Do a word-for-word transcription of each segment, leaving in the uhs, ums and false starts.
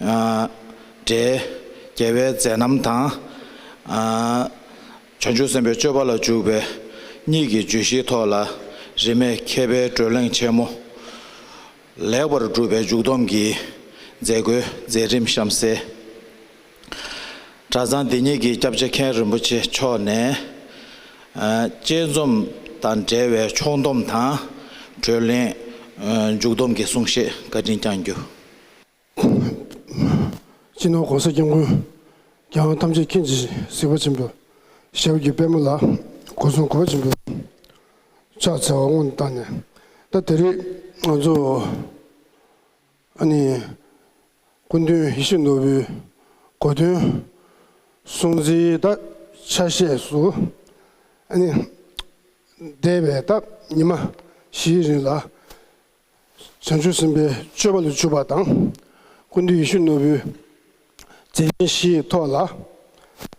ཨ། འབྲས། རྒྱལ་བའི་མཛད་རྣམ་དང་། ཨ། བྱང་ཆུབ་སེམས་དཔའི་སྤྱོད་པ་ལ་འཇུག་པའི་གཉིས་ཀྱི་བརྗོད་གཞིའི་ཐོག་ལ་རིས་མེད་མཁས་པའི་བགྲོ་གླེང་ཆེན་མོ། ལེགས་པར་གྲུབ་པའི་མཇུག་སྡོམ་གྱི་མཛད་སྒོའི་མཛད་རིམ་གཤམ་གསལ། གྲྭ་ཚང་འདི་ཉིད་ཀྱི་སྐྱབས་རྗེ་མཁན་རིན་པོ་ཆེ་མཆོག་ནས། ཨ། དཔྱད་རྩོམ་དང་འབྲེལ་བའི་ཕྱོགས་བསྡོམས་དང་བགྲོ་གླེང་། ཨ། མཇུག་སྡོམ་གྱི་གསུང་བཤད་བཀའ་དྲིན་བསྐྱང་རྒྱུ། སྤྱི་ནོར་༸གོང་ས་༸སྐྱབས་མགོན་རྒྱལ་དབང་ཐམས་ཅད་མཁྱེན་ཅིང་གཟིགས་པ་ཆེན་པོའི་ཞབས་ཀྱི་པད་མོ་ལ་སྒོ་གསུམ་གུས་པ་ཆེན་པོས་ཕྱག་འཚལ་བ་སྔོན་དུ་བཏང་ནས། ད་དེ་རིང་ང་ཚོ་ཨ་ནི་སྐུ་མདུན་ཡིད་བཞིན་ནོར་བུའི་གོ་སྟོན་སྲུང་བརྩིའི་ད་ཆ་ཤས་སུ་ཨ་ནི་འདས་པའི་ད་ཉི་མ་བཞིའི་རིང་ལ། བྱང་ཆུབ་སེམས་དཔའི་སྤྱོད་པ་ལ་འཇུག་པ་དང་། སྐུ་མདུན་ཡིད་བཞིན་ནོར་བུའི་མཛད་འཕྲིན་བཞིའི་ཐོག་ལ།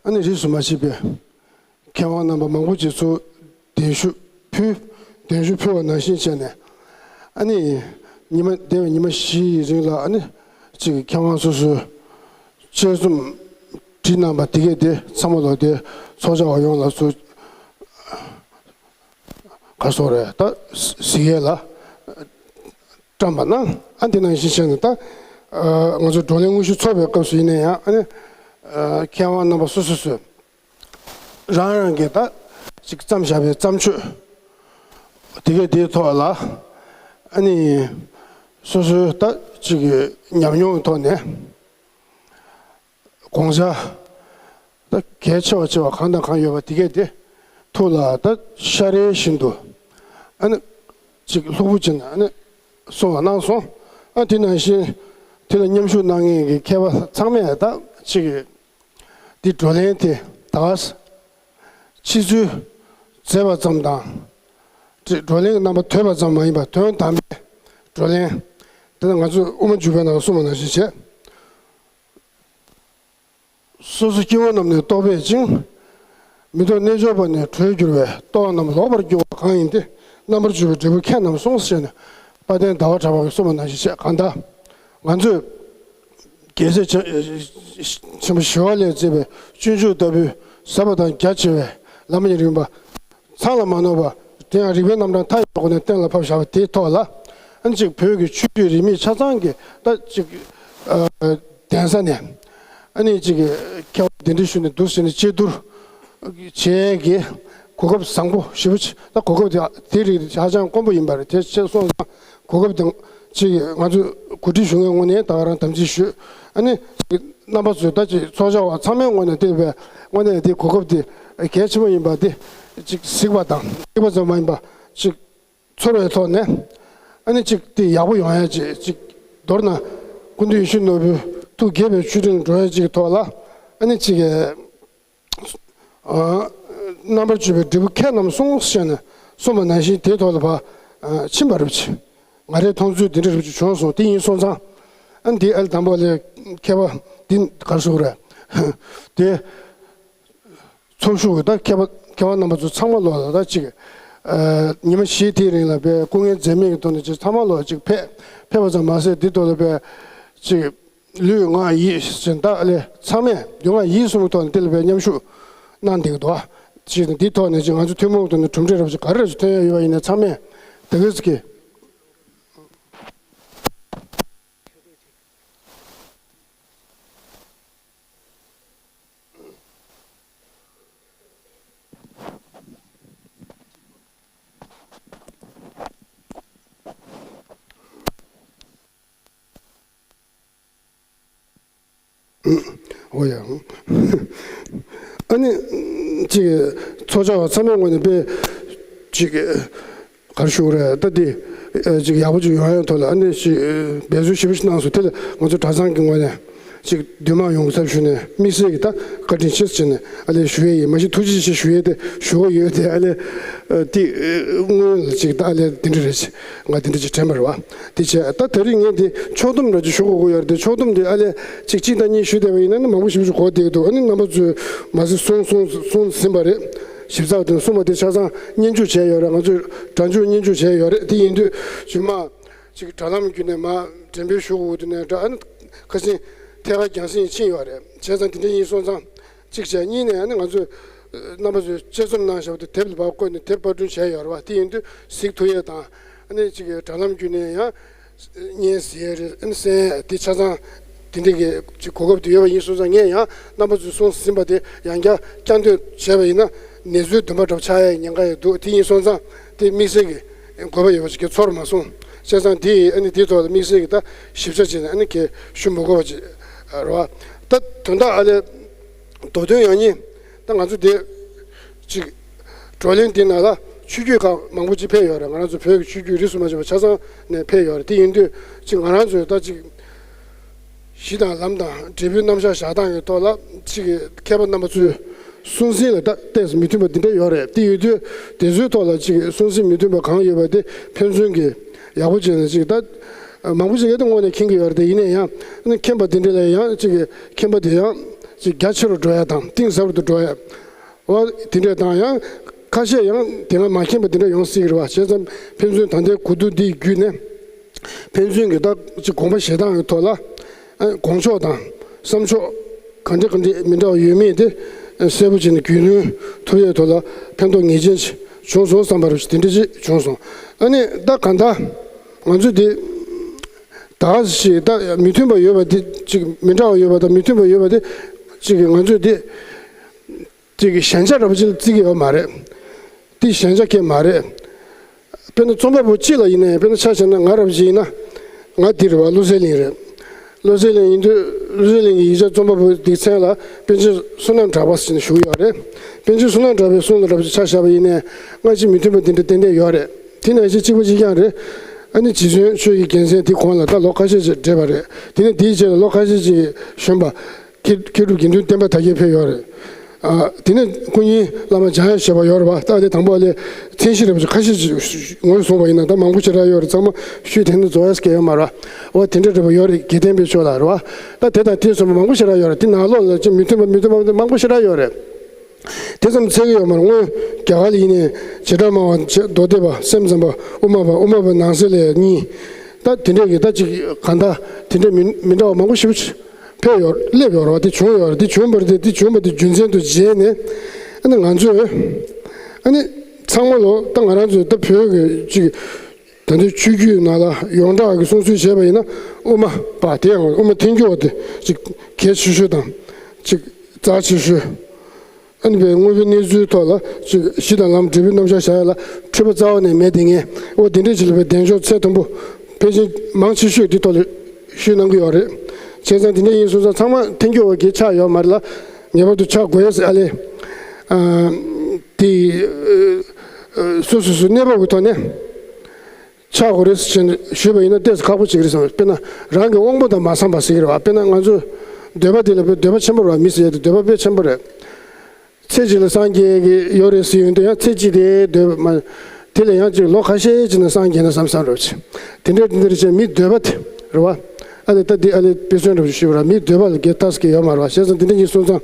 ཨ་ནི་རིས་སུ་མ་ཆད་པའི་མཁས་དབང་རྣམ་པ་མང་པོ་ཅིག་ཚུར་གདན་ཞུ་ཕུལ། གདན་ཞུ་ཕུལ་བ་ནང་བཞིན་བྱས་ནས། ཨ་ནི་ཉི་མ་འདས་པའི་ཉི་མ་བཞིའི་རིང་ལ་ཨ་ནི་ཅིག་མཁས་དབང་སོ་སོའི་དཔྱད་རྩོམ་བྲིས་གནང་པ་དེ་གས་དེ་ཚང་མ་ལོ་དེ་ཚོགས་བཅར་བ་ཡོངས་ལ་ཚུར། ག་སོགས་རེད། ད་གཟིགས་ཡས་ལ་བཀྲམ་པ་ན། ཨ། དེ་ནང་བཞིན་བྱས་ནས་ད་ང་ཚོ་བགྲོ་གླེང་དངོས་གཞི་ཚོགས་པའི་སྐབས་སུ་ཡིན་ན་ཡང་། ཨ་ནི་མཁས་དབང་རྣམ་པ་སོ་སོ་སོས་རང་རང་གིས་ད་ཅིག་བརྩམས་བཞག་པའི་བརྩམས་ཆོས་དེ་གས་དེའི་ཐོག་ལ། ཨ་ནི་སོ་སོའི་ད་ཅིག་ཉམས་མྱོང་གི་ཐོག་ནས། དགོངས་འཆར་ད་གལ་ཆེ་བ་ཆེ་བ་གང་དང་གང་ཡོད་པ་དེ་གས་དེ་ཐུགས་ལ་ད་ཤ་རའི་བཞིན་དུ། ཨ་ནི་ཅིག་ལྷུག་པོ་བྱས་ནས་ཨ་ནི་གསུང་བ་གནང་སོང་། ཨ། དེ་ནང་བཞིན་དེ་ལ་མཉམ་ཞུགས་གནང་མཁན་གྱི་མཁས་པ་ཚང་མས་ད་ཅིག་འདི་བགྲོ་གླེང་དེ་ད་ཕྱི་ཚུལ་མཛད་པ་ཙམ་དང་། ཅིག་བགྲོ་གླེང་གི་རྣམ་པ་ཐོས་པ་ཙམ་མ་ཡིན་པར་དོན་དམ་པའི་བགྲོ་གླེང་དེ་ལ་ང་ཚོས་དབུ་མ་འཇུག་པའི་ནང་གསུངས་པ་ནང་བཞིན་བྱས། སོ་སོ་སྐྱེ་བོ་རྣམས་ནི་རྟོག་པས་བཅིངས། མི་རྟོག་རྣལ་འབྱོར་པ་ནི་གྲོལ་འགྱུར་བས། རྟོག་པ་རྣམས་ལོག་པར་སྐྱོ་བ་གང་ཡིན་ཏེ། རྣམ་པར་འཇུག་པའི་འབྲས་བུ་ཁྱེད་རྣམས་གསུངས། ཞེས་ནས་དཔལ་ལྡན་ཟླ་བ་གྲགས་པ་གིས་གསུངས་པ་ནང་བཞིན་བྱས། གང་ལྟར་ང་ཚོས་རྒྱལ་སྲས་ཆེན་པོ་ཞི་བ་ལྷས་མཛད་པའི་སྤྱོད་འཇུག་ལྟ་བུའི་ཟབ་པ་དང་རྒྱ་ཆེ་བའི་བླ་མ་ཉེར་བདུན་པ། མཚན་ལ་མ་ནོར་བ། དེ་ཡང་རིགས་པའི་རྣམ་གྲངས་མཐའ་ཡས་པའི་སྒོ་ནས་གཏན་ལ་ཕབ་བཞག་པ་དེའི་ཐོག་ལ། ཨ་ནི་ཅིག་བོད་ཀྱི་ཆོས་བརྒྱུད་རིས་མེད་ཆ་ཚང་གི་ད་ཅིག་ཨ། གདན་ས་ནས་ཨ་ནི་ཅིག་མཁས་པ་གདན་འདྲེན་ཞུས་ནས་འདུག་ཟེར་ནས་དཔྱད་བསྡུར་བྱེད་ཀྱི་གོ་སྐབས་བཟང་པོ་ཞེ་པོ་ཅིག་ད་གོ་སྐབས་དེ་དེ་རིགས་ཧ་ཅང་དཀོན་པོ་ཡིན་པ་རེད། དེ་བྱས་སོང་ཙང་གོ་སྐབས་དེ་ཅིག་ང་ཚོས་གོ་སྒྲིག་ཞུ་མཁན་ངོས་ནས་ད་ག་རང་དམ་ཚིག་ཞུ། ཨ་ནི་རྣམ་པ་ཚོས་ད་ཅིག་ཚོགས་བཅར་བ་ཚང་མའི་ངོས་ནས་དེ་བས་དངོས་གནས་དེ་གོ་སྐབས་དེ་གལ་ཆེན་པོ་ཡིན་པ་དེ་ཅིག་གཟིགས་པ་དང་། གཟིགས་པ་ཙམ་མ་ཡིན་པ་ཅིག་ཚོར་བའི་ཐོག་ནས། ཨ་ནི་ཅིག་དེ་ཡག་པོ་ཡོང་ཡ་ཅིག་ཅིག་མདོར་ན་སྐུ་མདུན་ཡིད་བཞིན་ནོར་བུའི་ཐུགས་དགྱེས་པའི་མཆོད་སྤྲིན་འགྲོ་ཡ་ཅིག་གི་ཐོག་ལ། ཨ་ནི་ཅིག་ཨ། རྣམ་པར་འཇུག་པའི་འབྲས་བུ་ཁྱེད་རྣམས་གསུངས་ཞེས་ནས་གསུངས་པ་ནང་བཞིན་དེའི་ཐོག་ལ་ཕར་ཕྱིན་པ་རེད་པ། ང་རའི་མཐོང་ཚུལ་འདི་འདྲ་རེད་པ་བྱུང་སོང་། དེ་ཡིན་སོང་ཙང་། ཨ་ནི་དེ་ཨ་ལས་དང་པོ་ལ་མཁས་པ་འདི་ག་རེ་ཞུ་དགོས་རེད། དེ་ཚོགས་ཞུགས་ཀྱི་ད་མཁས་པ་མཁས་དབང་རྣམ་པ་ཚོ་ཚང་མ་ལོག་ལ་ད་ཅིག་ཨ། ཉི་མ་བཞི་དེའི་རིང་ལ་དཔེ་སྐུ་ངལ་འཛེམས་མེད་ཀྱི་ཐོག་ནས་ཅིག་ཚང་མ་ལོག་ཅིག་ཕེབས་ཕེབས་པ་ཙམ་མ་ཟད། འདི་ཐོག་ལ་དཔེ་ཅིག་ལུས་ངག་ཡིད་ཟེར་ད་ཨ་ལས་ཚང་མས་ལུས་ངག་ཡིད་གསུམ་གྱི་ཐོག་ནས་དེ་ལ་དཔེ་མཉམ་ཞུགས་གནང་བསྡད་ཀྱི་འདུག་ཅིག་འདི་ཐོག་ནས་ཅིག་ང་ཚོ་ཐུན་མོང་ཐོག་ནས་གྲུབ་འབྲས་རབ་ཅིག་ག་རེ་རབ་ཅིག་ཐོན་ཡ་ཡོད་པ་ཡིན་ན་ཚང་མས་དེ་ག་ཚོད་ཀྱི། འོ་ཡ། ཨ་ནི་ཅིག་ཚོགས་བཅར་བ་ཚང་མའི་ངོས་ནས་དཔེ་ཅིག་ག་རེ་ཞུ་དགོས་རེད། ད་འདི་ཅིག་ཡག་པོ་ཅིག་ཡོང་ཡ་ཐོག་ལ་ཨ་ནི་ཅིག་འབད་རྩོལ་ཞེ་པོ་ཅིག་གནང་སོང་། དེ་ལ་ང་ཚོ་གྲྭ་ཚང་གི་ངོས་ནས་ཅིག་འདུས་མང་ཡོངས་ཀྱི་ཚབ་ཞུས་ནས་དམིགས་བསལ་གྱི་ད་བཀའ་དྲིན་ཆེ་ཟེར་ནས་ཨ་ལས་ཞུ་ཡས་ཡིན། མ་གཞི་ཐུགས་རྗེ་ཆེ་ཞུ་ཡས་དེ་ཞུ་གི་ཡོད་དེ། ཨ་ལས་དེ་སྔོན་ལ་ཅིག་ད་ཨ་ལས་དེ་འདྲ་རེད། ང་དེ་འདྲ་ཅིག་དྲན་པ་རེད་བ། དེ་བྱས་ད་དེ་རིང་ངས་འདི་ཕྱོགས་བསྡོམས་འདྲ་ཅིག་ཞུ་དགོས་ཀྱི་ཡོད་རེད་དེ། ཕྱོགས་བསྡོམས་འདི་ཨ་ལས་ཅིག་གཅིག་དང་གཉིས་ཞུས་བསྡད་པ་ཡིན་ན་ནི་མང་པོ་ཞེ་པོ་ཅིག་གོ་བསྡད་ཀྱི་འདུག་ཨ་ནི་རྣམ་པ་ཚོས་མ་ཟད་གསུངས་གསུངས་གསུངས་ཟིན་པ་རེད། ཞིབ་ཚགས་དེ་གསུངས་པ་དེ་ཆ་ཚང་སྙན་འཇུག་བྱས་ཡོད་རེད། ང་ཚོས་སྒྲ་འཇུག་སྙན་འཇུག་བྱས་ཡོད་རེད། དེ་ཡིན་དུས་རྗེས་མ་ཅིག་དྲ་ལམ་བརྒྱུད་ནས་མར་འགྲེམས་སྤེལ་ཞུ་དགོས་དུས་ནས་འདྲ། ཨ་ནི་ཁ་སང་ ཐད་ཀར་རྒྱང་སྲིང་ཕྱིན་ཡོད་རེད། བྱས་ཙང་དེ་འདྲ་ཡིན་སོང་ཙང་གཅིག་བྱས། གཉིས་ནས་ཨ་ནི་ང་ཚོས་རྣམ་པ་ཚོས་དཔྱད་རྩོམ་གནང་བཞག་པ་དེ་དེབ་ལ་ཕར་བཀོད་ནས་དེབ་པར་སྐྲུན་བྱས་ཡོད་རེད་བ། དེ་ཡིན་དུས་གཟིགས་ཐུབ་ཡས་དང་ཨ་ནི་གཅིག་གི་དྲ་ལམ་བརྒྱུད་ནས་ཡང་བརྙན་གཟིགས་ཡས་རེད། ཨ་ནི་གསན་ཡས་དེ་ཆ་ཚང་དེ་འདྲ་གི་གཅིག་གོ་སྐབས་དེ་ཡོད་པ་ཡིན་སོང་ཙང་། ངས་ཡང་རྣམ་པ་ཚོས་གསུངས་ཟིན་པ་དེ་ཡང་བསྐྱར་བསྐྱར་ཟློས་བྱས་པ་ཡིན་ན་ནེ་ཙོའི་འདུན་པ་འདྲ་པོ་ཆགས་ཡས་ཉེན་ཁ་ཡང་འདུག་དེ་ཡིན་སོང་ཙང་དེ་དམིགས་བསལ་གྱི་དགོས་པ་ཡོད་པ་ཞིག་གི་ཚོར་མ་སོང་། བྱས་ཙང་དེ་ཨ་ནི་དེའི་ཐོག་ལ་དམིགས་བསལ་གྱི་ད་ཞིབ་ཆ་བྱས་ནས་ཨ་ནི་གས་ཞུ་མི་དགོས་པ་ཅིག་རེད་བ། ད་དོན་དག་ཨ་ལས་མདོ་དོན་ཡང་སྙིང་ད་ང་ཚོ་དེ་ཅིག་བགྲོ་གླེང་དེ་ནང་ལ་ཆོས་བརྒྱུད་ཁག་མང་པོ་ཅིག་ཕེབས་ཡོད་རེད། ང་རང་ཚོ་བོད་ཀྱི་ཆོས་བརྒྱུད་རིས་སུ་མ་ཆད་པ་ཆ་ཚང་ནས་ཕེབས་ཡོད་རེད། དེ་ཡིན་དུས་ཅིག་ང་རང་ཚོས་ད་ཅིག་གཞི་དང་ལམ་དང་འབྲས་བུའི་རྣམ་གཞག་བཞག་སྟངས་ཀྱི་ཐོག་ལ་ཅིག་མཁས་པ་རྣམ་པ་ཚོའི་གསུང་ཟིན་ལ་ད་ཏོག་ཙམ་མི་མཐུན་པ་འདི་འདྲ་ཡོད་རེད། དེ་ཡོད་དུས་དེ་ཚོའི་ཐོག་ལ་ཅིག་གསུང་ཟིན་མི་མཐུན་པ་གང་ཡོད་པ་དེ་ཕན་ཚུན་གྱི་ཡག་པོ་བྱས་ནས་ཅིག་ད་མང་པོ་ཅིག་གིས་ད་དངོས་གནས་མཁྱེན་གྱི་ཡོད་རེད། དེ་ཡིན་ན་ཡང་མཁྱེན་པ་དེ་འདྲ་ལ་ཡང་ཅིག་མཁྱེན་པ་དེ་ཡང་ཅིག་རྒྱ་ཆེ་རུ་འགྲོ་ཡ་དང་གཏིང་ཟབ་རུ་འགྲོ་ཡ། འོ་དེ་འདྲས་དང་ཡང་ཁ་ཤས་ཡང་དེ་སྔ་མ་མཁྱེན་པ་དེ་འདྲ་ཡོང་སྲིད་ཀྱི་རེད་བ། བྱས་ཙང་ཕན་ཚུན་ད་ལྟའི་གོ་བསྡུར་འདི་བརྒྱུད་ནས་ཕན་ཚུན་གྱི་ད་ཅིག་དགོངས་པ་བཞེས་སྟངས་ཀྱི་ཐོག་ལ་ཨ་དགོངས་ཕྱོགས་དང་བསམ་ཕྱོགས་ག་འདྲ་ག་འདྲ་མི་འདྲ་བ་ཡོད་མེད་དེ་གསལ་པོ་བྱས་ནས་རྒྱུས་ལོན་ཐུབ་ཡས་ཐོག་ལ་ཕན་ཐོགས་ངེས་ཅན་ཅིག་བྱུང་སོང་བསམ་པ་རེད། དེ་འདྲ་ཅིག་བྱུང་སོང་། ཨ་ནི་ད་གང་ལྟར་ང་ཚོས་དེ་ད་ཞིག་ད་མི་མཐུན་པ་ཡོད་པ་དེ་ཅིག་མི་འདྲ་བ་ཡོད་པ་དང་མི་མཐུན་པ་ཡོད་པ་དེ་ཅིག་ང་ཚོས་དེ། གཅིག་གི་ཞན་ཆ་འདྲ་པོ་ཅིག་ལ་བརྩི་གི་ཡོད་མ་རེད། དེ་ཞན་ཆ་གང་ཡང་མ་རེད། དཔེར་ན་རྩོམ་པ་པོ་གཅིག་ལ་ཡིན་ནའི་དཔེར་ན་ཆ་བཞག་ན་ང་འདྲ་པོ་ཅིག་ཡིན་ན། ང་འདི་རེད་བ། བློ་གསལ་གླིང་རེད། བློ་གསལ་གླིང་ཡིན་དུས་བློ་གསལ་གླིང་གི་ཡིག་ཆ་རྩོམ་པ་པོའི་སྡེ་ཚན་ལ་པཎ་ཆེན་བསོད་ནམས་གྲགས་པ་ཟེར་ནས་ཞུ་གི་ཡོད་རེད། པཎ་ཆེན་བསོད་ནམས་གྲགས་པའི་གསུང་ལ་འདྲ་པོ་ཅིག་ཆ་བཞག་པ་ཡིན་ནའི་སྔ་ཕྱི་མི་མཐུན་པ་འདི་འདྲ་ཏན་ཏན་ཡོད་རེད། དེ་ནང་བཞིན་གཅིག་པ་གཅིག་རྐྱང་རེད། ཨ་ནི་རྗེ་བཙུན་ཆོས་ཀྱི་རྒྱལ་མཚན་དེ་གོང་ལ་ད་ལོ་ཁ་ཤས་ཅིག་བགྲེས་པ་རེད། དེ་ནས་དེའི་རྗེས་ལ་ལོ་ཁ་ཤས་ཅིག་གཞོན་པ། མཁས་མཁས་གྲུབ་དགེ་འདུན་བསྟན་པ་དར་རྒྱས་ཕེབས་ཡོད་རེད། ཨ་དེ་ནས་སྐུ་ཉིད་བླ་མ་འཇམ་དབྱངས་བཞད་པ་ཡོད་རེད་བ། ད་དེ་དང་པོ་ལས་མཚན་གཞི་རེད་པ་ཅིག་ཁ་ཤས་ཅིག་ངོས་བཟུང་བ་ཡིན་ན་ད་མང་པོ་ཞེ་དྲག་ཡོད་རེད། ཚང་མ་ཞུས་དེ་ནས་རྫོགས་ཡས་སྐལ་ཡོད་མ་རེད་བ། འོ་དེ་འདྲ་རེད་པ་ཡོད་རེད། དགེ་ལྡན་པའི་ཕྱོགས་ལ་རེད་བ། ད་དེ་དང་དེ་སོགས་པ་མང་པོ་ཞེ་དྲག་ཡོད་རེད། དེ་ནང་ལོགས་ལ་ཅིག་མི་མཐུན་པ་མི་མཐུན་པ་མང་པོ་ཞེ་དྲག་ཡོད་རེད། དེ་ཙམ་ཚད་ཀྱི་ཡོད་མ་རེད། སྔོན་རྒྱ་གར་ལ་ཡིན་ནའི་བྱེ་བྲག་སྨྲ་བ་མདོ་སྡེ་པ་སེམས་ཙམ་པ་དབུ་མ་པ་དབུ་མ་པ་ནང་གསེས་ལ་གཉིས། ད་དེ་འདྲས་ཀྱི་ད་ཅིག་གང་ལྟར་དེ་འདྲས་མི་མི་འདྲ་བ་མང་པོ་ཞེ་པོ་ཅིག་ཕེབས་ཡོད་སླེབས་ཡོད་རེད་བ། དེ་བྱུང་ཡོད་རེད། དེ་བྱུང་བ་དེ་དེ་བྱུང་བ་དེ་རྒྱུ་མཚན་དུ་བྱས་ནས་ཨ་ནི་ང་ཚོས་ཨ་ནི་ཚང་མ་ལོ་ད་ང་རང་ཚོས་ད་བོད་ཀྱི་ཅིག་ད་ལྟའི་ཆོས་བརྒྱུད་ནང་ལ་ཡོངས་གྲགས་ཀྱི་གསུང་སྲོལ་བྱས་པ་ཡིན་ན་དབུ་མ་པ་དེ་ཡང་དབུ་མ་ཐལ་འགྱུར་བ་དེ་ཅིག་གལ་ཆེ་ཤོས་དང་ཅིག་རྩ་ཆེ་ཤོས། ཨ་ནི་བའི་དངོས་པོའི་གནས་ཚུལ་ཐོག་ལ་ཅིག་གཞི་དང་ལམ་འབྲས་བུའི་རྣམ་གཞག་བཞག་ཡ་ལ་འཁྲུལ་པ་རྩ་བ་ནས་མེད། དེ་ངས་འོ་དེ་འདྲས་ཅིག་ལ་བའི་གདེང་འཇོག་ཚད་མཐོན་པོ་ཕལ་ཆེར་མང་ཆེ་ཤོས་འདི་ཐོག་ལ་ཞུས་གནང་གི་ཡོད་རེད། བྱས་ཙང་དེ་འདྲ་ཡིན་སོང་ཙང་ཚང་མ་ཐལ་འགྱུར་བ་གི་ཆགས་ཡོད་མ་རེད་ལ། ངེས་པར་དུ་ཆགས་དགོས་ཡ་ཟེར་ཨ་ལས། ཨ་དེ་སོ་སོ་སོའི་གནས་བབ་ཀྱི་ཐོག་ནས། ཆགས་དགོས་རེད་ཟེར་ཞུས་པ་ཡིན་ན་ཏོག་ཙམ་ཁག་པོ་ཅིག་རེད་བསམ། དཔེར་ན་རང་གི་དབང་པོ་དང་མ་འཚམས་པ་ཟེར་གྱི་རེད་བ། དཔེར་ན་ང་ཚོ་འདོད་པ་དེ་ལ་དཔེ་འདོད་པ་ཆེན་པོ་རེད་བ། མི་ཟེར་ཡ་དེ་འདོད་པ་དཔེ་ཆེན་པོ་རེད། ཚེ་གཅིག་ལ་སངས་རྒྱས་ཀྱི་ཡོད་རེད་ཟེར་ཡོང་དུས་ཡང་ཚེ་གཅིག་དེ་འདོད་པ་མ། དེ་ལ་ཡང་ཅིག་ལོ་ཁ་ཤས་ཅིག་ནས་སངས་རྒྱས་ན་བསམ་བསམ་རེད་བ། དེ་འདྲ་དེ་འདྲ་བྱས་མིའི་འདོད་པ་དེ་རེད་བ། ཨ་ལས་ད་འདི་ཨ་ལས་དཔེ་མཚོན་འདྲ་པོ་ཞིག་ཞུས་པ་རེད། མིའི་འདོད་པ་ལ་འགལ་ལྟ་ཟེར་གྱི་ཡོད་མ་རེད་བ། བྱས་ཙང་དེ་འདྲ་ཡིན་སོང་ཙང་།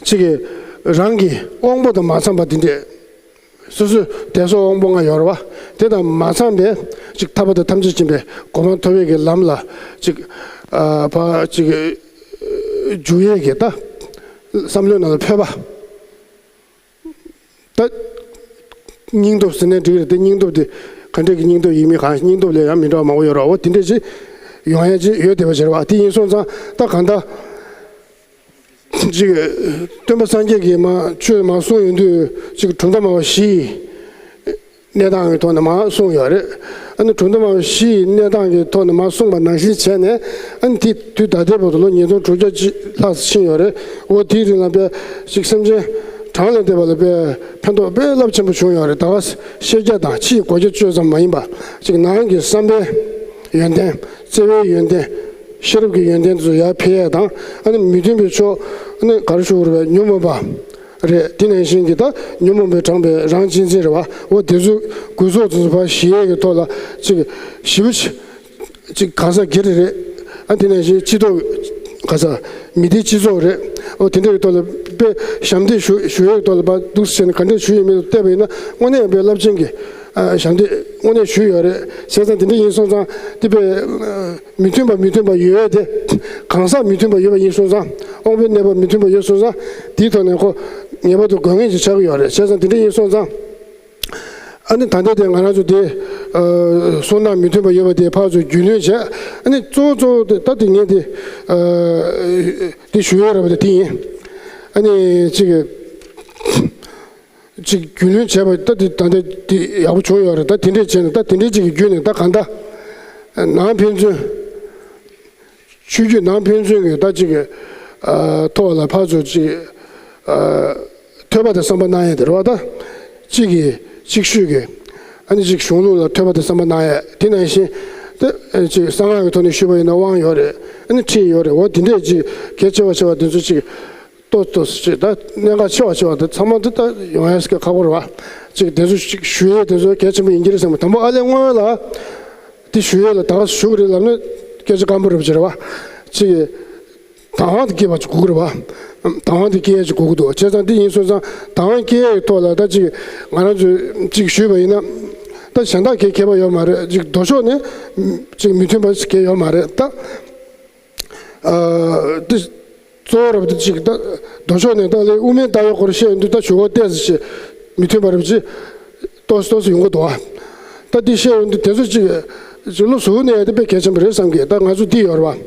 གཅིག་གིས་རང་གི་དབང་པོ་དང་མ་འཚམས་པ་དེ་འདྲས། སོ་སོའི་དད་སོགས་དབང་པོ་ལྔ་ཡོད་རེད་བ། དེ་དང་མ་འཚམས་པའི་ཅིག་ཐར་པ་དང་ཐམས་ཅད་མཁྱེན་པའི་གོ་འཕང་ཐོབ་པའི་གི་ལམ་ལ་ཅིག་ཨ་ཕ་ཅིག་འཇུག་ཡས་ཀྱི་ད་བསམ་བློའི་ནང་ལ་འཕོས་པ། ད་སྙིང་སྟོབས་ཟེར་ནའི་འགྲིག་རེད། དེ་སྙིང་སྟོབས་དེ་ག་འདྲས་ཀྱི་སྙིང་སྟོབས་ཡིན་མིན་གང་། སྙིང་སྟོབས་ལ་ཡང་མི་འདྲ་བ་མང་པོ་ཡོད་རེད་བ། འོ་དེ་འདྲས་ཅིག་ཡོང་ཡ་ཅིག་ཡོད་བསྡད་པ་ཅིག་རེད་བ། དེ་ཡིན་སོང་ཙང་ད་གང་ལྟར། ཅིག་སྟོན་པ་སངས་རྒྱས་ཀྱིས་མར་ཆོས་མར་གསུངས་ཡོང་དུས་ཅིག་གྲུབ་མཐའ་སྨྲ་བ་བཞིའི་གནས་སྟངས་ཀྱི་ཐོག་ནས་མར་གསུངས་ཡོད་རེད། ཨ་ནི་གྲུབ་མཐའ་སྨྲ་བ་བཞིའི་གནས་སྟངས་ཀྱི་ཐོག་ནས་མར་གསུངས་པ་ནང་བཞིན་བྱས་ནས་ཨ་ནི་དེ་དུས་ད་ལྟའི་བར་དུ་ལོ་ཉིས་སྟོང་དྲུག་བརྒྱ་ཅིག་ལྷག་ཙམ་ཕྱིན་ཡོད་རེད། འོ་དེའི་རིང་ལ་དཔེ་ཅིག་སེམས་ཅན་གྲངས་ལས་འདས་པ་ལ་དཔེ་ཕན་ཐོགས་དཔེ་རླབས་ཆེན་པོ་བྱུང་ཡོད་རེད། ད་ག་ཤེས་རྒྱ་དང་ཕྱིའི་གོ་རྒྱ་བཅོས་ཙམ་མ་ཡིན་པ་ཅིག་ནང་གི་བསམ་པའི་ཡོན་ཏན། བརྩེ་བའི་ཡོན་ཏན། ཤེས་རབ་ཀྱི་ཡོན་ཏན་དེ་ཚོ་ཡར་འཕེལ་ཡས་དང་། ཨ་ནི་མི་མཐུན་པའི་ཕྱོགས་ཨ་ནི་ག་རེ་ཞུ་དགོས་རེད་པས། ཉོན་མོངས་པ་རེད། དེ་ནང་བཞིན་གྱི་ད་ཉོན་མོངས་པས་དྲངས་པའི་རང་གཅེས་འཛིན་རེད་བ། འོ་དེ་ཚོ་གུ་ཚོགས་དེ་ཚོ་ཕར་ཞི་ཡས་ཀྱི་ཐོག་ལ་ཅིག་ཞི་བ་ཅིག་གང་ཟག་སྒེར་རེད། ཨ་དེ་ནང་བཞིན་སྤྱི་ཚོགས་གང་ཟག་མི་སྡེའི་སྤྱི་ཚོགས་རེད། འོ་དེ་འདྲ་གི་ཐོག་ལ་དཔེ་ཞབས་འདེགས་ཞུ་ཞུ་ཡས་ཀྱི་ཐོག་ལ་ཕར་འདུག་སེ་བྱས་ནས་ག་འདྲས་ཞུ་ཡས་མིན་བལྟས་པ་ཡིན་ན་དངོས་གནས་དཔེ་རླབས་ཆེན་གྱི་ཨ་ཞབས་འདེགས་དངོས་གནས་ཞུས་ཡོད་རེད། བྱས་ཙང་དེ་འདྲ་ཡིན་སོང་ཙང་དེ་དཔེ་མི་མཐུན་པ་མི་མཐུན་པ་ཡོད་དེ། གང་ཟག་མི་མཐུན་པ་ཡོད་པ་ཡིན་སོང་ཙང་། དབང་པོའི་གནས་བབ་མི་མཐུན་པ་ཡོད་སོང་ཙང་། དེའི་ཐོག་ནས་ཁོ་ངེས་པར་དུ་དགོས་ངེས་ཅིག་ཆགས་ཀྱི་ཡོད་རེད། བྱས་ཙང་དེ་འདྲ་ཡིན་སོང་ཙང་། ཨ་ནི་ད་ལྟའི་དེ་ང་རང་ཚོ་དེ་གསུང་སྟངས་མི་མཐུན་པ་ཡོད་པ་དེ་ཕར་ཚུར་རྒྱུས་ལོན་བྱས། ཨ་ནི་གཙོ་བོ་གཙོ་བོ་དེ་ད་དེ་ངས་དེ་དེ་ཞུ་ཡས་རེད་པ། དེ་དེ་ཡིན། ཨ་ནི་གཅིག་གཅིག་རྒྱུས་ལོན་བྱས་པ་ད་དེ་ད་ལྟ་དེ་ཡག་པོ་བྱུང་ཡོད་རེད། ད་དེ་འདྲས་བྱས་ནས་ད་དེ་འདྲས་གཅིག་གི་བརྒྱུད་ནས་ད་གང་ལྟར་ནང་ཕན་ཚུན། ཆོས་བརྒྱུད་ནང་ཕན་ཚུན་གྱི་ད་ཅིག་གི་ཨ་ཐོག་ལ་ཕར་ཚུར་ཅིག་ཨ་ཐོས་པ་དང་བསམ་པ་གནང་ཡས་དེ་རེད་པ། ད་གཅིག་གིས་གཅིག་ཤོད་ཀྱི། ཨ་ནི་ཅིག་གཞུང་ལུགས་ལ་ཐོས་པ་དང་བསམ་པ་གནང་ཡས་དེ་ནང་བཞིན། ད་ཅིག་གསང་སྔགས་ཀྱི་ཐོག་ནས་ཞུས་པ་ཡིན་ན་དབང་ཡོད་རེད། ཨ་ནི་ཁྲིད་ཡོད་རེད། འོ་དེ་འདྲས་ཅིག་གལ་ཆེ་བ་ཆེ་བ་དེ་ཚོ་ཅིག་ཏོག་ཏོག་ཅིག་ད་གནད་འགག་ཆེ་བ་ཆེ་བ་དེ་ཚང་མ་དེ་ད་ཡོང་ཡས་ཀྱི་ཁག་པོ་རེད་པ། ཅིག་དེ་ཚོ་ཅིག་ཞུ་ཡས་དེ་ཚོ་གལ་ཆེན་པོ་ཡིན་གྱི་རེད་བསམ་གི། དང་པོ་ཨ་ལས་སྔོན་ལ། དེ་ཞུ་ཡས་ལ་ད་ག་ཞུ་གི་རེད་ལབ་ན་སྐད་ཆ་སྐམ་པོ་རེད་པ་ཅིག་རེད་པ། ཅིག་གི་དང་བ་དེ་སྐྱེ་བ་ཅིག་དགོས་ཀྱི་རེད་པ། དང་བ་དེ་སྐྱེ་ཡས་ཅིག་དགོས་ཀྱི་འདུག་བྱས་ཙང་དེ་ཡིན་སོང་ཙང་དང་བ་སྐྱེ་ཡས་ཀྱི་ཐོག་ལ་ད་ཅིག་ང་རང་ཚོས་ཅིག་ཞུས་པ་ཡིན་ན། ད་གཞན་དག་གའི་ཁྱད་པར་ཡོད་མ་རེད། ཅིག་མདོ་ཕྱོགས་ནས་ཅིག་མི་མཐུན་པ་ཞིག་གང་ཡང་ཡོད་མ་རེད་ད། ཨ་དེ་གཙོ་བོ་རབ་ཏུ་གཅིག་ད་མདོ་ཕྱོགས་ནས་ད་ལས་དབུ་མའི་ལྟ་བའི་སྐོར་བཤད་ཡོང་དུས་ད་ཞུ་སྒོ་ཏོག་ཙམ་ཅིག་མི་མཐུན་པ་རབ་ཅིག་ཏོག་ཙམ་ཏོག་ཙམ་ཡོང་གི་འདུག་ཨ། ད་འདི་བཤད་ཡོང་དུས་དེ་ཚོ་ཅིག་ཅིག་བློ་གཟུ་བོ་གནས་ཡ་དེ་དཔེ་གལ་ཆེན་པོ་རེད་བསམ་གི། ད་ང་ཚོ་འདི་ཡོད་རེད་པ།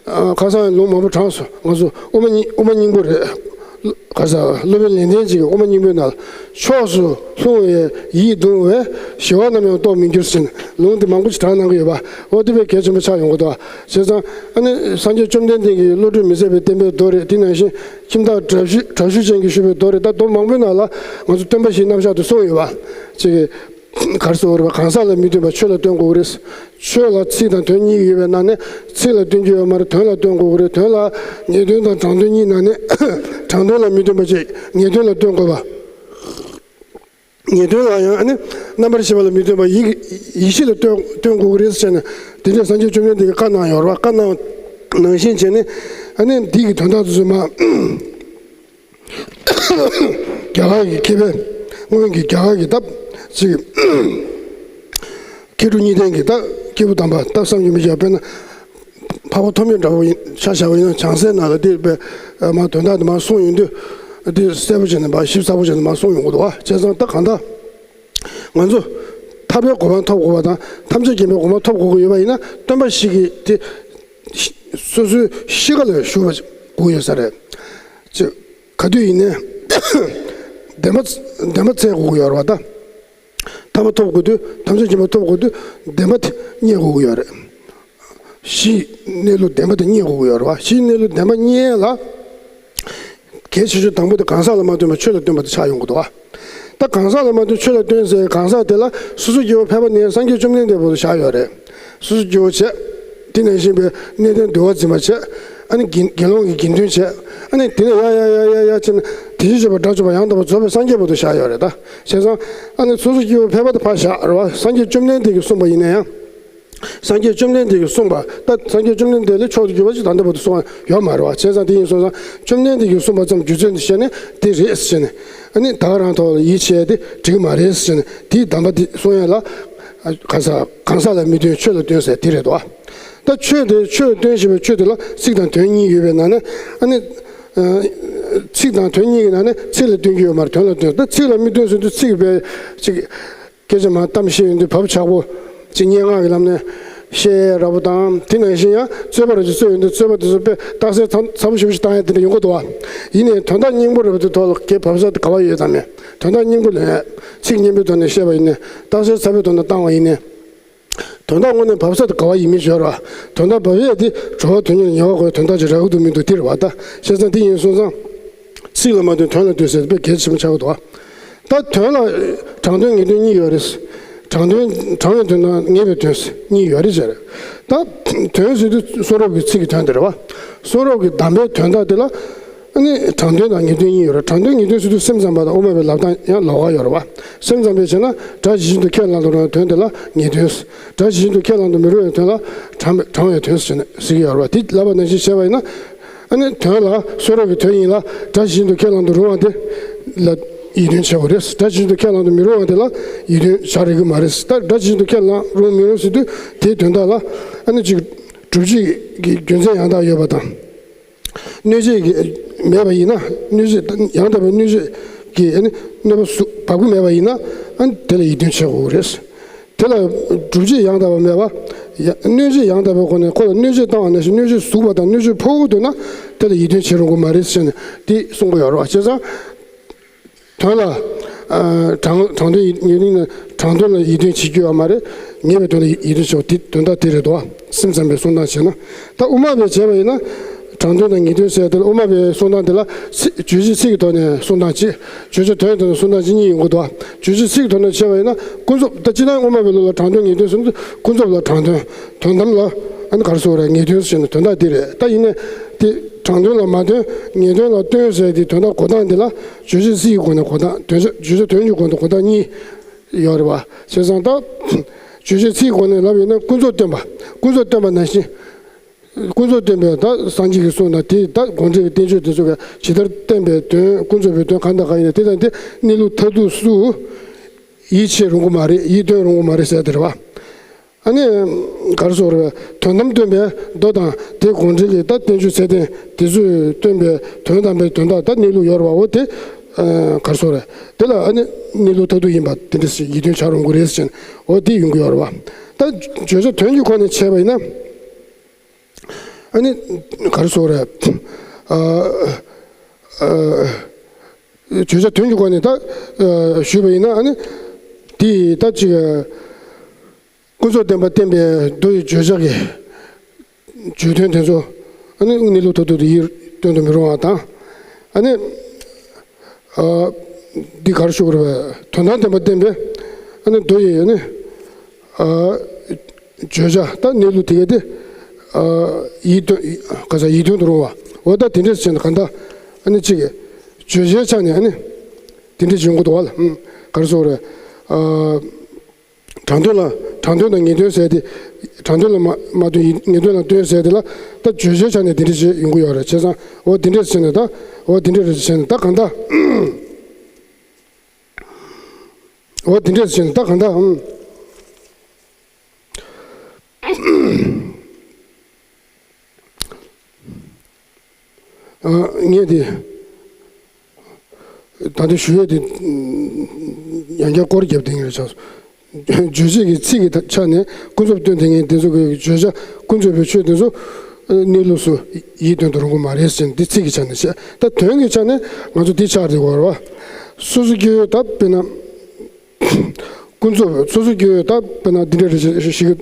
ཨ་ཁ་སང་ལུང་མང་པོ་དྲངས་སོང་། ང་ཚོ་དབུ་མ་སྙིང་དབུ་མ་སྙིང་པོ་རེད། ག་ས་སློབ་དཔོན་ལེགས་ལྡན་གྱིས་དབུ་མ་སྙིང་པོའི་ནང་། ཕྱོགས་སུ་ལྷུང་བས་ཡིད་གདུང་བས། ཞི་བ་ནམ་ཡང་རྟོགས་མི་འགྱུར་ཟེར་ནས་ལུང་དེ་མང་པོ་ཅིག་དྲངས་གནང་གི་ཡོད་པ། འོ་དེ་དཔེ་གལ་ཆེན་པོ་ཆགས་ཡོང་གི་འདུག་བྱས་ཙང་ཨ་ནི་སངས་རྒྱས་བཅོམ་ལྡན་འདས་ཀྱི་བློ་གྲོས་མི་ཟད་པའི་བསྟན་པའི་མདོ་རེད། དེ་ནང་བཞིན་ཁྱིམ་བདག་དྲག་ཤུལ་དྲག་ཤུལ་ཅན་གྱིས་ཞུས་པའི་མདོ་རེད། ད་མདོ་མང་པོའི་ནང་ལ་ང་ཚོ་སྟོན་པ་བཞིའི་རྣམ་གཞག་ཏུ་གསུངས་ཡོད་པ། ཅིག་ག་རེ་ཟེར་དགོས་རེད་པ། གང་ཟག་ལ་མི་མཐུན་པ་ཆོས་ལ་སྟོན་དགོས་ཀྱི་རེད། ཆོས་ལ་ཚིག་དང་དོན་གཉིས་ཡོད་པའི་ནང་ནས་ཚིག་ལ་སྟོན་རྒྱུ་ཡོད་མ་རེད། དོན་ལ་སྟོན་དགོས་ཀྱི་རེད། དོན་ལ་ངེས་དོན་དང་དྲང་དོན་གཉིས་ནང་ནས་དྲང་དོན་ལ་མི་མཐུན་པ་ཅིག་ངེས་དོན་ལ་སྟོན་དགོས་པ། ངེས་དོན་ལ་ཡང་ཨ་ནི་རྣམ་པར་ཤེས་པ་ལ་མི་མཐུན་པ་ཡིད་ཡིད་ཤེས་ལ་སྟོན་སྟོན་དགོས་ཀྱི་རེད་ཟེར་ནས་དེ་འདྲས་སངས་རྒྱས་བཅོམ་ལྡན་འདས་ཀྱིས་བཀའ་གནང་ཡོད་རེད་པ། བཀའ་གནང་ནང་བཞིན་བྱས་ནས་ཨ་ནི་འདི་གི་དོན་དག་དེ་ཚོ་མ་རྒྱ་གར་གྱི་མཁས་པའི་སྔོན་གྱི་རྒྱ་གར་གྱི་སྟབས་ཅིག་མཁས་གྲུབ་གཉིས་ལྡན་གྱི་ད་སྐྱེས་བུ་དམ་པ་ད་བསམ་གྱིས་མི་ཁྱབ་པ། དཔེར་ན། འཕགས་པ་ཐོབ་མི་འདྲ་བོ་ཡིན་ཆ་བཞག་པ་ཡིན་ན་བྱང་སེམས་ནང་ལ་དེ་དཔེ་མ་དོན་དག་དེ་མ་གསུངས་ཡོང་དུས་དེ་གསལ་པོ་བྱས་ནས་མ་ཞིབ་ཚགས་པོ་བྱས་ནས་མ་གསུངས་ཡོང་གི་འདུག་བ། བྱས་ཙང་ད་གང་ལྟར་ང་ཚོ་ཐར་པའི་གོ་འཕང་ཐོབ་དགོས་པ་དང་ཐམས་ཅད་མཁྱེན་པའི་གོ་འཕང་ཐོབ་དགོས་ཀྱི་ཡོད་པ་ཡིན་ན་སྟོན་པ་ཞིག་གིས་དེ་སོ་སོའི་གཤིས་ཀ་ལ་ཞུགས་པ་དགོས་ཡོད་ས་རེད། ཅེས་ག་དུས་ཡིན་ནའི་བདེན་པ་བདེན་པ་འཚོལ་དགོས་ཀྱི་ཡོད་རེད་བ་ད། ཐར་པ་ཐོབ་དགོས་དུས་ཐམས་ཅད་མཁྱེན་པ་ཐོབ་དགོས་དུས་བདེན་པ་དེ་རྙེད་དགོས་ཀྱི་ཡོད་རེད། གཞིའི་གནས་ལུགས་བདེན་པ་དེ་རྙེད་དགོས་ཀྱི་ཡོད་རེད་བ། གཞིའི་གནས་ལུགས་བདེན་པ་རྙེད་ལ། གལ་ཆེ་ཤོས་དང་པོ་དེ་གང་ཟག་ལ་མ་བསྟུན་པར་ཆོས་ལ་བསྟུན་པ་དེ་ཆགས་ཡོང་གི་འདུག་བ། ད་གང་ཟག་ལ་མ་བསྟུན་ཆོས་ལ་བསྟུན་ཟེར་གང་ཟག་དེ་ལ་སོ་སོ་སྐྱེ་བོ་ཕལ་པ་ནས་སངས་རྒྱས་བཅོམ་ལྡན་འདས་པོ་དུ་བཞག་ཡོད་རེད། སོ་སོ་སྐྱེ་བོ་བྱས། དེ་ནང་བཞིན་པའི་གནས་བརྟན་འདུལ་བ་འཛིན་པ་བྱས། ཨ་ནི་དགེ་དགེ་སློང་གི་དགེ་འདུན་བྱས། ཨ་ནི་དེ་ནས་ཡ་ཡ་ཡ་ཡ་ཡ་བྱས་ནས་དེ་བཞིན་གཤེགས་པ་དགྲ་བཅོམ་པ་ཡང་དག་པར་རྫོགས་པའི་སངས་རྒྱས་པོ་དུ་བཞག་ཡོད་རེད་ད། བྱས་ཙང་ཨ་ནི་སོ་སོ་སྐྱེ་བོ་ཕལ་པ་དུ་ཕར་བཞག་རེད་བ། སངས་རྒྱས་བཅོམ་ལྡན་འདས་ཀྱིས་གསུངས་པ་ཡིན་ན་ཡང་། སངས་རྒྱས་བཅོམ་ལྡན་འདས་ཀྱིས་གསུངས་པ་ད་སངས་རྒྱས་བཅོམ་ལྡན་འདས་ལས་མཆོག་ཏུ་གྱུར་པ་ཅིག་ད་ལྟ་བར་དུ་གསུངས་པ་ཡོད་མ་རེད་བ། བྱས་ཙང་དེ་ཡིན་སོང་ཙང་བཅོམ་ལྡན་འདས་ཀྱིས་གསུངས་པ་ཙམ་རྒྱུ་མཚན་དུ་བཤད་ནས་དེ་རེད་ཟེར་ནས་ཨ་ནི་ད་ག་རང་ཐོག་ལ་ཡིད་ཆེས་དེ་འགྲིག་གི་མ་རེད་ཟེར་ནས་དེའི་གདམས་པ་དེ་གསུང་ཡ་ལ་ག་ས་གང་ཟག་ལ་མི་བསྟུན་ཆོས་ལ་བསྟུན་ཟེར་དེ་རེད་དོ། ད་ཆོས་དེ་ཆོས་ལ་བསྟུན་བཞིན་པའི་ཆོས་དེ་ལ་ཚིག་དང་དོན་གཉིས་ཡོད་པའི་ནང་ནས་ཨ་ནི་ཚིག་དང་དོན་གཉིས་ཀྱི་ནང་ནས་ཚིག་ལ་བསྟུན་གྱི་ཡོད་མ་རེད། དོན་ལ་བསྟུན། ད་ཚིག་ལ་མི་བསྟུན་ཟེར་དུས་ཚིག་པའི་ཅིག་སྐད་ཆ་མར་གཏམ་བཤད་ཡོང་དུས་བབ་ཆགས་པོ་ཅིག་སྙན་ངག་གི་ལམ་ནས་བཤད་ཡས་འདྲ་པོ་དང་དེ་ནང་བཞིན་ཡང་རྩོད་པ་ར་ཅིག་རྩོད་ཡོང་དུས་རྩོད་པ་དེ་ཚོ་དཔེ་རྟགས་གསལ་ཚ་ཚ་པོ་ཞེ་པོ་ཞིག་བཏང་ཡས་དེ་འདྲ་ཡོང་གི་འདུག་བ། ཡིན་ནའི་དོན་དག་སྙིང་པོ་རེད་པ་དེ་ཐོག་ལ་གའི་བབ་ས་དེ་ག་བ་ཡོད་དམ་མེད། དོན་དག་སྙིང་པོ་ལ་ཡང་ཚིག་སྙན་པོའི་ཐོག་ནས་བཤད་པ་ཡིན་ནའི་རྟགས་གསལ་ཚ་པོའི་ཐོག་ནས་བཏང་བ་ཡིན་ནའི། དོན་དག་དངོས་གནས་བབས་ས་དེ་ག་བ་ཡིན་མིན་བརྗོད་ར། དོན་དག་བབས་ཡས་དེ་གྲོལ་བ་དོན་གཉེར་ལ་ཉེ་བ་དགོས་དོན་དག་ཅིག་རག་གི་འདུག་མི་འདུག་དེ་རེད་བ་ད། བྱས་ཙང་དེ་ཡིན་སོང་ཙང་། ཚིག་ལ་མ་བསྟུན་དོན་ལ་བསྟུན་ཟེར་དེ་དཔེ་གལ་ཆེན་པོ་ཆགས་ཀྱི་འདུག་བ། ད་དོན་ལ་དྲང་དོན་ངེས་དོན་གཉིས་ཡོད་རེད། དྲང་དོན་དྲང་བའི་དོན་དང་ངེས་པའི་དོན་གཉིས་ཡོད་རེད་ཟེར། ད་དོན་ཟེར་དུས་གསུང་རབ་ཀྱི་ཚིག་གི་དོན་དེ་རེད་བ། གསུང་རབ་ཀྱི་གདམས་པའི་དོན་དག་དེ་ལ། ཨ་ནི་དྲང་དོན་དང་ངེས་དོན་གཉིས་ཡོད་རེད། དྲང་དོན་ངེས་དོན་ཟེར་དུས་སེམས་ཙམ་པ་དང་དབུ་མ་པའི་ལབ་སྟངས་ཡང་ལོགས་ཀ་ཡོད་རེད་བ། སེམས་ཙམ་པས་བྱས་ན་སྒྲ་ཇི་བཞིན་དུ་ཁས་བླངས་དུ་རུང་བའི་དོན་དེ་ལ་ངེས་དོན། སྒྲ་ཇི་བཞིན་དུ་ཁས་བླངས་དུ་མི་རུང་བའི་དོན་ལ་དྲང་བའི་དྲང་བའི་དོན་ཟེར་ནས་ཟེར་གྱི་ཡོད་རེད་བ། དེ་ལབ་པ་ནང་བཞིན་བྱས་པ་ཡིན་ན། ཨ་ནི་དོན་ལ་གསུང་རབ་ཀྱི་དོན་ཡིན་ལ་སྒྲ་ཇི་བཞིན་དུ་ཁས་བླངས་དུ་རུང་བ་དེ་ལ་ཡིད་རྟོན་བྱེད་དགོས་རེད། སྒྲ་ཇི་བཞིན་དུ་ཁས་བླངས་དུ་མི་རུང་བ་དེ་ལ་ཡིད་རྟོན་བྱ་རིགས་ཀྱི་མ་རེད། ད་སྒྲ་ཇི་བཞིན་དུ་ཁས་བླངས་རུང་མི་རུང་ཟེར་དུས་དེའི་དོན་དག་ལ་ཨ་ནི་ཅིག་སྒྲུབ་བྱེད་ཀྱི་རྒྱུ་མཚན་ཡང་དག་ཡོད་པ་དང་། གནོད་བྱེད་ཀྱི་མེད་པ་ཡིན་ན། གནོད་བྱེད་ཡང་དག་པའི་གནོད་བྱེད་ཀྱི་ཨ་ནི་གནོད་པ་གཟུ་བ་སྤུ་མེད་པ་ཡིན་ན། ཨ་ནི་དེ་ལ་ཡིད་རྟོན་བྱེད་དགོས་རེད། དེ་ལ་སྒྲུབ་བྱེད་ཡང་དག་པ་མེད་པ། ཡ་གནོད་བྱེད་ཡང་དག་པའི་སྒོ་ནས་ཁོ་ལ་གནོད་བྱེད་བཏང་བ་ནང་བཞིན་གནོད་བྱེད་གཟུག་པ་དང་གནོད་བྱེད་ཕོག་འདུག་ན། དེ་ལ་ཡིད་རྟོན་བྱེད་རུང་གི་མ་རེད་ཟེར་ནས་དེ་གསུང་གི་ཡོད་རེད་བ། བྱས་ཙང་། དོན་ལ། ཨ་དྲང་དྲང་དོན་ཡིན་ཡིན་ན་དྲང་དོན་ལ་ཡིད་རྟོན་བྱེད་རྒྱུ་ཡོད་མ་རེད། ངེས་པའི་དོན་ལ་ཡིད་རྟོན་བྱེད་པ་དེ་དོན་དག་དེ་རེད་དོ། སེམས་ཙམ་པའི་གསུང་སྟངས་བྱས་ན། ད་དབུ་མ་པས་བྱས་པ་ཡིན་ན། དྲང་དོན་དང་ངེས་དོན་ཟེར་དེ་ལ། དབུ་མ་པའི་གསུང་སྟངས་དེ་ལ་ཚིག་བརྗོད་བྱའི་ཚིག་གི་ཐོག་ནས་གསུང་སྟངས་གཅིག་བརྗོད་བྱ་དོན་གྱི་ཐོག་ནས་གསུང་སྟངས་གཅིག་གཉིས་ཡོང་གི་འདུག་བརྗོད་བྱའི་ཚིག་གི་ཐོག་ནས་བྱས་པ་ཡིན་ན། ཀུན་རྫོབ། ད་སྤྱིར་བཏང་དབུ་མ་པའི་ལུགས་ལ་དྲང་དོན་ངེས་དོན་ཟེར་ན། ཀུན་རྫོབ་ལ་དྲང་དོན། དོན་དམ་ལ་ཨ་ནི་ག་རེ་ཟེར་དགོས་རེད། ངེས་དོན་ཟེར་ན་དོན་དག་དེ་རེད། ད་ཡིན་ནའི་དེ་དྲང་དོན་ལ་མ་བརྟེན་ངེས་དོན་ལ་བརྟེན་ཟེར་དེ་དོན་དག་གོ་སྟངས་འདི་ལ་བརྗོད་བྱའི་ཚིག་གི་སྒོ་ནས་གོ་སྟངས། དོན་བྱ་བརྗོད་བྱ་དོན་གྱི་སྒོ་ནས་གོ་སྟངས་གཉིས་ཡོད་རེད་བ། བྱས་ཙང་ད་བརྗོད་བྱའི་ཚིག་གི་སྒོ་ནས་ལབ་ཡོད་ན། ཀུན་རྫོབ་སྟོན་པ། ཀུན་རྫོབ་སྟོན་པ་ནང་བཞིན། ཀུན་རྫོབ་སྟོན་པའི་ད་སངས་རྒྱས་ཀྱི་གསུང་དང་། དེ་ད་དགོངས་འགྲེལ་གྱི་བསྟན་བཅོས་དེ་ཚོ་ག་ཇི་ལྟར་བསྟན་པའི་དོན། ཀུན་རྫོབ་པའི་དོན་གང་དང་གང་ཡིན་ན། དེ་དང་དེ་གནས་ལུགས་མཐར་ཐུག་སུ་ཡིད་ཆེས་རུང་གི་མ་རེད། ཡིད་རྟོན་རུང་གི་མ་རེད་ཟེར་དེ་རེད་བ། ཨ་ནི་ག་རེ་ཟེར་དགོས་རེད། དོན་དམ་སྟོན་པའི་མདོ་དང་དེ་དགོངས་འགྲེལ་གྱི་ད་བསྟན་བཅོས་ཚད་ལྡན་དེ་ཚོས་སྟོན་པའི་དོན་དམ་པའི་དོན་དག་ད་གནས་ལུགས་ཡོད་རེད་བ། འོ་དེ་ཨ་ག་རེ་ཟེར་དགོས་རེད། དེ་ལ་ཨ་ནི་གནས་ལུགས་མཐར་ཐུག་ཡིན་པ་དེ་འདྲ་ཞིག་ཡིད་རྟོན་བྱ་རུང་གི་རེད་ཟེར་ནས། འོ་དེ་ཡོང་གི་ཡོད་རེད་བ། ད་བརྗོད་བྱ་དོན་གྱི་སྒོ་ནས་བྱས་པ་ཡིན་ན། ཨ་ནི་ག་རེ་ཟེར་དགོས་རེད། ཨ་ཨ་བརྗོད་བྱ་དོན་གྱི་སྒོ་ནས་ད་ཨ་ཞུས་པ་ཡིན་ན། ཨ་ནི་དེ་ད་ཅིག་ཀུན་རྫོབ་བདེན་པ་བསྟན་པའི་མདོ་ཡི་བརྗོད་བྱ་གི་བརྗོད་དོན་དེ་ཚོ། ཨ་ནི་གནས་ལུགས་མཐར་ཐུག་ཏུ་ཡིད་རྟོན་དུ་མི་རུང་བ་དང་། ཨ་ནི་ཨ་འདི་ག་རེ་ཞུ་དགོས་རེད་པས། དོན་དམ་བདེན་པ་བསྟན་པའི་ཨ་ནི་མདོ་ཡི་ཨ་ནི་ཨ་བརྗོད་བྱ་ད་གནས་ལུགས་དེ་ག་དེ་ཨ་ཡིད་རྟོན། ག་ས་ཡིད་རྟོན་དུ་རུང་བ། འོ་ད་དེ་འདྲས་བྱས་ན་གང་ལྟར་ཨ་ནི་གཅིག་གི་བརྗོད་བྱའི་ཆ་ནས་ཨ་ནི་དེ་འདྲས་ཡོང་གི་འདུག་བ་ལ། ཨ་ག་རེ་ཟེར་དགོས་རེད། ཨ་དྲང་དོན་ལ། དྲང་དོན་དང་ངེས་དོན་ཟེར་དེ། དྲང་དོན་ལ་མ་མ་ལྟོས། ངེས་དོན་ལ་ལྟོས་ཟེར་དེ་ལ། ད་བརྗོད་བྱའི་ཆ་ནས་དེ་འདྲ་ཞིག་ཡོང་གི་ཡོད་རེད། བྱས་ཙང་འོ་དེ་འདྲ་བྱས་ནས་ད། འོ་དེ་འདྲ་རེད་བྱས་ནས་ད་གང་ལྟར། འོ་དེ་འདྲ་བྱས་ནས་ད་གང་ལྟར། ཨང་། ཨ་ངས་དེ་ད་ལྟ་ཞུ་ཡས་དེ་ཡང་བསྐྱར་སྐོར་བརྒྱབ་བསྡད་ངེས་རེད་ཆགས་སོང་། རྗོད་བྱེད་ཀྱི་ཚིག་གི་ཆ་ནས་ཀུན་རྫོབ་སྟོན་དེ་ངས་དེ་ཚོ་གི་བརྗོད་བྱ་ཀུན་རྫོབ་པའི་ཆོས་དེ་ཚོ་གནས་ལུགས་སུ་ཡིད་རྟོན་དུ་རུང་གི་མ་རེད་ཟེར་ནས། དེ་ཚིག་གི་ཆ་ནས་བཤད། ད་དོན་གྱི་ཆ་ནས་ང་ཚོ་དེ་ཆགས་བསྡད་ཡོད་རེད་བ། སོ་སོ་སྐྱེ་བོས་ད་དཔེར་ན། ཀུན་རྫོབ། སོ་སོ་སྐྱེ་བོས་ད་དཔེར་ན་འདི་འདྲ་རེ་ཞིག་ཞིག་གི།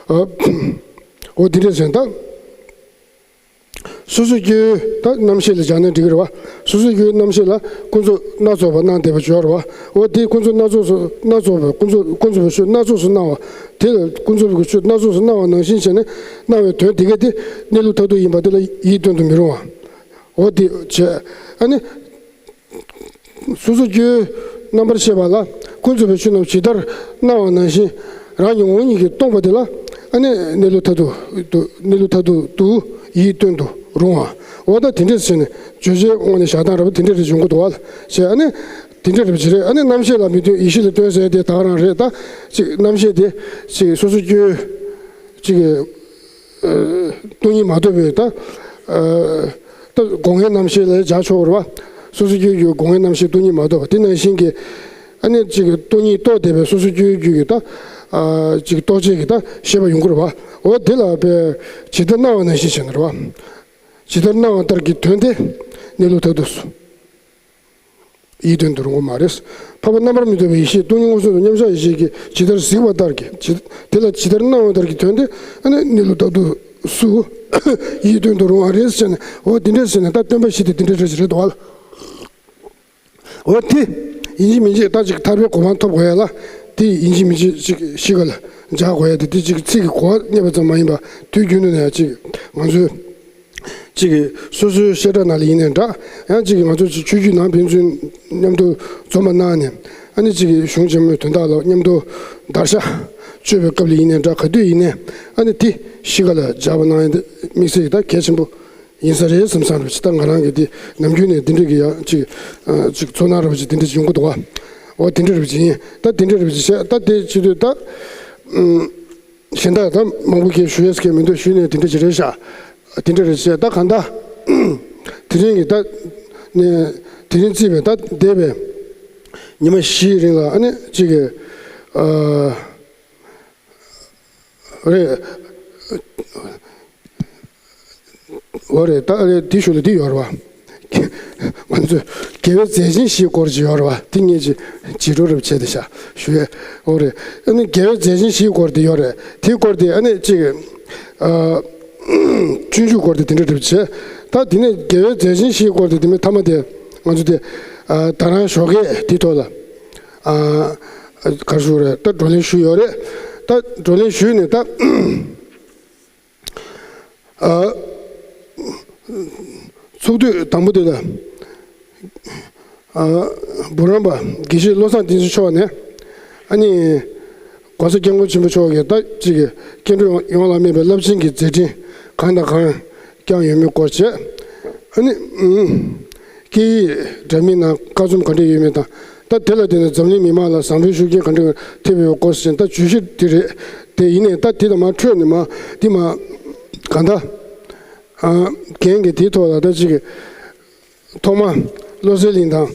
ཨ་འོ་འདི་འདྲ་བྱས་ད། སོ་སོ་སྐྱེ་བོའི་ད་རྣམ་ཤེས་ལ་སྦྱར་ན་འགྲིག་གི་རེད་བ། སོ་སོ་སྐྱེ་བོའི་རྣམ་ཤེས་ལ་ཀུན་རྫོབ་སྣ་ཚོགས་པ་སྣང་བསྡད་པ་ཅིག་ཡོད་རེད་བ། འོ་དེ་ཀུན་རྫོབ་སྣ་ཚོགས་སུ་སྣ་ཚོགས་པའི་ཀུན་རྫོབ་ཀུན་རྫོབ་པའི་ཆོས་སྣ་ཚོགས་སུ་སྣང་བ། དེ་ལ་ཀུན་རྫོབ་ཀྱི་ཆོས་སྣ་ཚོགས་སུ་སྣང་བ་ནང་བཞིན་བྱས་ནས་སྣང་བའི་དོན་དེ་ག་དེ་གནས་ལུགས་མཐར་ཐུག་ཡིན་པ་དེ་ལ་ཡིད་རྟོན་དུ་མི་རུང་བ། འོ་དེ་བྱས། ཨ་ནི། སོ་སོ་སྐྱེ་བོའི་རྣམ་པར་ཤེས་པ་ལ་ཀུན་རྫོབ་པའི་ཆོས་རྣམས་ཇི་ལྟར་སྣང་བ་ནང་བཞིན་རང་གི་ངོ་བོ་ཉིད་ཀྱིས་སྟོང་པ་དེ་ལ་ཨ་ནི་གནས་ལུགས་མཐར་ཐུག་ཏུ་གནས་ལུགས་མཐར་ཐུག་ཏུ་ཡིད་རྟོན་དུ་རུང་བ། འོ་ད་དེ་འདྲས་བྱས་ནས་བརྗོད་བྱའི་དབང་ནས་བཞག་སྟངས་འདྲ་པོ་དེ་འདྲས་རེ་ཡོང་གི་འདུག་བ་ལ་བྱས། ཨ་ནི་དེ་འདྲས་རེ་བྱས་རེད། ཨ་ནི་རྣམ་ཤེས་ལ་མི་ལྟོས། ཡེ་ཤེས་ལ་ལྟོས་ཟེར་དེ་ད་ག་རང་རེད། ད་ཅིག་རྣམ་ཤེས་དེ་ཅིག་སོ་སོ་སྐྱེ་བོའི་ཅིག་ཨ་སྟོང་ཉིད་མ་རྟོགས་པའི་ད་ཨ་ད་སྒོ་ལྔའི་རྣམ་ཤེས་ལ་སྦྱར་ཆོག་རེད་བ། སོ་སོ་སྐྱེ་བོའི་སྒོ་ལྔའི་རྣམ་ཤེས་སྟོང་ཉིད་མ་རྟོགས་པ་དེ་ནང་བཞིན་གྱི། ཨ་ནི་ཅིག་སྟོང་ཉིད་རྟོགས་བསྡད་པའི་སོ་སོ་སྐྱེ་བོའི་རྒྱུད་ཀྱི་ད་ཨ་ཅིག་རྟོག་བཅས་ཀྱི་ད་ཤེས་པ་ཡོང་གི་རེད་བ། འོ་དེ་ལ་དཔེ་ཇི་ལྟར་སྣང་བ་ནང་བཞིན་བྱས་ནས་རེད་བ། ཇི་ལྟར་སྣང་བ་ལྟར་གྱི་དོན་དེ་གནས་ལུགས་མཐར་ཐུག་སུ། ཡིད་རྟོན་དུ་རུང་བ་མ་རེད། འཕགས་པ་རྣམ་པར་མི་རྟོག་པའི་ཡེ་ཤེས་སྟོང་ཉིད་མངོན་སུམ་དུ་མཉམ་གཞག་ཡེ་ཤེས་ཀྱིས་ཇི་ལྟར་གཟིགས་པ་ལྟར་གྱི་ཇི་དེ་ལ་ཇི་ལྟར་སྣང་བ་ལྟར་གྱི་དོན་དེ་ཨ་ནི་གནས་ལུགས་མཐར་ཐུག་སུ་ཡིད་རྟོན་དུ་རུང་བ་རེད་ཟེར་ནས། འོ་དེ་འདྲས་ཟེར་ནས་ད་སྟོན་པ་བཞི་དེ་དེ་འདྲས་རེད་ཟེར་རེད་འདུག་བ་ལ། འོ་དེ་ཡིན་གཅིག་མིན་གཅིག་ད་ཅིག་ཐར་པའི་གོ་འཕང་ཐོབ་དགོས་ཡ་ལ་དེ་ཡིན་གཅིག་མིན་གཅིག་ཅིག་གཤིས་ཀ་ལ་འཇགས་དགོས་ཡ་དེ། དེ་ཅིག་ཚིག་གི་གོ་བ་རྙེད་པ་ཙམ་མ་ཡིན་པ་དུས་རྒྱུན་དུ་ནས་ཅིག་ང་ཚོའི། གཅིག་གིས་སོ་སོའི་བཤད་གྲྭ་ནང་ལ་ཡིན་ནའི་འདྲ། ཡང་གཅིག་གིས་ང་ཚོ་ཆོས་བརྒྱུད་ནང་ཕན་ཚུན་མཉམ་དུ་འཛོམས་པ་གནང་ནས། ཨ་ནི་གཅིག་གིས་གཞུང་ཆེན་མོའི་དོན་དག་ལ་མཉམ་དུ་བརྡར་ཤ་གཅོད་པའི་སྐབས་ལ་ཡིན་ནའི་འདྲ། ག་དུས་ཡིན་ནའི་ཨ་ནི་དེ་གཤིས་ཀ་ལ་འཇགས་པ་གནང་ཡ་དེ་དམིགས་བསལ་གྱི་ད་གལ་ཆེན་པོ་ཡིན་ས་རེད་བསམ་བསམ་རེད། ད་ང་རང་གིས་དེ་ནམ་རྒྱུན་ནས་དེ་འདྲ་གི་ཡང་གཅིག་ཨ་གཅིག་ཚོར་སྣང་འདྲ་པོ་ཅིག་དེ་འདྲ་ཅིག་ཡོང་གི་འདུག་བ། འོ་དེ་འདྲ་འདྲ་པོ་ཅིག་ཡིན། ད་དེ་འདྲ་འདྲ་པོ་ཅིག་བྱས། ད་དེ་བྱེད་དུས་ད་ཨུམ། གཞན་དག་ད་མང་པོ་སྐད་ཞུ་ཡས་སྐད་མི་འདུག་ཞུས་ནས་དེ་འདྲ་ཅིག་རེད་ཤག་དེ་འདྲ་རེད་ཤག་ད་གང་ལྟར་དེ་རིང་གི་ད་ནས་དེ་རིང་བརྩིས་པའི་ད་འདས་པའི་ཉི་མ་བཞིའི་རིང་ལ་ཨ་ནི་གཅིག་གི་ཨ་རེད། འོ་རེད། ད་རེད། དེ་ཞུ་ལ་དེ་ཡོད་རེད་བ། ང་ཚོས་དགེ་བའི་མཛད་ཆེན་བཞིའི་སྐོར་ཅིག་ཡོད་རེད་བ། དེ་ངས་ཅིག་བྱིས་སྒྲུང་རབ་བྱས་ཏེ་ཤག་ཞུ་ཡས། འོ་རེད། ཨ་ནི་དགེ་བའི་མཛད་ཆེན་བཞིའི་སྐོར་དེ་ཡོད་རེད། དེའི་སྐོར་དེ་ཨ་ནི་ཅིག་ཨ་སྤྱོད་འཇུག་སྐོར་དེ་དེ་འདྲ་རབ་བྱས། ད་དེ་ནས་དགེ་བའི་མཛད་ཆེན་བཞིའི་སྐོར་དེ་དེ་མིན་མཐའ་མ་དེ་ང་ཚོ་དེ་ཨ་ད་རང་ཞོགས་ཀས་དེའི་ཐོག་ལ་ཨ་ག་རེ་ཞུ་རེད། ད་བགྲོ་གླེང་ཞུས་ཡོད་རེད། ད་བགྲོ་གླེང་ཞུས་ནས་ད། ཨ། ཚོགས་དུས་དང་པོ་དེ་ལ། ཨ། འབུམ་རམས་པ་དགེ་བཤེས་བློ་བཟང་བསྟན་འཛིན་མཆོག་ནས། ཨ་ནི། ༸གོང་ས་༸སྐྱབས་མགོན་ཆེན་པོ་མཆོག་གིས་ད་ཅིག་སྐྱེ་འགྲོ་ཡོངས་ལ་སྨན་པའི་རླབས་ཆེན་གྱི་མཛད་འཕྲིན་གང་དང་གང་བསྐྱངས་ཡོད་མེད་སྐོར་བྱས། ཨ་ནི། ཨུམ། སྐད་ཡིག་འདྲ་མིན་ནང་ཀ་རྩོམ་ག་འདྲ་ཡོད་མེད་དང་། ད་དེ་ལ་བརྟེན་ནས་འཛམ་གླིང་མི་མང་ལ་བཟང་པོའི་ཤུགས་རྐྱེན་ག་འདྲ་ཐེབས་ཡོད་སྐོར་ཟེར་ད་བརྗོད་གཞི་དེ་རེད། དེ་ཡིན་ནའི་ད་དེ་དང་མར་འཕྲོས་ནས་མ་དེ་མ་གང་ལྟར་ཨ་འགན་གྱི་དེའི་ཐོག་ལ་ད་ཅིག་ཐོག་མ་བློ་གསལ་གླིང་དང་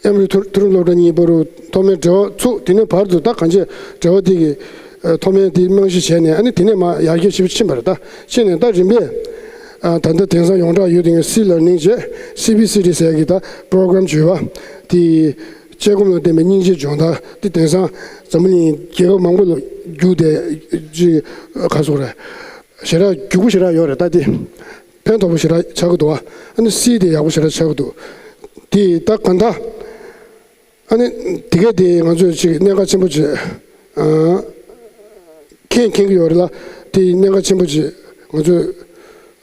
ཨེམ་རི་མཐོ་རིམ་སློབ་གྲྭ་གཉིས་བར་དུ་ཐོག་མའི་འབྲེལ་བ་ཚུགས། དེ་ནས་བར་དུ་ད་གང་ཅི་འབྲེལ་བ་དེ་གི་ཐོག་མའི་དེ་རྨང་གཞི་བྱས་ནས་ཨ་ནི་དེ་ནས་མ་ཡར་རྒྱས་ཞིབ་ཕྱིན་པ་རེད། ད་ཕྱིན་ནས་ད་རིམ་པས་ད་ལྟ་དེང་སང་ཡོངས་གྲགས་ཡོད་དེ་ངས་སི་ལར་ནིང་བྱས་སི་བི་སི་ཊི་ཟེར་གི་ད་པྲོ་གྲམ་བརྗོད་པ་དེ། དཔྱད་སྒོམ་ལ་བརྟེན་པའི་སྙིང་རྗེའི་སྦྱོང་བརྡར་དེ་དེང་སང་འཛམ་བུ་གླིང་རྒྱལ་ཁབ་མང་པོ་ལ་བརྒྱུད་དེ་ཅི་ག་སོགས་རེད། ཞེ་དྲག་རྒྱུགས་པོ་ཞེ་དྲག་ཡོད་རེད། ད་དེ་ཕན་ཐོགས་པོ་ཞེ་དྲག་ཆགས་ཀྱི་འདུག་བ། ཨ་ནི་སི་དེ་ཡག་པོ་ཞེ་དྲག་ཆགས་ཀྱི་འདུག་དེ་ད་ག་འདྲ། ཨ་ནི་དེ་གས་དེ་ང་ཚོས་ཅིག་གནད་འགག་ཆེན་པོ་ཅིག་ཨ་མཁྱེན་མཁྱེན་གྱི་ཡོད་རེད་ལ། དེ་གནད་འགག་ཆེན་པོ་ཅིག་ང་ཚོས་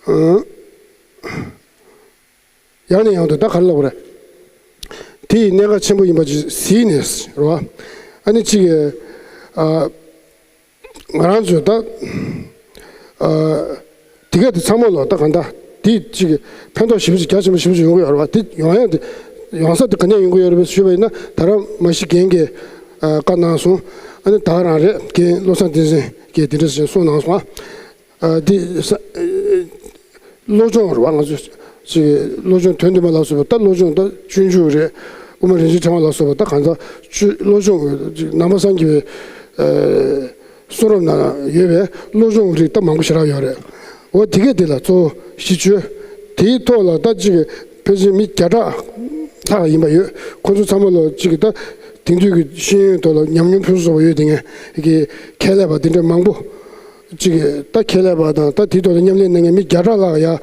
ཨ། ཡང་ནས་ཡང་དུ་ད་ག་རེ་ལབ་དགོས་རེད། དེ་ཡི་གནད་འགག་ཆེན་པོ་ཡིན་པ་ཅིག་གཟིགས་ནས་རེད་བ། ཨ་ནི་གཅིག་གིས་ཨ་ང་རང་ཚོས་ད་ཨ་དེ་ག་དེ་ཚང་མ་ལོ་ད་གང་ལྟར་དེ་གཅིག་གིས་ཕན་ཐོགས་ཞེ་པོ་ཅིག་རྒྱ་ཆེན་པོ་ཞེ་པོ་ཅིག་ཡོང་གི་ཡོད་རེད་བ། དེ་ཡོང་ཡ་དེ་ཡོང་ས་དེ་ག་ནས་ཡོང་གི་ཡོད་རེད་པས་ཞུས་པ་ཡིན་ན། ད་རང་མ་གཞི་རྒན་གྱིས་ཨ་བཀའ་གནང་སོང་། ཨ་ནི་ད་ག་རང་རེད། རྒན་བློ་བཟང་བསྟན་འཛིན་གྱིས་དེ་འདྲ་ཞིག་གསུངས་གནང་སོང་། ཨ་དེ་ས་ཨ་བློ་སྦྱོང་རེད་བ། ང་ཚོ་ཅིག་བློ་སྦྱོང་དོན་བདུན་པ་ལ་སོགས་པ་ད་བློ་སྦྱོང་ད་སྤྱོད་འཇུག་རེད། དབུ་མ་རིན་ཆེན་ཕྲེང་བ་ལ་སོགས་པ་ད་གང་ཟག་སྤྱོད་བློ་སྦྱོང་ཅིག་ནང་པ་སངས་རྒྱས་པའི་ཨ་གསུང་རབ་ནང་ཡོད་པའི་བློ་སྦྱོང་རིགས་ད་མང་པོ་ཞེ་དྲག་ཡོད་རེད། འོ་དེ་གས་དེ་ལ་གཙོ་བོ་གཞི་བཅོལ། དེའི་ཐོག་ལ་ད་ཅིག་ཕལ་ཆེར་མི་བརྒྱ་ཕྲག་ལྷག་ཡིན་པ་ཡོད། ཁོ་ཚོ་ཚང་མ་ལོ་གཅིག་གི་ད་དེང་དུས་ཀྱི་ཤེས་ཡོན་ཐོག་ལ་ཉམས་མྱོང་ཕུན་སུམ་ཚོགས་པ་ཡོད་དེ་ངས་ཀྱི་ཁྱད་ལས་པ་དེ་འདྲ་མང་པོ་གཅིག་གི་ད་ཁྱད་ལས་པ་དང་ད་དེའི་ཐོག་ལ་མཉམ་ལས་གནང་མཁན་མི་བརྒྱ་ཕྲག་ལྷག་ཡ་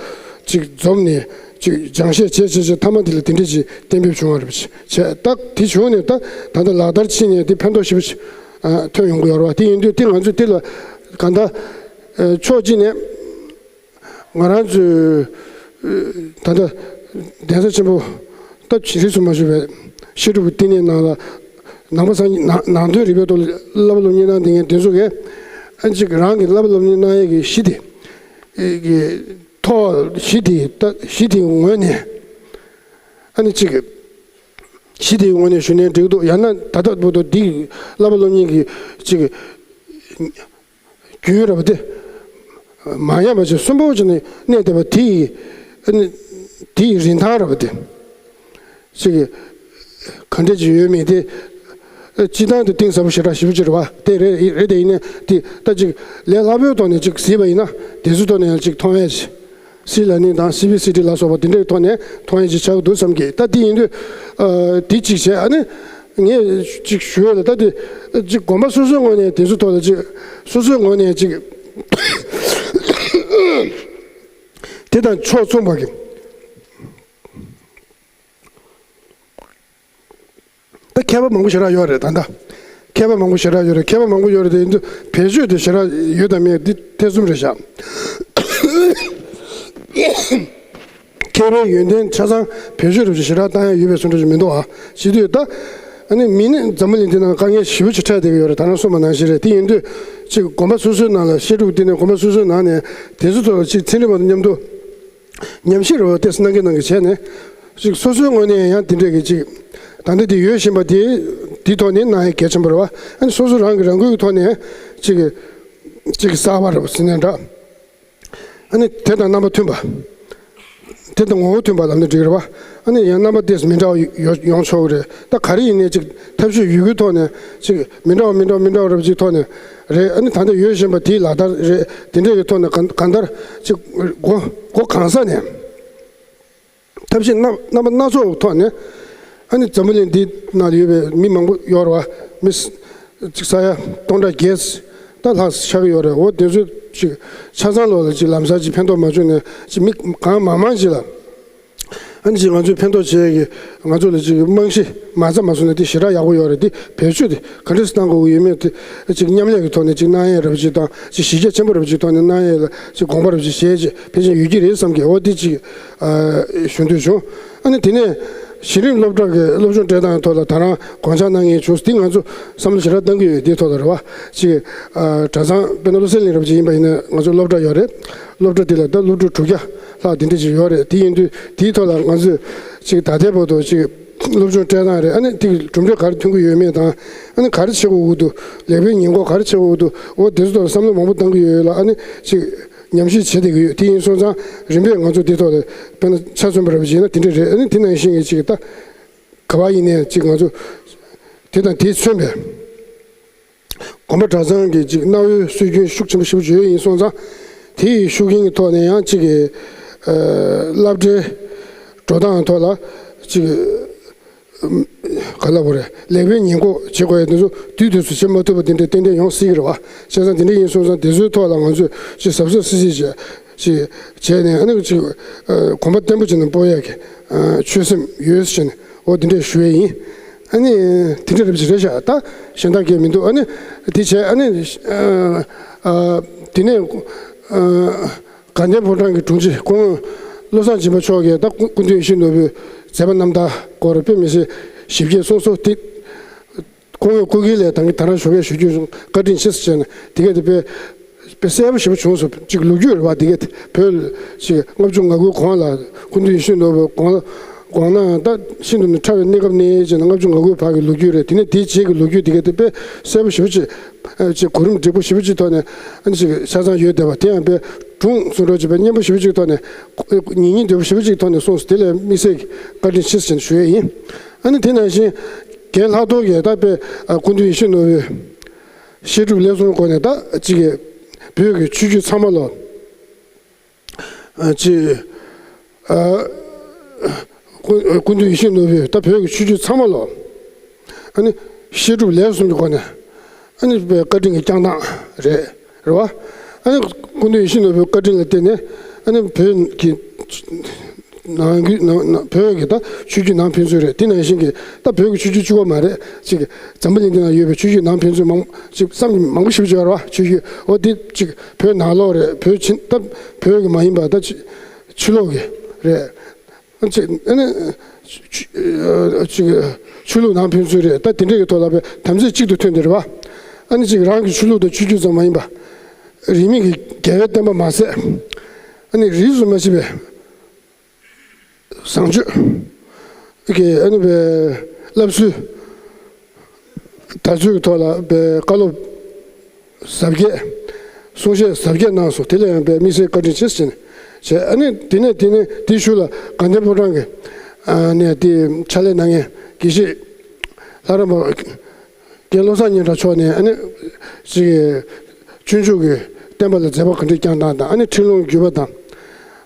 གཅིག་འཛོམས་ནས་གཅིག་སྦྱང་བཤད་བྱས་བྱས་བྱས་མཐའ་མ་དེ་ལ་དེ་འདྲ་ཅིག་གཏན་འབེབས་བྱུང་བ་རེད། བྱས་ད་དེ་བྱུང་ནས་ད་ད་ལྟ་ལག་བསྟར་ཕྱིན་ནས་དེ་ཕན་ཐོགས་ཞེ་པོ་ཅིག་ཐོན་ཡོང་གི་ཡོད་རེད་བ། དེ་ཡིན་དུས་དེ་ང་ཚོས་དེ་ལ་གང་ལྟར་ཕྱོགས་གཅིག་ནས། ང་རང་ཚོའི་ད་ལྟ་གདན་ས་ཆེན་པོ་ད་རིས་སུ་མ་ཆད་པའི་བཤད་སྒྲུབ་ཀྱི་བསྟི་གནས་ནང་ལ་ནང་པ་སངས་རྒྱས་ནང་ནང་དོན་རིག་པའི་ཐོག་ལ་བསླབ་པ་སློབ་གཉེར་གནང་བསྡད་མཁན་དེ་ཚོ་གས་ཨ་ཅིག་རང་གི་བསླབ་པ་སློབ་གཉེར་གནང་ཡས་ཀྱི་གཞི་དེ་གི་ཐོག་གཞི་དེ་ད་གཞི་དེའི་ངོས་ནས་ཨ་ནི་ཅིག་གཞི་དེའི་ངོས་ནས་ཞུ་ནའི་འགྲིག་འདུག་ཡང་ན་ད་ལྟ་བར་དུ་འདི་བསླབ་པ་སློབ་གཉེར་གྱི་ཅིག་རྒྱུན་རབ་དེ། མ་ཡལ་བ་ཅིག་གསོན་པོ་བྱས་ནས་གནས་བསྡད་པ་དེ་ཡིས། ཨ་ནི་དེ་ཡི་རིན་ཐང་རབ་དེ། ཅིག་ག་འདྲ་ཅིག་ཡོད་མེད་དེ། སྤྱི་བཏང་དུ་གཏིང་ཟབ་པོ་ཞེ་དྲག་ཞེ་པོ་ཅིག་རེད་བ། དེ་རེད་རེད་དེ་ཡིན་ན་དེ་ད་ཅིག་ལས་སླ་པོའི་ཐོག་ནས་ཅིག་གཟིགས་པ་ཡིན་ན་དེ་ཚོའི་ཐོག་ནས་ཅིག་མཐོང་ཡས་ཅིག་སི་ལར་ནིང་དང་སི་བི་སི་ཊི་ལ་སོགས་པ་དེ་འདྲའི་ཐོག་ནས་མཐོང་ཡས་ཅིག་ཆགས་ཀྱི་འདུག་བསམ་གི། ད་དེ་ཡིན་དུས་ཨ་དེ་གཅིག་བྱས། ཨ་ནི་ངས་ཅིག་ཞུ་ཡས་ལ་ད་དེ་ཅིག་དགོན་པ་སོ་སོའི་ངོས་ནས་དེ་ཚོ་ཐོག་ལ་ཅིག་སོ་སོའི་ངོས་ནས་ཅིག་དེ་དང་ཕྱོགས་མཚུངས་པ་གི་ད་མཁས་པ་མང་པོ་ཞེ་དྲག་ཡོད་རེད། ད་ལྟ་མཁས་པ་མང་པོ་ཞེ་དྲག་ཡོད་རེད། མཁས་པ་མང་པོ་ཡོད་རེད་དེ་ཡིན་དུས་བེད་སྤྱོད་དེ་ཞེ་དྲག་ཡོད་དམ་མེད་འདི་ཐེ་ཚོམ་རེད་ཤག་མཁས་པའི་ཡོན་ཏན་ཆ་ཚང་བེད་སྤྱོད་རུབ་ཅིག་ཞེ་དྲག་བཏང་ཡ་ཡོད་པའི་བཟོ་འདྲ་ཞིག་མི་འདུག་ཨ། བྱེད་དུས་ད་ཨ་ནི་མི་ནི་འཛམ་བུ་གླིང་འདི་ནང་དཀའ་ངལ་ཞེ་པོ་ཅིག་འཕྲད་བསྡད་ཀྱི་ཡོད་རེད། ད་ནང་གསུངས་པ་ནང་བཞིན་རེད། དེ་ཡིན་དུས་ཅིག་དགོན་པ་སོ་སོའི་ནང་ལ་བཤད་སྒྲུབ་བསྟི་གནས་དགོན་པ་སོ་སོའི་ནང་ནས་དེ་ཚོ་ཐོག་ལ་ཅིག་ཚན་རིག་པ་དང་མཉམ་དུ་ཉམས་ཞིབ་རོགས་ཏོག་ཙམ་གནང་གི་གནང་གི་བྱས་ནས་ཅིག་སོ་སོའི་ངོས་ནས་ཡང་དེ་འདྲས་ཀྱི་ཅིག་ད་ལྟ་དེ་ཡོད་བཞིན་པ་དེ་དེའི་ཐོག་ནས་གནང་ཡ་གལ་ཆེན་པོ་རེད་བ། ཨ་ནི་སོ་སོ་རང་གི་རང་འགུལ་གྱི་ཐོག་ནས་ཅིག་གཅིག་གསར་པ་རེད་པ་ཟེར་ནའི་འདྲ། ཨ་ནི་དེ་དང་རྣམ་པ་མཐུན་པ། དེ་དང་ངོ་བོ་མཐུན་པ་ལབ་ན་འགྲིག་རེད་པ། ཨ་ནི་ཡང་རྣམ་པ་དེ་མི་འདྲ་བ་ཡོ་ཡོང་ཆོག་གི་རེད། ད་ག་རེ་ཡིན་ནའི་ཅིག་ཐབས་ཤེས་ཡོད་རྒུའི་ཐོག་ནས་ཅིག་མི་འདྲ་བ་མི་འདྲ་བ་མི་འདྲ་བ་རེ་བ་ཅིག་ཐོག་ནས་རེད། ཨ་ནི་ད་ལྟ་ཡོད་བཞིན་པ་དེའི་ལག་བསྟར་རེད། དེ་འདྲས་ཀྱི་ཐོག་ནས་གང་གང་ལྟར་ཅིག་སྒོ་སྒོ་གང་ས་ནས། ཐབས་ཤེས་རྣམ་རྣམ་པ་སྣ་ཚོགས་ཐོག་ནས། ཨ་ནི་འཛམ་བུ་གླིང་འདི་ནང་ལ་ཡོད་པའི་མི་མང་པོ་ཡོད་རེད་པ། མི་ས་ཅིག་ས་ཡ་སྟོང་ཕྲག་བརྒྱད་ཙམ་ད་ལྷག་ཆགས་ཀྱི་ཡོད་རེད། འོ་དེ་ཚོ་ཅིག་ཆ་ཚང་ལོག་ལ་ཅིག་ལམ་སང་ཅིག་ཕན་ཐོགས་མ་བྱུང་ནས་ཅིག་མི་གང་མང་མང་ཅིག་ལ། ཨ་ནི་ཅིག་ང་ཚོས་ཕན་ཐོགས་བྱེད་ཀྱི་ང་ཚོ་ལ་ཅིག་རྨང་གཞི་མ་རྩ་མ་བཟོ་ནས་དེ་ཞེ་དྲག་ཡག་པོ་ཡོད་རེད། དེ་བེད་སྤྱོད་དེ་ག་འདྲས་སེ་བཏང་དགོས་ཀྱི་ཡོད་མེད་དེ་ཅིག་མཉམ་ལས་ཀྱི་ཐོག་ནས་ཅིག་གནང་ཡས་རབ་ཅིག་དང་ཅིག་གཞི་རྒྱ་ཆེན་པོ་རབ་ཅིག་ཐོག་ནས་གནང་ཡས་ལ་ཅིག་དགོངས་པ་རབ་ཅིག་བཞེས་ཅིག་ཕལ་ཆེར་ཡོད་ཀྱི་རེད་བསམ་གི། འོ་དེ་ཅིག་ཨ་ཞུ་འདོད་བྱུང་། ཨ་ནི་དེ་ནས་གཞི་རིམ་སློབ་གྲྭ་གི་སློབ་སྦྱོང་སྤྲད་སྟངས་ཐོག་ལ་ད་རང་དགོངས་འཆར་གནང་མཁན་བྱུང་། དེ་ང་ཚོ་བསམ་བློ་ཞེ་དྲག་གཏང་གི་ཡོད། དེའི་ཐོག་ལ་རེད་པ། ཅིག་ཨ་གྲྭ་ཚང་དཔེར་ན་བློ་གསལ་གླིང་རབ་ཅིག་ཡིན་པ་ཡིན་ན་ང་ཚོ་སློབ་གྲྭ་ཡོད་རེད། སློབ་གྲྭ་དེ་ལ་ད་སློབ་ཕྲུག་དྲུག་བརྒྱ་ལྷག་དེ་འདྲ་ཅིག་ཡོད་རེད། དེ་ཡིན་དུས་དེའི་ཐོག་ལ་ང་ཚོས་ཅིག་ད་ལྟའི་བར་དུ་ཅིག་སློབ་སྦྱོང་སྤྲད་སྟངས་རེད། ཨ་ནི་དེ་གི་གྲུབ་འབྲས་ག་རེ་ཐོན་གྱི་ཡོད་མེད་དང་། ཨ་ནི་ག་རེ་བྱེད་དགོས་ཀྱི་འདུག་ལེགས་པའི་ཉེས་འགོག་ག་རེ་བྱེད་དགོས་ཀྱི་འདུག་འོ་དེ་ཚོ་ཐོག་ལ་བསམ་བློ་མང་པོ་གཏང་གི་ཡོད་ལ། ཨ་ནི་ཅིག་ཉམས་ཞིབ་བྱེད་བསྡད་ཀྱི་ཡོད། དེ་ཡིན་སོང་ཙང་རིམ་པས་ང་ཚོ་དེ་ཐོག་ལ་དཔེར་ན་ཆ་མཚོན་པ་རབ་བྱས་ན་དེ་འདྲ་རེད། ཨ་ནི་དེ་ནང་བཞིན་གྱི་ཅིག་ད་ག་པར་ཡིན་ནའི་ཅིག་ང་ཚོ་དེ་དང་དེས་མཚོན་པའི་དགོན་པ་གྲྭ་ཚང་གི་ཅིག་གནའ་བོའི་སྲོལ་རྒྱུན་ཤུགས་ཆེན་པོ་ཞེ་པོ་ཅིག་ཡོད། ཡིན་སོང་ཙང་དེ་ཡི་ཤུགས་རྐྱེན་གྱི་ཐོག་ནས་ཡང་ཅིག་གི་ཨ་སློབ་གྲྭའི་འགྲོ་སྟངས་ཐོག་ལ་ཅིག་ག་ལབ་དགོས་རེད། ལེགས་པའི་ཉེས་འགོག་བྱེད་དགོས་ཡ་དེ་ཚོ་དུས་དུས་སུ་བྱེད་མ་ཐུབ་པ་དེ་འདྲ་ཏན་ཏན་ཡོང་སྲིད་ཀྱི་རེད་པ། བྱས་ཙང་དེ་འདྲ་ཡིན་སོང་ཙང་དེ་ཚོའི་ཐོག་ལ་ང་ཚོས་ཅིག་གཟབ་གཟབ་ཤིག་ཤིག་བྱས་བྱས་ནས། ཨ་ནི་ཅིག་ཨ་གོམ་པ་བརྟན་པོ་བྱས་ནས་སྤོ་ཡ་གི་ཨ་ཆོད་སེམས་ཡོད་བྱས་ནས་འོ་དེ་འདྲ་ཞུ་ཡ་ཡིན། ཨ་ནི་དེ་འདྲ་རེད་པ་ཅིག་རེད་ཤག་ད་གཞན་དག་གས་མི་འདུག་ཨ་ནི་དེ་བྱས་ཨ་ནི་ཨ་ཨ་དེ་ནས་ཨ་དགའ་ལྡན་ཕོ་བྲང་གི་དྲུང་ཆེ་སྐུ་ངོ་བློ་བཟང་སྦྱིན་པ་མཆོག་གིས་ད་སྐུ་སྐུ་མདུན་ཡིད་བཞིན་ནོར་བུའི་མཛད་པ་རྣམ་ཐར་སྐོར་དཔེ་མི་སྲིད་ཞིབ་རྒྱས་གསུངས་སོང་། དེ་སྐུ་ངོའི་སྐུ་སྒེར་ལ་ད་ད་རང་ཞོགས་ཀས་ཞུ་རྒྱུ་བྱུང་། བཀའ་དྲིན་ཆེ་ཟེར་བྱས་ནས་དེ་གས་དེ་དཔེ་དཔེ་གསལ་པོ་ཞེ་པོ་བྱུང་སོང་། ཅིག་ལོ་རྒྱུས་རེད་པ། དེ་གས་དེ་བོད་ཅིག་ལྔ་བཅུ་ང་དགུའི་གོང་ལ་སྐུ་མདུན་ཡིད་བཞིན་ནོར་བུ་དགོངས་དགོངས་ན་ད་ཤིན་ཏུ་ནས་ཕྲ་བའི་གནས་སྐབས་ནས་བྱས་ནས་ལྔ་བཅུ་ང་དགུའི་བར་གྱི་ལོ་རྒྱུས་རེད། དེ་ནས་དེའི་རྗེས་ཀྱི་ལོ་རྒྱུས་དེ་གས་དེ་དཔེ་གསལ་པོ་ཞེ་པོ་ཅིག་ཨ་ཅིག་གོ་རིམ་འགྲིག་པོ་ཞེ་པོ་ཅིག་ཐོག་ནས་ཨ་ནི་ཅིག་ཆ་ཚང་ཡོད་བསྡད་པ་དེ་ཡང་དཔེ་སྒྲུང་གསུང་སྒྲོག་ཅིག་དཔེ་སྙན་པོ་ཞེ་པོ་ཅིག་ཐོག་ནས་ཉན་སྙིང་འདོད་པོ་ཞེ་པོ་ཅིག་ཐོག་ནས་གསུངས་སོང་། དེ་ལ་དམིགས་བསལ་གྱི་བཀའ་དྲིན་ཆེ་ཟེར་ནས་ཞུ་ཡས་ཡིན། ཨ་ནི་དེ་ནང་བཞིན་རྒན་ལྷག་རྡོར་གྱིས་ད་དཔེ་ཨ་སྐུ་མདུན་ཡིད་བཞིན་ནོར་བུའི་བཤད་སྒྲུབ་ལས་གསུམ་སྐོར་ནས་ད་ཅིག་གི་བོད་ཀྱི་ཆོས་བརྒྱུད་ཚང་མ་ལོ། ཨ་ཅིག་ཨ་སྐུ་སྐུ་མདུན་ཡིད་བཞིན་ནོར་བུས་ད་བོད་ཀྱི་ཆོས་བརྒྱུད་ཚང་མ་ལོ། ཨ་ནི་བཤད་སྒྲུབ་ལས་གསུམ་གྱི་སྒོ་ནས་ཨ་ནི་བཀའ་དྲིན་གྱི་བསྐྱངས་སྟངས་རེད། རེད་བ། ཨ་ནི་སྐུ་མདུན་ཡིད་བཞིན་ནོར་བུའི་བཀའ་དྲིན་ལ་བརྟེན་ནས་ཨ་ནི་བོད་ཀྱི་ནང་ནང་ནང་བོད་ཀྱི་ད་ཆོས་བརྒྱུད་ནང་ཕན་ཚུན་རེད། དེ་ནང་བཞིན་གྱི་ད་བོད་ཀྱི་ཆོས་བརྒྱུད་གཅིག་པོ་མ་རེད། ཅིག་འཛམ་བུ་གླིང་འདི་ན་ཡོད་པའི་ཆོས་བརྒྱུད་ནང་ཕན་ཚུན་མང་ཅིག་བསམ་གྱི་མང་པོ་ཞེ་པོ་ཅིག་ཡོད་རེད་བ། ཆོས་བརྒྱུད་འོ་དེ་ཅིག་བོད་ནང་ལོགས་རེད། བོད་ཕྱི་ད་བོད་ཀྱི་མ་ཡིན་པ་ད་ཕྱི་ཕྱི་ལོགས་ཀྱི་རེད། ཅིག་ཨ་ནི་ཆོས་ཆོས་ལུགས་ནང་ཕན་ཚུན་རེད། ད་དེ་འདྲས་ཀྱི་ཐོག་ལ་དཔེ་དམ་ཚིག་གཅིག་ཏུ་མཐུན་ཏེ་རེད་བ། ཨ་ནི་ཅིག་རང་གི་ཆོས་ལུགས་དང་ཆོས་བརྒྱུད་ཙམ་མ་ཡིན་པ། རིས་མེད་ཀྱི་རྒྱལ་བའི་བསྟན་པ་མ་ཟད། ཨ་ནི་རིས་སུ་མ་ཆད་པའི་བཟང་སྤྱོད་ཀྱི་ཨ་ནི་དཔེ་བསླབ་ཚུལ། དར་ཚུལ་གྱི་ཐོག་ལ་དཔེ་བཀའ་སློབ་ཟབ་རྒྱས། གསུང་བཤད་ཟབ་རྒྱས་གནང་སོང་། དེ་ལ་ཡང་དཔེ་དམིགས་བསལ་བཀའ་དྲིན་ཆེ་ཟེར་ནས་བྱས། ཨ་ནི་དེ་ནས་དེ་ནས་དེའི་གཞུག་ལ་དགའ་ལྡན་ཕོ་བྲང་གི་ཨ་ནས་དེ་ཕྱག་ལས་གནང་མཁན་དགེ་བཤེས་ལྷ་རམས་པ་རྒན་བློ་བཟང་སྙན་གྲགས་མཆོག་ནས་ཨ་ནི་ཅིག་སྤྱོད་འཇུག་གི་བསྟན་པ་ལ་མཛད་པ་ག་འདྲས་བསྐྱངས་སྟངས་དང་། ཨ་ནི་ཁྲིད་ལུང་བརྒྱུད་པ་དང་།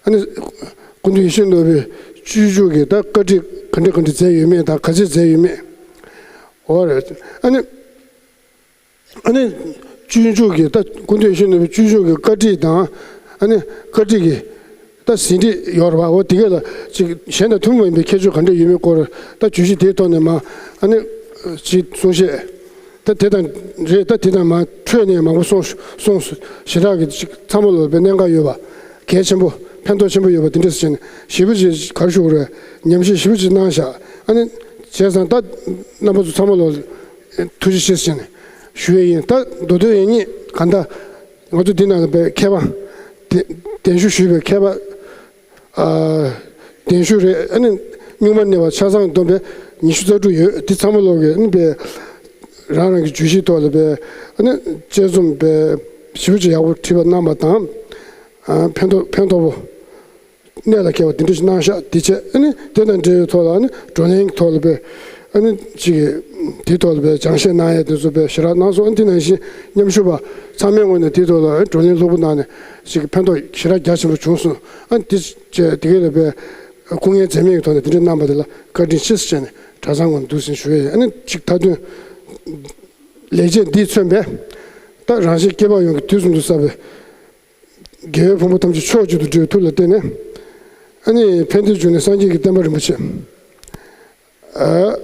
ཨ་ནི་སྐུ་མདུན་ཡིད་བཞིན་ནོར་བུས་སྤྱོད་འཇུག་གི་ད་བཀའ་ཁྲིད་ག་འདྲས་ག་འདྲས་མཛད་ཡོད་མེད་དང་ག་ཚད་མཛད་ཡོད་མེད། འོ་རེད། ཨ་ནི་ཨ་ནི་སྤྱོད་འཇུག་གི་ད་སྐུ་མདུན་ཡིད་བཞིན་ནོར་བུའི་སྤྱོད་འཇུག་གི་བཀའ་ཁྲིད་དང་། ཨ་ནི་བཀའ་ཁྲིད་ཀྱི་ད་ཟིན་བྲིས་ཡོད་རེད་བ། འོ་དེ་ག་ལ་ཅིག་གཞན་དང་མཐུན་པ་ཡིན་པའི་ཁྱད་ཆོས་ག་འདྲ་ཡོད་མེད་སྐོར་ད་བརྗོད་གཞི་དེའི་ཐོག་ནས་མ་ཨ་ནི་ཅིག་གསུང་བཤད་ད་དེ་དང་རེད། ད་དེ་དང་མ་འཕྲོས་ནས་མང་པོ་གསུངས་གསུངས་ཞེ་དྲག་གི་ཅིག་ཚང་མ་ལོ་པའི་གནད་འགག་ཡོད་པ་གལ་ཆེན་པོ་ཕན་ཐོགས་ཆེན་པོ་ཡོད་པ་དེ་འདྲ་ཟེར་ནས་ཞེ་པོ་ཅིག་ག་རེ་ཞུ་དགོས་རེད། ཉམས་ཞིབ་ཞེ་པོ་ཅིག་གནང་བཞག་ཨ་ནི་བྱས་ཙང་ད་རྣམ་པ་ཚོ་ཚང་མ་ལོ་ཐུགས་རྗེ་ཆེ་ཟེར་ནས་ཞུ་ཡས་ཡིན། ད་མདོ་དོན་ཡིན་ཉིད་ག་འདྲ་ང་ཚོ་འདི་ནང་ལ་པའི་མཁས་པ་གདན་ཞུ་ཞུས་པའི་མཁས་པ། གདན་ཞུ་རེད། ཨ་ནི་གཉུག་མ་གནས་པ་ཆ་ཚང་བསྡོམས་པས་ཉི་ཤུ་རྩ་དྲུག་ཡོད། འདི་ཚང་མ་ལོག་གི་ཨ་ནི་པའི་རང་རང་གི་བརྗོད་གཞིའི་ཐོག་ལ་པའི་ཨ་ནི་དཔྱད་རྩོམ་པའི་ ཞེ་པོ་ཅིག་ཡག་པོ་བྲིས་པ་གནང་པ་དང་། ཨ། ཕན་ཐོགས་ཕན་ཐོགས་པོ། གནད་ལ་འཁེལ་བ་དེ་འདྲ་ཞིག་གནང་ཤག་དེ་བྱས་ཨ་ནི་དེ་དང་འབྲེལ་བའི་ཐོག་ལ་ཨ་ནི་བགྲོ་གླེང་གི་ཐོག་ལ་དཔེ་ཨ་ནི་ཅིག་གིས་དེའི་ཐོག་ལ་དཔེ་སྦྱང་བཤད་གནང་ཡས་དེ་ཚོ་དཔེ་ཞེ་དྲག་གནང་སོང་། ཨ་ནི་དེ་ནང་བཞིན་མཉམ་ཞུགས་པ་ཚང་མའི་ངོས་ནས་དེའི་ཐོག་ལ་ཨ་ནི་བགྲོ་གླེང་ལྷུག་པོ་གནང་ནས་ཅིག་གིས་ཕན་ཐོགས་ཞེ་དྲག་རྒྱ་ཆེན་པོ་བྱུང་སོང་། ཨ་ནི་དེ་བྱས་དེ་གའི་ལ་དཔེ་སྐུ་ངལ་འཛེམས་མེད་ཀྱི་ཐོག་ནས་དེ་འདྲ་གནང་པ་དེ་ལ་བཀའ་དྲིན་ཆེ་ཟེར་བྱས་ནས་གྲྭ་ཚང་ངོས་ནས་འདུག་སེ་ཞུ་ཡས་ཡིན། ཨ་ནི་ཅིག་མཐའ་དོན་ལས་བྱེད་འདིས་མཚོན་པས་ད་རང་གཞན་སྐྱེ་འཕགས་ཡོངས་ཀྱི་དུས་གསུམ་དུ་བསགས་པའི་དགེ་བའི་ཕུང་པོ་ཐམས་ཅད་མཆོག་གཅིག་ཏུ་འདྲེས་པའི་མཐུ་ལ་བརྟེན་ནས། ཨ་ནི་ཕན་བདེའི་འབྱུང་གནས་སངས་རྒྱས་ཀྱི་བསྟན་པ་རིན་པོ་ཆེ། ཨ།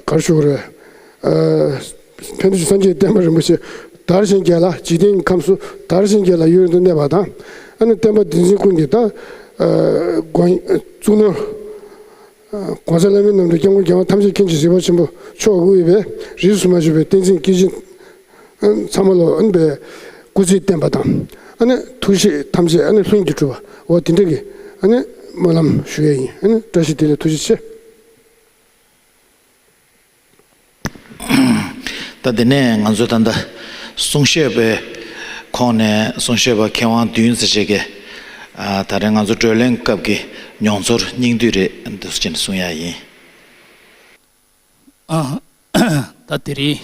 ག་རེ་ཞུ་དགོས་རེད། ཨ། ཕན་བདེའི་སངས་རྒྱས་ཀྱི་བསྟན་པ་རིན་པོ་ཆེ་དར་ཞིང་རྒྱས་ལ་འཇིག་རྟེན་གྱི་ཁམས་སུ་དར་ཞིང་རྒྱས་ལ་ཡུན་རིང་དུ་གནས་པ་དང་། ཨ་ནི་བསྟན་པ་འདི་འཛིན་ཀུན་གྱི་ད། ཨ། མགོན་གཙུག་ནོར། ཨ། ༸གོང་ས་ྋསྐྱབས་མགོན་རྣམ་གྲོལ་སྐྱབས་མགོན་རྒྱལ་བ་ཐམས་ཅད་མཁྱེན་ཅིང་གཟིགས་པ་ཆེན་པོ་མཆོག་དབུས་པའི་རིས་སུ་མ་ཆད་པའི་བསྟན་འཛིན་སྐྱེས་ཆེན་ཚང་མ་ལོ་ཨན་པའི་སྐུ་ཚེ་བརྟན་པ་དང་། ཨ་ནི་ཐུགས་བཞེད་ཐམས་ཅད་ཨ་ནི་ལྷུན་གྱིས་གྲུབ་པ་འོ་དེ་འདྲ་གི་ཨ་ནི་སྨོན་ལམ་ཞུ་ཡས་ཡིན། ཨ་ནི་བཀྲ་ཤིས་བདེ་ལེགས། ཐུགས་རྗེ་ཆེ། ད་དེ་ནས་ང་ཚོ་ད་ལྟ་གསུང་བཤད་པའི་ཁོངས་ནས་གསུང་བཤད་པ་མཁས་དབང་བདུན་ཙམ་ཞིག་གིས། ཨ། ད་རེས་ང་ཚོ་བགྲོ་གླེང་སྐབས་ཀྱི་མྱོང་ཚོར་སྙིང་བསྡུས་རེ་འདུག་ཅེས་གསུང་ཡ་ཡིན། ཨ། ད་དེ་རིང་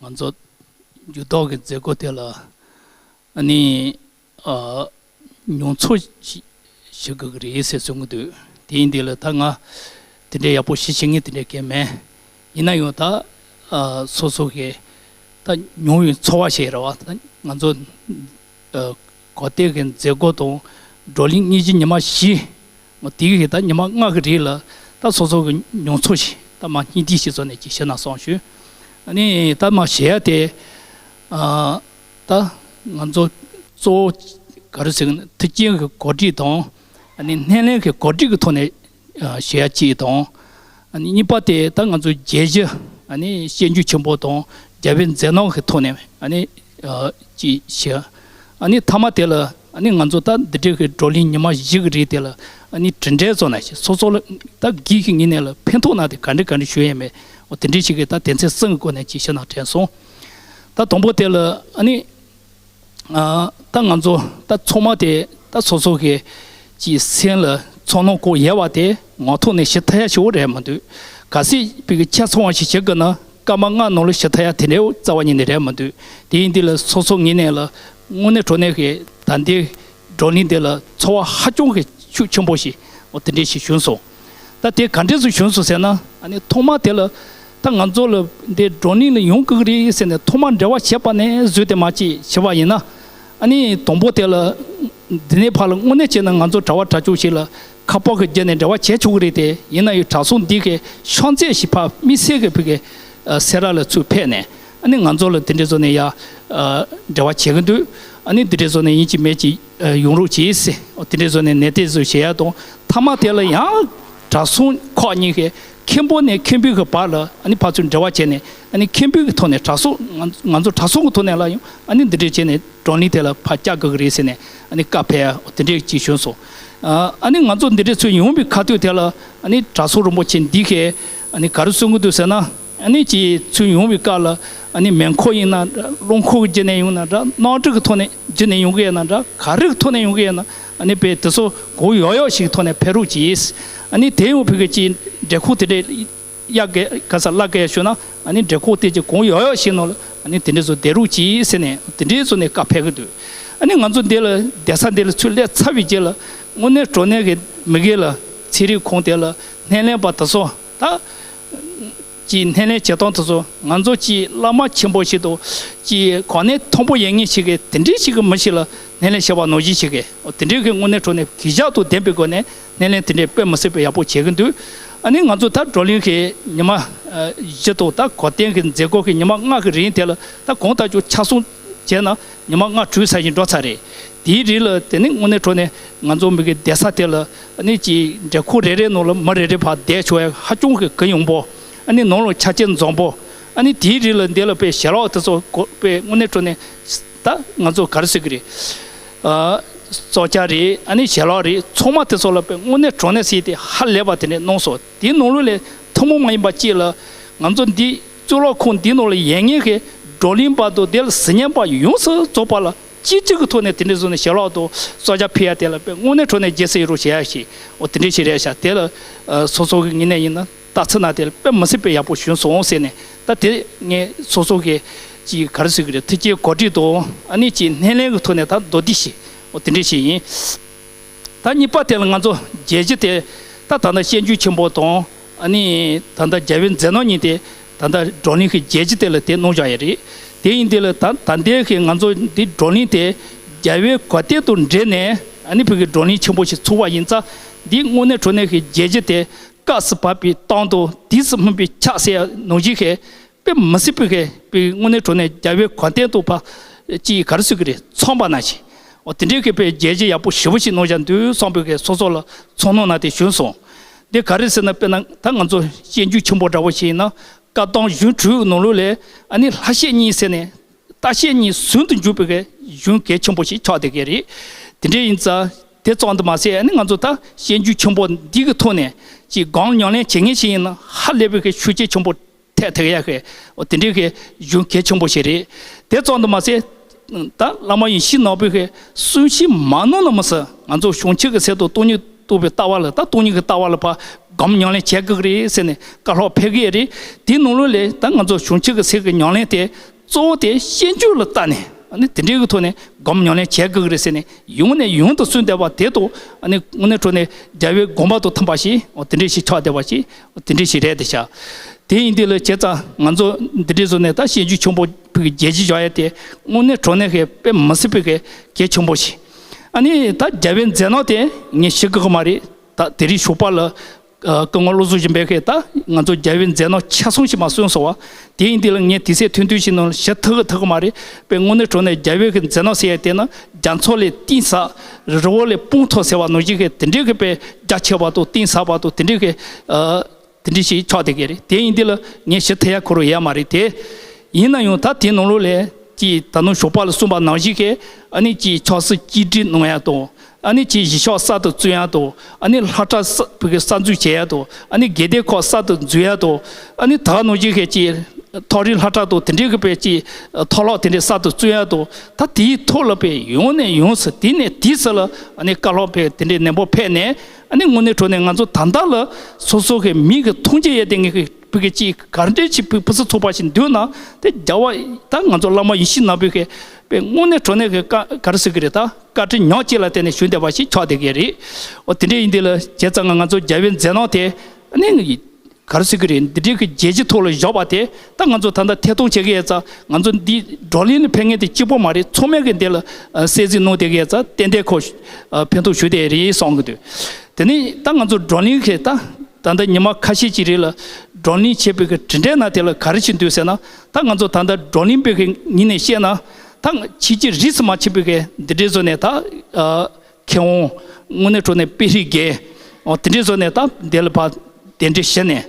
ང་ཚོ་འཇུ་ཐོག་གི་མཛད་སྒོ་དེ་ལ་ཨ་ནི། ཨ། མྱོང་ཚོར་ཞིག་ཞུ་དགོས་ཀྱི་རེད་ཟེར་གསུང་གི་འདུག་དེ་ཡིན་དུས་ལ་ད་ང་དེ་འདྲའི་ཡག་པོ་ཞིག་བྱེད་མཁན་དེ་འདྲའི་གང་མེད། ཡིན་ན་ཡང་ད། ཨ། སོ་སོ་གི་ད་མྱོང་བའི་ཚོར་བ་ཞིག་རེད་བ། ད་ང་ཚོ། ཨ། གོ་སྟོན་གྱི་མཛད་སྒོ་དང་བགྲོ་གླེང་དངོས་གཞི་ཉི་མ་བཞི། འོ་དེ་གི་ད་ཉི་མ་ལྔ་གི་རིང་ལ་ད་སོ་སོ་གི་མྱོང་ཚོར་ཞིག་ད་མར་སྙིང་བསྡུས་ཤིག་བཟོས་ནས་ཅིག་བཤད་ན་བསམ་བྱུང་། ཨ་ནི་ད་མར་ཞུ་ཡ་དེ། ཨ། ད་ང་ཚོ་གཙོ་བོ་ག་རེ་ཟེར་གི་ན་མཐུན་རྐྱེན་གྱི་གོ་སྒྲིག་དང་། ཨ་ནི་སྣེ་ལེན་གྱི་གོ་སྒྲིག་གི་ཐོག་ནས་ཞུ་ཡ་གཅིག་དང་། ཨ་ནི་གཉིས་པ་དེ་ད་ང་ཚོ་རྒྱལ་གཞི་ཨ་ནི་སྤྱོད་འཇུག་ཆེན་པོ་དང་རྒྱལ་བའི་མཛད་རྣམ་གྱི་ཐོག་ནས་ཨ་ནི་ཅིག་ཞུ། ཨ་ནི་མཐའ་མ་དེ་ལ་ཨ་ནི་ང་ཚོ་ད་འདི་འདྲའི་གི་བགྲོ་གླེང་ཉི་མ་བཞི་གི་རིང་དེ་ལ་ཨ་ནི་གྲུབ་འབྲས་བཟོ་ན་ཞིག་སོ་སོ་ལ་ད་སྒེར་གྱི་ངོས་ནས་ལ་ཕན་ཐོགས་ན་དེ་ག་འདྲ་ག་འདྲ་ཞུ་ཡས་མེད། འོ་དེ་འདྲའི་ཞིག་གི་ད་དོན་ཚན་གསུམ་གྱི་སྒོ་ནས་ཅིག་བཤད་ན་དྲན་སོང་། ད་དང་པོ་དེ་ལ་ཨ་ནི། ཨ། ད་ང་ཚོ་ད་ཚང་མ་དེ་ད་སོ་སོ་གི་ཅིག་སེམས་ལ་ཚོར་སྣང་ཁོག་ཡོད་པ་དེ་ངག་ཐོག་ནས་ཞུ་ཐུབ་ཡ་ཞིག་རེད་མི་འདུག་གལ་སྲིད་བོད་ཀྱི་ཆ་ཚང་བ་ཞིག་བྱེད་དགོས་ན་སྐར་མ་ལྔ་ནང་ལ་ཞུ་ཐུབ་ཡ་དེ་འདྲའི་རྩ་བ་ཉིད་ནས་རེད་མི་འདུག་དེ་ཡིན་དུས་ལ་སོ་སོ་ངོས་ནས་ལ་དངོས་གནས་དྲང་གནས་ཀྱི་ད་ལྟའི་བགྲོ་གླེང་འདི་ལ་ཚོར་བ་ཧ་ཅང་གི་ཤུགས་ཆེན་པོ་ཞིག་འོ་དེ་འདྲས་ཞིག་བྱུང་སོང་། ད་དེ་ག་འདྲས་སུ་བྱུང་སོང་ཟེར་ན། ཨ་ནི་ཐོག་མ་དེ་ལ་ད་ང་ཚོ་ལ་འདི་བགྲོ་གླེང་ལ་ཡོང་དགོས་ཀྱི་རེད་ཟེར་ནས་ཐོག་མ་འབྲེལ་བ་བྱས་པ་ནས་བཟོས་ཏེ་མ་ཅིག་བྱས་པ་ཡིན་ན། ཨ་ནི་དང་པོ་དེ་ལ་འདི་ནས་ཕར་ལ་དངོས་གནས་བྱས་ན་ང་ཚོ་གྲྭ་བ་གྲྭ་ཆུང་ཞིག་ལ་ཁ་པར་གྱི་བརྒྱུད་ནས་འབྲེལ་བ་བྱས་ཆོག་གི་རེད་དེ། ཡིན་ན་ཡང་གྲྭ་ཚང་འདི་གའི་ཤོང་ཚད་ཞིག་ཕར་དམིགས་བསལ་གྱི་བོད་ཀྱི་སེ་ར་ལ་ཚུར་ཕེབས་ནས། ཨ་ནི་ང་ཚོ་ལ་དེ་འདྲའི་བཟོ་ནས་ཡ། ཨ། འབྲེལ་བ་བྱེད་ཀྱི་འདུག་ཨ་ནི་དེ་འདྲའི་བཟོ་ནས་ཡིན་གཅིག་མིན་གཅིག་ཨ། ཡོང་རོགས་གྱིས་ཟེར། དེ་འདྲའི་བཟོ་ནས་ནན་ཏན་བཟོ་བྱེད་ཡ་དང་། མཐའ་མ་དེ་ལ་ཡང་གྲྭ་ཚང་ཁག་གཉིས་ཀྱི་མཁན་པོ་ནས་མཁན་པོའི་གི་བར་ལ་ཨ་ནི་ཕར་ཚུར་འབྲེལ་བ་བྱས་ནས། ཨ་ནི་མཁན་པོའི་གི་ཐོག་ནས་གྲྭ་ཚང་ང་ང་ཚོ་གྲྭ་ཚང་གི་ཐོག་ནས་ལ་ཡང་ཨ་ནི་འདི་འདྲའི་བྱས་ནས་བགྲོ་གླེང་དེ་ལ་ཕར་བཅར་དགོས་ཀྱི་རེད་ཟེར་ནས་ཨ་ནི་བཀའ་ཕེབས་ཡ་དེ་འདྲའི་ཅིག་བྱུང་སོང་། ཨ་ནི་ང་ཚོ་འདི་འདྲའི་ཚུར་ཡོང་བའི་ཁ་ཐུག་དེ་ལ་ཨ་ནི་གྲྭ་ཚང་རིན་པོ་ཆེ་འདི་གས་ཨ་ནི་ག་རེ་གསུང་གི་འདུག་ཟེར་ན། ཨ་ནི་ཅིག་ཚུར་ཡོང་བའི་སྐབས་ལ་ཨ་ནི་མེ་འཁོར་ཡིན་ན་འདྲ། རླངས་འཁོར་གྱི་བརྒྱུད་ནས་ཡོང་ན་འདྲ། གནམ་གྲུ་གི་ཐོག་ནས་བརྒྱུད་ནས་ཡོང་གི་ཡིན་ན་འདྲ། ག་རེ་གི་ཐོག་ནས་ཡོང་གི་ཡིན་ན། ཨ་ནི་དཔེ་དེ་ཚོ་གང་ཡག་ཡག་ཞིག་ཐོག་ནས་ཕེབས་རོགས་གྱིས། ཨ་ནི་དེ་ཡང་བོད་ཀྱི་ཅིག་འབྲེལ་ཁོག་དེ་འདྲའི་གཡར་གི་ག་ས་བརླག་གི་ཡ་ཞུ་ན། ཨ་ནི་འབྲེལ་ཁོག་དེ་ཅིག་གང་ཡག་ཡག་ཞིག་ནང་ལ་ཨ་ནི་དེ་འདྲ་ཚོ་བསྡད་རོགས་གྱིས་ཟེར་ནས་དེ་འདྲའི་བཟོ་ནས་བཀའ་ཕེབས་ཀྱི་འདུག་ཨ་ནི་ང་ཚོ་འདི་ལ་བསྡད་ས་འདི་ལ་ཚུར་སླེབས་ཚར་བའི་རྗེས་ལ་དངོས་གནས་དྲང་གནས་ཀྱི་མི་སྒེར་ལ་ཚན་རིག་ཁང་དེ་ལ་སྣེ་ལེན་པ་དེ་ཚོ་ད། ཀྱི་སྣེ་ལེན་བྱེད་སྟངས་དེ་ཚོ་ང་ཚོ་ཀྱི་བླ་མ་ཆེན་པོ་ཞིག་དང་ཀྱི་གོ་གནས་མཐོན་པོ་ཡོད་མཁན་ཞིག་གིས་དེ་འདྲའི་ཞིག་གི་མི་ཞིག་ལ་སྣེ་ལེན་བྱས་པ་ནང་བཞིན་ཞིག་གིས་དེ་འདྲའི་གི་དངོས་གནས་དྲང་གནས་གུས་ཞབས་དང་ལྡན་པའི་སྒོ་ནས་སྣེ་ལེན་དེ་འདྲའི་དཔེ་མི་སྲིད་པའི་ཡག་པོ་བྱེད་ཀྱི་འདུག་ཨ་ནི་ང་ཚོ་ད་བགྲོ་གླེང་གི་ཉི་མ་བཞི་དང་ད་གོ་སྟོན་གྱི་མཛད་སྒོ་གི་ཉི་མ་ལྔ་གི་རིང་དེ་ལ་ད་གང་ལྟར་ཀྱང་ཆ་ཚང་བྱས་ན་ཉི་མ་ལྔ་དྲུག་ཙམ་ཞིག་འགྲོ་ཚར་རེད། དེའི་རིང་ལ་དེ་ནི་དངོས་གནས་དྲང་གནས་ང་ཚོ་མི་གི་བསྡད་ས་དེ་ལ་ཨ་ནི་ཅིག་འབྲེལ་ཁོག་རེ་རེ་ནང་ལ་མི་རེ་རེ་ཕར་བསྡད་ཆོག་ཡ་ཧ་ཅང་གི་གུ་ཡངས་པོ། ཨ་ནི་ནང་ལ་ཆ་རྐྱེན་འཛོམས་པོ། ཨ་ནི་དེའི་རིང་ལ་འདི་ལ་དཔེ་ཞལ་ལག་དེ་ཚོ་དགོས་དཔེ་དངོས་གནས་དྲང་གནས་ད་ང་ཚོ་ག་རེ་ཟེར་གི་རེད། ཨ། བཙོ་ཇ་རེད། ཨ་ནི་ཞལ་ལག་རེད། ཚང་མ་དེ་ཚོ་ལ་དཔེ་དངོས་གནས་དྲང་གནས་ཟེར་ཏེ་ཧ་ལས་པ་དེ་འདྲ་གནང་སོང་། དེའི་ནང་ལོགས་ལས་ཐུན་མོང་མ་ཡིན་པ་གཅིག་ལ་ང་ཚོ་འདི་གཙུག་ལག་ཁང་འདིའི་ནང་ལ་ཡོད་མཁན་གྱི་བགྲོ་གླེང་པ་དང་དེ་ལ་གཟིགས་ཉན་པ་ཡོངས་སུ་རྫོགས་པ་ལ་ སྐྱིད་སྐྱིད་ཀྱི་ཐོག་ནས་དེ་འདྲའི་བཟོ་ནས་ཞལ་ལག་དང་གསོལ་ཇ་ཕུལ་ཡ་དེ་ལ་དཔེ་དངོས་གནས་དྲང་གནས་རྗེས་སུ་ཡི་རང་བྱེད་ཡ་ཞིག་འོ་དེ་འདྲའི་ཞིག་རེད་ཤག་དེ་ལ་ཨ་སོ་སོ་གི་ངོས་ནས་ཡིན་ན་ལྟ་ཚུལ་ན་དེ་ལ་དཔེ་མི་སྲིད་པའི་ཡག་པོ་བྱུང་སོང་ཟེར་ནས། ད་དེ་ངས་སོ་སོ་གི་ཅིག་ག་རེ་ཟེར་གི་རེད། ཐུགས་རྗེ་གོ་སྒྲིག་དང་ཨ་ནི་ཅིག་སྣེ་ལེན་གྱི་ཐོག་ནས་ད་མདོར་བསྡུས་ཤིག་འོ་དེ་འདྲའི་ཞིག་ཡིན། ད་གཉིས་པ་དེ་ལ་ང་ཚོ་རྒྱལ་སྤྱི་དེ་ད་ད་ལྟ་སྤྱོད་འཇུག་ཆེན་པོ་དང་ཨ་ནི་ད་ལྟ་རྒྱལ་བའི་མཛད་རྣམ་གཉིས་དེ་ད་ལྟ་བགྲོ་གླེང་གི་རྒྱལ་སྤྱི་དེ་ལ་དེ་གནང་བཞག་ཡོད་རེད། དེ་ཡིན་དེ་ལ་ད་ད་ལྟའི་གི་ང་ཚོ་འདི་བགྲོ་གླེང་དེ་རྒྱལ་བའི་གོ་གཏེར་དང་འབྲེལ་ནས་ཨ་ནི་བོད་ཀྱི་བགྲོ་གླེང་ཆེན་པོ་ཞིག་ཚུགས་པ་ཡིན་ཙང་། འདི་དངོས་གནས་དྲང་གནས་ཀྱི་རྒྱལ་སྤྱི་དེ་སྐབས་སུ་བབས་པའི་སྟངས་དང་དུས་སུ་སྨིན་པའི་ཕྱག་ཟེར་ཡ་ནང་བཞིན་གྱི་དཔེ་མི་སྲིད་པའི་གི་དཔེ་དངོས་གནས་དྲང་གནས་རྒྱལ་བའི་གོ་གཏེར་དང་ཕར་ཅིག་ག་རེ་ཟེར་གི་རེད། མཚུངས་པ་ནང་བཞིན། འོ་དེ་འདྲའི་གི་དཔེ་རྒྱལ་སྤྱི་ཡག་པོ་ཞེ་པོ་ཞིག་གནང་བཞག་འདུག་བསམ་པའི་གི་སོ་སོ་ལ་ཚོར་སྣང་ན་དེ་བྱུང་སོང་། འདི་ག་རེ་ཟེར་ན། དཔེར་ན་ད་ང་ཚོ་སྤྱོད་འཇུག་ཆེན་པོ་འདྲ་བོ་ཞིག་ཡིན་ན། བཀའ་གདམས་གཞུང་དྲུག་ནང་ལོགས་ལས་ཨ་ནི་ལྷ་བཤེས་གཉེན་ཟེར་ནས་ལྟ་བཤལ་གཉིས་ཟུང་དུ་འཇུག་པའི་གི་གཞུང་གལ་ཆེན་པོ་ཞིག་ཆགས་བསྡད་ཀྱི་རེད། དེ་འདྲ་ཡིན་ཙང་དེ་ཙམ་དུ་མ་ཟད་ཨ་ནི་ང་ཚོ་ད་སྤྱོད་འཇུག་ཆེན་པོ་འདི་གི་ཐོག་ནས་ཅིག་སྒོམ་ཉམས་ལེན་བྱེད་མཁན་ཞིག་ཡིན་ན་ཧ་ལས་པའི་གི་ཤུགས་རྐྱེན་ཆེན་པོ་ཐེབས་ཐེབས་ཡ་གི་འོ་དེ་འདྲའི་གི་གཞུང་གལ་ཆེན་པོ་ཞིག་རེད། དེ་ཙམ་དུ་མ་ཟད་ད་བླ་མ་ཡེ་ཤེས་ནོར་བུའི་གི་གསུང་བཤད་མ་གནང་ན་མི་སྲིད། ང་ཚོ་བྱང་ཆུབ་ཀྱི་སེམས་དང་སྟོང་ཉིད་རྟོགས་པའི་ལྟ་བ་ལ། ད་སྟོང་ཉིད་ཀྱི་ལྟ་བ་ལ་ཕར་སྒོམ་ཉམས་ལེན་བྱེད་དགོས་ཀྱི་རེད་ཟེར་ནས་བཀའ་སློབ་ཕེབས་ཀྱི་རེད། དེའི་ནང་ལོགས་ལས་ད་ང་ཚོ་བྱང་ཆུབ་ཀྱི་སེམས་ཀྱི་ཉམས་ལེན་དེ་གཙོ་བོ་དེ་སྤྱོད་འཇུག་ལ་བལྟས་ནས་ཨ་ནི་དེ་འདྲའི་གི་ཐོག་ནས་སྒོམ་ཉམས་ལེན་བྱེད་དགོས་ཀྱི་རེད་ཟེར་ནས་ཡང་ནས་ཡང་དུ་གསུངས་བསྡད་པ་དེ་དང་ཨ་ནི་དངོས་གནས་དྲང་གནས་རྒྱལ་བའི་དགོངས་པ་དང་མཐུན་པ་ཞིག་འོ་དེ་འདྲའི་ཞིག་ཆགས་བསྡད་པ་ཞིག་འོ་དེ་འདྲའི་ཞིག་རེད་དེ་ཤག་དེ་ཡིན་དུས་ལ་བྱས་ཙང་ང་ཚོ་འདི་འདྲའི་བཟོ་ནས་ད་སྤྱོད་འཇུག་ཆེན་པོ་བོད་ཀྱི་རྒྱལ་སྤྱི་བཞག་ཡ་དེ་དངོས་གནས་དྲང་གནས་ཀྱི་དཔེ་མི་སྲིད་པའི་གི་གལ་ཆེན་པོ་ཞིག་ཨ་ནི་ད་རྒྱལ་བའི་མཛད་རྣམ་དེ་ངས་ཞུ་དགོས་ཀྱི་མ་རེད། ད་དེ་རིང་ཞོགས་པ་ལ་ཨ་སྐུ་ངོ་བློ་བཟང་སྦྱིན་པས་ཀྱིས་ད་ང་ཚོ་རྒྱལ་བའི་མཛད་རྣམ་ཆ་ཚང་ཞིག་མར་གསུངས་སོང་བ། དེ་ཡིན་དུས་ལ་ངས་དུས་ཚོད་ཐུང་ཐུང་ཞིག་ནང་ལ་ཞུ་ཐུབ་ཀྱི་ཐུབ་ཀྱི་མ་རེད། དཔེ་དངོས་གནས་དྲང་གནས་རྒྱལ་བའི་གི་མཛད་རྣམ་ཟེར་ཡ་དེ་ནི་རྒྱ་མཚོ་ལས་གཏིང་ཟབ། རི་བོ་ལས་སྤང་མཐོ་ཟེར་བ་ནང་བཞིན་གྱི་དེ་འདྲའི་གི་དཔེ་རྒྱ་ཆེ་བ་དང་གཏིང་ཟབ་པ་དང་དེ་འདྲའི་གི་ཨ་དེ་འདྲའི་ཞིག་ཆགས་བསྡད་ཀྱི་རེད། དེ་ཡིན་དུས་ལ་ངས་ཞུ་ཐུབ་ཡ་ཁོ་རང་ཡོད་མ་རེད་དེ། ཡིན་ན་ཡང་ད་དེ་ནང་ལོགས་ལས་ཀྱི་ད་ནང་ཞོགས་པ་ལ་གསུངས་པ་ནང་བཞིན་གྱི་ཨ་ནི་ཀྱི་ཆབ་སྲིད་གཅིག་སྒྲིལ་གནང་ཡ་དང་། ཨ་ནི་ཀྱི་གཞིས་ཆགས་གསར་དུ་བཙུགས་ཡ་དང་། ཨ་ནི་སློབ་གྲྭ་གསར་བོད་ཀྱི་གསར་འཛུགས་བྱེད་ཡ་དང་། ཨ་ནི་དགེ་ལྡན་ཁོག་གསར་དུ་འཛུགས་ཡ་དང་། ཨ་ནི་ད་ནང་བཞིན་གྱི་ཀྱི་མཐོ་རིམ་སློབ་གྲྭ་དང་དེ་འདྲའི་གི་དཔེ་ཀྱི་མཐོ་སློབ་དེ་འདྲའི་གསར་དུ་བཙུགས་ཡ་དང་། ད་དེའི་ཐོག་ལ་དཔེ་ཡོང་ནས་ཡོང་སྲིད། དེ་ནས་དེ་སྲིད་ལ་ཨ་ནི་བཀའ་སློབ་དཔེ་དེ་འདྲའི་ནན་པོ་ཕེབས་ནས། ཨ་ནི་དངོས་གནས་དྲང་གནས་ང་ཚོ་ད་ལྟ་ལ་སོ་སོ་གི་མིག་གིས་མཐོང་རྒྱུ་ཡོད་དེ་ངེད་ཀྱི་བོད་ཀྱི་ཅིག་ག་འདྲ་ཅིག་ཕུ་ཕུ་སུ་ཚོགས་པ་ཞིག་འདུག་ན། དེ་རྒྱལ་བ་ད་ང་ཚོ་བླ་མ་ཡེ་ཤེས་ནོར་བུའི་གི་དཔེ་དངོས་གནས་དྲང་གནས་ཀྱི་བཀའ་ག་རེ་ཟེར་གི་རེད། ད་བཀའ་དྲིན་ཉག་གཅིག་ལ་བརྟེན་ནས་བྱུང་བསྡད་པ་ཞིག་ཆགས་བསྡད་ཀྱི་རེད། འོ་དེ་འདྲ་ཡིན་དུས་ལ་བྱས་ཙང་ང་ང་ཚོ་རྒྱལ་བའི་མཛད་རྣམ་དེ་ཨ་ནི་ག་རེ་ཟེར་གི་རེད། འདི་འདྲའི་གི་རྒྱལ་སྤྱི་ཐོག་ལ་བཞག་པ་དེ་ད་ང་ཚོ་ད་ལྟ་ཐད་གཏོང་བྱེད་ཀྱི་ཡོད་ཙང་། ང་ཚོ་འདི་བགྲོ་གླེང་ལ་ཕེབས་མཁན་དེ་གཅིག་པོ་མ་རེད། ཚང་མས་གི་འདི་ལ་ཨ་གསན་གཟིགས་གནང་བསྡད་ཀྱི་ཡོད་ཙང་ཏན་ཏན་ཁོ་ཨ་ཕན་ཐོགས་ཞུ་བསྡད་རེད་བསམ་གི་འདུག་དེ་ནས་ད་ང་ཚོ་བགྲོ་གླེང་གི་ད་ད་ལྟ་ཉི་མ་ཁ་ཤས་ཅིག་རིང་ལ་བགྲོ་གླེང་བྱས་པའི་གི་དྲི་བྲལ་ན་དེ་ལ་ག་རེ་བྱེད་འདུག་ཟེར་ན། ད་ང་ཚོ་ད་ལྟ་བགྲོ་གླེང་པའི་གི་ངོས་ནས་བཤད་ན། ད་ཕྱི་རྒྱལ་རིས་སུ་མ་ཆད་པའི་གི་འདི་འདྲའི་བཟོ་ནས་ད་ཨ་མཁས་དབང་དངོས་གནས་དྲང་གནས་དཔེ་རིག་རྒན་འོ་དེ་འདྲའི་བཟོ་ནས་ད་འདི་ལ་ཕར་གདན་འདྲེན་ཞུས་ནས།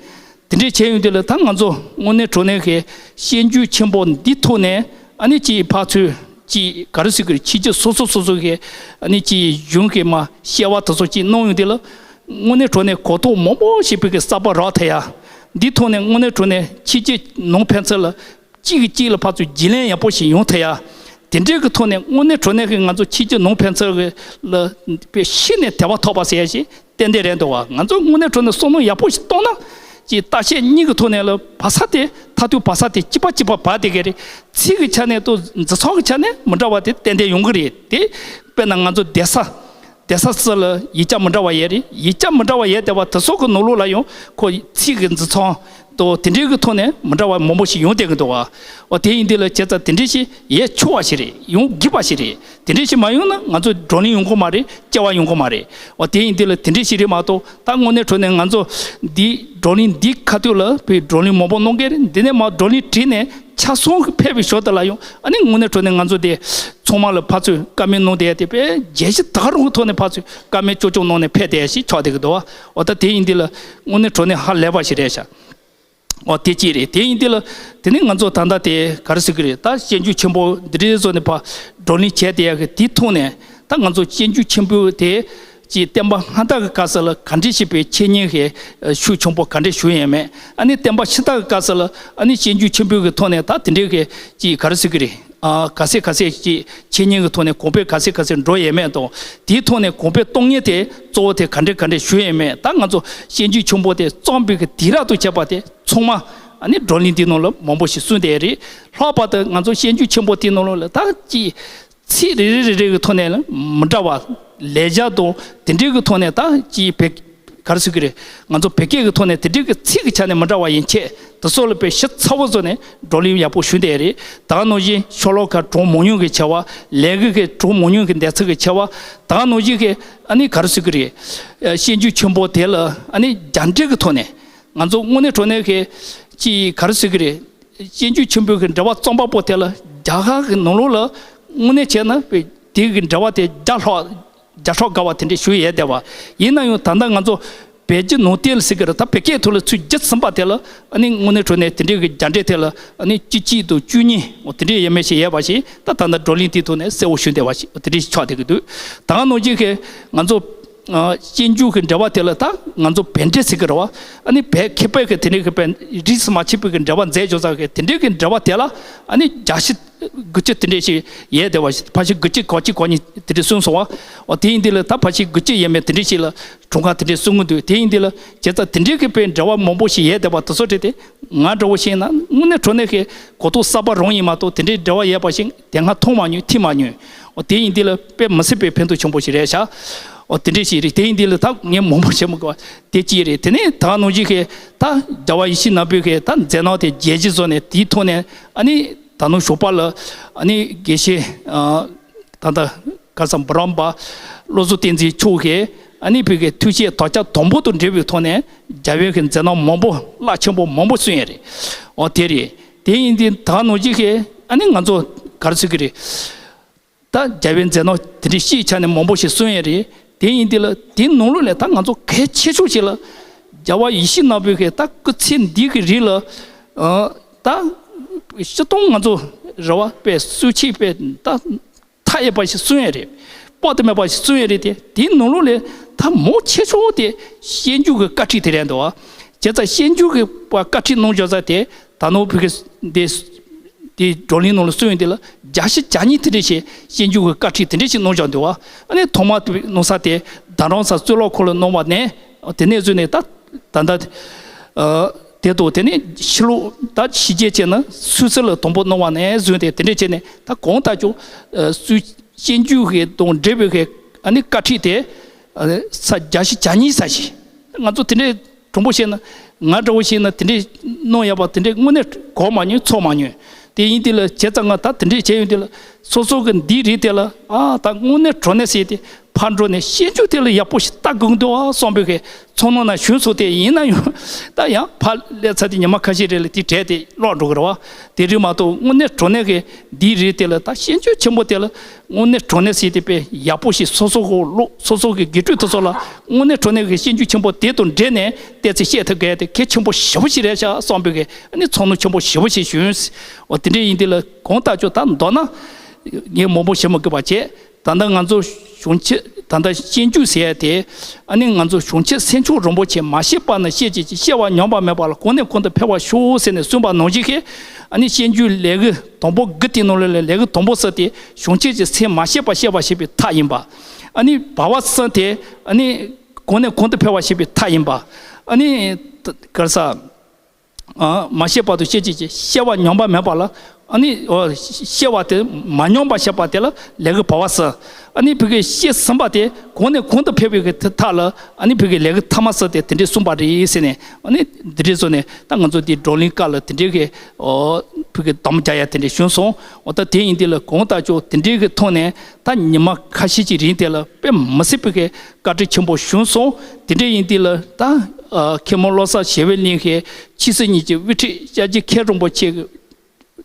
དེ་འདྲའི་བྱས་ཡོང་དུས་ལ་ད་ང་ཚོ་དངོས་གནས་དྲང་གནས་ཀྱི་སྤྱོད་འཇུག་ཆེན་པོ་འདི་ཐོག་ནས་ཨ་ནི་ཅིག་ཕར་ཚུར་ཅིག་ག་རེ་ཟེར་གི་རེད། ཕྱི་རྒྱལ་སོ་སོ་སོ་སོ་གི་ཨ་ནི་ཅིག་གཞུང་གི་མར་བཤད་པ་དེ་ཚོ་ཅིག་གནང་ཡོང་དུས་ལ། དངོས་གནས་དྲང་གནས་གོ་རྟོགས་མང་པོ་ཞིག་བོད་ཀྱི་གསར་པ་རག་ཐུབ་ཡ། འདི་ཐོག་ནས་དངོས་གནས་དྲང་གནས་ཕྱི་རྒྱལ་ནང་ཕན་ཚུན་ལ་གཅིག་གིས་གཅིག་ལ་ཕར་ཚུར་བརྗེ་ལེན་ཡག་པོ་ཞིག་ཡོང་ཐུབ་ཡ། དེ་འདྲའི་གི་ཐོག་ནས་དངོས་གནས་དྲང་གནས་ཀྱི་ང་ཚོ་ཕྱི་རྒྱལ་ནང་ཕན་ཚུན་གྱི་ལ་དཔེ་གཞི་ནས་དད་པ་ཐོབ་པ་ཟེར་ཡ་ཞིག་ཏན་ཏན་རེད་འདུག་བ། ང་ཚོ་དངོས་གནས་དྲང་གནས་བསམ་བློ་ཡག་པོ་ཞིག་གཏོང་ན། ཅིག་ལྟ་བཤལ་གཉིས་ཀྱི་ཐོག་ནས་ལ་བག་ཆགས་དེ་མཐར་ཐུག་བག་ཆགས་དེ་གཅིག་པ་གཅིག་པ་བབས་བསྡད་ཀྱི་རེད། ཚིག་གི་ཆ་ནས་དང་འཛིན་སྟངས་ཀྱི་ཆ་ནས་མི་འདྲ་བ་དེ་ཏན་ཏན་ཡོང་གི་རེད་དེ། དཔེར་ན་ང་ཚོ་སྡོད་ས། སྡོད་ས་སུ་ལ་ཡིག་ཆ་མི་འདྲ་བ་ཡོད་རེད། ཡིག་ཆ་མི་འདྲ་བ་ཡོད་བསྡད་པ་དེ་ཚོ་གི་ནང་ལོགས་ལ་ཡང་ཁོ་ཚིག་གི་འཛིན་སྟངས་དང་དེ་འདྲའི་གི་ཐོག་ནས་མི་འདྲ་བ་མང་པོ་ཞིག་ཡོང་བསྡད་ཀྱི་འདུག་བ། འོ་དེ་ཡིན་དུས་ལ་བྱས་ཙང་དེ་འདྲའི་ཞིག་ཡོང་ཆོག་པ་ཞིག་རེད། ཡོང་དགོས་པ་ཞིག་རེད། དེ་འདྲའི་ཞིག་མ་ཡོང་ན་ང་ཚོ་བགྲོ་གླེང་ཡོང་གི་མ་རེད། སྐྱེ་བ་ཡོང་གི་མ་རེད། འོ་དེ་ཡིན་དུས་ལ་དེ་འདྲའི་ཞིག་རེད་མ་གཏོགས། ད་དངོས་གནས་དྲང་གནས་ང་ཚོ་འདི་བགྲོ་གླེང་འདི་ཁ་ཐུག་ལ་བོད་བགྲོ་གླེང་མང་པོ་གནང་གི་རེད། འདི་ནས་མར་བགྲོ་གླེང་བྲིས་ནས་ཆ་ཚང་གི་ཕེབས་པའི་ཞོར་དུ་ལ་ཡང་ཨ་ནི་དངོས་གནས་དྲང་གནས་ང་ཚོ་དེ་ཚང་མ་ལ་ཕར་ཚུར་བཀའ་མོལ་གནང་བསྡད་ཡ་དེ་དཔེ་རྒྱལ་སྤྱི་ད་ག་རང་གི་ཐོག་ནས་ཕར་ཚུར་བཀའ་མོལ་ཅོག་ཅོག་གནང་ནས་ཕེབས་བསྡད་ཡ་ཞིག་ཆགས་བསྡད་ཀྱི་འདུག་བ། འོ་ད་དེ་ཡིན་དུས་ལ་དངོས་གནས་དྲང་གནས་ཧ་ལས་པ་ཞིག་རེད་ཤག་འོ་དེ་གཅིག་རེད། དེ་ཡིན་དུས་ལ་དེ་ནས་ང་ཚོ་ད་ལྟ་དེ་ག་རེ་ཟེར་གི་རེད། ད་སྤྱོད་འཇུག་ཆེན་པོ་འདི་འདྲའི་བཟོ་ནས་ཕར་བགྲོ་གླེང་བྱས་བསྡད་ཡ་གི་དེའི་ཐོག་ནས་ད་ང་ཚོ་སྤྱོད་འཇུག་ཆེན་པོ་དེ་ཅིག་བསྟན་པ་སྔ་དར་གི་སྐབས་སུ་ལ་ག་འདྲས་ཤིག་པའི་འཆད་ཉན་གྱི་ཤུགས་ཆེན་པོ་ག་འདྲས་ཞུགས་ཡོད་མེད། ཨ་ནི་བསྟན་པ་ཕྱི་དར་གི་སྐབས་སུ་ལ་ཨ་ནི་སྤྱོད་འཇུག་ཆེན་པོའི་གི་ཐོག་ནས་ད་དེ་འདྲའི་གི་ཅིག་ག་རེ་ཟེར་གི་རེད། ཨ་ག་ཚད་ག་ཚད་ཅིག་འཆད་ཉན་གྱི་ཐོག་ནས་གོང་འཕེལ་ག་ཚད་ག་ཚད་འགྲོ་ཡས་མེད་དང་། དེའི་ཐོག་ནས་གོང་འཕེལ་གཏོང་ཉན་དེ་གཙོ་བོ་དེ་ག་འདྲས་ག་འདྲས་ཞུ་ཡས་མེད། ད་ང་ཚོ་སྤྱོད་འཇུག་ཆེན་པོ་དེ་རྩོམ་པའི་གི་དུས་རབས་དང་བཅས་པ་དེ་ཚང་མ་ཨ་ནི་བགྲོ་གླེང་འདི་ནང་ལ་མང་པོ་ཞིག་གསུངས་བསྡད་རེད། ལྷག་པར་དུ་ང་ཚོ་སྤྱོད་འཇུག་ཆེན་པོ་དེའི་ནང་ལོགས་ལ་ད་ཅིག་ཚིག་རེ་རེ་རེ་རེ་གི་ཐོག་ནས་ལ་མི་འདྲ་བ། ལེགས་སྦྱར་དང་དེ་འདྲའི་གི་ཐོག་ནས་ད་ཅིག་བེད་ག་རེ་ཟེར་གི་རེད། ང་ཚོ་བོད་སྐད་ཀྱི་ཐོག་ནས་དེ་འདྲའི་གི་ཚིག་གི་ཆ་ནས་མི་འདྲ་བ་ཡན་ཆད་དེ་ཚོ་ལ་དཔེ་ཞིབ་ཚགས་པོ་བཟོས་ནས་བགྲོ་གླེང་ཡག་པོ་ཞུས་བསྡད་རེད། ད་ག་ནང་བཞིན་ཤོ་ལོ་ཀ་གྲངས་མང་ཉུང་གི་ཆེ་བ། ལས་འགུལ་གྱི་གྲངས་མང་ཉུང་གི་འདེད་ཚུལ་གྱི་ཆེ་བ། ད་ག་ནང་བཞིན་གྱི་ཨ་ནི་ག་རེ་ཟེར་གི་རེད། ཨ་སྤྱོད་འཇུག་ཆེན་པོ་དེ་ལ་ཨ་ནི་རྒྱ་འགྲེལ་གྱི་ཐོག་ནས་ང་ཚོ་དངོས་གནས་དྲང་གནས་ཀྱི་ཅིག་ག་རེ་ཟེར་གི་རེད། སྤྱོད་འཇུག་ཆེན་པོའི་གི་འགྲེལ་པ་རྩོམ་པ་པོ་དེ་ལ་རྒྱ་གར་གྱི་ནང་ལོགས་ལ་དངོས་གནས་བྱས་ན་དཔེ་དེ་གི་འགྲེལ་པ་དེ་བརྒྱ་ལྷག་བརྒྱ་ཕྲག་འགའ་བ་དེ་འདྲས་ཞུ་ཡས་བསྡད་པ། ཡིན་ན་ཡང་ད་ལྟ་ང་ཚོ་བོད་བརྒྱུད་ནང་བསྟན་ལ་ཟེར་གི་རེད། ད་བོད་སྐད་ཐོག་ལ་ཚུར་བསྒྱུར་ཟིན་པ་དེ་ལ་ཨ་ནི་དངོས་གནས་དྲང་གནས་དེ་འདྲས་གི་རྒྱ་འགྲེལ་དེ་ལ་ཨ་ནི་བཅུ་གཅིག་དང་བཅུ་གཉིས་འོ་དེ་འདྲས་ཡས་མས་ཞིག་ཡོད་པ་ཞིག་ད་ད་ལྟ་བགྲོ་གླེང་དེའི་ཐོག་ནས་གསལ་བོ་ཞུ་བསྡད་པ་ཞིག་འོ་དེ་འདྲས་ཞིག་ཆགས་བསྡད་གི་འདུག་ད་ག་ནང་བཞིན་གི་ང་ཚོ་ཨ་སྤྱོད་འཇུག་གི་འགྲེལ་པ་དེ་ལ་ད་ང་ཚོ་བོད་འགྲེལ་ཟེར་གི་རེད་བ། ཨ་ནི་བོད་མཁས་པའི་གི་དེ་འདྲས་གི་དཔེ་རིས་སུ་མ་ཆད་པའི་གི་འགྲེལ་པ་མཛད་འཇོག་ས་གི་དེ་འདྲས་གི་འགྲེལ་པ་དེ་ལ་ཨ་ནི་རྒྱ་ཞིབ་དགུ་བཅུ་དེ་འདྲས་ཞིག་ཡོད་བསྡད་པ་ཞིག་ཕལ་ཆེར་དགུ་བཅུ་གོ་གཅིག་གོ་གཉིས་དེ་འདྲས་གསུངས་སོང་བ། འོ་དེ་ཡིན་དུས་ལ་ད་ཕལ་ཆེར་དགུ་བཅུ་ཡས་མས་དེ་འདྲས་ཞིག་ལ་གྲངས་ཀ་དེ་འདྲས་གསུང་གི་འདུག་དེ་ཡིན་དུས་ལ་བྱས་ཙང་དེ་འདྲས་ཀྱི་དཔེ་འགྲེལ་པ་མང་པོ་ཞིག་ཡོད་བསྡད་པ་དེ་ཚོ་བྲིས་ཏེ་ང་འདྲ་བོ་ཞིག་ཡིན་ན་དངོས་གནས་དྲང་གནས་ཀྱི་གོ་རྟོགས་གསར་པ་རང་ཡིན་མ་གཏོགས་དེ་འདྲས་འགྲེལ་པ་ཡོད་པ་ཞིག་དེ་སྔ་མཐོང་མ་མྱོང་ཐོས་མ་མྱོང་། འོ་དེ་ཡིན་དུས་ལ་དཔེ་མི་སྲིད་པའི་ཕན་ཐོགས་ཆེན་པོ་ཞིག་རེད་ཤག་འོ་དེ་འདྲས་ཞིག་རེད། དེ་ཡིན་དུས་ལ་ད་ངས་མང་པོ་བཤད་མི་དགོས་པ་དེ་གཅིག་རེད། དེ་ནས་ད་ག་ནང་བཞིན་གྱི་ད་རྒྱལ་བ་ཡིད་བཞིན་ནོར་བུའི་གི་ད་མཛད་རྣམ་དེ་རྒྱས་གཞི་བཟོས་ནས་དེའི་ཐོག་ནས་ཨ་ནི་ད་ནང་ཞོགས་པ་ལ་ཨ་ནི་དགེ་བཤེས་ཨ་ད་ལྟ་ག་ས་འབུམ་རམས་པ་བློ་བཟང་བསྟན་འཛིན་མཆོག་གིས་ཨ་ནི་བོད་ཀྱི་ཐུགས་བསྐྱེད་དམ་བཅའ་དང་པོ་དང་འབྲེལ་བའི་ཐོག་ནས་རྒྱལ་བའི་གི་མཛད་རྣམ་མང་པོ་རླབས་ཆེན་པོ་མང་པོ་གསུངས་ཡོད་རེད། འོ་དེ་རེད། དེ་ཡིན་དུས་ད་ག་ནང་བཞིན་གྱི་ཨ་ནི་ང་ཚོ་ག་རེ་ཟེར་གི་རེད། ད་རྒྱལ་བའི་མཛད་རྣམ་དེ་འདྲའི་སྤྱིའི་ཆ་ནས་མང་པོ་ཞིག་གསུངས་ཡོད་རེད། དེ་ཡིན་དུས་ལ་དེའི་ནང་ལོགས་ལས་ད་ང་ཚོ་གལ་ཆེ་ཤོས་ཤིག་ལ་རྒྱལ་བ་ཡིད་བཞིན་ནོར་བུའི་གི་ད་སྐུ་ཚེ་འདི་གི་རིང་ལ་ཨ་ད་སྤྱིར་བཏང་ང་ཚོ་རེ་བ་དཔེ་གསོལ་ཆས་དཔེ་ད་མཐའ་ཡས་པ་ཞིག་གསུངས་ཡོད་རེད། དཔག་ཏུ་མེད་པ་ཞིག་གསུངས་ཡོད་རེད་དེ། དེའི་ནང་ལོགས་ལས་ད་མང་ཆེ་ཤོས་དེ་སྤྱོད་འཇུག་གི་བཀའ་ཁྲིད་དེ་རེད་འདུག་བ། བྱས་ཙང་སྤྱོད་འཇུག་གི་བཀའ་ཁྲིད་གནང་འཇོག་ས་དེ་ད་ནང་བོད་ཀྱི་འདི་དེའི་བགྲོ་གླེང་ནང་ལ་གསུངས་ཡོད་དེ་ལ་བརྒྱ་ཆ་བརྒྱ་ཉིད་དེ་འདྲས་ཞིག་སྤྱོད་འཇུག་གི་བཀའ་ཁྲིད་དེ་འདྲས་ཞིག་གནང་འཇོག་འདུག་བ། ཨ་ནི་ཐོག་མ་དེ་གནང་ས་དེ་རྡ་རམ་ས་གཙུག་ལག་ཁང་ལ་གནང་བ་ནས་དེ་ནས་བཟུང་ནས་ད་ད་ལྟ་ཨ་དེ་དང་དེ་ནས་ཕྱི་ལོགས་ད་ཕྱི་རྒྱལ་བྱས་ན་སུད་སི་ལ་དང་པོ་གནང་བ་ནས་བཟུང་སྟེ་དེ་འདྲས་བྱས་ནས་ད་གང་ལྟར་ཀྱང་ཨ་སུད་སྤྱོད་འཇུག་གི་དང་འབྲེལ་བའི་གི་ཨ་ནི་བཀའ་ཁྲིད་དེ་ཨ་ས་བརྒྱ་ཆ་བརྒྱ་ཉིད་ས་ཞིག་ང་ཚོ་དེ་འདྲས་དྲང་པོ་བཤད་ན་ང་འདྲ་བོ་བཤད་ན་དེ་འདྲས་གནང་ཡག་པ་དེ་འདྲས་དངོས་གནས་གོ་མ་མྱོང་ཚོར་མ་མྱོང་། དེ་ཡིན་དུས་ལ་བྱས་ཙང་ང་ད་དེ་འདྲས་བྱས་ཡོང་དུས་ལ་སོ་སོ་གི་འདི་རིགས་དེ་ལ་ཨ་ད་དངོས་གནས་དྲང་གནས་ཟེར་ཏེ་ཕར་འགྲོ་ནས་སྤྱོད་འཇུག་དེ་ལ་ཡག་པོ་ཞིག་ལྟ་དགོས་འདུག་ཨ་བསམ་པའི་གི་ཚོར་སྣང་ན་ཞུན་སོང་སྟེ་ཡིན་ན་ཡང་ད་ཡང་ཕར་སླེབས་ཚར་ཏེ་ཉི་མ་ཁ་ཤས་རེ་ལ་དེ་བྲལ་ཏེ་ལོག་འགྲོ་གི་རེད་བ། དེ་རིགས་མ་གཏོགས་དངོས་གནས་དྲང་གནས་གི་འདི་རིགས་དེ་ལ་ད་སྤྱོད་འཇུག་ཆེན་པོ་དེ་ལ་དངོས་གནས་དྲང་གནས་ཟེར་ཏེ་དཔེ་ཡག་པོ་ཞིག་སོ་སོ་གི་བློ་སོ་སོ་གི་དགེ་ཕྲུག་དེ་ཚོ་ལ་དངོས་གནས་དྲང་གནས་ཀྱི་སྤྱོད་འཇུག་ཆེན་པོ་དེ་དང་འབྲེལ་ནས་བལྟས་ཚེ་བཤད་ཐུབ་མཁན་དེ་གལ་ཆེན་པོ་ཞེ་པོ་ཞིག་རེད་ཤག་བསམ་པའི་གི་ཨ་ནི་ཚོར་སྣང་ཆེན་པོ་ཞེ་པོ་ཞིག་བྱུང་། འོ་དེ་འདྲ་ཡིན་དུས་ལ་གང་ལྟར་ཀྱང་ད་མདོར་ན་ངས་མང་པོ་བཤད་མི་དགོས་པ་བྱས། ད་ལྟ་ང་ཚོ་གཞུང་ཆེན་ད་ལྟ་སྤྱོད་འཇུག་ཟེར་ཡ་དེ་ཨ་ནི་ང་ཚོ་གཞུང་ཆེན་སེམས་མཆོག་རིན་པོ་ཆེ་མ་སྐྱེས་པ་ནི་སྐྱེད་བྱེད་ཅིང་སྐྱེ་བ་ཉམས་པ་མེད་པ་ལ་གོང་ནས་གོང་དུ་འཕེལ་བར་ཤོག་ཟེར་ནས་གསུངས་པ་ནང་བཞིན་གྱི་ཨ་ནི་སྤྱོད་འཇུག་ལས་འགུལ་དང་པོ་དགུ་དེའི་ནང་ལ་ལས་འགུལ་དང་པོ་ས་དེ་གཞུང་ཆེན་གྱི་སེམས་མ་སྐྱེས་པ་སྐྱེ་བར་བྱེད་པའི་ཐབས་ཡིན་པ། ཨ་ནི་བར་པ་ས་དེ་ཨ་ནི་གོང་ནས་གོང་དུ་འཕེལ་བར་བྱེད་པའི་ཐབས་ཡིན་པ། ཨ་ནི་ག་རེ་ཟ། ཨ་མ་སྐྱེས་པ་དང་སྐྱེད་བྱེད་ཅིང་སྐྱེ་བ་ཉམས་པ་མེད་པ་ལ་ཨ་ནི་ཨོ་སྐྱེ་བ་དེ་མ་ཉམས་པ་བྱེད་པ་དེ་ལ་ལས་འགུལ་བར་པ་ས། ཨ་ནི་བོད་ཀྱི་སྐྱེས་ཟིན་པ་དེ་གོང་ནས་གོང་དུ་འཕེལ་བའི་གི་ཐབས་ལ་ཨ་ནི་བོད་ཀྱི་ལས་འགུལ་ཐ་མ་ས་དེ་དེ་འདྲས་གསུངས་པ་རེད་ཟེར་ནས་ཨ་ནི་འདི་འདྲས་བཟོས་ནས་ད་ང་ཚོ་འདི་བགྲོ་གླེང་སྐབས་ལ་དེ་འདྲས་གི་ཨོ་བོད་ཀྱི་གདམ་རྒྱག་ཡ་དེ་འདྲས་བྱུང་སོང་། འོ་ད་དེ་ཡིན་དུས་ལ་གང་ལྟར་ཀྱང་དེ་འདྲས་གི་ཐོག་ནས་ད་ཉི་མ་ཁ་ཤས་ཀྱི་རིང་དེ་ལ་དཔེ་མི་སྲིད་པའི་གི་བཀའ་དྲིན་ཆེན་པོ་བྱུང་སོང་། དེ་འདྲ་ཡིན་དུས་ལ་ད་ཨ་མཁན་མོ་བློ་བཟང་ཞི་བའི་གླིང་གི་ཆོས་སྲིད་གཉིས་ཀྱི་དབུ་ཁྲིད་སྐྱབས་རྗེ་མཁན་རིན་པོ་ཆེ་གིས་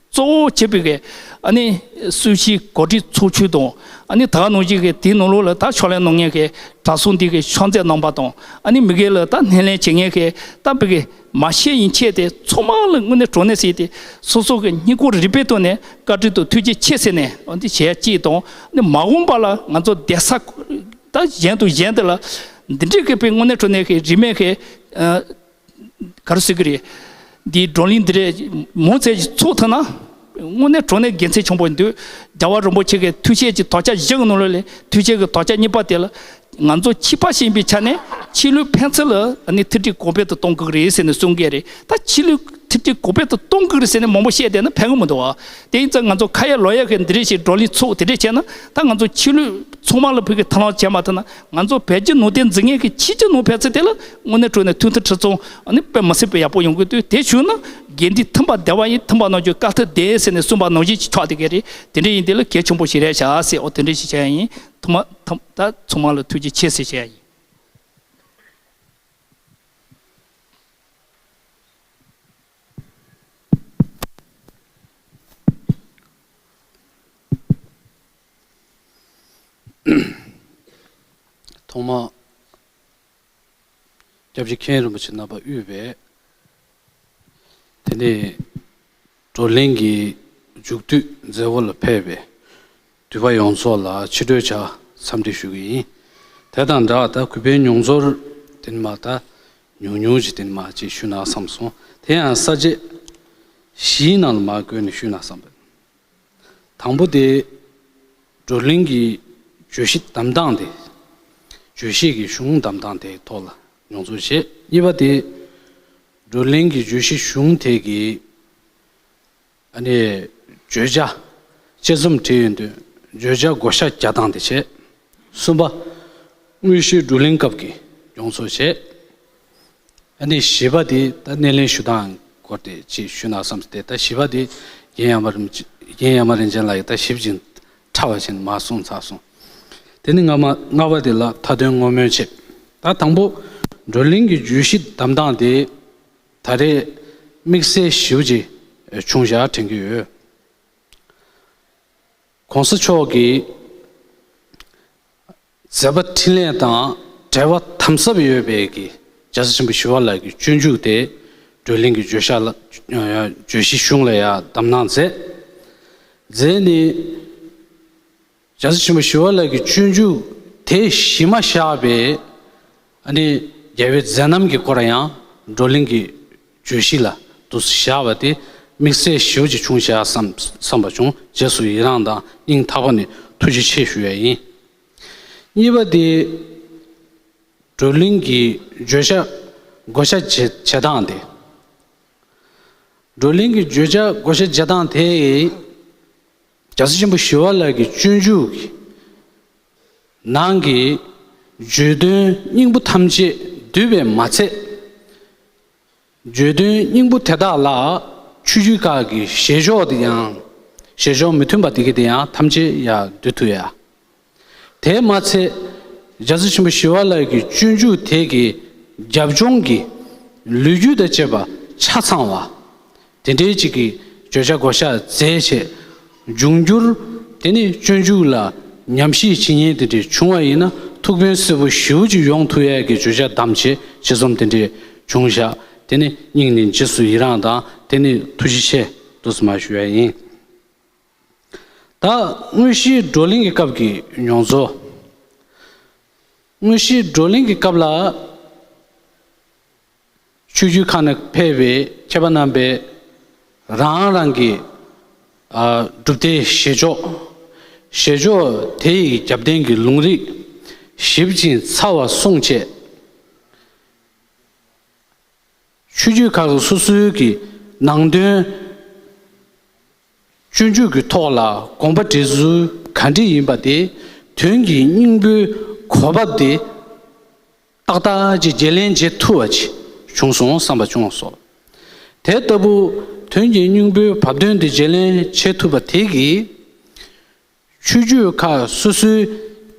གཙོ་བོ་བྱས་པའི་གི་ཨ་ནི་སུད་སིའི་གོ་སྒྲིག་ཚོགས་ཆུང་དང་ཨ་ནི་ད་ག་ནང་བཞིན་གི་དེའི་ནང་ལོགས་ལ་ད་ཕྱག་ལས་གནང་མཁན་གི་གྲྭ་ཚང་འདི་གི་ཕྱག་མཛད་རྣམ་པ་དང་ཨ་ནི་མི་སྒེར་ལ་ད་སྣེ་ལེན་བྱེད་མཁན་གི་ད་བོད་ཀྱི་མ་ཤེས་ཡིན་ཆེད་དེ་ཚང་མ་ལ་དངོས་གནས་དྲང་གནས་ཟེར་ཏེ་སོ་སོ་གི་སྙིང་ཁོང་རུས་པའི་ཐོག་ནས་བཀའ་དྲིན་དང་ཐུགས་རྗེ་ཆེ་ཟེར་ནས་ཨ་ནི་བྱེད་ཡ་གཅིག་དང་ཨ་ནི་མ་འོངས་པ་ལ་ང་ཚོ་སྡེ་ས་ད་གཞན་དང་གཞན་དེ་ལ་འདི་འདྲའི་གི་དཔེ་དངོས་གནས་དྲང་གནས་གི་རིས་མེད་གི་ཨ་ག་རེ་ཟེར་གི་རེད། འདིའི་བགྲོ་གླེང་འདི་རེད་མང་ཙམ་ཞིག་ཚོགས་ཐུབ་ན་ དངོས་གནས་དྲང་གནས་དགེ་མཚན་ཆེན་པོ་འདུག་རྒྱལ་བ་རིན་པོ་ཆེ་གི་ཐུགས་བཞེད་ཀྱི་དོགས་འཆར་བཞི་གི་ནང་ལོགས་ལས་ཐུགས་བཞེད་ཀྱི་དོགས་འཆར་གཉིས་པ་དེ་ལ། ང་ཚོ་ཕྱི་པ་ཞིག་ཡིན་པའི་ཆ་ནས་ཕྱི་ལུགས་ཕན་ཚུན་ལ་ཨ་ནི་མཐུན་སྒྲིལ་གོང་འཕེལ་དུ་གཏོང་དགོས་ཀྱི་རེད་ཟེར་ནས་གསུང་གི་རེད། ད་ཕྱི་ལུགས་མཐུན་སྒྲིལ་གོང་འཕེལ་དུ་གཏོང་དགོས་ཀྱི་རེད་ཟེར་ནས་མང་པོ་བཤད་བསྡད་ན་ཕན་གི་མི་འདུག་བ། དེ་ཡིན་ཙང་ང་ཚོ་ཁ་ཡ་ལོ་ཡ་གི་འདི་འདྲས་ཞིག་བགྲོ་གླེང་ཚོགས་དེ་འདྲས་བྱས་ན། ད་ང་ཚོ་ཕྱི་ལུགས་ཚང་མ་ལ་ཕུལ་གི་ཐབས་ལམ་བྱས་མ་ཐུབ་ན། ང་ཚོ་བོད་བརྒྱུད་ནང་བསྟན་འཛིན་མཁན་གྱི་ཕྱི་རྒྱུད་ནང་ཕན་ཚུན་དེ་ལ་དངོས་གནས་དྲང་གནས་མཐུན་སྒྲིལ་ཁྲིམས་གཙང་ཨ་ནི་དཔེ་མི་སྲིད་པའི་ཡག་པོ་ཡོང་གི་འདུག་དེ་བྱུང་ན་དགེ་འདུན་མཐུན་པ་བདེ་བ་ཡིན། མཐུན་པ་རྣམས་ཀྱི་དཀའ་ཐུབ་བདེ་ཟེར་ནས་གསུངས་པ་ནང་བཞིན་གྱི་ཕྱོགས་དེ་ག་རེད། དེ་འདྲ་ཡིན་དེ་ལ་གལ་ཆེན་པོ་ཞིག་རེད་བཞག་ཟེར། ཨོ་དེ་འདྲ་ཞིག་བྱས་ཡིན། ཐུབ་མ་ཐུབ་ད་ཚང་མ་ལ་ཐུགས་རྗེ་ཆེ་ཟེར་བྱས་ཡིན། ཐོག་མར་སྐྱབས་རྗེ་མཁན་རིན་པོ་ཆེ་རྣམ་པ་དབུས་པའི་དེ་ནས་བགྲོ་གླེང་གི་མཇུག་བསྡུའི་མཛད་སྒོ་ལ་ཕེབས་པའི་འདུས་པ་ཡོངས་རྫོགས་ལ་ཕྱི་དྲོའི་ཇ་འཚམས་འདྲི་ཞུ་གི་ཡིན། དེ་དང་སྦྲགས་ད་གུས་པའི་མྱོང་ཚོར་དེ་ནི་མ་ད་ཉུང་ཉུང་ཅིག་དེ་ནི་མ་ཅིག་ཞུ་ན་བསམ་སོང་། དེ་ཡང་ས་བཅད་བཞིའི་ནང་ལ་མར་བཀོད་ནས་ཞུས་ན་བསམ་པས། དང་པོ་དེ་བགྲོ་གླེང་གི་བརྗོད་གཞི་བདམས་སྟངས་དེ། བརྗོད་གཞི་གི་གཞུང་བདམས་སྟངས་དེའི་ཐོག་ལ་མྱོང་ཚོར་བཤད། གཉིས་པ་དེ་བགྲོ་གླེང་གི་བརྗོད་གཞི་གཞུང་དེ་གི་ཨ་ནི་བརྗོད་བྱ་དཔྱད་རྩོམ་བྲིས་ཡོང་དུས་བརྗོད་བྱ་བགོ་བཤའ་རྒྱག་སྟངས་དེ་བྱས། གསུམ་པ་དངོས་གཞིའི་བགྲོ་གླེང་སྐབས་ཀྱི་མྱོང་ཚོར་བཤད། ཨ་ནི་བཞི་པ་དེ་ད་སྣེ་ལེན་ཞུ་སྟངས་སྐོར་དེ་ཅིག་ཞུ་ན་བསམ་སྟེ། ད་བཞི་པ་དེ་རྒན་ཡར་མ་རིན་རྒན་ཡར་མ་རིན་ཆེན་ལགས་ཀྱིས་ད་ཞིབ་ཅིང་ཕྲ་བ་ཞིག་མར་གསུངས་ཚར་སོང་། དེ་ནི་ལྔ་མ་ལྔ་པ་དེ་ལ་མཐའ་དོན་བསྔོ་སྨོན་བྱེད། ད་དང་པོ་བགྲོ་གླེང་གི་བརྗོད་གཞི་བདམས་སྟངས་དེ་ད་རེས་དམིགས་བསལ་ཞེ་པོ་ཅིག་བྱུང་བཞག་དྲན་གྱི་ཡོད། ༸གོང་ས་མཆོག་གི་མཛད་པ་འཕྲིན་ལས་དང་འབྲེལ་བ་དམ་ཟབ་ཡོད་པའི་གི་རྒྱལ་སྲས་ཆེན་པོ་ཞི་བ་ལྷ་གི་སྤྱོད་འཇུག་དེ་བགྲོ་གླེང་གི་བརྗོད་བྱ་ལ་བརྗོད་གཞི་གཞུང་ལ་ཡང་བདམས་གནང་མཛད། མཛད་ནས་རྒྱལ་སྲས་ཆེན་པོ་ཞི་བ་ལྷ་གི་སྤྱོད་འཇུག་དེ་གཞི་མ་བཞག་པའི་ཨ་ནི་རྒྱལ་བའི་མཛད་རྣམ་གྱི་སྐོར་ཡང་བགྲོ་གླེང་གི་བརྗོད་གཞི་ལ་འདུག་སེ་བཞག་པ་དེ་དམིགས་བསལ་ཞེ་པོ་ཅིག་བྱུང་བཞག་བསམ་བསམ་པ་བྱུང་། རྗེས་སུ་ཡི་རང་དང་སྙིང་ཐག་པ་ནས་ཐུགས་རྗེ་ཆེ་ཞུ་ཡ་ཡིན། གཉིས་པ་དེ་བགྲོ་གླེང་གི་བརྗོད་བྱ་བགོ་བཤའ་བྱེད་བྱེད་སྟངས་དེ། བགྲོ་གླེང་གི་བརྗོད་བྱ་བགོ་བཤའ་བྱེད་སྟངས་དེ་རྒྱལ་སྲས་ཆེན་པོ་ཞི་བ་ལྷ་གི་སྤྱོད་འཇུག་གི་ནང་གི་བརྗོད་དོན་སྙིང་པོ་ཐམས་ཅད་བསྡུས་པས་མ་ཚད། བརྗོད་དོན་སྙིང་པོ་དེ་དག་ལ་ཆོས་བརྒྱུད་ཁག་གི་བྱེད་ཕྱོགས་དེ་ཡང་བྱེད་ཕྱོགས་མི་མཐུན་པ་དེ་གི་དེ་ཡང་ཐམས་ཅད་ཡར་བསྡུ་ཐུབ་ཡ། དེས་མ་ཚད་རྒྱལ་སྲས་ཆེན་པོ་ཞི་བ་ལྷ་གི་སྤྱོད་འཇུག་དེ་གི་རྒྱབ་ལྗོངས་ཀྱི་ལོ་རྒྱུས་དང་བཅས་པ་ཆ་ཚང་བ། དེ་འདྲའི་ཅིག་གི་བརྗོད་བྱ་བགོ་བཤའ་མཛད་བྱས། འབྱུང་འགྱུར་དེ་ནི་སྤྱོད་འཇུག་ལ་ཉམས་ཞིབ་བྱེད་མཁན་དེ་འདྲ་བྱུང་བ་ཡིན་ན་ཐུགས་ཕན་གསོས་པོ་ཞེ་པོ་ཅིག་ཡོང་ཐུབ་ཡས་ཀྱི་བརྗོད་བྱ་བདམས་བྱས་དཔྱད་རྩོམ་དེ་འདྲ་བྱུང་བཞག་དེ་ནི་སྙིང་ནས་རྗེས་སུ་ཡི་རང་དང་དེ་ནི་ཐུགས་རྗེ་ཆེ་འདུག་སེ་མར་ཞུ་ཡ་ཡིན། ད་དངོས་གཞིའི་བགྲོ་གླེང་གི་སྐབས་ཀྱི་མྱོང་ཚོར། དངོས་གཞིའི་བགྲོ་གླེང་གི་སྐབས་ལ། ཆོས་བརྒྱུད་ཁག་ནས་ཕེབས་པའི་མཁས་པ་རྣམ་པས་རང་རང་གི་ཨ་སྒྲུབ་སྡེའི་བྱེད་ཕྱོགས། བྱེད་ཕྱོགས་དེ་ཡི་རྒྱབ་རྟེན་གྱི་ལུང་རིགས་ཞིབ་ཅིང་ཚ་བར་གསུངས་བྱས། ཆོས་བརྒྱུད་ཁག་སོ་སོའི་གི་ནང་དོན། སྤྱོད་འཇུག་གི་ཐོག་ལ་དགོངས་པ་འགྲེལ་ཚུལ་ག་འདྲ་ཡིན་པ་དེ་དོན་གྱི་སྙིང་པོའི་གོ་བབ་དེ་ཏག་ཏག་ཅིག་བརྗེ་ལེན་བྱེད་ཐུབ་པ་ཅིག་བྱུང་སོང་བསམ་པ་བྱུང་སོང་། དེ་ལྟ་བུ་དོན་གྱི་སྙིང་པོའི་བབ་དོན་དེ་བརྗེ་ལེན་བྱེད་ཐུབ་པ་དེ་གིས་ཆོས་བརྒྱུད་ཁག་སོ་སོའི་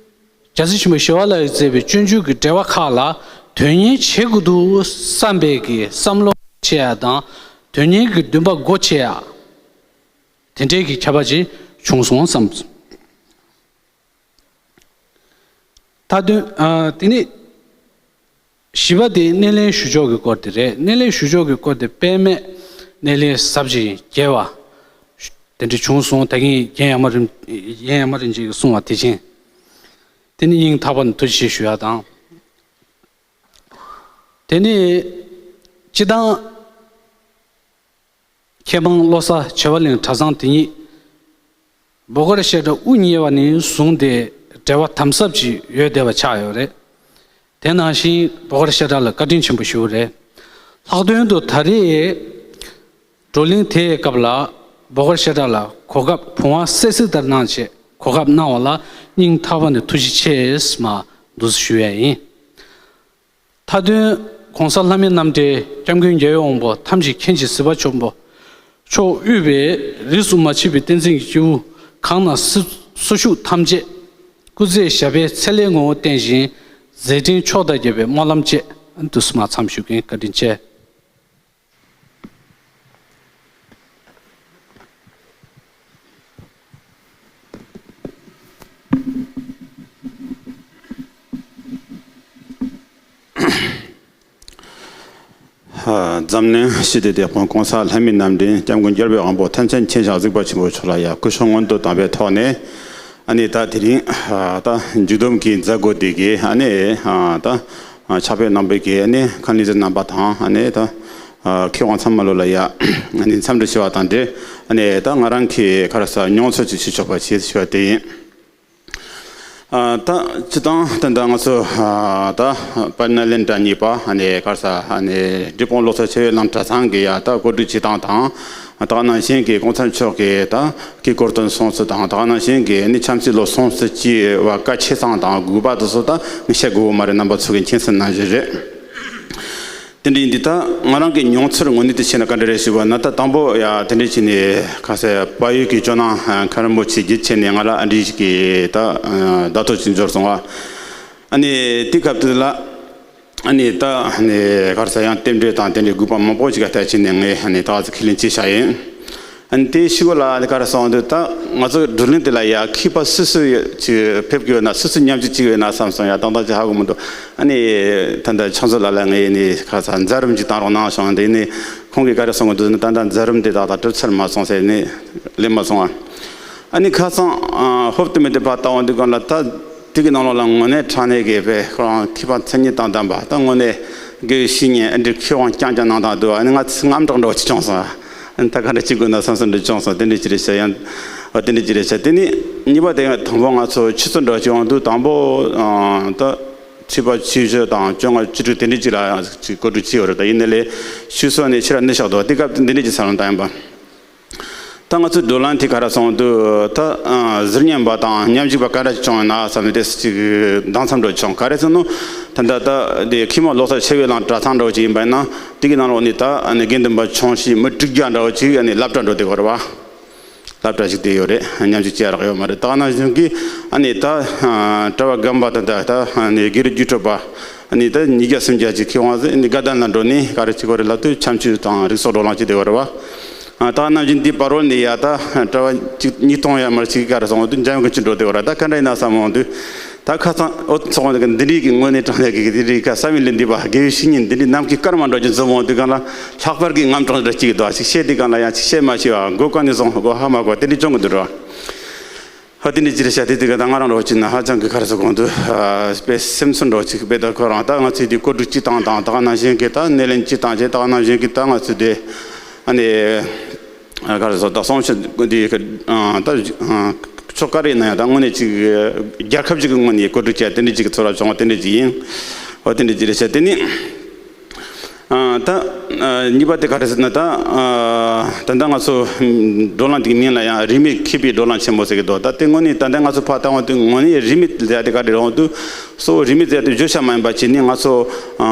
རྒྱལ་སྲས་ཆེན་པོ་ཞི་བ་ལྷ་ཡིས་མཛད་པའི་སྤྱོད་འཇུག་གི་འགྲེལ་པ་ཁག་ལ་དོན་གཉེར་བྱེད་དགོས་འདུག་བསམ་པའི་གི་བསམ་བློ་བྱེད་ཡ་དང་དོན་གཉེར་གྱི་འདུན་པ་སྒོ་ཕྱེ་ཡ། དེ་འདྲའི་གི་ཁྱད་པར་ཅིག་བྱུང་སོང་བསམ། མཐའ་དོན། ཨ། དེ་ནི་བཞི་པ་དེ་སྣེ་ལེན་ཞུ་ཕྱོགས་ཀྱི་སྐོར་དེ་རེད། སྣེ་ལེན་ཞུ་ཕྱོགས་ཀྱི་སྐོར་དེ་དཔེ་མེད་སྣེ་ལེན་ཟབ་ཅིང་རྒྱས་པ་དེ་འདྲ་བྱུང་སོང་། ད་གིན་རྒན་ཡར་མ་རིན་རྒན་ཡར་མ་རིན་ཆེན་གྱིས་གསུངས་པ་དེ་བཞིན་དེ་ནི་སྙིང་ཐག་པ་ནས་ཐུགས་རྗེ་ཆེ་ཞུ་ཡ་དང་། དེ་ནི་སྤྱི་བཏང་། མཁས་མང་བློ་གསར་བྱེ་བ་གླིང་གྲྭ་ཚང་དེ་ཉིད་བོད་གར་བཤད་གྲྭ་དབུ་བརྙེས་པ་ནས་བཟུང་སྟེ་འབྲེལ་བ་དམ་ཟབ་ཅིག་ཡོད་བསྡད་པ་ཆགས་ཡོད་རེད། དེ་ནང་བཞིན་བོད་གར་བཤད་གྲྭ་ལ་བཀའ་དྲིན་ཆེན་པོ་ཞུ་གི་རེད། ལྷག་དོན་དུ་ད་རེས་བགྲོ་གླེང་དེའི་སྐབས་ལ་བོད་གར་བཤད་གྲྭ་ལ་གོ་སྐབས་བུང་བ་གསལ་གཟིགས་ལྟར་གནང་བྱས་གོ་སྐབས་གནང་བ་ལ་སྙིང་ཐག་པ་ནས་ཐུགས་རྗེ་ཆེ་ཟེར་མ་འདུག་སེ་ཞུ་ཡ་ཡིན། མཐའ་དོན་གོང་ས་ལྷ་མིའི་རྣམ་འདྲེན་སྐྱབས་མགོན་རྒྱལ་བའི་དབང་པོ་ཐམས་ཅད་མཁྱེན་ཅིང་གཟིགས་པ་ཆེན་པོ་མཆོག་དབུས་པའི་རིས་སུ་མ་ཆད་པའི་བསྟན་འཛིན་གྱི་སྐྱེས་བུ་གང་ན་སུ་སུ་བཞུགས་ཐམས་ཅད་སྐུ་ཚེ་ཞབས་པད་ཚེ་ལྷའི་ངོ་བོ་བརྟན་ཞིང་མཛད་འཕྲིན་མཆོག་དང་རྒྱས་པའི་སྨོན་ལམ་བཅས། འདུག་སེ་མ་མཚམས་ཞུ་གིན། བཀའ་དྲིན་ཆེ། འཛམ་གླིང་ཞི་བདེ་དེད་དཔོན་གོང་ས་ལྷ་མིའི་རྣམ་འདྲེན་སྐྱབས་མགོན་རྒྱལ་བའི་དབང་པོ་ཐམས་ཅད་མཁྱེན་ཞིང་གཟིགས་པ་ཆེན་པོ་མཆོག་ལ་ཡང་སྐུ་ཕྱག་སྔོན་དུ་བཏང་བའི་ཐོག་ནས། ཨ་ནི་ད་དེ་རིང་ད་མཇུག་བསྡོམས་ཀྱི་མཛད་སྒོ་དེ་གའི་ཨ་ནི་ད་ཕྱག་དཔེ་གནང་བའི་གི་ཨ་ནི་མཁན་སློབ་ཚོ་རྣམ་པ་དང་ཨ་ནི་ད་མཁས་དབང་ཚང་མ་ལོ་ལ་ཡ་ཨ་ནི་འཚམས་འདྲི་ཞུ་བ་དང་འབྲེལ། ཨ་ནི་ད་ང་རང་གི་ག་རེ་ཟེར་མྱོང་ཚོར་ཅིག་ཞུ་ཆོག་པ་ཞིག་ཞུ་བ་དེ་ཡིན། ཨ་ད་སྤྱིར་བཏང་ད་ལྟ་ང་ཚོ་ཨ་ད་པར་ན་ལེན་གྲྭ་གཉིས་པ་ཨ་ནི་ག་རེ་ཟེར་ཨ་ནི་འབྲས་སྤུངས་བློ་གསར་ཆེ་བའི་གླིང་གྲྭ་ཚང་གི་ཡ་ད་གོ་སྒྲིག་བྱེད་སྟངས་དང་། ད་ག་ནང་བཞིན་གྱི་གོང་ས་མཆོག་གི་ད་དཀྱིལ་འཁོར་དུ་སོང་ཚུལ་དང་། ད་ག་ནང་བཞིན་གྱི་ནི་འཆམ་མཐུན་ལོ་སོང་ཚུལ་གྱི་བ་བཀའ་ཆོས་ཚང་དང་དགོས་པ་དེ་ཚོ་ད་ངས་བཤད་དགོས་མ་རེད། རྣམ་པ་ཚོ་གི་མཁྱེན་གསལ་ནང་བཞིན་རེད། དེ་འདྲ་ཡིན་དུས་ད་ང་རང་གི་མྱོང་ཚོར་ངོས་ནས་དེ་བཤད་ན་ག་འདྲ་རེད་ཞུས་པ་ན། ད་དང་པོ་ཡ་དེ་འདྲ་བྱས་ནས་ག་ཟེར་བལ་ཡུལ་གྱི་ཇོ་ནང་མཁན་རིན་པོ་ཆེ་རྒྱུད་ཆེ་ནས་ང་ལ་ཨ་འདྲ་ཞིག་གི་ད་བརྡ་ཐོ་ཅིག་འབྱོར་སོང་བ། ཨ་ནི་དེ་སྐབས་དེ་ལ་ཨ་ནི་ད་ཨ་ནི་ག་རེ་ཟེར་ཡང་རྟེན་འབྲེལ་དང་དེ་འདྲའི་དགོས་པ་མང་པོ་ཞིག་ག་ལྟ་བྱས་ནས་ངས་ཨ་ནི་ད་ག་ཚོད་ཁས་ལེན་བྱས་བཞག་ཡིན། ཨ་ནི་དེའི་གཞུག་ལ་ཨ་ནི་ག་རེ་སོང་དུས་ད་ང་ཚོ་བགྲོ་གླེང་དེ་ལ་ཡ་མཁས་པ་སུ་སུ་ཡོད་ཅིག་ཕེབས་ཀྱི་ཡོད་ན། སུ་སུ་མཉམ་ཞུགས་བྱེད་ཀྱི་ཡོད་ན་བསམ་སོང་། ཡ་ཏག་ཏག་ཅིག་ཧ་གོ་མི་འདུག་ཨ་ནི་ད་ལྟ་ཕྱག་མཛོད་ལགས་ལ་ངས་ནི་ཁ་སང་མཛད་རིམ་ཅིག་བཏང་རོགས་གནང་བྱུང་། དེ་ནི་ཁོང་གིས་ག་རེ་གསུང་གི་འདུག་ཟེར་ན། ད་ལྟ་མཛད་རིམ་དེ་ཏག་ཏག་གྲུབ་ཚར་མ་སོང་ཟེར་ནས་སླེབས་མ་སོང་ཨ། ཨ་ནི་ཁ་སང་ཨ་ཧོབ་ཏེ་མི་དེ་ཕར་བལྟ་འོང་དུས་སྒང་ལ་ད་དེ་གི་ནང་ལོགས་ལ་དངོས་གནས་དྲང་གནས་ཀྱི་དཔེ་ཁོ་རང་མཁས་པ་མཚན་ཉིད་དང་ལྡན་པ། ད་དངོས་གནས་དགེ་བའི་བཤེས་གཉེན་ཨ་འདྲའི་མཁས་དབང་རྐྱང་རྐྱང་གནང་སྟངས་འདུག་ཨ་ནི་ང་ཚོ་དངངས་སྐྲག་འདྲ་བོ་ཅིག་བྱུང་སོང་ཨ། ཨ་ནི་ད་ག་འདྲ་བྱེད་དགོས་ན་བསམ་བསམ་འདྲ་བྱུང་སོང་། དེ་འདྲ་ཅིག་རེད་ཤག་ཡང་ཨ་དེ་འདྲ་ཅིག་རེད་ཤག་དེ་ནི་གཉིས་པ་དེ་དང་པོ་ང་ཚོ་ཆུ་ཚོད་འདྲ་བོ་ཅིག་འོང་དུས་དང་པོ་ཨ་ད་ཆོས་པ་ཆོས་ཞུ་དང་བཅོ་ལྔ་བཅུ་དྲུག་དེ་འདྲ་ཅིག་ལ་ཡང་ཅིག་གོ་སྒྲིག་བྱས་ཡོད་རེད། ད་ཡིན་ནའི་ལས་ཆུ་ཚོད་ནས་ཕྱིར་གནས་བཞག་འདུག་དེ་སྐབས་དེ་འདི་འདྲ་ཅིག་ས་ལམ་བཏང་ཡིན་པ། ད་ང་ཚོའི་བགྲོ་གླེང་དེ་ག་རེ་སོང་དུས་ད་ཨ་གཟུར་གཉེན་པ་དང་མཉམ་ཞུགས་པ་ག་འདྲ་ཅིག་བྱུང་ཡོད་ན་བསམ་ནས་དེ་ཅིག་གདངས་མཚམས་འདྲ་བྱུང་། ག་རེ་ཟེར་ན་ད་ལྟ་ད་དེ་མཁས་མང་བློ་གསར་ཆེ་བའི་གླིང་གྲྭ་ཚང་འདྲ་བོ་ཅིག་ཡིན་པ་ཡིན་ན། དེ་གི་ནང་ལོགས་ནས་ད་ཨ་ནི་དགེ་འདུན་པ་ཆུང་ཤོས་མི་དྲུག་བརྒྱ་འདྲ་བོ་ཅིག་ཨ་ནི་སློབ་གྲྭ་འགྲོ་བསྡད་ཡོད་རེད་བ། སློབ་གྲྭ་ཞིག་བསྡད་ཡོད་རེད། མཉམ་ཞུགས་བྱེད་ཡ་རག་ཡོད་མ་རེད། ད་ག་ནང་བཞིན་གྱི་ཨ་ནི་ད་ཨ་གྲྭ་པ་རྒན་པ་དང་ད་ད་ཨ་ནི་དགེ་ལས་རྒྱུགས་སྤྲོད་པ་ཨ་ནི་ད་ཉིས་བརྒྱ་སུམ་བརྒྱ་ཅིག་ཁེ་དབང་ཟེར་ཨ་ནི་དགའ་ལྡན་ལ་འགྲོ་ནས་ག་རེ་བྱེད་དགོས་རེད་ལབ་དུས་འཆམ་མཐུན་དང་རིགས་གསོག་བགྲོ་གླེང་བྱེད་བསྡད་ཡོད་རེད་བ། ཨ་ད་ག་ནང་བཞིན་འདི་བར་བར་ནས་ཡ་ད་གྲྭ་པ་གཅིག་ཉིས་སྟོང་ཡ་མར་ཅིག་ག་རེ་སོང་དུས་འཇམ་དབྱངས་ཀྱི་ཅིག་འགྲོ་བསྡད་ཡོད་རེད། ད་ག་འདྲ་ཡིན་ན་བསམ་འོང་དུས། ད་ཁ་སང་ཨོ་ཚོགས་འདུ་འདི་འདྲའི་གི་དངོས་གནས་དྲང་གནས་ཀྱི་འདི་འདྲའི་ཁ་བསམ་ཡུལ་ལས་འདས་པ་དགེ་བའི་བཤེས་གཉེན་འདི་འདྲའི་ནམ་མཁའི་སྐར་མ་འདྲ་ཅིག་འཛོམས་འོང་དུས་སྒང་ལ་ལྷག་པར་གྱི་དངངས་སྐྲག་འདྲ་སྐྱེ་གི་འདུག་ཅིག་བཤད་དུས་སྒང་ལ་ཡང་ཅིག་བཤད་མ་ཤེས་པ། མགོ་གང་ནས་བཟུང་མགོ་ཧ་མ་གོ་དེ་འདྲའི་བྱུང་གི་འདུག་ར། ཧ་དེ་འདྲའི་ཅི་རེད་ཤག་དེ་དུས་ཀ་ད་ང་རང་འདྲ་བོ་ཅིག་ན་ཧ་ཅང་གི་ག་རེ་ཟེར་དགོས་འདུག་དཔེ་སེམས་ཚོར་འདྲ་བོ་ཅིག་དཔེ་ད་ཁོ་རང་ད་ང་ཚོའི་དེ་གོ་སྒྲིག་ཅིག་བཏང་དང་། ད་ག་ནང་བཞིན་གྱི་ད་སྣེ་ལེན་ཅིག་བཏང་བྱས། ད་ག་ནང་བཞིན་གྱི་ད་ང་ཚོའི་དེ་ཨ་ནི། ཨ་ག་རེ་ཟེར་ད་གསུང་བཤད་འདི་ཨ་ད་ཨ་ཕྱོགས་ག་རེ་ཡིན་ན་ཡང་ད་དངོས་གནས་ཅིག་རྒྱལ་ཁབ་ཅིག་གི་ངོས་ནས་གོ་སྒྲིག་བྱས་དེ་འདྲ་ཅིག་གི་ཚོར་བ་བྱུང་བ་དེ་འདྲ་ཅིག་ཡིན། འོ་དེ་འདྲ་ཅིག་རེད་ཤག་དེ་ནི་ཨ་ད་ཨ་གཉིས་པ་དེ་ག་རེ་ཟེར་ན་ད་ཨ་ད་ལྟ་ང་ཚོ་བགྲོ་གླེང་དེ་གི་མིང་ལ་ཡང་རིས་མེད་མཁས་པའི་བགྲོ་གླེང་ཆེན་མོ་ཟེར་གི་འདུག་ད་དེ་དངོས་གནས་ད་ལྟ་ང་ཚོ་ཕར་བལྟ་འོང་དུས་དངོས་གནས་རིས་མེད་ཟེར་ཡ་དེ་ག་རེ་རེད་འོང་དུས། གཙོ་བོ་རིས་མེད་ཟེར་ཡ་དེ་བརྗོད་བྱ་མ་ཡིན་པ་བྱས་ནས་ང་ཚོ་ཨ་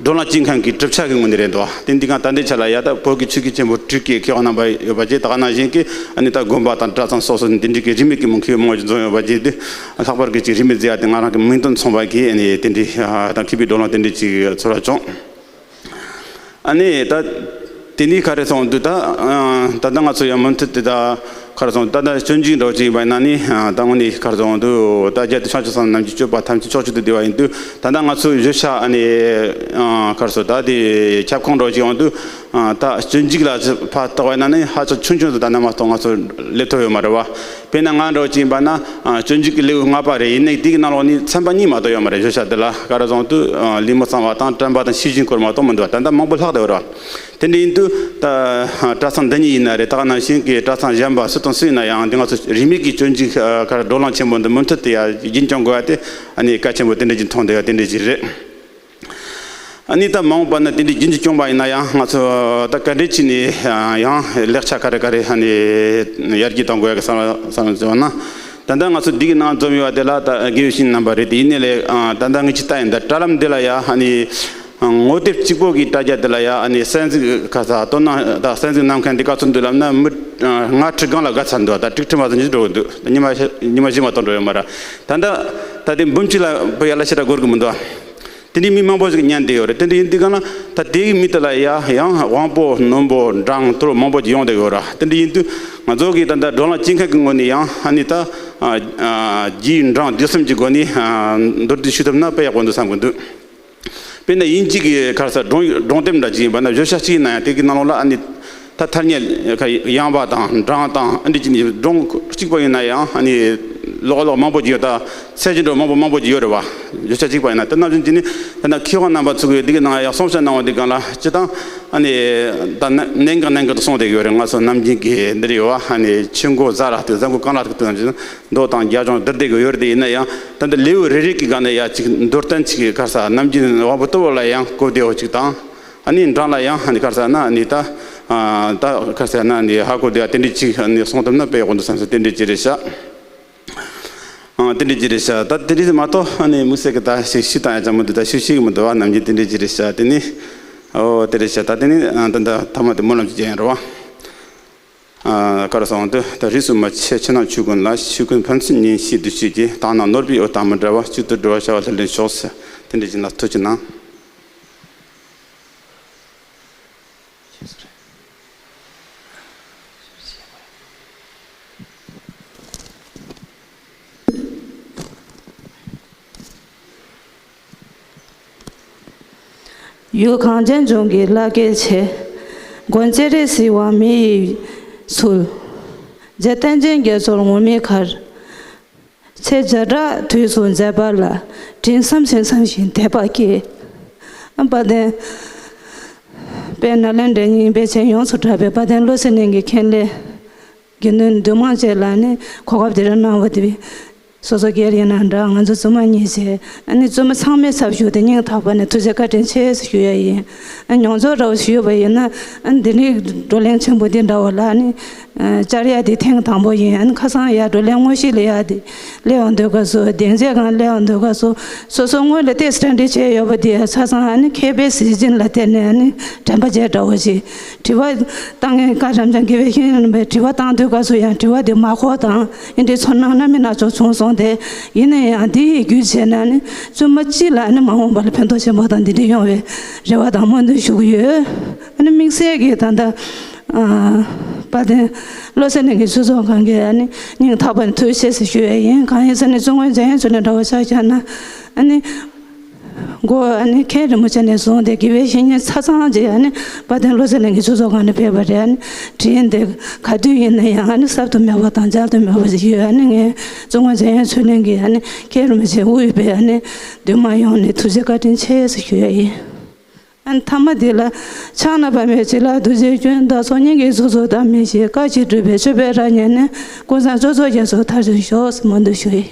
བགྲོ་གླེང་བྱེད་མཁན་གྱི་གྲུབ་ཆ་གི་ངོས་ནས་རེད་འདུག་དེ་འདི་ག་ད་ལྟའི་ཆ་ལ་ཡ་ད་བོད་ཀྱི་ཆོས་བརྒྱུད་ཆེན་པོ་དྲུག་གི་མཁས་དབང་རྣམ་པ་ཡོད་པ་བཅས། ད་ག་ནང་བཞིན་གྱི་ཨ་ནི་ད་དགོན་པ་དང་གྲྭ་ཚང་སོ་སོ་ནས་འདི་འདྲའི་གི་རིས་མེད་ཀྱི་མི་མཁས་མང་པོ་ཞིག་འཛོམས་ཡོད་པ་བཅས། དེ་ལྷག་པར་གྱི་ཅིག་རིས་མེད་ཟེར་ཡ་དེ་ང་རང་གི་མིང་དོན་མཚུངས་པ་གི་ཨ་ནི་དེ་འདྲའི་ཨ་ད་མཁས་པའི་བགྲོ་གླེང་དེ་འདྲའི་ཅིག་ཚོར་བ་བྱུང་། ཨ་ནི་ད་དེ་ནས་ག་རེ་སོང་དུས་ད་ཨ་ད་ལྟ་ང་ཚོ་ཡང་མུ་མཐུད་དེ་ད་ག་རེ་སོང་ད་ལྟ་སྤྱོད་འཇུག་འདྲ་བོ་ཅིག་ཡིན་པ་ཡིན་ན་ནི་ཨ་ད་དངོས་གནས་ག་རེ་སོང་དུས་ད་རྒྱལ་དུ་ཕྱག་ཕྱི་སོང་ནམ་གྱི་སྤྱོད་པ་ཐམས་ཅད་ཕྱོགས་གཅིག་ཏུ་བསྡུས་པ་ཡིན་དུས། ད་ལྟ་ང་ཚོའི་བརྗོད་བྱ་ཨ་ནི་ཨ་ག་རེ་སོང་ད་དེ་ཁྱབ་ཁོངས་འདྲ་བོ་ཅིག་ཡོང་དུས་ ཨ། ད་སྤྱོད་འཇུག་ལ་ཕར་བལྟ་བ་ཡིན་ན་ནི་ཧ་ཅང་ཆུང་ཆུང་དུ་ད་ནས་མ་གཏོགས་ང་ཚོ་སླེབས་ཐུབ་ཡོད་མ་རེད་བ། དཔེར་ན་ང་འདྲ་བོ་ཅིག་ཡིན་པ་ན། ཨ། སྤྱོད་འཇུག་གི་ལེའུ་ལྔ་པ་རེད། ཡིན་ནའི་དེ་གི་ནང་ལོགས་ནས་ཚན་པ་གཉིས་མ་གཏོགས་ཡོད་མ་རེད། བརྗོད་བྱ་འདི་ལ་ག་རེ་བཟང་དུ། ཨ། ལུས་མི་གཙང་བ་དང་དྲན་པ་དང་ཤེས་བཞིན་སྐོར་མ་གཏོགས་མི་འདུག་བ། ད་ལྟ་མང་པོ་ལྷག་བསྡད་ཡོད་རེད་བ། དེ་འདྲ་ཡིན་དུས་ད་གྲྭ་ཚང་འདི་གཉིས་ཡིན་ན་རེད། ད་ག་ནང་བཞིན་གྱི་གྲྭ་ཚང་གཞན་པ་སུ་དང་སུ་ཡིན་ན་ཡང་འདི་ང་ཚོ་རིས་མེད་ཀྱི་སྤྱོད་འཇུག་ཨ། ག་རེ་བགྲོ་གླེང་ཆེན་པོ་འདི་མུ་མཐུད་དུ་ཡ་རྒྱུན་སྐྱོང་དགོས་ཡ་དེ་ཨ་ནི་གལ་ཆེན་པོ་དེ་འདྲ་ཅིག་མཐོང་བསྡད་ཡ་དེ་འདྲ་ཅིག་རེད། ཨ་ནི་ད་མ་འོངས་པ་ན་དེ་འདྲའི་རྒྱུན་གྱི་སྐྱོང་བ་ཡིན་ན་ཡང་ང་ཚོ་ད་ག་འདྲས་བྱས་ནས་ཡང་ལེགས་ཆ་ག་རེ་ག་རེ་ཨ་ནི་ཡར་རྒྱས་གཏོང་དགོས་ཡ་གི་བསམ་བསམ་བློ་བྱུང་ན། ད་ལྟ་ང་ཚོ་འདི་གི་ནང་འཛོམས་ཡོད་པ་དེ་ལ་ད་དགེ་བའི་བཤེས་གཉེན་རྣམ་པ་རེད། དེ་ཡིན་ནའི་ལས་ད་ལྟ་ངས་ཅིག་ལྟ་ཡིན། ད་དྲ་ལམ་འདི་ལ་ཡ་ཨ་ནི་ངོ་དེབ་གཅིག་པོ་གི་དྲ་རྒྱ་འདི་ལ་ཡ་ཨ་ནི་གསན་གཟིགས་ག་ས་དོ་སྣང་ད་གསན་གཟིགས་གནང་མཁན་འདི་ག་ཚོད་འདུག་ལབ་ན་མི་ལྔ་ཁྲི་སྒང་ལ་བརྒལ་ཚར་འདུག་ད་དྲུག་ཁྲི་མ་ཟིན་ཅིག་འགྲོ་གི་འདུག་ཉི་མ་ཉི་མ་བཞི་མ་གཏོགས་འགྲོ་ཡོད་མ་རེད། ད་ལྟ་ད་དེ་འབུམ་གཅིག་ལ་བུ་ཡར་ལ་ཞེ་དྲག་འགོར་གི་མི་འདུག་དེ་འདྲའི་མི་མང་པོ་ཞིག་ཉན་བསྡད་ཡོད་རེད། དེ་འདྲ་ཡིན་དུས་གང་ལ་ད་དེ་གི་མི་དེ་ལ་ཡ་ཡང་དབང་པོ་རྣོན་པོ་འབྲིང་གཏུར་མང་པོ་ཞིག་ཡོང་བསྡད་ཡོད་རེད། དེ་འདྲ་ཡིན་དུས་ང་ཚོ་གི་ད་ལྟ་བགྲོ་གླེང་བྱེད་མཁན་གྱི་ངོས་ནས་ཡང་ཨ་ནི་ད་ཨ་ཨ་རྒྱས་འབྲིང་བསྡུས་གསུམ་གྱི་སྒོ་ནས་ཨ་མདོར་བསྡུས་ཞུ་ཐུབ་ན་དཔེ་ཡག་པོ་འདུག་བསམ་གྱི་འདུག་དཔེར་ན་དབྱིན་ཇི་གི་ག་རེ་ཟེར་སྒྲུང་སྒྲུང་དེབ་འདྲ་ཅིག་ཡིན་པ་ན་བརྗོད་བྱ་གཅིག་ཡིན་ན་ཡང་དེ་གི་ནང་ལོགས་ལ་ཨ་ནི། ད་ཐ་སྙད་ཡངས་པ་དང་འབྲིང་དང་ཨ་འདྲ་ཅིག་ནི་སྒྲུང་གཅིག་པོ་ཡིན་ན་ཡང་ཨ་ནི་ཀློག་ཀློག་མང་པོ་ཅིག་ཡོད། ད་ཚད་གཞི་འདྲ་མང་པོ་མང་པོ་ཅིག་ཡོད་རེད་བ། བརྗོད་བྱ་གཅིག་པ་ཡིན་ན། དེ་ནང་བཞིན་གྱི་ནི་ད་ནང་མཁས་དབང་རྣམ་པ་ཚོ་གིས་འདི་གི་ནང་ཡང་གསུང་བཤད་གནང་བ་འདི་གང་ལ་སྤྱི་བཏང་ཨ་ནི་ད་ནི་གནད་འགག་གནད་འགག་ཏུ་གསུངས་བསྡད་ཀྱི་ཡོད་རེད། ང་ཚོ་ནམ་རྒྱུན་གྱི་འདི་རེད་བ། ཨ་ནི་ཆུ་མགོ་གཟའ་ར་སྟེ་གཟའ་མགོ་གང་ལ་སྟེ་ནམ་རྒྱུན་མདོ་དང་རྒྱ་གཞུང་བསྡུར་བསྡད་ཀྱི་ཡོད་རེད། དེ་ཡིན་ན་ཡང་ད་ལྟ་ལེའུ་རེ་རེ་གི་སྒང་ནས་ཡང་ཅིག་མདོར་བསྟན་ཅིག་ག་རེ་ཟེར་ནམ་རྒྱུན་དབང་པོ་རྟུལ་བོ་ལ་ཡང་གོ་བདེ་བོ་ཅིག་དང་། ཨ་ནི་འབྲིང་ལ་ཡང་ཨ་ནི་ག་རེ་ཟེར་ན་ཨ་ནི་ད་ཨ་ད་ག་རེ་ཟེར་ན་ཨ་ནི་ཧ་གོ་བདེ་བ་དེ་འདྲ་ཅིག་ཨ་ནི་གསུངས་ཐུབ་ན་དཔེ་ཡག་པོ་འདུག་བསམ་སོང་། དེ་འདྲ་ཅིག་རེད་ཤག་ཨ་དེ་འདྲ་ཅིག་རེད་ཤག་ད་དེ་འདྲ་མ་གཏོགས་ཨ་ནི་དམིགས་བསལ་གྱི་ད་ཞིག་ཞུ་སྟངས་ཡང་ཅང་མི་འདུག་ད་ཞུ་ཤེས་ཀྱི་མི་འདུག་བ། ནམ་རྒྱུན་དེ་འདྲ་ཅིག་རེད་ཤག་དེ་ནི་ཨོ་དེ་རེད་ཤག་ད་དེ་ནི་ཨ་ད་ད་ཐ་མ་དེ་སྨོན་ལམ་ཅིག་རྒྱག་ཡིན་རེད་བ། ཨ་ག་རེ་གསུངས་འདུག་ད་རིས་སུ་མ་ཆད་ཕྱི་ནང་ཆོས་ཀུན་ལ། ཆོས་ཀུན་ཕན་ཚུན་ཉིན་ཤེས་འདུ་བྱེད་ཀྱི། དག་སྣང་ནོར་བུའི་འོད་དང་མི་འབྲལ་བ། གཅིག་ཏུ་སྒྲིལ་བར་བྱ་བ་ལྷུར་ལེན་ཤོག་ཟེར། དེ་འདྲ་ཅིག་ན་ཐུགས་ཀྱི་ནང་། ཡུལ་གངས་ཅན་ལྗོངས་ཀྱི་ལྷ་སྐལ་ཆེ། མགོན་སྤྱན་རས་གཟིགས་དབང་མི་ཡི་ཚུལ། རྗེ་བསྟན་ཅན་རྒྱ་མཚོར་ངུར་སྨྲིག་གར། ཚེ་བརྒྱ་ཕྲག་དུས་སུ་མཛད་པ་ལ། དྲིན་བསམ་ཞིང་བསམ་ཞིང་དད་པ་སྐྱེས། དཔལ་ལྡན། དཔལ་ནཱ་ལེནྡྲའི་སྙིང་པོ་ཆེན་ཡོངས་སུ་གྲགས་པའི་དཔལ་ལྡན་བློ་གསལ་གླིང་གི་མཁན་བླ་དགེ་འདུན་འདུས་མང་བཅས་ལ་ནི་གོ་སྐབས་འདི་རུ་གནང་བ་དེ། སོ་སོ་སྒེར་ཡིན་ན་འདྲ། ང་ཚོ་བཙུན་མ་གཉིས་བྱས་ཨ་ནི་བཙུན་མ་ཚང་མའི་ཚབ་ཞུས་ཏེ་སྙིང་ཐག་པ་ནས་ཐུགས་རྗེ་བཀའ་དྲིན་ཆེ་ཞུ་ཡ་ཡིན། ཨ་མྱོང་ཚོར་འདྲ་བོ་ཞུས་པ་ཡིན་ན། ཨ་འདི་ནི་བགྲོ་གླེང་ཆེན་པོ་འདི་འདྲ་བོ་ལ་ནི་བཅར་ཡ་འདི་ཐེངས་དང་པོ་ཡིན། ཨ་ནི་ཁ་སང་ཡ་བགྲོ་གླེང་དངོས་གཞི་ལ་ཡ་འདི་སླེབས་ཡོང་དུས་སྐབས་སུ། སྡིངས་ཆའི་སྒང་སླེབས་ཡོང་དུས་སྐབས་སུ། སོ་སོ་སྔོན་ལ་ཏོག་ཙམ་གྲ་སྒྲིག་བྱས་ཡོད་པ་དེ་ཆ་ཚང་ཨ་ནི་མཁས་པའི་གཟི་བྱིན་ལ་བརྟེན་ནས་ཨ་ནི་དྲན་པ་བརྗེད་འདྲ་བོ་ཞིག་དྲི་བ་བཏང་མཁན་བཀའ་གྲམ་ཆང་དགེ་བའི་བཤེས་གཉེན་རྣམ་པས་དྲི་བ་བཏང་དུས་སྐབས་སུ་ཡང་དྲི་བ་དེ་མ་གོ་དང་ཨེ་འདྲའི་ཚོར་སྣང་སྣ་མིན་སྣ་ཚོགས་བྱུང་སོང་སྟེ། ཡིན་ན་ཡང་འདི་ཡི་བརྒྱུད་བྱས་ནས་ནི་བཙུན་མ་སྤྱི་ལ་ནི་མ་འོངས་པ་ལ་ཕན་ཐོགས་ཆེན་པོ་དང་འདི་འདྲ་ཡོང་བའི་རེ་བ་དང་སྨོན་འདུན་ཞུ་གི་ཡོད། ཨ་ནི་དམིགས་བསལ་གྱི་ད་ལྟ་ཨ་དཔལ་ལྡན་བློ་གསལ་གླིང་གི་ཆོས་ཚོགས་ཁང་གི་ཨ་ནི་སྙིང་ཐག་པ་ནས་ཐུགས་རྗེ་ཆེ་ཞུ་ཡས་ཡིན། གང་ཡིན་ཟེར་ན་བཙུན་དབང་འཇམ་དབྱངས་ཚུལ་ཁྲིམས་འདྲ་བོ་ཆ་བཞག་ན་ཨ་ནི། འགོ་ཨ་ནི་མཁན་རིན་པོ་ཆེ་ནས་བཟུང་སྟེ་དགེ་བའི་བཤེས་གཉེན་ཆ་ཚང་གིས་ཨ་ནི་དཔལ་ལྡན་བློ་གསལ་གླིང་གི་ཆོས་ཚོགས་ཁང་ནས་ཕེབས་པ་རེད། ཨ་ནི་དྲིན་དེ་ག་དུས་ཡིན་ན་ཡང་ཨ་ནི་གསར་དུ་མེད་པ་དང་འབྱར་དུ་མེད་པ་ཞིག་ཡོད། ཨ་ནི་ངས་བཙུན་དབང་འཇམ་དབྱངས་ཚུལ་ཁྲིམས་ཀྱི་ཨ་ནི་མཁན་རིན་པོ་ཆེ་དབུས་པའི་ཨ་ནི་འདུས་མང་ཡོངས་ནས་ཐུགས་རྗེ་བཀའ་དྲིན་ཆེ་ཞེས་ཞུ་ཡ་ཡིན། ཨ་ནི་མཐའ་མ་འདི་ལ་ཕྱག་ན་པདྨོའི་བྱིན་རླབས་རྡོ་རྗེའི་སྐྱོན། བདག་སོགས་སྙིང་གི་གཟུགས་སུ་བདག་མི་ཤེས། བཀའ་ཅི་སྒྲུབ་པའི་མཆོད་པའི་རབ་བརྙེས་ནས། ཀུན་བཟང་སྤྱོད་ཚོགས་རྒྱ་མཚོར་མཐར་ཕྱིན་ཤོག་ཟེར་སྨོན་འདུན་ཞུ་ཡི།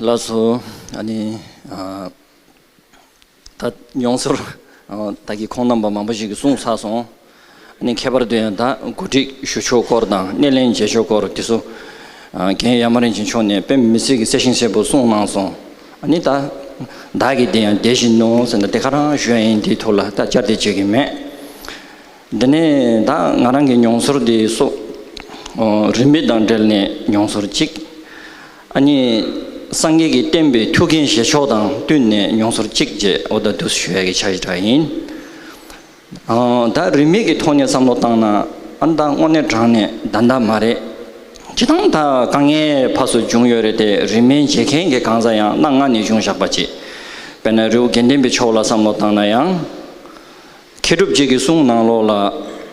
ལགས་སོ། ཨ་ནི་ཨ་ད་མྱོང་ཚོར་ཨ་ད་གི་ཁོང་རྣམ་པ་མང་པོ་ཞིག་གིས་གསུངས་ཚར་སོང་། ཨ་ནི་ཁྱད་པར་དུ་ཡང་ད་གོ་སྒྲིག་ཞུ་ཕྱོགས་སྐོར་དང་སྣེ་ལེན་བྱེད་ཕྱོགས་སྐོར་དེ་ཚོ་ཨ་རྒན་ཡར་མ་རིན་ཆེན་མཆོག་ནས་དཔེ་མི་སྲིད་ཀྱི་གསལ་ཤིང་གསལ་པོ་གསུངས་གནང་སོང་། ཨ་ནི་ད་བདག་གིས་དེ་ཡང་བདེ་བཞིན་ནོ་ཟེར་ན་དེ་ག་རང་ཞུ་ཡ་ཡིན། དེའི་ཐོག་ལ་ད་བསྐྱར་ཟློས་བྱེད་ཀྱི་མེད། དེ་ནས་ད་ང་རང་གི་མྱོང་ཚོར་དེ་སོགས་རིས་མེད་དང་འབྲེལ་ནས་མྱོང་ཚོར་གཅིག་ཨ་ནི་སངས་རྒྱས་ཀྱིས་བསྟན་པའི་ཐུགས་འགན་བཞེས་ཕྱོགས་དང་བསྟུན་ནས་མྱོང་ཚོར་གཅིག་བཅས་འོ་ད་འདུག་ཞུ་ཡ་གི་འཆར་གཞི་འདྲ་ཡིན། ཨ་ད་རིས་མེད་ཀྱི་ཐོག་ནས་བསམ་བློ་བཏང་ན་ཨ་ད་དངོས་གནས་དྲང་གནས་ད་ད་མ་རེད། སྤྱིར་བཏང་ད་དཀའ་ངལ་ཕར་ཚུར་བྱུང་ཡོད་རེད་དེ། རིས་མེད་མཇལ་མཁན་གྱི་གང་ཟག་ཡང་གནའ་སྔ་ནས་བྱུང་བཞག་པ་ཅིག་དཔེར་ན་རི་བོ་དགེ་ལྡན་པའི་ཕྱོགས་ལ་བསམ་བློ་བཏང་ན་ཡང་། མཁས་གྲུབ་རྗེ་གི་གསུང་ནང་ལོགས་ལ་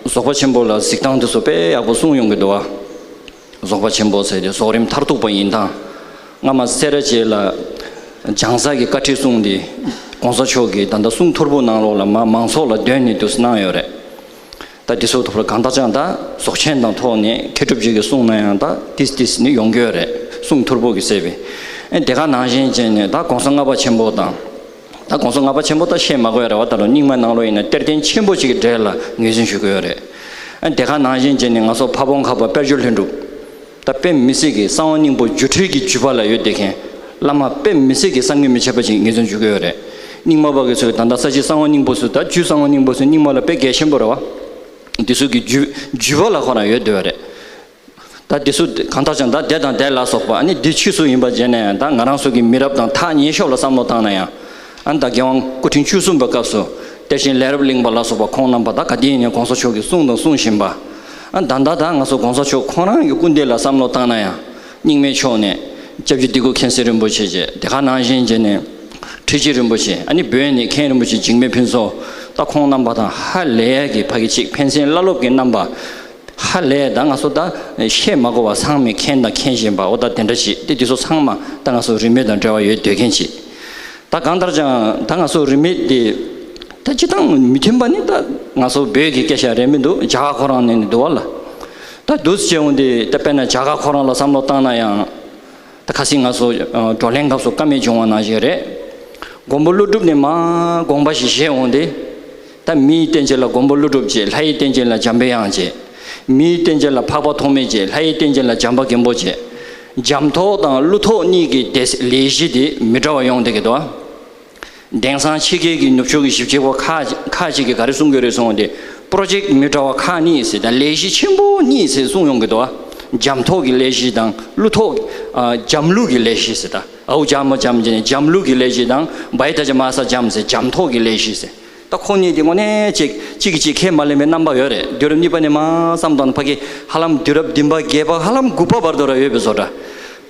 རྫོགས་པ་ཆེན་པོ་ལ་གཟིགས་སྟངས་དེ་ཚོ་དཔེ་ཡག་པོ་གསུངས་ཡོང་གི་འདུག་བ། རྫོགས་པ་ཆེན་པོ་ཟེར་དེ་རྫོགས་རིམ་མཐར་ཐུག་པ་ཡིན་སྟངས། སྔ་མ་སེ་ར་བྱེས་ལ་སྦྱང་ས་གི་བཀའ་ཁྲིད་གསུངས་དེ། གོང་ས་མཆོག་གིས་ད་ལྟ་གསུང་ཐོར་བུ་ནང་ལོགས་ལ་མ་མང་ཚོགས་ལ་འདོན་ནས་དུ་གནང་ཡོད་རེད། ད་དེ་ཚོ་ཐོག་ལ་གང་ལྟར་ཀྱང་ད་རྫོགས་ཆེན་དང་ཐོག་ནས་མཁས་གྲུབ་རྗེ་གི་གསུང་ན་ཡང་ད་ཏིས་ཏིས་ནི་ཡོང་གི་ཡོད་རེད། གསུང་ཐོར་བུ་གི་གསལ་བའི། ཨེ་དེ་ག་ནང་བཞིན་བྱས་ནས་ད་གོང་ས་ལྔ་པ་ཆེན་པོ་དང་། ད་གོང་ས་ལྔ་པ་ཆེན་པོ་ད་བཤད་མ་དགོས་ཡ་རེད་བ། ད་ལོ་རྙིང་མ་ནང་ལོགས་ཡིན་ན་གཏེར་སྟོན་ཆེན་པོ་ཅིག་གི་གྲས་ལ་ངོས་འཛིན་ཞུ་གི་ཡོད་རེད། ཨ་དེ་ག་ནང་བཞིན་བྱས་ནས་ང་ཚོ་ཕ་བོང་ཁ་པ་དཔལ་འབྱོར་ལྷུན་གྲུབ། ད་དཔེ་མི་སྲིད་ཀྱི་གསང་བ་སྙིང་པོ་སྒྱུ་འཕྲུལ་གྱི་བརྒྱུད་པ་ལ་ཡོད་བསྡད་མཁན། བླ་མ་དཔེ་མི་སྲིད་ཀྱི་བསམ་གྱིས་མི་ཁྱབ་པ་ཅིག་ངོས་འཛིན་ཞུ་གི་ཡོད་རེད། རྙིང་མ་པ་གི་ཚོས་ད་ལྟ་ས་སྐྱའི་གསང་བ་སྙིང་པོ་ཚོ་ད་རྒྱུད་གསང་བ་སྙིང་པོ་ཚོ་རྙིང་མ་ལ་དཔེ་གལ་ཆེན་པོ་རེད་བ། འདི་ཚོ་གི་བརྒྱུད་བརྒྱུད་པ་ལ་ཁོ་རང་ཡོད་བསྡད་པ་རེད། ད་འདི་ཚོ་གང་ལྟར་ཀྱང་ད་དེ་དང་དེ་ལ་སོགས་པ་ཨ་ནི་འདི་ཕྱིས་སུ་ཡིན་པ་བྱས་ན་ཡང་ད་ང་རང་ཚོ་གི་མི་རབས་དང་ཐག་ཉེ་ཤོས་ལ་བསམ་བློ་བཏང་ན་ཡང་། ཨ་ནི་ད་རྒྱལ་དབང་སྐུ་ཕྲེང་བཅུ་གསུམ་པའི་སྐབས་སུ་གཏེར་ཆེན་ལས་རབ་གླིང་པ་ལ་སོགས་པ་ཁོང་རྣམ་པ་ད་ག་དུས་ཡིན་ནའང་གོང་ས་མཆོག་གིས་གསུངས་དང་གསུང་བཞིན་པ། ཨ་ད་ལྟ་ད་ང་ཚོ་གོང་ས་མཆོག་ཁོང་རང་གི་སྐུ་ཟླ་ལ་བསམ་བློ་བཏང་ན་ཡང་། རྙིང་མའི་ཕྱོགས་ནས་སྐྱབས་རྗེ་དིལ་མགོ་མཁྱེན་བརྩེ་རིན་པོ་ཆེ་བྱས། དེ་ག་ནང་བཞིན་བྱས་ནས་ཁྲི་ཆེན་རིན་པོ་ཆེ། ཨ་ནི་བོད་ནས་མཁན་རིན་པོ་ཆེ་འཇིགས་མེད་ཕུན་ཚོགས། ད་ཁོང་རྣམ་པ་དང་ཧ་ལས་ཀྱི་ཕ་གི་ཅིག་ཕན་སེམས་བླ་སློབ་ཀྱི་རྣམ་པ། ཧ་ལས་ད་ང་ཚོ་ད་བཤད་མ་དགོས་པ་ཚང་མས་མཁྱེན་དང་མཁྱེན་བཞིན་པ། འོ་ད་དེ་འདྲ་ཞིག་དེ་དེ་ཚོ་ཚང་མ་ད་ང་ཚོ་རིས་མེད་དང་འབྲེལ་བ་ཡོད་སྡོད་མཁན་ཅིག་ད་གང་ལྟར་ཀྱང་ད་ང་ཚོ་རིས་མེད་དེ་ད་སྤྱིར་བཏང་མི་མཐུན་པ་ནི་ད་ང་ཚོ་བོད་ཀྱི་སྐད་ཆ་རེད་མི་འདུག་རྒྱ་གར་ཁོ་རང་ནས་ནི་འདུག་བ་ལ། ད་འདུག་སེ་བྱས་འོང་དེ་ད་དཔེར་ན་རྒྱ་གར་ཁོ་རང་ལ་བསམ་བློ་བཏང་ན་ཡང་། ད་ཁ་སང་ང་ཚོ་ཨ་བགྲོ་གླེང་སྐབས་སུ་བཀའ་མོལ་བྱུང་བ་ནང་བཞིན་རེད། མགོན་པོ་ཀླུ་སྒྲུབ་ནས་མར་དགོངས་པ་ཞིག་བཞེས་འོང་དེ། ད་མིའི་རྟེན་ཅན་ལ་མགོན་པོ་ཀླུ་སྒྲུབ་བྱས། ལྷ་ཡི་རྟེན་ཅན་ལ་འཇམ་པའི་དབྱངས་བྱས། མིའི་རྟེན་ཅན་ལ་འཕགས་པ་ཐོགས་མེད་བྱས། ལྷ་ཡི་རྟེན་ཅན་ལ་བྱམས་པ་མགོན་པོ་བྱས། འཇམ་ཐོགས་དང་ཀླུ་ཐོགས་གཉིས་ཀྱི་དེ་ལས་གཞི་དེ་མི་འདྲ་བ་ཡོང་བསྡད་ཀྱི་འདུག་ཨ། དེང་སང་ཕྱི་རྒྱལ་གྱི་ནུབ་ཕྱོགས་ཀྱི་ཞིབ་དཔྱད་པ་ཁག་ཁག་ཅིག་གིས་ག་རེ་གསུང་གི་རེད་གསུངས་ཏེ། པྲོ་ཇེཀ་མི་འདྲ་བ་ཁག་གཉིས་ཟེར་དང་ལས་གཞི་ཆེན་པོ་གཉིས་ཟེར་གསུངས་ཡོང་གི་འདུག་ཨ། འཇམ་ཐོགས་ཀྱི་ལས་གཞི་དང་ཀླུ་ཐོགས། ཨ། འཇམ་ཀླུ་གི་ལས་གཞི་ཟེར་དང་། ཨའུ་འཇམ་མོ་འཇམ་ཅན་འཇམ་ཀླུ་གི་ལས་གཞི་དང་། བའི་ད་ཅ་མ་ས་འཇམ་ཟེར་འཇམ་ཐོགས་ཀྱི་ལས་གཞི་ཟེར། ད་ཁོ་གཉིས་དེ་དངོས་གནས་ཅིག་གཅིག་གིས་གཅིག་ཁས་མ་ལེན་པའི་རྣམ་པ་ཡོད་རེད། དུས་རབས་གཉིས་པ་ནས་མར་བསམ་བཏང་ན་ཕ་གི་ཧ་ལམ་དུས་རབས་བདུན་པ་བརྒྱད་པ་ཧ་ལམ་དགུ་པ་བར་དུ་ར་ཡོད་པའི་བཟོ་འདྲ།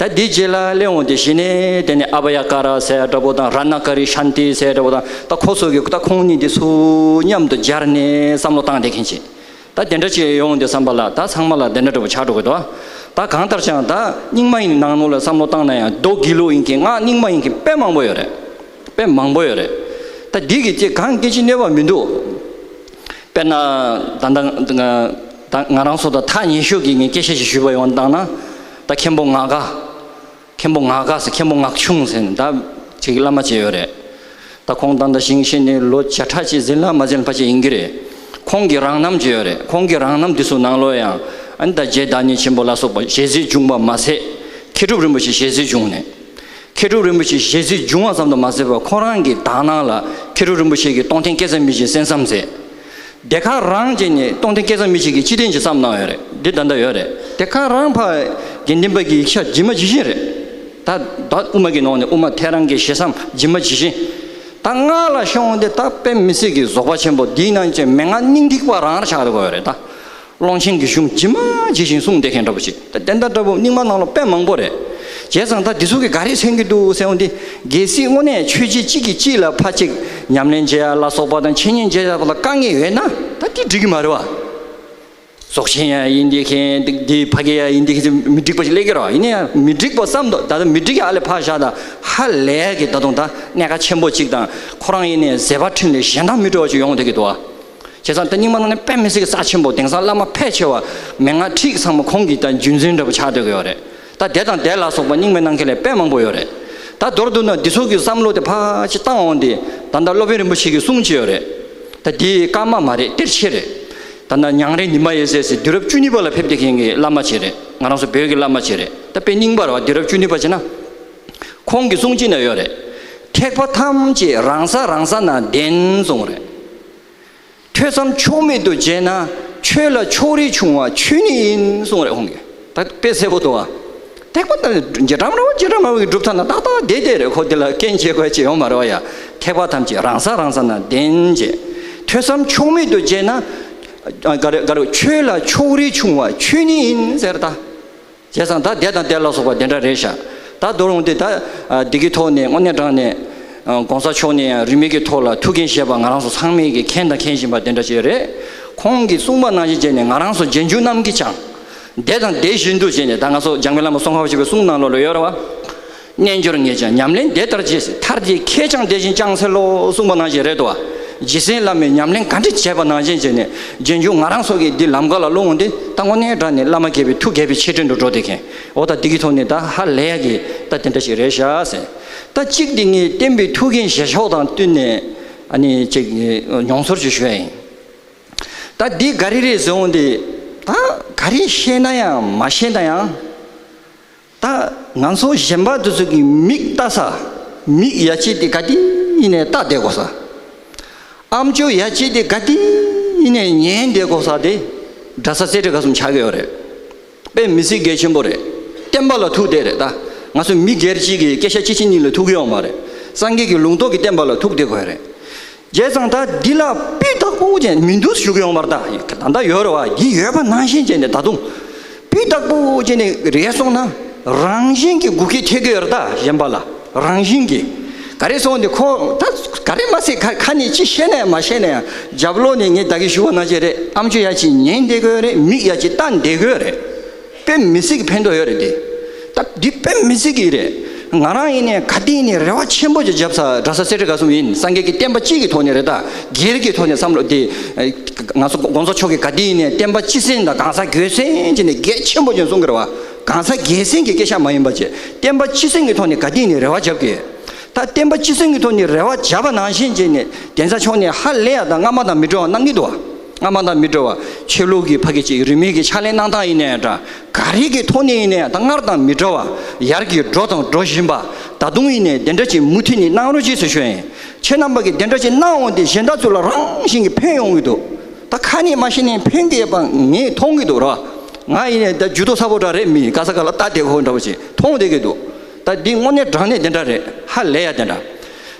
ད་འདི་རྗེས་ལ་སླེབས་འོང་དེ་གཞི་ནས་དེ་ནས་ཨ་བྷ་ཡ་ཀ་ར་ཟེར་འདྲ་པོ་དང་རཏྣ་ཀ་རི་ཤཱན་ཏི་ཟེར་འདྲ་པོ་དང་། ད་ཁོ་ཚོ་གི་ད་ཁོང་གཉིས་དེ་ཚོ་མཉམ་དུ་སྦྱར་ནས་བསམ་བློ་བཏང་བསྡད་མཁན་ཅིག་ད་དེ་འདྲ་ཅིག་ཡོང་དུས་ཙམ་པ་ལ་ད་ཚང་མ་ལ་དེ་འདྲ་འདྲ་པོ་ཆགས་འགྲོ་གི་འདུག་ད་གང་ལྟར་ཀྱང་ད་རྙིང་མ་ཡི་ནང་ལོགས་ལ་བསམ་བློ་བཏང་ན་ཡང་མདོ་དགེ་ལུགས་ཡིན་མཁན་སྔགས་རྙིང་མ་ཡིན་མཁན་དཔེ་མང་པོ་ཡོད་རེད། དཔེ་མང་པོ་ཡོད་རེད། ད་འདི་གི་ཅིག་གང་སྐད་ཅིག་གནོད་པ་མི་འདུག་དཔེར་ན་ད་ད་ད་ང་རང་ཚོ་ད་ཐག་ཉེ་ཤོས་ཀྱི་ངས་སྐད་ཆ་ཞིག་ཞུས་པ་ཡོང་བཏང་ན། ད་མཁན་པོ་ངག་དགའ། མཁན་པོ་ངག་དགའ་ཟེར། མཁན་པོ་ངག་ཆུང་ཟེར་ནས་ད་ཅིག་བླ་མ་ཅིག་ཡོད་རེད། ད་ཁོང་ད་ལྟ་ཞིང་གཤེགས་ནས་ལོ་བརྒྱ་ཕྲག་གཅིག་ཟིན་ལ་མ་ཟིན་ལ་ཕལ་ཆེར་ཡིན་གྱི་རེད། ཁོང་གི་རང་རྣམ་ཅིག་ཡོད་རེད། ཁོང་གི་རང་རྣམ་འདི་ཚོ་ནང་ལོགས་ཡང་ཨ་ནི་ད་རྗེ་བདག་ཉིད་ཆེན་པོ་ལ་སོགས་པ་ཞལ་གཟིགས་བྱུང་བ་མ་ཟད། མཁས་གྲུབ་རིན་པོ་ཆེ་ཞལ་གཟིགས་བྱུང་ནས། མཁས་གྲུབ་རིན་པོ་ཆེ་ཞལ་གཟིགས་བྱུང་བ་ཙམ་དུ་མ་ཟད་པར་ཁོ་རང་གི་དག་སྣང་ལ་མཁས་གྲུབ་རིན་པོ་ཆེ་གིས་རྟོགས་ལྡན་སྐལ་བཟང་མི་བཞིའི་གསན་བསམ་མཛད། དེ་ག་རང་བྱས་ནས་རྟོགས་ལྡན་སྐལ་བཟང་མི་བཞི་གི་སྤྱི་དོན་ཅིག་བརྩམས་གནང་ཡོད་རེད། འདི་ད་ལྟ་ཡོད་རེད། དེ་ག་རང་ཕར་དགེ་ལྡན་པ་གི་ཡིག་ཆ་ཇི་མ་ཇི་བཞིན་རེད། ད་ད་དབུ་མ་གི་ནང་ནས་དབུ་མ་ཐལ་རང་གི་ཞེ་མཚམས་ཇི་མ་ཇི་བཞིན། ད་སྔགས་ལ་ཤོང་སྟེ་ད་དཔེ་མི་སྲིད་ཀྱི་རྫོགས་པ་ཆེན་པོ་འདིའི་ནང་བཞིན་མན་ངག་སྙིང་ཐིག་པ་རང་ར་ཆགས་འགྲོ་གི་ཡོད་རེད་ད། ཀློང་ཆེན་གྱི་གཞུང་ཇི་མ་ཇི་བཞིན་གསུངས་བསྡད་མཁན་འདྲ་པོ་ཞིག་ད་དེ་འདྲ་འདྲ་པོ་རྙིང་མ་ནང་ལ་དཔེ་མང་པོ་རེད། བྱས་ཙང་ད་འདི་ཚོ་གིས་ག་རེ་མཚོན་གྱི་འདུག་ཟེར་འོང་དུས། གལ་སྲིད་དངོས་གནས་ཆོས་བརྒྱུད་གཅིག་གིས་གཅིག་ལ་ཕར་གཅིག་ཉམས་ལེན་བྱེད་ཡ་ལ་སོགས་པ་དང་འཆད་ཉན་བྱེད་ཡ་ལ་དཀའ་ངལ་ཡོད་ན་ད་དེ་འགྲིག་གི་མ་རེད་བ། རྫོགས་ཆེན་ཡང་ཡིན་བསྡད་མཁན་འདི་ཕ་གི་ཡང་ཡིན་བསྡད་མཁན་མི་འགྲིག་པ་ཞིག་སླེབས་ཀྱི་རེད་བ། ཡིན་ན་ཡང་མི་འགྲིག་པ་བསམ་འདུག་ད་ལྟ་མི་འགྲིག་ཡ་ཨ་ལས་ཕར་བཞག་ད་ཧ་ལས་ཀྱི་ད་དུང་ད་གནད་འགག་ཆེན་པོ་གཅིག་དང་ཁོ་རང་ཡིན་ནའི་མཛད་པ་འཕྲིན་ལས་གཞན་དག་མི་འདྲ་བ་ཞིག་ཡོང་བསྡད་ཀྱི་འདུག་བ། བྱས་ཙང་ད་རྙིང་མ་ནང་ནས་དཔེ་མི་སྲིད་ཀྱི་རྩ་ཆེན་པོ། དེང་སང་བླ་མ་ཕལ་ཆེ་བ་མན་ངག་ཁྲིད་ཚང་མ་ཁོང་གི་ད་རྒྱུན་འཛིན་འདྲ་པོ་ཆགས་སྡོད་ཀྱི་ཡོད་རེད། ད་དེ་དང་དེ་ལ་སོགས་པ་རྙིང་མའི་གནང་མཁན་ལས་དཔེ་མང་པོ་ཡོད་རེད། ད་མདོར་བསྡུ་ན་འདི་ཚོ་གི་བསམ་བློ་དེ་ཕར་ཅིག་བཏང་འོང་དུས། ད་ལྟ་སློབ་དཔོན་རིན་པོ་ཆེ་གི་གསུང་ཅིག་ཡོད་རེད། ད་འདི་ཀརྨ་མ་རེད། གཏེར་ཆོས་རེད། ད་ལྟ་ཉང་རལ་ཉི་མ་འོད་ཟེར་ཟེར་དུས་རབས་བཅུ་གཉིས་པ་ལ་ཕེབས་བསྡད་མཁན་གྱི་བླ་མ་ཅིག་རེད། ང་རང་ཚོ་བོད་ཀྱི་བླ་མ་ཅིག་རེད། ད་དཔེ་རྙིང་པ་རེད་བ། དུས་རབས་བཅུ་གཉིས་པ་བྱས་ན། ཁོང་གི་གསུང་ཅིག་ན་ཡོད་རེད། ཐེག་པ་ཐམས་ཅད་རང་ས་རང་ས་ན་བདེན་གསུངས་རེད། ཐོས་བསམ་ཕྱོགས་མེད་དུ་བྱས་ན། ཆོས་ལ་ཕྱོགས་རིས་བྱུང་བ་ཆོས་ཉིད་ཡིན་གསུངས་རེད་ཁོང་གིས། ད་དཔེ་གསལ་པོ་འདུག་བ། ཐེག་པ་ད་རྗེ་བྲམ་ར་བ་རྗེ་བྲམ་ར་བ་གི་སྒྲུབ་ཐབས་ན་ཏག་ཏག་བསྡད་བསྡད་རེད། ཁོ་དེ་ལ་རྐྱེན་བྱེད་དགོས་ཅིག་ཡོང་མ་རེད་བ་ཡ། ཐེག་པ་ཐམས་ཅད་རང་ས་རང་ས་ན་བདེན་བྱས། ཐོས་བསམ་ཕྱོགས་མེད་དུ་བྱས་ན། ག་རེ་ག་རེ་ཆོས་ལ་ཕྱོགས་རིས་བྱུང་བ་ཆོས་ཉིད་ཡིན་ཟེར་ད། བྱས་ཙང་ད་དེ་དང་དེ་ལ་སོགས་པ་དེ་འདྲ་རེད་ཤག་ད་དོ་རུང་དེ་ད་ཨ་འདི་གི་ཐོག་ནས་དངོས་གནས་དྲང་ནས་ཨ་༸གོང་ས་མཆོག་ནས་ཡང་རིས་མེད་ཀྱི་ཐོག་ལ་ཐུགས་འགན་བཞེས་པ་ང་རང་ཚོ་ཚང་མས་ཀྱི་མཁྱེན་དང་མཁྱེན་བཞིན་པ་དེ་འདྲ་ཞིག་རེད། ཁོང་གིས་གསུངས་པ་ནང་བཞིན་བྱས་ནས་ང་རང་ཚོ་རྗེས་འཇུག་རྣམས་ཀྱིས་ཀྱང་དེ་དང་དེ་བཞིན་དུ་བྱས་ནས། ད་ང་ཚོ་འཇམ་མགོན་བླ་མ་ཙོང་ཁ་པ་ཆེན་པོའི་གསུང་ནང་ལོགས་ལ་ཡོད་རེད་བ། རྣལ་འབྱོར་ངེས་ཀྱང་ཉམས་ལེན་དེ་ལྟར་བྱས། ཐར་རྒྱས་ཁྱེད་ཀྱང་དེ་བཞིན་ཀྱང་འཚལ་ལོ་གསུངས་པ་ནང་བཞིན་རེད་དོ། རྗེ་བཙུན་བླ་མས་ཉམས་ལེན་ག་འདྲ་བྱས་པ་ནང་བཞིན་བྱས་ནས་རྗེས་འཇུག་ང་རང་ཚོ་གིས་འདི་ལམ་ཁ་ལ་སློང་འོང་དུས་ད་དངོས་གནས་དྲང་ནས་བླ་མ་དགྱེས་པའི་ཐུགས་དགྱེས་པའི་ཆེ་འཕྲིན་དུ་འགྲོ་བསྡད་མཁན། འོ་ད་འདི་གི་ཐོག་ནས་ད་ཧ་ལས་ཡག་གི་ད་དེ་འདྲ་ཞིག་རེད་ཤག་ཟེར། ད་གཅིག་འདི་ངས་བསྟན་པའི་ཐུགས་འགན་བཞེས་ཕྱོགས་དང་བསྟུན་ནས་ཨ་ནི་ཅིག་མྱོང་ཚོར་ཅིག་ཞུ་ཡ་ཡིན། ད་འདི་ག་རེ་རེད་ཟེར་འོང་དུས། ད་ག་རེ་ཤེས་ན་ཡང་མ་ཤེས་ན་ཡང་། ད་ང་ཚོ་གཞན་པ་དེ་ཚོ་གི་མིག་ལྟ་ས། མིག་ཡ་གཅིག་དེ་ག་དུས་ཡིན་ནའི་ལྟ་བསྡད་དགོས་ས། ཨམ་ཅོག་ཡ་གཅིག་དེ་ག་དུས་ཡིན་ནའི་ཉན་བསྡད་དགོས་ས་དེ་གྲྭ་ས་སེ་འབྲས་དགའ་གསུམ་ཆགས་ཀྱི་ཡོད་རེད། དཔེ་མི་སྲིད་གལ་ཆེན་པོ་རེད། བསྟན་པ་ལ་ཐུག་བསྡད་རེད། ད་ང་ཚོ་མི་སྒེར་གཅིག་གི་སྐད་ཆ་གཅིག་གཅིག་གཉིས་ལ་ཐུག་གི་ཡོད་མ་རེད། སངས་རྒྱས་ཀྱི་ལུང་རྟོགས་ཀྱི་བསྟན་པ་ལ་ཐུག་བསྡད་དགོས་རེད། བྱས་ཙང་ད་འདི་ལ་སྤུས་དག་པོ་ཅན་མི་འདུག་ཞུ་གི་ཡོད་མ་རེད། ད་ད་ལྟ་ཡོད་རེད་བ། འདི་ཡོད་པ་ནང་བཞིན་བྱས་ནས་ད་དུང་སྤུས་དག་པོ་བྱས་ནས་རེད་སོང་ན་རང་བཞིན་གྱི་འགུལ་སྐྱོད་ཐེབས་ཀྱི་ཡོད་རེད། ད་གཞན་པ་ལ་རང་བཞིན་གྱི། ག་རེ་སོང་དེ་ཁོ་ད་ག་རེ་མ་ཟད་ཁ་ཁ་ནས་ཅི་བཤད་ན་ཡང་མ་བཤད་ན་ཡང་རྒྱབ་ལོགས་ནས་ངས་ད་གིན་ཞུ་བ་ནང་བཞིན་རེད། ཨམ་ཅོག་ཡ་གཅིག་ཉན་བསྡད་ཀྱི་ཡོད་རེད། མིག་ཡ་གཅིག་ལྟ་བསྡད་ཀྱི་ཡོད་རེད། དཔེ་མི་སྲིད་ཀྱི་ཕན་ཐོགས་ཡོད་རེད་དེ། ད་འདི་དཔེ་མི་སྲིད་ཀྱི་རེད། ང་རང་ཡིན་ནའི་ག་དུས་ཡིན་ནའི་རེ་བ་ཆེན་པོ་ཅིག་བརྒྱབ་ས་གྲྭ་ས་སེ་འབྲས་དགའ་གསུམ་ཡིན། སངས་རྒྱས་ཀྱི་བསྟན་པ་སྤྱི་གི་ཐོག་ནས་རེད། ད་སྒེར་གྱི་ཐོག་ནས་བསམ་བློ་དེ། ང་ཚོ་༸གོང་ས་མཆོག་གིས་ག་དུས་ཡིན་ནའི་བསྟན་པ་སྤྱི་གསུམ་དང་གང་ཟག་སྒེར་གསུམ་བྱས་ནས་གལ་ཆེན་པོ་ཅིག་གསུང་གི་རེད་བ། གང་ཟག་སྒེར་གསུམ་གྱི་སྐད་ཆ་མ་ཡིན་པ་བྱས། བསྟན་པ་སྤྱི་གསུམ་གྱི་ཐོག་ནས་ག་དུས་ཡིན་ནའི་རེ་བ་བརྒྱབ་ཀྱི། ད་བསྟན་པ་སྤྱི་གསུམ་གྱི་ཐོག་ནས་རེ་བ་བརྒྱབ་པ་ནང་བཞིན་བྱས་ནས་གདན་ས་མཆོག་ནས་ཧ་ལས་ཡ་ད་སྔ་མ་དང་མི་འདྲ་བ་གནང་གི་འདུག་བ། སྔ་མ་དང་མི་འདྲ་བ། ཆོས་ལུགས་ཀྱི་ཕ་གི་ཅིག་རིས་མེད་ཀྱི་ཕྱག་ལས་གནང་སྟངས་ཡིན་ནའི་འདྲ། ག་རེ་གི་ཐོག་ནས་ཡིན་ནའི་ད་སྔར་དང་མི་འདྲ་བ། ཡར་གྱི་འགྲོ་དང་འགྲོ་བཞིན་པ། ད་དུང་ཡིན་ནའི་དེ་འདྲ་ཅིག་མུ་མཐུད་ནས་གནང་རོགས་གྱིས་ཟེར་ཞུ་ཡ་ཡིན། ཁྱེད་རྣམ་པ་གིས་དེ་འདྲ་ཅིག་གནང་འོང་དུས་གཞན་དག་ཚོ་ལ་རང་བཞིན་གྱིས་ཕན་ཡོང་གི་འདུག་ད་ཁ་ནས་མ་བཤད་ནའི་ཕན་གྱི་ཡོད་པ་ངས་མཐོང་གི་འདུག་ར། ང་ཡིན་ནའི་ད་ཇུས་གཏོགས་ཚ་པོ་འདྲ་རེད། མི་ག་ས་ག་ལ་ལྟ་བསྡད་ཁོ་འདྲ་བོ་ཅིག་མཐོང་བསྡད་ཀྱི་འདུག་ད་འདི་དངོས་གནས་དྲང་གནས་དེ་འདྲ་རེད། ཧ་ལས་ཡ་དེ་འདྲ།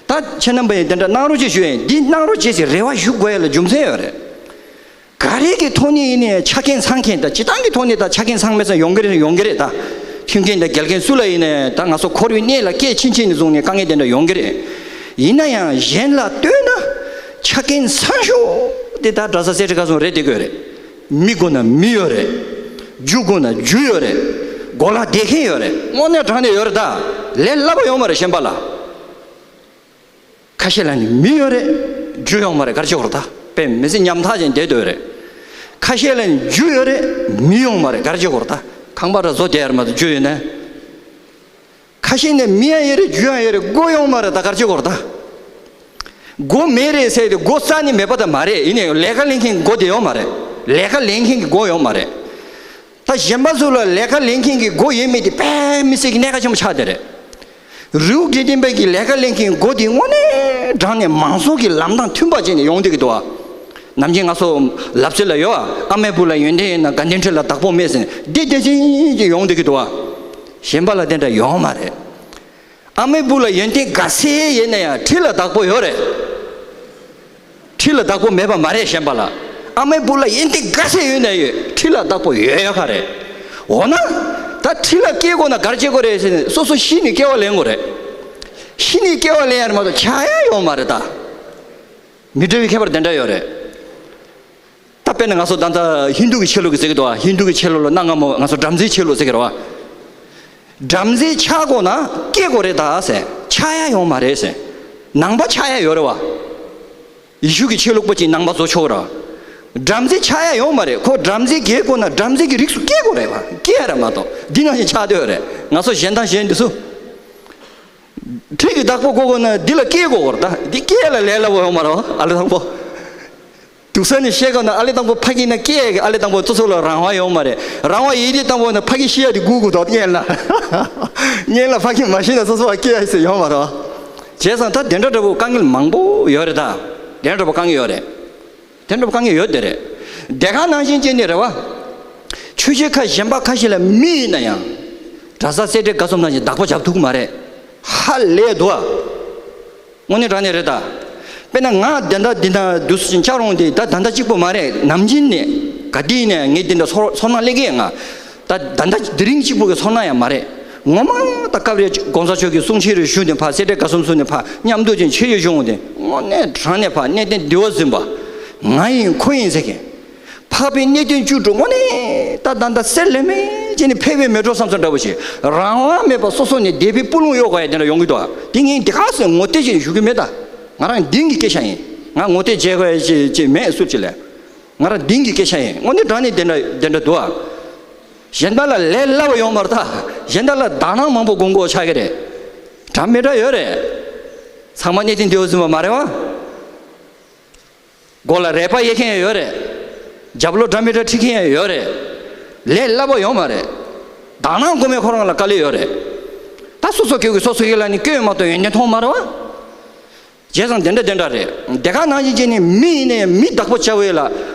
ད་ཁྱེད་རྣམ་པ་ཡིས་དེ་འདྲ་གནང་རོགས་གྱིས་ཞུ་ཡ་ཡིན། འདི་གནང་རོགས་གྱིས་ཟེར་རེ་བ་ཞུ་དགོས་ཡ་ལ་རྒྱུ་མཚན་ཡོད་རེད། ག་རེ་གི་ཐོག་ནས་ཡིན་ནའི་ཆ་རྐྱེན་ཚང་མཁན། ད་སྤྱིར་བཏང་གི་ཐོག་ནས་ད་ཆ་རྐྱེན་ཚང་མེད་ས་ཡོང་གི་རེད། ཡོང་གི་རེད། ད་ཁྱོད་མཁན་དང་རྒྱལ་མཁན་སུ་ལ་ཡིན་ནའི་ད་ང་ཚོ་འཁོར་བའི་གནས་ལ་སྐྱེས་ཕྱིན་ཆད་ནས་བཟུང་ནས་དཀའ་ངལ་དེ་འདྲ་ཡོང་གི་རེད། ཡིན་ན་ཡང་གཞན་ལ་ལྟོས་ན་ཆ་རྐྱེན་ཚང་ཤོས་དེ་ད་གྲྭ་ས་སེ་འབྲས་དགའ་གསུམ་རེད་བསྡད་ཀྱི་ཡོད་རེད། མི་དགོས་ན་མི་ཡོད་རེད། རྒྱུ་དགོས་ན་རྒྱུ་ཡོད་རེད། གོ་ལ་བསྡད་མཁན་ཡོད་རེད། དངོས་གནས་དྲང་གནས་ཡོད་རེད། ད་ལས་སླ་པོ་ཡོད་མ་རེད་གཞན་པ་ལ། ཁ་ཤས་ལ་ནི་མི་ཡོད་རེད། རྒྱུ་ཡོད་མ་རེད། ག་རེ་བྱེད་དགོས་རེད། ད་དཔེ་མི་སྲིད་ཉམ་ཐག་ཅན་བསྡད་སྡོད་རེད། ཁ་ཤས་ལ་ནི་རྒྱུ་ཡོད་རེད། མི་ཡོད་མ་རེད། ག་རེ་བྱེད་དགོས་རེད། ད་ཁང་པ་ར་བཟོ་བསྡད་ཡ་རེད་མ་གཏོགས་རྒྱུ་ཡོད་ན། ཁ་ཤས་ནི་མི་ཡང་ཡོད་རེད། རྒྱུ་ཡང་ཡོད་རེད། སྒོ་ཡོད་མ་རེད། ད་ག་རེ་བྱེད་དགོས་རེད། ད་སྒོ་མེད་རེད་ཟེར་ཏེ་སྒོ་རྩ་ནས་མེད་པ་ད་མ་རེད། ཡིན་ནའི་ལས་ཀ་ལས་མཁན་གྱི་སྒོ་དེ་ཡོད་མ་རེད། ལས་ཀ་ལས་མཁན་གྱི་སྒོ་ཡོད་མ་རེད། ད་གཞན་པ་ཚོ་ལ་ལས་ཀ་ལས་མཁན་གྱི་སྒོ་ཡོད་མེད་དེ་དཔེ་མི་སྲིད་ཀྱི་གནད་འགག་ཆེན་པོ་ཆགས་བསྡད་རེད། རི་བོ་དགེ་ལྡན་པའི་གི་ལས་ཀ་ལས་མཁན་སྒོ་དེ་དངོས་གནས་དྲང་གནས་མང་ཚོགས་ཀྱི་ལམ་དང་མཐུན་པ་བྱས་ནས་ཡོང་བསྡད་ཀྱི་འདུག་བ། ནམ་རྒྱུན་ང་ཚོ་ལབ་ཚུལ་ལ་ཡོད་བ། ཨ་མའི་བུ་ལ་ཡོན་ཏན་ཡོད་ན་དགའ་ལྡན་ཁྲི་ལ་བདག་པོ་མེད་ཟེར། འདི་དེ་བཞིན་གྱི་ཡོང་བསྡད་ཀྱི་འདུག་བ། གཞན་པ་ལ་དེ་འདྲ་ཡོད་མ་རེད། ཨ་མའི་བུ་ལ་ཡོན་ཏན་ག་ཚད་ཡོད་ན་ཡང་ཁྲི་ལ་བདག་པོ་ཡོད་རེད། ཁྲི་ལ་བདག་པོ་མེད་པ་མ་རེད་གཞན་པ་ལ། ཨ་མའི་བུ་ལ་ཡོན་ཏན་ག་ཚད་ཡོད་ན་ཡོད། ཁྲི་ལ་བདག་པོ་ཡོད་ཡོད་ཁ་རེད། འོ་ན། ད་ཁྲི་ལ་སྐྱེ་དགོས་ན་ག་རེ་བྱེད་དགོས་རེད་ཟེར་ནས་སོ་སོ་ཤི་ནས་སྐྱེ་བ་ལེན་དགོས་རེད། ཤི་ནས་སྐྱེ་བ་ལེན་ཡ་རེད་མ་གཏོགས་ཆགས་ཡ་ཡོད་མ་རེད་ད། མི་འདྲ་བའི་ཁྱད་པར་དེ་འདྲ་ཡོད་རེད། ད་དཔེར་ན་ང་ཚོ་ད་ལྟ་ཧིན་དུ་གི་ཆོས་ལུགས་ཀྱི་ཟེར་གི་འདུག་བ། ཧིན་དུ་གི་ཆོས་ལུགས་ལ་གནའ་སྔ་མོ་ང་ཚོ་བྲམ་ཟེའི་ཆོས་ལུགས་ཟེར་གི་རེད་བ། བྲམ་ཟེ་ཆགས་དགོས་ན་སྐྱེ་དགོས་རེད་ད་ཟེར། ཆགས་ཡ་ཡོད་མ་རེད་ཟེར། ནང་པ་ཆགས་ཡ་ཡོད་རེད་བ། ཡེ་ཤུ་གི་ཆོས་ལུགས་པ་ཅིག་ནང་པ་བཟོ་ཆོག་ར། བྲམ་ཟེ་ཆགས་ཡ་ཡོད་མ་རེད། ཁོ་བྲམ་ཟེ་སྐྱེ་དགོས་ན་བྲམ་ཟེ་གི་རིགས་སུ་སྐྱེ་དགོས་རེད་བ། སྐྱེ་ཡ་ར་མ་གཏོགས་འདི་ནང་བཞིན་ཆགས་སྡོད་རེད། ང་ཚོ་གཞན་དང་གཞན་འདི་ཚོ། ཁྲི་གི་བདག་པོ་དགོས་དགོས་ན་འདི་ལ་སྐྱེ་དགོས་ར། ད་འདི་སྐྱེ་ཡ་ལ་ལས་སླ་པོ་ཡོད་མ་རེད་བ། ཨ་ལེ་དང་པོ། དུག་ས་ནས་བཤད་དགོས་ན་ཨ་ལེ་དང་པོ་ཕ་གི་ན་སྐྱེ་ཡ་གི་ཨ་ལེ་དང་པོ་སོ་སོ་ལ་རང་དབང་ཡོད་མ་རེད། རང་དབང་ཡོད་དུས་དང་པོ་ན་ཕ་གི་ཤི་ཡ་དེ་སྒུག་དགོས་འདུག་གཉེན་ལ། གཉེན་ལ་ཕ་གི་མ་ཤི་ན་སོ་སོ་བ་སྐྱེ་ཡ་ཟེར་ཡོད་མ་རེད། བྱས་ཙང་ད་དེ་འདྲ་འདྲ་པོ་དཀའ་ངལ་མང་པོ་ཡོད་རེད་ད། དེ་འདྲ་འདྲ་པོ་དཀའ་ངལ་ཡོད་རེད། དེ་འདྲ་པོ་དཀའ་ངལ་ཡོད་དེ་རེད། དེ་ག་ནང་བཞིན་བྱས་ནས་རེད་བ། ཆོས་བྱེད་ཁག་གཞན་པ་ཁ་ཤས་ལ་མི་ཡིན་ན་ཡང་། གྲྭ་ས་སེ་འབྲས་དགའ་གསུམ་ནང་བཞིན་བདག་པོ་བྱ་ཐུབ་ཀྱི་མ་རེད། ཧ་ལས་འདུག་ཨ། དངོས་གནས་དྲང་གནས་རེད་ད། དཔེར་ན་ང་དེ་འདྲ་འདི་འདྲ་འདུག་སེ་བཅར་འོང་དུས་ད་ད་ལྟ་གཅིག་པོ་མ་རེད། ནམ་རྒྱུན་ནས་ག་དུས་ནས་ངས་འདི་འདྲ་ཚོར་ཚོར་སྣང་སླེབས་ཀྱི་ཡོད། ང་ ད་ད་ལྟ་དེ་རིང་གཅིག་པུ་གི་ཚོར་སྣང་ཡང་མ་རེད། ངོ་མ་ད་སྐབས་རེ་གོང་ས་མཆོག་གི་གསུང་ཆོས་རེ་ཞུས་ནས་ཕར་སེ་འབྲས་དགའ་གསུམ་ཚུགས་ནས་ཕར་མཉམ་དུ་ཅིག་ཆོས་ཞུ་ཡོང་དེ་དངོས་གནས་དྲང་གནས་ཕར་གནས་བརྟན་འདི་བ་ཟིན་པ། ང་ཡིན་ཁོ་ཡིན་ཟེར་མཁན། འཕགས་པའི་གནས་བརྟན་བཅུ་དྲུག་དངོས་གནས་ད་ད་ད་གསེར་ལས་མེད་ཅེས་ནི་ཕལ་པའི་མེ་ཏོག་བསམ་ཚུལ་འདྲ་པོ་ཞིག་རང་དབང་མེད་པ་སོ་སོ་ནས་སྡེ་པའི་སྤུ་ལོང་གཡོག་ག་ཡ་དེ་འདྲ་ཡོང་གི་འདུག་དེ་ངས་འདི་ག་སེ་ངོ་དེ་ཅིག་ཞུ་གི་མེད་ད། ང་རང་གདིང་གི་སྐད་ཆ་ཡིན། ང་ངོ་དེ་བརྗེད་དགོས་ཡ་ཅིག་ཅིག་མེད་སུ་ཅིག་ལས། ང་རང་གདིང་གི་སྐད་ཆ་ཡིན། དངོས་གནས་དྲང་གནས་དེ་འདྲ་དེ་འདྲ་འདུག་ཨ། གཞན་དག་ལ་ལས་སླ་བོ་ཡོང་མ་རེད་ད། གཞན་དག་ལ་དག་སྣང་མང་པོ་སྒོམ་དགོས་ཆགས་ཀྱི་རེད། འདྲ་མི་འདྲ་ཡོད་རེད། ཚང་མ་གནས་བརྟན་འདི་བ་ཟིན་པ་མ་རེད་བ། མགོ་ལ་རས་པ་གཡས་མཁན་ཡང་ཡོད་རེད། རྒྱབ་ལོགས་འདྲ་མི་འདྲ་ཁྲིད་མཁན་ཡང་ཡོད་རེད། ལས་སླ་པོ་ཡོང་མ་རེད། དག་སྣང་སྒོམ་མཁན་ཁོ་རང་ལ་དཀའ་ལས་ཡོད་རེད། ད་སོ་སོ་སྐྱེ་བོ་སོ་སོ་སྐྱེ་ལ་ནི་སྐྱོན་མ་གཏོགས་ཡོན་ཏན་མཐོང་མ་རེད་བ། བྱས་ཙང་དེ་འདྲ་དེ་འདྲ་རེད། དེ་ག་ནང་བཞིན་བྱས་ནས་མི་ཡིན་ནའི་མི་བདག་པོ་བྱ་བའི་ལ་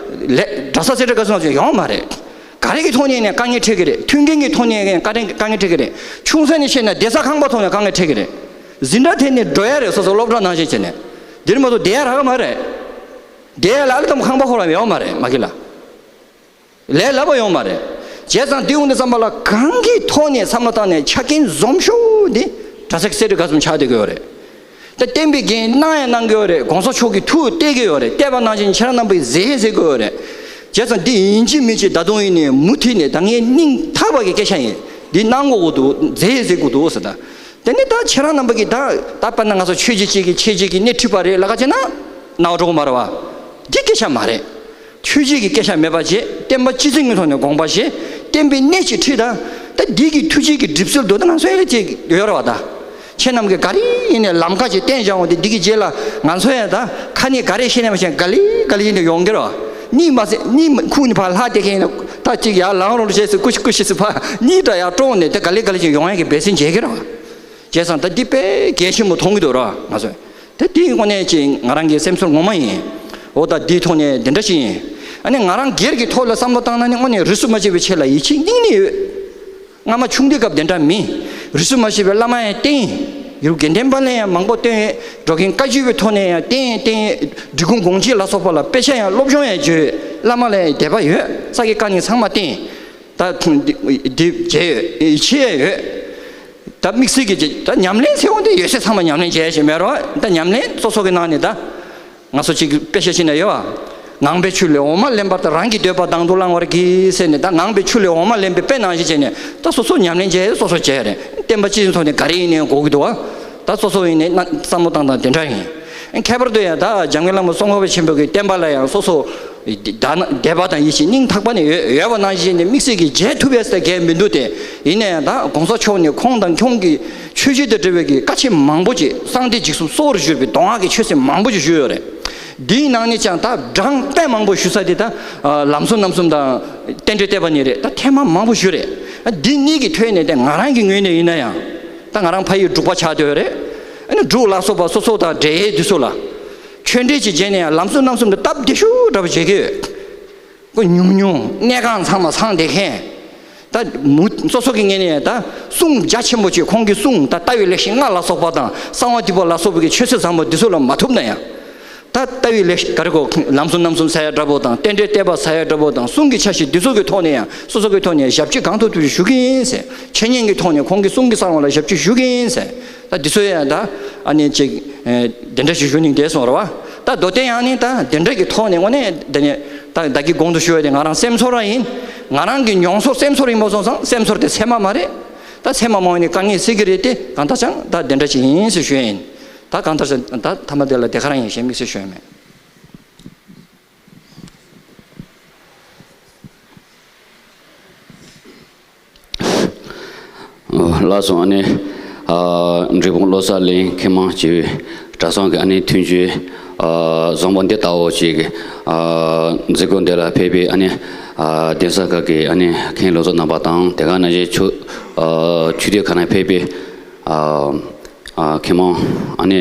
ལས་གྲྭ་ས་སེ་འབྲས་དགའ་གསུམ་ཡོང་མ་རེད། ག་རེ་གི་ཐོག་ནས་ནས་དཀའ་ངལ་འཕྲད་ཀྱི་རེད། མཐུན་རྐྱེན་གྱི་ཐོག་ནས་དཀའ་ངལ་དཀའ་ངལ་འཕྲད་ཀྱི་རེད། ཆུང་ས་ནས་བཤད་ན་བསྡད་ས་ཁང་པ་ཐོག་ནས་དཀའ་ངལ་འཕྲད་ཀྱི་རེད། འཛིན་གྲྭ་ཐོན་ནས་འགྲོ་ཡ་རེད། སོ་སོ་སློབ་གྲྭ་ནང་བཞིན་བྱས་ནས་འདིར་མ་གཏོགས་བསྡད་ཡ་རག་གི་མ་རེད། བསྡད་ཡ་ལ་ཨ་ལ་ཙམ་ཁང་པ་ཁོ་རང་ཡོང་མ་རེད་མ་གི་ལ། ལས་སླ་པོ་ཡོང་མ་རེད། བྱས་ཙང་དེ་འོང་དུས་ཙམ་པ་ལ་གང་གི་ཐོག་ནས་བསམ་བློ་བཏང་ནས་ཆ་རྐྱེན་འཛོམས་ཤོས་འདི་གྲྭ་ས་སེ་འབྲས་དགའ་གསུམ་ཆགས་བསྡད་ཀྱི་ཡོད་རེད། ད་བསྟན་པའི་འགན་གནང་ཡང་གནང་གི་ཡོད་རེད། གོང་ས་མཆོག་གི་ཐུགས་གཏད་ཀྱི་ཡོད་རེད། གཏད་པ་ནང་བཞིན་ཁྱེད་རང་རྣམ་པས་མཛད་ཟེར་གྱི་ཡོད་རེད། བྱས་ཙང་འདི་ཡིན་གཅིག་མིན་གཅིག་ད་དུང་ཡིན་ནས་མུ་མཐུད་ནས་ད་ངས་སྙིང་ཐག་པ་གི་སྐད་ཆ་ཡིན། འདི་གནང་དགོས་ཀྱི་འདུག་མཛད་ཟེར་དགོས་འདུག་ཟེར་ད། དེ་ནི་ད་ཁྱེད་རང་རྣམ་པ་གིས་ད་ད་དཔེར་ན་ང་ཚོ་ཆོས་བརྒྱུད་གཅིག་གིས་ཆོས་བརྒྱུད་ཀྱི་སྣེ་ཁྲིད་པ་རེད་ལབ་ཀ་བྱས་ན་རྣ་བ་འགྲོ་གི་མ་རེད་བ། འདི་སྐད་ཆ་མ་རེད། ཆོས་བརྒྱུད་ཀྱི་སྐད་ཆ་མེད་པ་བྱས། བསྟན་པ་སྤྱི་བཙུགས་ཀྱི་ཐོག་ནས་དགོངས་པ་བཞེས། བསྟན་པའི་གནས་ཅིག་ཁྲིད་དང་། ད་འདི་གི་ཐུགས་རྗེ་གི་གྲིབ་བསིལ་དུ་ད་ང་ཚོ་ཡང་ཅིག་ཡོད་རེད་བ་ད། ཁྱེད་རྣམས་ཀྱིས་ག་རེ་ཡིན་ནས་ལམ་ཁ་ཅིག་བསྟན་བཞག་འོང་དེ་འདི་གི་རྗེས་ལ་ང་ཚོ་ཡང་ད་ཁ་ནས་ག་རེ་བཤད་ནས་མ་བཤད་ག་ལེ་ག་ལེ་ཡིན་ནས་ཡོང་གི་རེད་བ། གཉིད་མ་སད་གཉིད་མ་ཁུག་ནས་ཕར་ལྷག་བསྡད་མཁན་ཡིན་ན་ད་ཅིག་ཡར་ལངས་རོགས་བྱས་ཟེར་ཀུ་ཤི་ཀུ་ཤི་ཟེར་ཕར་གཉིད་འདྲ་ཡར་དཀྲོངས་ནས་དེ་ག་ལེ་ག་ལེ་ཅིག་ཡོང་ཡ་གི་འབད་བརྩོན་བྱེད་ཀྱི་རེད་བ། བྱས་ཙང་ད་འདི་དཔེ་གལ་ཆེན་པོ་མཐོང་གི་འདུག་ར་ང་ཚོས། ད་འདི་དངོས་གནས་ཅིག་ང་རང་གི་སེམས་ཚོར་ངོ་མ་ཡིན། འོ་ད་འདིའི་ཐོག་ནས་འདི་འདྲ་ཞིག་ཡིན། ཨ་ནི་ང་རང་སྒེར་གྱི་ཐོག་ལ་བསམ་བློ་བཏང་ན་ནི་དངོས་གནས་རིས་སུ་མ་ཆད་པའི་ཆེད་ལ་ཡིད་ཆེས་སྙིང་ནས་ཡོད། སྔ་མ་ཆུང་དུས་སྐབས་དེ་འདྲ་མིན། རིས་སུ་མ་ཆད་པའི་བླ་མ་ཡང་བསྟེན། ཡུལ་དགེ་ལྡན་པ་ལ་ཡང་མང་པོ་བསྟེན། འགྲོ་མགོན་བཀའ་བརྒྱུད་པའི་ཐོག་ནས་ཡང་བསྟེན་བསྟེན། འབྲི་གུང་དགོངས་གཅིག་ལ་སོགས་པ་ལ་དཔེ་ཆ་ཡང་སློབ་སྦྱོང་ཡང་བྱོས། བླ་མ་ལ་ཡང་དད་པ་ཡོད། ས་དགེ་བཀའ་རྙིང་ཚང་མ་བསྟེན། ད་འདི་འདི་བྱས་ཡོད། ཡིད་ཆེས་ཡོད། ད་དམིགས་བསལ་གྱི་ཅིག་ད་ཉམས་ལེན་ཟེར་འོང་དུས་ཡོད་ཚད་ཚང་མ་ཉམས་ལེན་བྱས་ཞེས་མེད་རོགས། ད་ཉམས་ལེན་སོ་སོ་གི་ནང་ནས་ད་ང་ཚོ་ཅིག་དཔེ་ཆ་ཅིག་ན་ཡོད་བ། ངང་པའི་ཆུ་ལས་འོ་མ་ལེན་པ་ལྟར་རང་གི་འདོད་པ་དང་དུ་བླང་བར་གྱིས་ཟེར་ནས། ད་ངང་པའི་ཆུ་ལས་འོ་མ་ལེན་པའི་དཔེ་ནང་བཞིན་བྱས་ནས་ད་སོ་སོ་ཉམས་ལེན་བྱས་སོ་སོ་བྱས་རེད། བསྟན་པ་སྤྱི་ཚོགས་ནས་ག་རེ་ཡིན་ནའི་དགོས་ཀྱི་འདུག་བ། ད་སོ་སོ་ཡིན་ནའི་བསམ་བློ་བཏང་སྟངས་དེ་འདྲ་ཡིན། ཁྱད་པར་དུ་ཡང་ད་འཇམ་མགོན་བླ་མ་ཙོང་ཁ་པ་ཆེན་པོ་གི་བསྟན་པ་ལ་ཡང་སོ་སོ་དད་པ་དང་ཡིད་ཆེས་སྙིང་ཐག་པ་ནས་ཡོད་ཡོད་པ་ནང་བཞིན་ནས་དམིགས་བསལ་གྱིས་མཇལ་ཐུབ་ཡས་ཟེར་གལ་མི་འདུག་སྟེ། ཡིན་ན་ཡང་ད་གོང་ས་མཆོག་ནས་ཁོང་དང་ཁོང་གི་ཆོས་བརྒྱུད་དང་འབྲེལ་བའི་གི་བཀའ་ཆོས་མང་པོ་ཅིག་གསང་བདེ་འཇིགས་གསུམ་གསོལ་བར་བཞུགས་པའི་གདོང་ལྔ་གི་ཆོས་ཚན་མང་པོ་ཅིག་ཞུས་ཡོད་རེད། འདིའི་ནང་ནས་ཀྱང་ད་གྲངས་དཔེ་མང་པོ་ཞུ་ས་དེ་ད་ལམ་གསུམ་རྣམ་གསུམ་དང་རྟེན་འབྲེལ་བསྟོད་པ་གཉིས་རེད། ད་ཐེངས་མ་མང་པོ་ཞུས་རེད། འདི་གཉིས་ཀྱི་ཐོག་ནས་ད་ང་རང་གི་ངོས་ནས་ཡིན་ན་ཡང་། ད་ང་རང་ཕ་ཡུལ་འབྲུག་པ་ཆགས་བསྡད་ཡོད་རེད། ཨ་ནི་འབྲུག་ལ་སོགས་པ་སོ་སོ་དང་འབྲེལ་ཡས་འདི་ཚོ་ལ་ཆོས་འབྲེལ་ཅིག་བྱས་ནས་ཡང་ལམ་གསུམ་རྣམ་གསུམ་དུ་སྟབས་བདེ་ཤོས་འདྲ་པོ་བྱེད་ཀྱི་ཡོད། ཁོ་ཉུང་ཉུང་གནས་ཁང་ཚང་མ་ཚང་བསྡད་མཁན། ད་མུ་སོ་སོ་གི་ངོས་ནས་ད་གསུང་རྒྱ་ཆེན་པོ་ཅིག་ཁོང་གི་གསུང་ད་ལྟ་བའི་ལེགས་བཤད་ལྔ་ལ་སོགས་པ་དང་གསང་བ་འདུས་པ་ལ་སོགས་པའི་གི་ཆོས་ཚུལ་བཟང་པོ་འདི་ཚོ་ལ་མ་ཐུབ་ན་ཡང་། ད་ལྟ་བའི་ལེགས་ག་རེ་གོ་ལམ་གསུམ་རྣམ་གསུམ་ཟེར་ཡ་འདྲ་པོ་དང་རྟེན་འབྲེལ་བསྟོད་པ་ཟེར་ཡ་འདྲ་པོ་དང་གསུང་གི་ཆ་ཤས་འདི་ཚོ་གི་ཐོག་ནས་ཡང་སོ་སོ་གི་ཐོག་ནས་ཞབས་ཕྱི་གང་ཐུབ་ཐུབ་ཞུ་གི་ཡིན་ཟེར། འཆད་ཉན་གྱི་ཐོག་ནས་ཁོང་གི་གསུང་གི་གསང་བ་ལ་ཞབས་ཕྱི་ཞུ་གི་ཡིན་ཟེར། ད་འདི་ཚོ་ཡང་ད་ཨ་ནི་ཅིག་དེ་འདྲ་ཞིག་ཞུ་སྙིང་འདོད་སོང་ར་བ། ད་མདོ་སྟོད་ཡང་ནི་ད་དེ་འདྲ་གི་ཐོག་ནས་དངོས་གནས་དེ་ནས་ད་བདག་གི་གོང་དུ་ཞུ་བ་དེ་ང་རང་སེམས་ཚོར་ར་ཡིན། ང་རང་གི་མྱོང་ཚོར་སེམས་ཚོར་ཡིན་པ་སོང་ཙང་སེམས་ཚོར་དེ་ཚད་མ་མ་རེད། ད་ཚད་མ་མང་བ་ནི་དཀའ་ངལ་སེལ་གི་རེད་དེ། གང་ལྟར་ཀྱང་ད་དེ་འདྲ་ཞིག་ཡིན་ཟེར་ཞུ་ཡ་ཡིན། ད་གང་ལྟར་ཀྱང་ད་ཐ་མ་དེ་ལ་དེ་ག་རང་ཡིན་ཞེས་དམིགས་བསལ་ཞུ་ཡ་མེད། ལགས་སོ། ཨ་ནི་འབྲས་སྤུངས་བློ་གསལ་གླིང་མཁས་མང་སྤྱི་པའི་གྲྭ་ཚང་གི་ཨ་ནི་མཐུན་བརྗོད་བཟང་པོ་འདི་ལྟ་བུ་ཅིག་གི་མཛད་སྒོ་འདི་ལ་ཕེབས་པའི་ཨ་ནི་གདན་ས་ཁག་གི་ཨ་ནི་མཁན་སློབ་ཚོ་རྣམ་པ་དང་། དེ་ག་ནང་བཞིན་ཆོས་ཆོས་སྡེ་ཁག་ནས་ཕེབས་པའི་མཁས་མང་ཨ་ནི་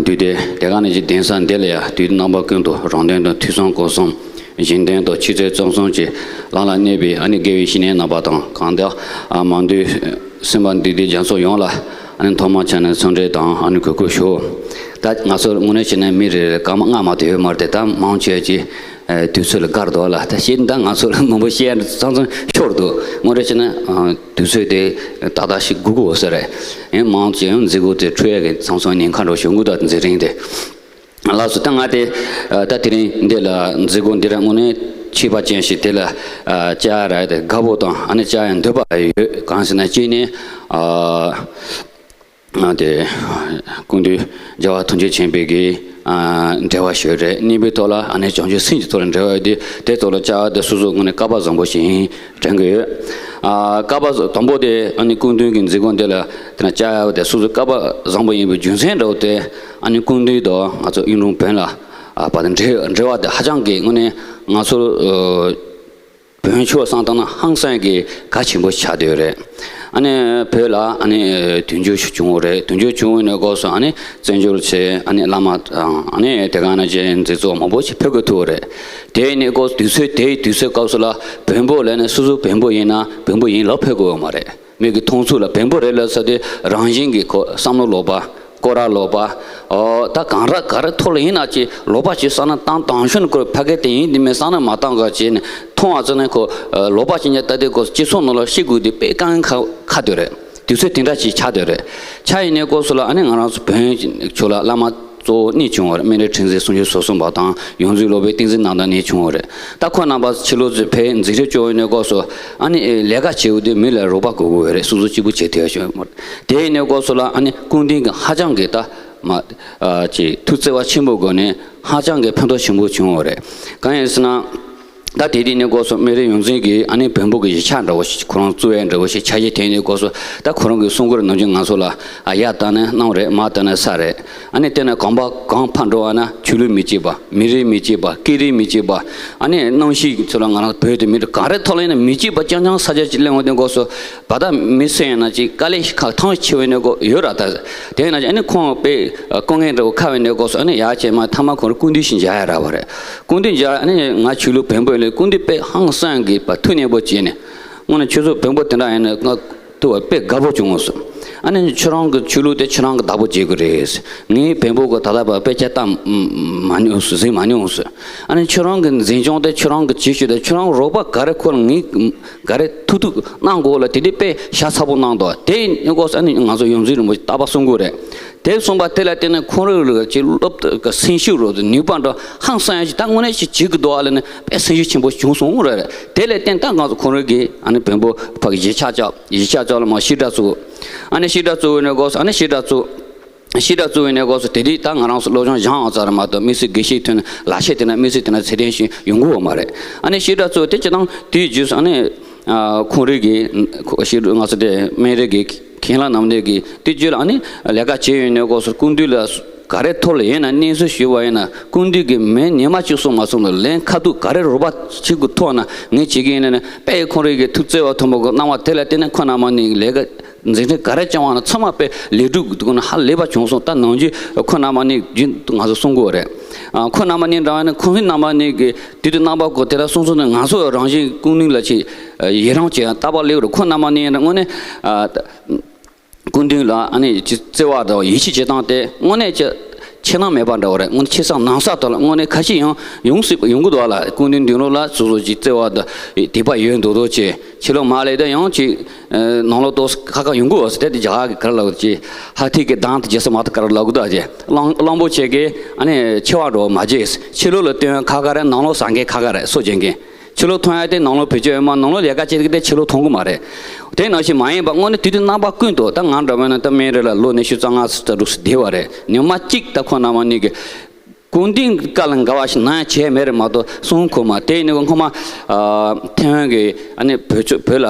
འདུས་སྡེ། དེ་ག་ནང་བཞིན་གདན་ས་འདི་ལ་ཡང་དུས་རྣམ་པ་ཀུན་ཏུ་རང་དོན་དང་ཐོས་བསམ་སྒོམ་གསུམ། གཞན་དོན་དང་ཆོས་ཚུལ་རྩོམ་གསུམ་གྱི་ལམ་ལ་གནས་པའི་ཨ་ནི་དགེ་བའི་བཤེས་གཉེན་རྣམ་པ་དང་། གང་ལྟར་མང་འདུས་སེམས་པ་འདུས་སྡེ་རྒྱ་མཚོ་ཡོངས་ལ་ཨ་ནི་ཐོག་མ་ཆ་ནས་འཚམས་འདྲི་དང་ཨ་ནི་གུས་བཀུར་ཞུ། ད་ང་ཚོ་དངོས་གནས་བྱས་ན་མི་རེ་རེ་སྐར་མ་ལྔ་མ་གཏོགས་ཡོད་མ་རེད་དེ། ད་མང་ཆེ་ཅིག་ དུས་ཚོད་ལ་བཀར་འདུག་ལ། ད་བཤད་ན་ད་ང་ཚོ་ལ་མང་པོ་བཤད་ཡ་ཚང་ཚང་ཤོར་འདུག་དངོས་འབྲེལ་བྱས་ན་དུས་ཚོད་དེ་ཏག་ཏག་ཞིག་སྒུག་དགོས་ས་རེད། ཡང་མང་ཆེ་ཡང་མཛད་སྒོ་དེ་འཁྲུག་ཡ་གི་ཚང་ཚང་ཉེན་ཁ་འགྲོ་བྱུང་གི་འདུག་དེ་རིང་དེ། ལགས་སོ། ད་ང་དེ་ད་དེ་རིང་འདི་ལ་མཛད་སྒོ་འདི་ར་དངོས་གནས་ཁྱད་པར་ཅན་ཞིག་དེ་ལ་བཅར་ཡ་རག་དེ་དགའ་པོ་དང་ཨ་ནི་བཅར་ཡ་འདོད་པ་ཡོད། གང་ཟེར་ན་གཅིག་ནི། ཨ་དེ་སྐུ་མདུན་རྒྱལ་བ་ཐམས་ཅད་མཁྱེན་པའི་གི་འབྲེལ་བ་ཞུ་རེད། གཉིས་པའི་ཐོག་ལ་ཨ་ནི་བྱང་ཆུབ་སེམས་ཀྱི་ཐོག་ལ་འབྲེལ་བ་ཡོད་དེ། དེ་ཐོག་ལ་བཅར་བ་དེ་སོ་སོ་དངོས་གནས་སྐལ་པ་བཟང་པོ་ཞིག་ཡིན་དྲན་གི་ཡོད། ཨ་སྐལ་པ་བཟང་དང་པོ་དེ་ཨ་ནི་སྐུ་མདུན་གྱི་མཛད་སྒོ་འདི་ལ་དེ་ན་བཅར་ཡ་དེ་སོ་སོ་སྐལ་པ་བཟང་པོ་ཡིན་པའི་རྒྱུ་མཚན་འདྲ་བོ་དེ་ཨ་ནི་སྐུ་མདུན་དང་ང་ཚོ་གཡུང་དྲུང་བོན་ལ་ཨ་བར་དུ་འབྲེལ་འབྲེལ་བ་དེ་ཧ་ཅང་གི་དངོས་གནས་ང་ཚོ་བོན་ཆོས་བསམ་བཏང་ན་ཧང་སང་གི་གལ་ཆེན་པོ་ཆགས་བསྡད་ཡོད་རེད། ཨ་ནི་བོད་ལ་ཨ་ནི་དུས་འགྱུར་ཞིག་བྱུང་བ་རེད། དུས་འགྱུར་བྱུང་བའི་གནས་སྐབས་སུ་ཨ་ནི་བཙན་བྱོལ་ཆེད་ཨ་ནི་བླ་མ་དང་ཨ་ནི་དེ་ག་ནང་བཞིན་མཛད་གཙོ་མང་པོ་ཞིག་ཕེབས་དགོས་ཐུག་པ་རེད། དེའི་གནས་སྐབས་དུས་ཚོད་དེའི་དུས་ཚོད་སྐབས་སུ་ལ་བོན་པོ་ལབ་ནས་སོ་སོ་བོན་པོ་ཡིན་ན་བོན་པོ་ཡིན་ལབ་ཕོད་དགོས་ཡོད་མ་རེད། མི་གི་མཐོང་ཚུལ་ལ་བོན་པོ་རེད་ལབ་ས་དེ་རང་བཞིན་གྱི་ཁོ་བསམ་བློ་ལོག་པ། སྐོར་ར་ལོག་པ། ཨོ་ད་གང་ར་ག་རེ་ཐོག་ལ་ཡིན་ན་ཅི་ལོག་པ་ཅི་བསམ་ན་བཏང་བཏང་ཤོན་ཁོ་ཕ་གི་དེ་ཡིན་དེ་མིན་བསམ་ན་མ་བཏང་ག་ཅི་ནས་མཐོང་བ་ཙམ་ནས་ཁོ་ལོག་པ་ཅི་ཉ་ད་དེ་ཁོ་སྤྱི་ཚོགས་ནང་ལ་ཤི་དགོས་དེ་དཔེ་དཀའ་ངལ་ཁ་ཁ་དོད་རེད། དུས་ཚོད་དེ་འདྲ་ཅིག་ཆགས་དོད་རེད། ཆ་ཡིན་ནས་སྐོར་སུ་ལ་ཨ་ནི་ང་རང་ཚོ་བོན་ཆོས་ལ་བླ་མ་གཙོ་བོ་གཉིས་བྱུང་བ་རེད། སྨན་རི་ཁྲི་འཛིན་སུམ་ཅུ་སོ་གསུམ་པ་དང་ཡོངས་འཛིན་སློབ་དཔོན་བསྟན་འཛིན་རྣམ་དག་གཉིས་བྱུང་བ་རེད། ད་ཁོ་རྣམ་པ་ཕྱི་ལོགས་ཚོས་ཕའི་འཛིན་གྲྭ་བཅུ་བའི་གནས་སྐབས་སུ་ཨ་ནི་ལས་ཀ་བྱེད་འོས་དེ་མི་ལ་རོགས་པ་དགོས་དགོས་རེད། སོ་སོ་གཅིག་པུ་བྱེད་ཐུབ་ཡ་ཞིག་ཡོད་མ་རེད། དེའི་གནས་སྐབས་སུ་ལ་ཨ་ནི་སྐུ་མདུན་གྱི་ཧ་ཅང་གི་ད་མ་ཅིག་ཐུགས་བརྩེ་བ་ཆེན་པོའི་སྒོ་ནས་ཧ་ཅང་གི་ཕན་ཐོགས་ཆེན་པོ་བྱུང་བ་རེད། གང་ཡིན་ཟེར་ན། ད་དེ་དུས་གནས་སྐབས་སུ་སྨན་རི་ཡོངས་འཛིན་གྱིས་ཨ་ནི་བོན་པོ་གི་གཞིས་ཆགས་འདྲ་བོ་ཞིག་ཁོ་རང་བཙུགས་ཡ་འདྲ་བོ་ཞིག་ཆ་རྐྱེན་དེའི་གནས་སྐབས་སུ་ད་ཁོ་རང་གི་གསུང་མགུར་ནང་བཞིན་ང་ཚོ་ལ་ཨ་ཡ་ལྟ་ན་གནམ་རེད། མ་ལྟ་ན་ས་རེད། ཨ་ནི་དེ་ནས་གོམ་པ་གང་འཕར་འགྲོ་བ་ན་ཆོས་ལུགས་མི་གཅིག་པ། མི་རིགས་མི་གཅིག་པ། སྐད་རིགས་མི་གཅིག་པ། ཨ་ནི་གནམ་གཤིས་ཚོ་ལ་ང་རང་བོད་དེ་མི་འདྲ་ག་རེ་ཐོག་ལ་ཡིན་ན་མི་གཅིག་པ་རྐྱང་རྐྱང་ས་ཆ་གཅིག་གླེང་བ་དེ་སྐབས་སུ་བ་ད་མི་སེ་ཡིན་ན་ཅིག་དཀའ་ལས་ཁག་ཐང་ཆེ་བའི་གནས་སྐབས་ཡོད་ར། ད་དེ་ཡིན་ན་ཅིག་ཨ་ནི་ཁོང་དཔེ་སྐུ་ངལ་འདྲ་བོ་ཁ་བའི་གནས་སྐབས་སུ་ཨ་ནི་ཡ་བྱས་མ་ཐ་མ་ཁོང་རང་སྐུ་མདུན་ཞིག་མཇལ་ཡ་ར་བ་རེད། སྐུ་མདུན་མཇལ་ཨ་ནི་ང་ཆོས་ལུགས་བོན་པོ་ཡིན་ལས་སྐུ་མདུན་དཔེ་ཧང་སང་གི་བ་ཐུགས་མཉེས་པོ་བྱས་ནས་དངོས་གནས་ཁྱོད་ཚོ་བོན་པོ་དེ་འདྲ་ཡིན་ན་ང་ཐུགས་པ་དཔེ་དགའ་པོ་བྱུང་སོང་། ཨ་ནི་ཁྱོད་རང་གི་ཆོས་ལུགས་དེ་ཁྱོད་རང་གི་བདག་པོ་བྱེད་དགོས་རེད། ངའི་བོན་པོ་གི་ད་ལྟ་བ་དཔེ་ཆ་ལྟ་མ་མྱོང་སོང་། གཟིགས་མ་མྱོང་སོང་། ཨ་ནི་ཁྱོད་རང་གི་འཛིན་སྐྱོང་དེ་ཁྱོད་རང་གི་བྱེད་ཤུགས་དེ་ཁྱོད་རང་རོགས་པ་ག་རེ་ཁོ་ལ་ངས་ག་རེ་ཐུག་ཐུག་གནང་དགོས་ལ་དེ་དེ་དཔེ་ཤ་ཚ་པོ་གནང་འདུག་དེ་ཡིན་སྐབས་ཨ་ནི་ང་ཚོ་ཡོངས་འཛིན་རིན་པོ་ཆེ་རྟག་པར་གསུང་གི་རེད། དེ་གསུངས་པ་དེ་ལ་བརྟེན་ནས་ཁོང་རང་ལ་ཅིག་སློབ་གྲྭ་གི་སེམས་ཤུགས་རོ་ནུས་པ་འདྲ་ཧང་སང་ཡ་ཞིག་ད་དངོས་གནས་ཞིག་བྱེད་ཀྱི་འདུག་ཨ་ལ་ནི་དཔེ་སེམས་ཤུགས་ཆེན་པོ་བྱུང་སོང་རེད། དེ་ལ་བརྟེན་ད་ང་ཚོ་ཁོང་རང་གི་ཨ་ནི་བོན་པོ་ཕ་གི་གཞིས་ཆགས་ཆགས་གཞིས་ཆགས་ཆགས་ལ་མ་བཤད་གྲྭ་བཙུགས། ཨ་ནི་བཤད་གྲྭ་བཙུགས་ནས་སྐབས་སུ་ཨ་ནི་བཤད་གྲྭ་བཙུགས། བཤད་གྲྭ་བཙུགས་པའི་གནས་སྐབས་སུ་དེ་དུས་ད་ང་རང་ཚོ་སློབ་སྦྱོང་སྦྱང་བ་ཙམ་རེད་མ་གཏོགས་དམིགས་བསལ་དགེ་བཤེས་ཐོན་ལག་ཤེས་དེ་འདྲ་དམིགས་བསལ་དེ་འདྲ་ཚད་ལྡན་ཞིག་ཡོང་གི་ཡོད་མ་རེད། ཨ་ནི་བཤད་གྲྭ་བཙུགས་དེ་སྤྱིར་བཏང་དེའི་རྗེས་སུ་ཨ་ནི་ཁོང་རང་གི་ང་ཚོ་དེ་སྨན་རི་གི་མཁན་བླ་རྣམ་གཉིས་ཀྱི་དེ་རྗེས་ལ་ཨ་ནི་ལས་ཀ་བྱས་ཡོད་གནས་སྐབས་སུ་སྐུ་མདུན་ལ་ག་རེ་ཐོག་ལ་ཡིན་ན་གནས་ཚུལ་ཞུས་པ་ཡིན་ན་སྐུ་མདུན་གྱིས་མི་ཉི་མ་གཅིག་གསུང་མ་གསུང་ལ་ལན་ཁ་ཐུག་ག་རེ་རོགས་པ་བྱེད་དགོས་ཐོག་ན་ངས་བྱེད་ཀྱི་ཡིན་ན་ནི་དཔེ་ཁོང་རང་གི་ཐུགས་བརྩེ་བ་མཐོན་པོ་གི་གནང་བ་དེ་ལ་བརྟེན་ནས་ཁོང་རྣམ་པ་གཉིས་ལས་ཀ་འཛིན་གྲྭ་ག་རེ་བསྐྱངས་པ་ན་ཚང་མ་དཔེ་ལས་སྒྲུབ་ཀྱི་སྒོ་ནས་ཧ་ལས་པ་བྱུང་སོང་། ད་ནང་རྒྱུན་ཁོང་རྣམ་པ་གཉིས་རྒྱུན་དུ་ང་ཚོ་གསུང་གི་ཡོད་རེད། ཨ་ཁོང་རྣམ་པ་གཉིས་འདྲ་བ་ནི་ཁོང་རྣམ་པ་གཉིས་ཀྱིས་དུས་དུས་རྣམ་པ་གོ་དེ་ལ་གསུང་སོང་ན་ང་ཚོ་རང་བཞིན་ཀུན་གླེང་ལ་ཆེས་ཡི་རང་བྱེད་ཡང་རྟག་པར་སླེབས་རེད། ཁོང་རྣམ་པ་གཉིས་དངོས་གནས་ཨ་སྐུ་མདུན་ལ་ཨ་ནི་ཅི་བརྩེ་བ་དང་ཡིད་ཆེས་བྱེད་སྟངས་དེ་དངོས་གནས་ཀྱི་ཕྱི་ནང་མེད་པ་འདྲ་བ་རེད། དངོས་གནས་ཕྱི་གསང་ནང་གསང་དག་ལ་དངོས་གནས་ཁ་ཤས་ཡང་ཡོང་སྲིད་ཡོང་གི་འདུག་ལ། སྐུ་མདུན་མདུན་ལོགས་ལ་སོ་སོ་ཅིག་བརྩེ་བ་དང་དད་པ་ཡོད་མདོག་མདོག་བྱས། ཕྱི་ལོགས་མ་སླེབས་ད་ཡང་ཅིག་ནང་ལོགས་ཏོག་ཁ་ཁ་ཡོང་གི་འོ་ཟེར་དེ་དེ་རྒྱ་གར་གྱི་ག་རེ་ལབ་ཀྱི་ཧ་ཐིག་གི་གདངས་དེ་རྒྱལ་སྲས་མ་ཐག་ག་རེ་ལབ་གི་འདུག་ཅེས་གླང་གླང་པོ་ཆེ་གི་ཨ་ནི་མཆེ་བ་འགྲོ་མ་བརྗེད། ཕྱི་ལོགས་ལ་སྟོན་ཁ་ཁ་རེད། ནང་ལོགས་ཟ་མཁན་ཁ་ཁ་རེད། སོ་བྱེད་མཁན་ཕྱི་ལོགས་མཐོང་ཡ་དེ་ནང་ལོགས་བེད་སྤྱོད་ཡོད་མ། ནང་ལོགས་ལས་ཀ་བྱེད་ཀྱི་དེ་ཕྱི་ལོགས་མཐོང་གི་མ་རེད། དེ་ནང་བཞིན་མ་ཡིན་པ་དངོས་གནས་དུས་དུས་རྣམ་པ་ཀུན་ཏུ་ད་ང་འདྲ་བ་ན་ད་སྨན་རི་ལ་ལོ་ཉི་ཤུ་རྩ་ལྔ་རྩ་དྲུག་ཙམ་བསྡད་པ་རེད། ཉི་མ་གཅིག་ད་ཁོང་རྣམ་པ་གཉིས་ཀྱི་སྐུ་མདུན་བཀའ་ལ་འགལ་བ་ཞིག་གནང་ཡ་བྱས་མེད་རེད་མ་གཏོགས་གསུང་ཁོ་མ། དེ་ནི་སྔོན་མ་ཨ་ཐེ་ཝན་གྱི་ཨ་ནི་བོད་ཆོས་བོད་ལ་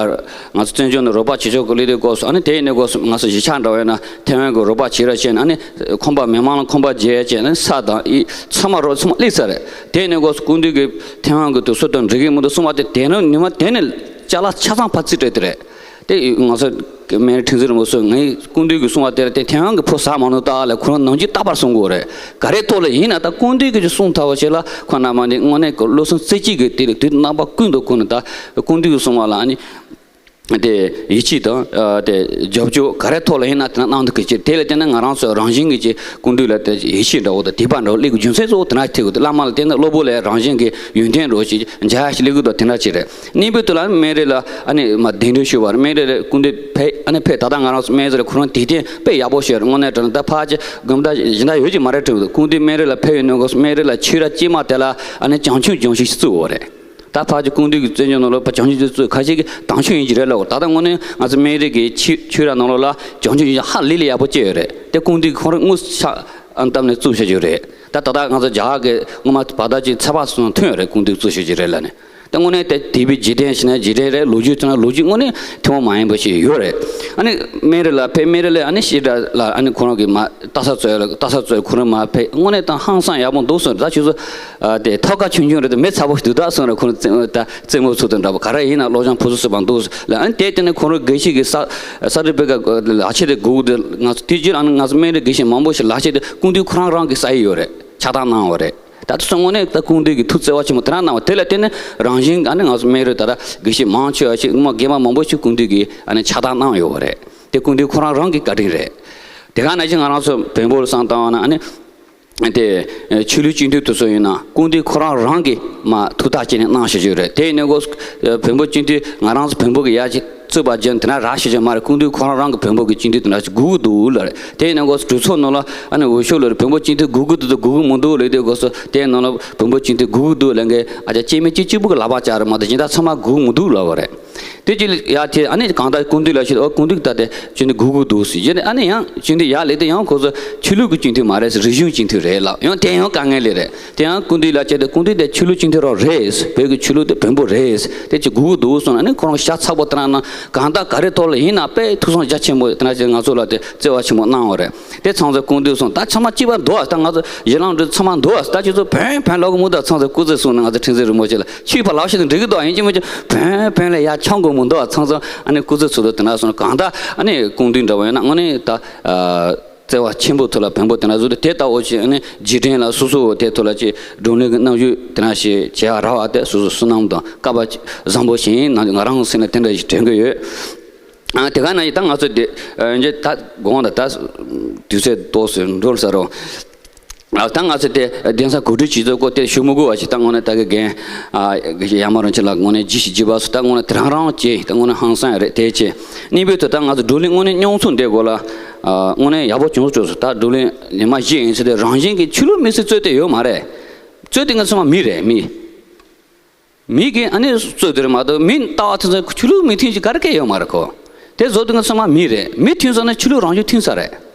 ང་ཚོ་བཙན་བྱོལ་ནས་རོགས་པ་བྱེད་ཕྱོགས་ཀྱི་ལས་དོན་སྐོར་སོགས། ཨ་ནི་དེ་ནི་སྐོར་སོགས་ང་ཚོ་གཞིས་ཆགས་འདྲ་བས་ན་ཐེ་ཝན་གྱི་རོགས་པ་བྱེད་ར་བྱས་ནས་ཨ་ནི་ཁང་པ་མི་མང་ལ་ཁང་པ་བརྗེ་ཡ་བྱས་ནས་ས་དང་ཨི་ཚང་མ་རོགས་ཚང་མ་སླེབས་ཚར་རེད། དེ་ནི་སྐོར་སོགས་སྐུ་མདུན་གྱི་ཐེ་ཝན་གྱི་དུས་ཚོད་དང་འགྲིག་གི་མི་འདུག་གསུངས་པ་དེ་དེ་ནི་ཉི་མ་དེ་ནས་ཅ་ལག་ཆ་ཚང་ཕར་རྩིས་སྤྲད་དེ་རེད། དེ་ང་ཚོ་སྨན་རི་ཁྲི་འཛིན་རིན་པོ་ཆེ་ངའི་སྐུ་མདུན་གྱིས་གསུངས་པ་དེར་དེ་ཐེ་ཝན་གྱི་ཕོ་ཟ་མ་ནུ་ཏ་ལ་ཁོ་རང་ནང་ཆོས་རྟག་པར་གསུང་གི་ཡོད་རེད། ག་རེ་ཐོག་ལ་ཡིན་ན་ད་སྐུ་མདུན་གྱིས་གསུང་ཐལ་བ་བྱས་ལ་ཁོ་རྣམ་པ་འདི་དངོས་གནས་ཀྱི་བློ་སེམས་རྩེ་གཅིག་གིས་དེ་ལ་དུས་རྣམ་པ་ཀུན་ཏུ་ཀུན་ནས་ད་སྐུ་མདུན་གྱིས་གསུང་བ་ལ་ཨ་ནི་ དེ་ཡིད་ཆེས་དང་། ཨ། དེ་རྒྱབ་སྐྱོར་ག་རེ་ཐོག་ལ་ཡིན་ན་དེ་ན་གནང་ཐུབ་ཀྱི་ཅིག་དེ་ལ་བརྟེན་ནས་ང་རང་ཚོ་རང་བཞིན་གྱི་ཅིག་སྐུ་མདུན་ལ་དེ་ཡིད་ཆེས་འདྲ་བོ་དང་དད་པ་འདྲ་བོ་སླེབས་ཀྱི་རྒྱུ་མཚན་གཙོ་བོ་དེ་ན་ཐུག་གི་འདུག་བླ་མ་ལ་བརྟེན་ནས་གློ་བུར་ལ་རང་བཞིན་གྱི་ཡོན་ཏན་འདྲ་བོ་ཞིག་འཇགས་ཡ་ཞིག་སླེབས་ཀྱི་འདུག་དེ་འདྲ་ཅིག་རེད། གཉིས་པའི་དུས་ལ་སྨན་རི་ལ་ཨ་ནི་མར་གདན་འདྲེན་ཞུས་པ་རེད། སྨན་རི་ལ་སྐུ་མདུན་ཕེབས། ཨ་ནི་ཕེབས། ད་ལྟ་ང་རང་ཚོ་སྨན་རི་ལ་ཁོ་རང་དད་རྟེན་དཔེ་ཡག་པོ་ཞིག་རེད། དངོས་གནས་དྲང་གནས་ད་ཕར་ཅིག་དགོན་པ་གཞན་དག་ཡོད་ཀྱི་མ་རེད་དྲན་གྱི་འདུག་སྐུ་མདུན་སྨན་རི་ལ་ཕེབས་ཡོང་ནས་སྨན་རི་ལ་ཆོས་ར་སྐྱེས་མ་དེ་ལ་ཨ་ནི་བྱང་ཆུབ་ལྗོན་ཤིང་ཞིག་བཙུགས་པ་རེད། ད་ཕར་ཅིག་སྐུ་མདུན་གྱི་བཙན་བྱོལ་ནང་ལ་ཕར་བྱང་ཆུབ་ཀྱི་ཚུལ་ཁ་ཤས་ཀྱིས་དམ་ཆོས་ཡིན་གྱི་རེད་ལབ། ད་ལྟ་དངོས་གནས་ང་ཚོ་སྨན་རི་གི་ཆོས་ཆོས་ར་ནང་ལོགས་ལ་བྱང་ཆུབ་ཡིན་ཧ་ལས་ལས་ཡག་པོ་སྐྱེས་ཡོད་རེད། དེ་སྐུ་མདུན་གྱིས་ཁོ་རང་དངོས་སུ་ཕྱག་བཏབ་ནས་བཙུགས་བཞག་རྒྱུ་རེད། ད་ད་ལྟ་ང་ཚོ་རྒྱ་གར་གྱི་སྔོན་མ་བར་དར་གྱི་ཚད་པ་སོགས་ཐོན་ཡོད་རེད། སྐུ་མདུན་བཙུགས་བཞག་རྒྱུ་རེད་ལབ་ནས། ད་དངོས་གནས་དེ་དད་པའི་རྗེས་དྲན་ཞིག་ན་རྗེས་དྲན་རེད། ལོ་རྒྱུས་ཐོན་ན་ལོ་རྒྱུས་དངོས་གནས་ཐུན་མོང་མ་ཡིན་པ་ཞིག་ཡོད་རེད། ཨ་ནི་སྨན་རི་ལ་ཕེབས། སྨན་རི་ལ་ཨ་ནི་བཤད་གྲྭ་ལ་ཨ་ནི་ཁོ་རང་གི་མ་ལྟ་ས་ཚོ་ལ་ལྟ་ས་ཚོ་ཁོ་རང་མར་ཕེབས། དངོས་གནས་ད་ཧང་སང་ཡག་པོ་འདུག་གསུངས། ད་ཁྱོད་ཚོ་ཨ་དེ་ཐབ་ཀ་ཆུང་ཆུང་རེད་དེ་མི་ཚ་པོ་ཞིག་འདུག་ད་གསུངས་རེད། ཁོ་རང་རྩེད་ད་རྩེད་མོ་ཚུགས་དང་འདྲ་པོ་ག་རེ་ཡིན་ན་སློབ་སྦྱོང་ཕུན་སུམ་ཚོགས་པ་འདུག་ལ། ཨ་ནི་དེ་དེ་ནས་ཁོ་རང་དགེ་བཤེས་ཀྱི་ས་ས་རི་པེ་ཀ་ལག་ཁྱེར་དེ་དགོས་དེ་ང་ཚོ་དེ་རྗེས་ཨ་ནི་ང་ཚོ་སྨན་རི་དགེ་བཤེས་མང་པོ་ཞིག་ལག་ཁྱེར་དེ་སྐུ་མདུན་ཁོ་རང་རང་གི་ས་ཡིག་ཡོད་རེད། ཕྱག་རྟགས་གནང་བ་རེད། ད་དེ་ཚོ་དངོས་གནས་ད་སྐུ་མདུན་གྱི་ཐུགས་བརྩེ་བ་ཆེན་པོ་དེ་འདྲ་གནང་བ་དེ་ལ་བརྟེན་ནས་རང་བཞིན་ཨ་ནི་ང་ཚོ་སྨན་རི་ད་ལྟ་དགེ་བཤེས་མང་ཆེ་བ་ཞིག་སྔོན་མ་རྒན་པ་མང་པོ་ཞིག་སྐུ་མདུན་གྱིས་ཨ་ནི་ཕྱག་རྟགས་གནང་ཡོད་པ་རེད། དེ་སྐུ་མདུན་ཁོ་རང་རང་གི་བཀའ་དྲིན་རེད། དེ་ག་ནང་བཞིན་ང་རང་ཚོ་བོན་པོ་ལ་བསམ་བཏང་བ་ན་ཨ་ནི་དེ་ཆོས་ལུགས་སྤྱི་འཐུས་དེ་ཚོ་ཡིན་ན་སྐུ་མདུན་ཁོ་རང་རང་གིས་མར་ཐུགས་ཐག་བཅད་ནས་གནང་བཞག་རྒྱུ་རེད། དེ་ཡིན་ནའི་གོ་བོན་པོ་སྤྱི་འཐུས་ང་རང་ཚོ་བོན་པོ་གི་ཡ་གཅིག་རྩོད་པ་བརྒྱབ་དེ་འདྲ་རག་ཤེས་ཀྱི་མ་རེད། སྐུ་མདུན་ཁོ་རང་རང་གི་བོན་པོ་གི་སྤྱི་འཐུས་དེ་འདྲ་ཞིག་དགོས་ཀྱི་འདུག་ལབ་རེད། དེ་ཡིན་ན་གོ་གྲོས་ཚོགས་ནང་ལ་ཨ་ནི་འོས་ཤོག་ལབ་རེད། བོན་པོ་སྤྱི་འཐུས་དགོས་ཀྱི་འདུག་དགོས་ཀྱི་མི་འདུག་ལབ་དུས་གོ་སོ་དེ་ནང་ལ་བོན་པོ་སྤྱི་འཐུས་དགོས་ཀྱི་འདུག་ལབ་མཁན་ཨ་ཅག་སྐྱེ་དམན་གཅིག་གཅིག་པུ་གི་ལག་པ་བཅག་རེད་མ་གཏོགས་གཞན་དག་ཚང་མ་དགོས་ཀྱི་མི་འདུག་ལབ་པ་རེད། དེ་གཅིག་ལ་ཡ་དེ་ཨ་ནི་གང་ལྟར་སྐུ་མདུན་ལ་ཞུས། ཨོ་སྐུ་མདུན་ད་དེ་སྤྱི་འཐུས་དགོས་ཀྱི་འདུག་ཟེར་རྗེས་ནས་ཨ་ནི་ཡང་སྤྱི་འཐུས་ཡར་སླེབས་དུས་ཡང་ཁོ་ཚོ་ཆོས་ལུགས་ཀྱི་སྤྱི་འཐུས་མ་རེད་ཟེར། རིག་གཞུང་སྤྱི་འཐུས་རེད་ལབ། ཡང་དེ་ཡང་དཀའ་ངལ་ལས་རེད། དེ་ཡང་སྐུ་མདུན་ལ་བཅར་ཏེ་སྐུ་མདུན་དེ་ཆོས་ལུགས་སྤྱི་འཐུས་རང་རེད། བོད་ཀྱི་ཆོས་ལུགས་དེ་བོན་པོ་རེད། དེ་ཅིག་དགོས་ཀྱི་འདུག་གསུངས་ན་ཨ་ནི་ཁོ་རང་ཤ་ཚ་པོ་དེ་འདྲ་གནང་། གང་ལྟར་ག་རེ་ཐོག་ལ་ཡིན་ན་དཔེ་ཐུགས་བསམ་རྒྱ་ཆེན་པོ་དེ་འདྲ་ཞིག་ང་ཚོ་ལ་དེ་བརྩེ་བ་ཆེན་པོ་གནང་བ་རེད། དེ་ཚང་ཚོ་སྐུ་མདུན་གསུངས། ད་ཚང་མ་གཅིག་པ་འདུག་ཨ། ད་ང་ཚོ་གཞི་ལམ་འགྲོ་ཚང་མ་འདུག་ཨ། ད་ཁྱེད་ཚོ་བོན་བོན་ལབ་ཀྱི་མི་འདུག་ཨ། ཚང་ཚོ་སྐུ་ཚེ་གསུམ་ནས་ང་ཚོ་ཁྲི་འཛིན་རིན་པོ་ཆེ་ལ་ཆོས་ཕར་ལབ་ཤེས་ན་འགྲིག་གི་འདུག་ཨ། ཡིན་གཅིག་མིན་གཅིག་བོན་བོན་ལ་ཡར་འཁྱམ་དགོས་མི་འདུག་ཨ། ཚང་ཚོ་ཨ་ནི་སྐུ་ཚེ་གསུམ་དུ་དེ་འདྲ་གསུངས། གང་ལྟར་ཨ་ནི་སྐུ་མདུན་འདྲ་བོ་ཡིན་ན་དངོས་གནས་ད་ཨ་བརྩེ་བ་ཆེན་པོ་ཐོག་ལ་བོན་པོ་དེ་འདྲ་བཟོས་ཏེ་དེ་ལྟ་བུ་ཞིག་ཨ་ནི་རྗེས་དྲན་ལ་སོ་སོ་དེ་ཐོག་ལ་ཅིག་བགྲོ་གླེང་གི་རྣམ་འགྱུར་དེ་འདྲ་ཞིག་བྱེད་ཡག་རག་པ་དེ་སོ་སོ་བསོད་ནམས་དང་སྐལ་པ་བཟང་པོ་ཞིག་ཡིན་ན་ང་རང་སེམས་ལ་དེ་འདྲ་ཞིག་དྲན་གྱི་ཡོད། ཨ་དེ་ག་ནང་བཞིན་ད་ང་ཚོ་དེ་ཨ་འཇེ་ད་དགོངས་དང་ད་དུས་ཚོད་ཏོག་ཙམ་འགྲོ་ས་རུང་། ཨ་ད་ང་ཚོ་དེ་གདན་ས་གོ་སྒྲིག་བྱེད་ཚུལ་སྐོར་དེ་ཞུ་མི་དགོས་པ་ཞིག་ད་དངོས་གནས་ད་གི་རྒན་ཨ་ཡར་མར་རིན་ཆེན་ལགས་དངོས་གནས་རྒྱས་ཤིག་བགྱིས་པ་སོ་ད་དངོས་གནས་དེ་རང་རང་བྱས་ད་དངོས་གནས་ཧང་སང་ཡ་རེད། དེ་བྱས་གཉིས་པའི་ཐོག་ད་ང་ཚོ་བགྲོ་གླེང་དངོས་གནས་མཉམ་ཚོགས་འདི་སྐོར་ལ་ཨ་དངོས་གནས་ཡག་པོ་བྱུང་བྱུང་སོང་། ད་བགྲོ་གླེང་ཉི་མ་བཞི་ཡིན་ཟེར་དེ་རང་བཞིན་གྱི་ཆོས་ལུགས་མི་སེར་རྩོད་དེ་ཡོད་མ་རེད། རྩོད་དེ་ང་ཚང་མ་མི་རེད་མི། མི་གིས་ཨ་ནི་རྩོད་དེ་རེད་མ་གཏོགས་མི་ལྟ་བ་དེ་ཚོ་ཆོས་ལུགས་མི་མཐུན་གྱི་ག་རེ་སྐད་ཡོད་མ་རེད་ཁོ། དེ་བཟོ་དུས་ང་ཚང་མ་མི་རེད། མི་མཐུན་ས་ནི་ཆོས་ལུགས་རང་བཞིན་མཐུན་ས་རེད།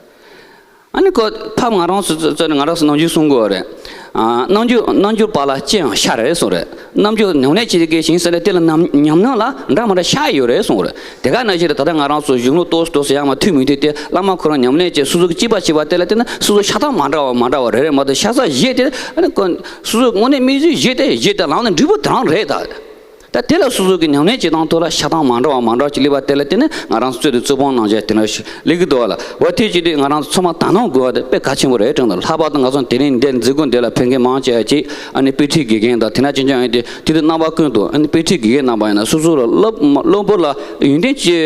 ཨ་ནི་ཁོ་ཕ་ང་རང་ཚོ་ཚོ་ཚོ་ནི་ང་རང་ཚོ་ནམ་རྒྱུན་གསུང་གི་ཡོད་རེད། ཨ་རྣམ་འགྱུར་རྣམ་འགྱུར་པ་ལ་ཅི་ཡང་ཤ་རེད་གསུངས་རེད། རྣམ་འགྱུར་ཉམས་ལེན་བྱེད་ཀྱི་ཞིང་ས་ལས་དེ་ལ་ཉམས་ཉམས་མྱོང་ལ་འདྲ་མི་འདྲ་ཤ་ཡོད་རེད་གསུངས་རེད། དེ་ག་ནང་བཞིན་རེད། ད་ལྟ་ང་རང་ཚོ་གཞུང་ལུགས་ཏོག་ཙམ་ཏོག་ཙམ་ཡག་མ་མཐུན་མི་མཐུན་དེ་བླ་མ་ཁོ་རང་ཉམས་ལེན་བྱས་སོ་སོ་གི་གཅིག་པ་གཅིག་པ་དེ་ལ་བལྟས་ན་སོ་སོ་ཤ་སྟག་མ་འདྲ་བ་མ་འདྲ་བ་རེ་རེ་མ་གཏོགས་ཤ་ཚ་བཞི་དེ་ཨ་ནི་ཁོ། སོ་སོའི་དངོས་གནས་དམིགས་ཡུལ་བཞི་དེ་བཞི་དེ་ལམ་ནས་འགྲིག་པོ་དེ་རང་རེད་ད། ད་དེ་ལ་སོ་སོ་གི་ཉམས་ལེན་བྱེད་སྟངས་ཐོག་ལ་ཤ་སྟངས་མ་འདྲ་བ་མ་འདྲ་བ་ཅིག་སླེབས་པ་དེ་ལ་བརྟེན་ནས་ང་རང་ཚོ་རྩོད་དེ་རྩོད་སྤོང་གནང་བྱས་དེ་འདྲ་ཞིག་སླེབས་ཀྱི་འདུག་བ་ལ། འོ་དེ་བྱེད་དུས་ང་རང་ཚོ་ཚང་མ་དག་སྣང་དགོས་པ་དེ་དཔེ་གལ་ཆེན་པོ་རེད་དྲན་འདུག་ལྷག་པར་དུ་ང་ཚོ་དེ་རིང་འདིར་མཛད་སྒོ་འདི་ལ་ཕེབས་མཁན་མང་ཆེ་བ་ཅིག་ཨ་ནི་དཔེ་ཁྲིད་དགེ་རྒན་དང་དེ་འདྲ་ཅན་ཅན་ཡིན་ཏེ་དེ་དུས་རྣམ་པ་ཀུན་ཏུ་ཨ་ནི་དཔེ་ཁྲིད་དགེ་རྒན་རྣམ་པ་ཡིན་ན་སོ་སོ་ལ་སློབ་སློབ་བུ་ལ་ཡོན་ཏན་ཅི་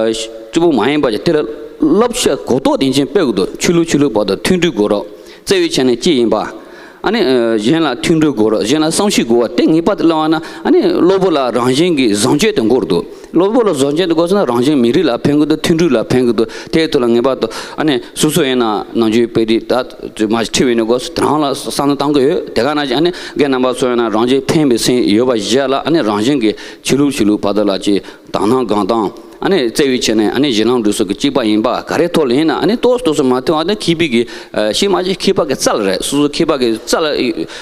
གཅིག་པུ་མ་ཡིན་པ་ཅིག་དེ་ལ་བསླབ་བྱ་གོ་རྟོགས་དེ་བཞིན་སྤེལ་དགོས་འདུག་ཆོས་ལུགས་ཆོས་ལུགས་བར་དུ་མཐུན་སྒྲིལ་དགོས་རོགས། བརྩེ་བའི་ཆ་ནས་གཅིག་ཡིན་པ། ཨ་ནི་ཨ་གཞན་ལ་མཐུན་སྒྲིལ་དགོས་རོགས། གཞན་ལ་བསམ་ཤེས་དགོས་པ་དེ་ངེས་པར་དུ་བླང་བ་ན་ཨ་ནི་སློབ་བུ་ལ་རང་བཞིན་གྱི་བཟང་སྤྱོད་དེ་འགོར་འདུག་སློབ་བུ་ལ་བཟང་སྤྱོད་དེ་འགོར་སོང་ན་རང་བཞིན་མི་རིགས་ལ་ཕན་གྱི་འདུག་མཐུན་སྒྲིལ་ལ་ཕན་གྱི་འདུག་དེའི་ཐོག་ལ་ངེས་པར་དུ་ཨ་ནི་སོ་སོ་ཡིན་ན་ནམ་རྒྱུན་དཔེ་དེབ་ད་མ་ཁྲིད་པའི་ནི་སྒོ་སུ་དེ་རང་ལ་བསམ་བློ་བཏང་གི་ཡོད། དེ་ག་ནང་བཞིན་ཨ་ནི་རྒན་རྣམ་པ་ཚོ་ཡིན་ན་རང་བཞིན་ཕན་པའི་སེམས་ཡོད་པ་བཞག་ལ་ཨ་ནི་རང་བཞིན་གྱི་ཆོས་ལུགས་ཆོས་ལུགས་བར་དུ་ལ་ཅིག་དག་སྣང་གང་དང་། ཨ་ནི་བརྩེ་བའི་ཆ་ནས་ཨ་ནི་གཞི་ལམ་འགྲོ་ས་གི་གཅིག་པ་ཡིན་པ་ག་རེ་ཐོག་ལ་ཡིན་ན་ཨ་ནི་ཏོག་ཙམ་ཏོག་ཙམ་མ་མཐུན་པ་དེ་མཁས་པའི་གི་ཤེས་མ་ཤེས་མཁས་པ་གི་རྩལ་རེད། སོ་སོ་མཁས་པ་གི་རྩལ་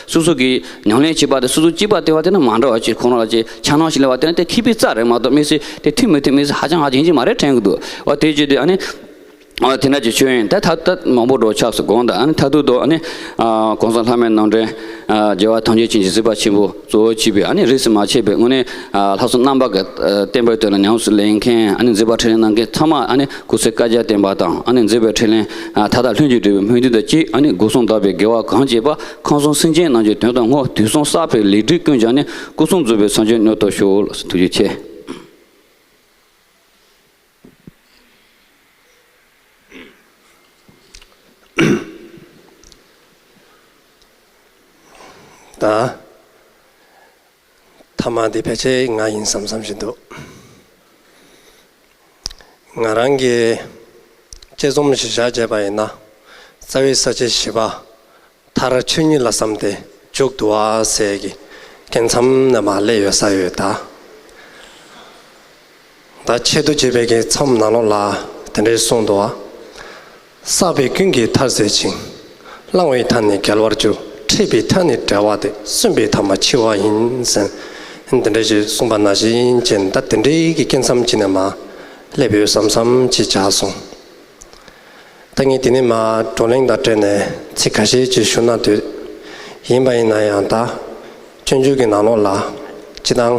སོ་སོ་གི་ཉམས་ལེན་བྱེད་པ་དེ་སོ་སོ་གཅིག་པ་དེ་བ་དེ་ན་མ་འདྲ་བ་ཅིག་ཁོང་རང་ལ་ཅིག་འཆར་སྣང་ཞིག་སླེབས་པ་དེ་ན་དེ་མཁས་པའི་རྩལ་རེད་མ་གཏོགས་དམིགས་བསལ་དེ་མཐུན་མི་མཐུན་དམིགས་བསལ་ཧ་ཅང་ཧ་ཅང་ཡིན་གྱི་མ་རེད་དྲན་གི་འདུག་འོ་དེ་བྱས་དུས་ཨ་ནི། ཨ་དེ་འདྲ་ཅིག་ཆོས་ཡིན་ད་ད་ད་མང་པོ་འགྲོ་ཆགས་སུ་དགོངས་དང་ཨ་ནི་མཐར་ཐུག་ཏུ་ཨ་ནི་ཨ་གོང་ས་ལྷ་མོའི་རྣམ་འདྲེན་ཨ་རྒྱལ་བ་ཐམས་ཅད་མཁྱེན་ཅིང་གཟིགས་པ་ཆེན་པོ་གཙོ་བོ་བྱས་པའི་ཨ་ནི་རིས་སུ་མ་ཆད་པའི་དངོས་གནས་ཨ་ལྷག་བསམ་རྣམ་པ་གི་ཨ་བསྟན་པའི་དོན་ལ་ཉམས་སུ་ལེན་མཁན་ཨ་ནི་མཛད་པ་འཕྲིན་ལས་གནང་མཁན་ཚང་མ་ཨ་ནི་སྐུ་ཚེ་བསྐལ་བརྒྱར་བརྟན་པ་དང་ཨ་ནི་མཛད་པའི་འཕྲིན་ལས་ཨ་མཐའ་དག་ལྷུན་གྱིས་གྲུབ་པའི་སྨོན་འདུན་དང་བཅས་ཨ་ནི་སྒོ་གསུམ་དག་པའི་དགེ་བ་གང་བྱས་པ་ཁམས་གསུམ་སེམས་ཅན་རྣམས་ཀྱི་དོན་དུ་བསྔོ། དུས་གསུམ་བསགས་པའི་ལས་འབྲས་ཀུན་ཀྱང་ནི་སྐུ་གསུམ་རྫོགས་པའི་སངས་རྒྱས་མྱུར་དུ་ཤོག་ཐུགས་རྗེ་ཆེ། ད་ཐ་མ་འདི་ཕལ་ཆེར་ང་ཡིན་བསམ་བསམ་བཞིན་འདུག་ང་རང་གིས་དཔྱད་རྩོམ་གཞི་བཞག་བྱས་པ་ཡིན་ན། རྩ་བའི་ས་བཅད་བཞི་པ། མཐར་ཆོས་ཉིད་ལ་བསམ་སྟེ་མཇུག་བསྡུ་བ་ཟེར་གྱི་སྐྱེ་མཚམས་ནས་མར་སླེབས་ཡོད་ས་ཡོད་ད། ད་ཆེད་དུ་བརྗོད་པའི་གི་མཚམས་ནང་ལོགས་ལ་དེ་འདྲའི་གསུངས་འདུག་བ། བསགས་པའི་ཀུན་གྱིས་མཐར་ཟད་ཅིང་། བླང་བའི་མཐའ་ནི་འགལ་བར་འགྱུར། འཕྲད་པའི་མཐའ་ནི་བྲལ་བ་སྟེ། སོན་པའི་ཐ་མ་འཆི་བ་ཡིན་ཟེར། འདི་འདྲ་ཞིག་གསུངས་པ་ནང་བཞིན་བྱས་ནས་ད་དེ་འདྲའི་གི་སྐྱེ་མཚམས་ཅིག་ནས་མར་སླེབས་ཡོད་བསམ་བསམ་ཅིག་ཆགས་སོང་། ད་ངས་དེ་ནས་མར་བགྲོ་གླེང་དང་འབྲེལ་ནས་ཚིག་ཁ་ཤས་ཅིག་ཞུ་ན་འདོད། ཡིན་པ་ཡིན་ན་ཡང་ད་སྤྱོད་འཇུག་གི་ནང་ལོགས་ལ་སྤྱིར་བཏང་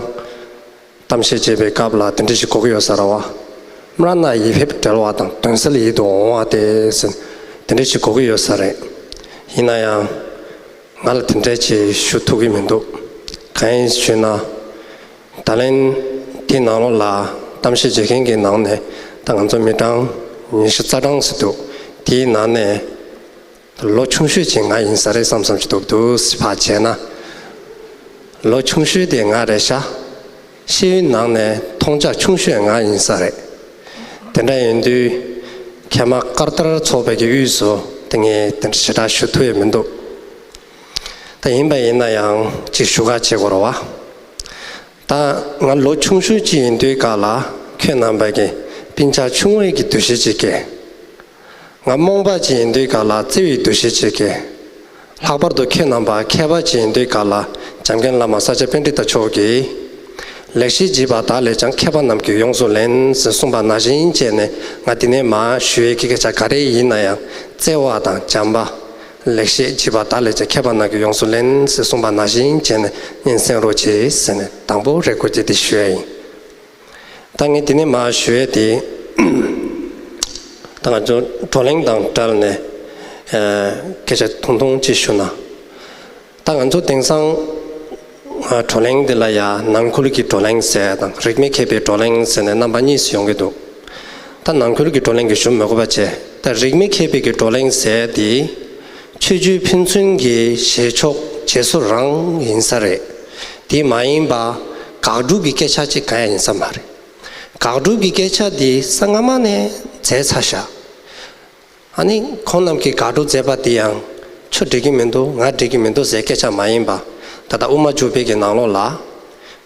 གཏམ་བཤད་བྱེད་པའི་སྐབས་ལ་དེ་འདྲ་ཞིག་གོ་གི་ཡོད་ས་རེད་བ། སྨྲ་ན་ཡིད་ཕེབས་བྲལ་བ་དང་། དོན་གསལ་ཡིད་དུ་འོང་བ་སྟེ་ཟེར། དེ་འདྲ་ཞིག་གོ་གི་ཡོད་ས་རེད། ཡིན་ན་ཡང་ང་ལ་དེ་འདྲ་ཅིག་ཞུ་ཐུབ་ཀྱི་མི་འདུག་གང་ཡིན་ཞུས་ན། ད་ལན་དེའི་ནང་ལོགས་ལ་གཏམ་བཤད་བྱེད་མཁན་གྱི་ནང་ནས་ད་ང་ཚོ་མི་གྲངས་ཉི་ཤུ་རྩ་གྲངས་ཙམ་འདུག་དེའི་ནང་ནས་ལོ་ཆུང་ཤོས་ཅིག་ང་ཡིན་ས་རེད་བསམ་བསམ་ཅིག་འདུག་འདུག་ཕར་བྱས་ན། ལོ་ཆུང་ཤོས་དེ་ང་རེད་ཤག་ཤེས་ཡོན་ནང་ནས་མཐོང་ཆ་ཆུང་ཤོས་ང་ཡིན་ས་རེད། དེ་འདྲ་ཡིན་དུས་ཁྱེད་མ་ཀར་ཏར་ཚོགས་པའི་གི་དབུས་སུ་དེ་ངས་དེ་འདྲ་ཞེ་དྲག་ཞུ་ཐུབ་ཡས་མི་འདུག་ད་ཡིན་པ་ཡིན་ན་ཡང་ཅིག་ཞུ་ག་བྱེད་དགོས་རེད་བ། ད་ང་ལོ་ཆུང་ཤོས་ཅིག་ཡིན་དུས་སྐབས་ལ་ཁྱོད་རྣམ་པ་གི་སྤུན་ཆ་ཆུང་བའི་གི་འདུ་ཤེས་ཅིག་སྐྱེས། ང་རྨོངས་པ་ཅིག་ཡིན་དུས་སྐབས་ལ་བརྩེ་བའི་འདུ་ཤེས་ཅིག་སྐྱེས། ལྷག་པར་དུ་ཁྱེད་རྣམ་པ་མཁས་པ་ཅིག་ཡིན་དུས་སྐབས་ལ་འཇམ་མགོན་བླ་མ་ས་སྐྱ་པཎྜི་ཏ་མཆོག་གིས། ལེགས་བཤད་བགྱིས་པ་དག་ལས་ཀྱང་མཁས་པ་རྣམས་ཀྱིས་ཡོངས་སུ་ལེན་ཟེར་གསུངས་པ་ནང་བཞིན་བྱས་ནས་ང་འདི་ནས་མར་ཞུ་ཡས་ཀྱི་སྐད་ཆ་ག་རེ་ཡིན་ན་ཡང་བརྩེ་བ་དང་བྱམས་པ། ལེགས་བཤད་བགྱིས་པ་དག་ལས་ཀྱང་མཁས་པ་རྣམས་ཀྱིས་ཡོངས་སུ་ལེན་ཟེར་གསུངས་པ་ནང་བཞིན་བྱས་ནས་སྙན་སེང་རོགས་གྱིས་ཟེར་ནས་དང་པོ་རེ་སྐུལ་བྱས་ཏེ་ཞུ་ཡས་ཡིན། ད་ངས་འདི་ནས་མར་ཞུ་ཡས་དེ། ད་ང་ཚོ་བགྲོ་གླེང་དང་འབྲེལ་ནས་ཨ་སྐད་ཆ་ཐུང་ཐུང་ཅིག་ཞུ་ན། ད་ང་ཚོ་དེང་སང་ཨ་བགྲོ་གླེང་འདི་ལ་ཡ་ནང་ཁུལ་གྱི་བགྲོ་གླེང་ཟེར་དང་རིག་གནས་མཁས་པའི་བགྲོ་གླེང་ཟེར་ནས་རྣམ་པ་གཉིས་སུ་ཡོང་གི་འདུག་ད་ནང་ཁུལ་གྱི་བགྲོ་གླེང་གི་ཞུ་མི་དགོས་པ་བྱས། ད་རིག་གནས་མཁས་པའི་གི་བགྲོ་གླེང་ཟེར་དེ། ཆོས་བརྒྱུད་ཕན་ཚུན་གྱི་བྱེད་ཕྱོགས་བརྗེ་སོར་རང་ཡིན་ས་རེད། དེ་མ་ཡིན་པ་དགག་སྒྲུབ་ཀྱི་སྐད་ཆ་གཅིག་གང་ཡང་ཡིན་ས་མ་རེད། དགག་སྒྲུབ་ཀྱི་སྐད་ཆ་དེ་ས་སྔ་མ་ནས་མཛད་ཚར་ཤག་ཨ་ནི་ཁོང་རྣམས་ཀྱིས་དགག་སྒྲུབ་མཛད་པ་དེ་ཡང་ཁྱོད་འགྲིག་གི་མི་འདུག་ང་འགྲིག་གི་མི་འདུག་ཟེར་སྐད་ཆ་མ་ཡིན་པ། ད་ལྟ་དབུ་མ་འཇུག་པའི་གི་ནང་ལོགས་ལ།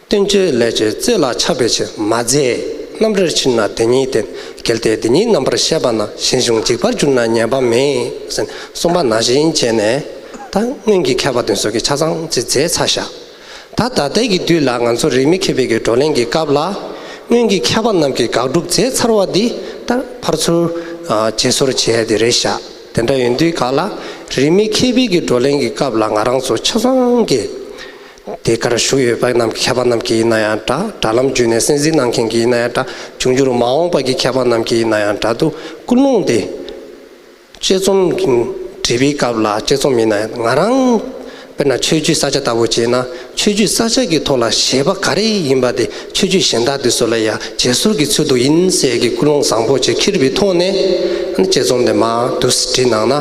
བསྟན་བཅོས་ལས་ཀྱི་རྩོད་ལ་ཆགས་པའི་ཕྱིར་མ་མཛད། རྣམ་འགྲེལ་ཕྱིར་ན་དེ་ཉིད་བསྟན། གལ་ཏེ་དེ་ཉིད་རྣམ་པར་བཤད་པ་ན། ཞན་ཞུང་འཇིག་པར་འགྱུར་ན་ཉན་པ་མེད། ཟེར་གསུངས་པ་ནང་བཞིན་བྱས་ནས་ད་སྔོན་གྱི་མཁས་པ་དེ་ཚོ་གིས་ཆ་ཚང་ཅིག་མཛད་ཚར་ཤག་ད་ད་ལྟའི་གི་དུས་ལ་ང་ཚོ་རིག་གནས་མཁས་པའི་གི་བགྲོ་གླེང་གི་སྐབས་ལ་སྔོན་གྱི་མཁས་པ་རྣམས་ཀྱིས་དགག་སྒྲུབ་མཛད་ཚར་བ་འདི་ད་ཕར་ཚུར་ཨ་བརྗེ་སོར་བྱེད་ཡ་དེ་རེད་ཤག་དེ་འདྲ་ཡིན་དུས་ག་ལ་རིག་གནས་མཁས་པའི་གི་བགྲོ་གླེང་གི་སྐབས་ལ་ང་རང་ཚོ་ཆ་ཚང་གིས། དེ་གར་བཞུགས་ཡོད་པ་རྣམས་མཁས་པ་རྣམས་ཀྱིས་ཡིན་ན་ཡང་འདྲ། དྲ་ལམ་བརྒྱུད་ནས་གསན་གཟིགས་གནང་མཁན་གྱིས་ཡིན་ན་ཡང་འདྲ། འབྱུང་འགྱུར་མ་འོངས་པ་གི་མཁས་པ་རྣམས་ཀྱིས་ཡིན་ན་ཡང་འདྲ་འདུག་ཀུན་སློང་དེ། དཔྱད་རྩོམ་གྱི་འབྲི་བའི་སྐབས་ལ་དཔྱད་རྩོམ་ཡིན་ན་ཡང་ང་རང་དཔེར་ན་ཆོས་བརྒྱུད་ས་ཆ་ལྟ་བུ་བྱས་ན་ཆོས་བརྒྱུད་ས་ཆ་གི་ཐོག་ལ་བཞེད་པ་ག་རེ་ཡིན་པ་དེ་ཆོས་བརྒྱུད་གཞན་དག་དེ་ཚོ་ལ་ཡང་བརྗེ་སོར་གྱི་ཚུལ་དུ་ཡིན་ཟེར་གྱི་ཀུན་སློང་བཟང་པོ་ཅིག་འཁྱེར་བའི་ཐོག་ནས་དཔྱད་རྩོམ་དེ་མར་འདུག་སེ་བྲིས་གནང་ན་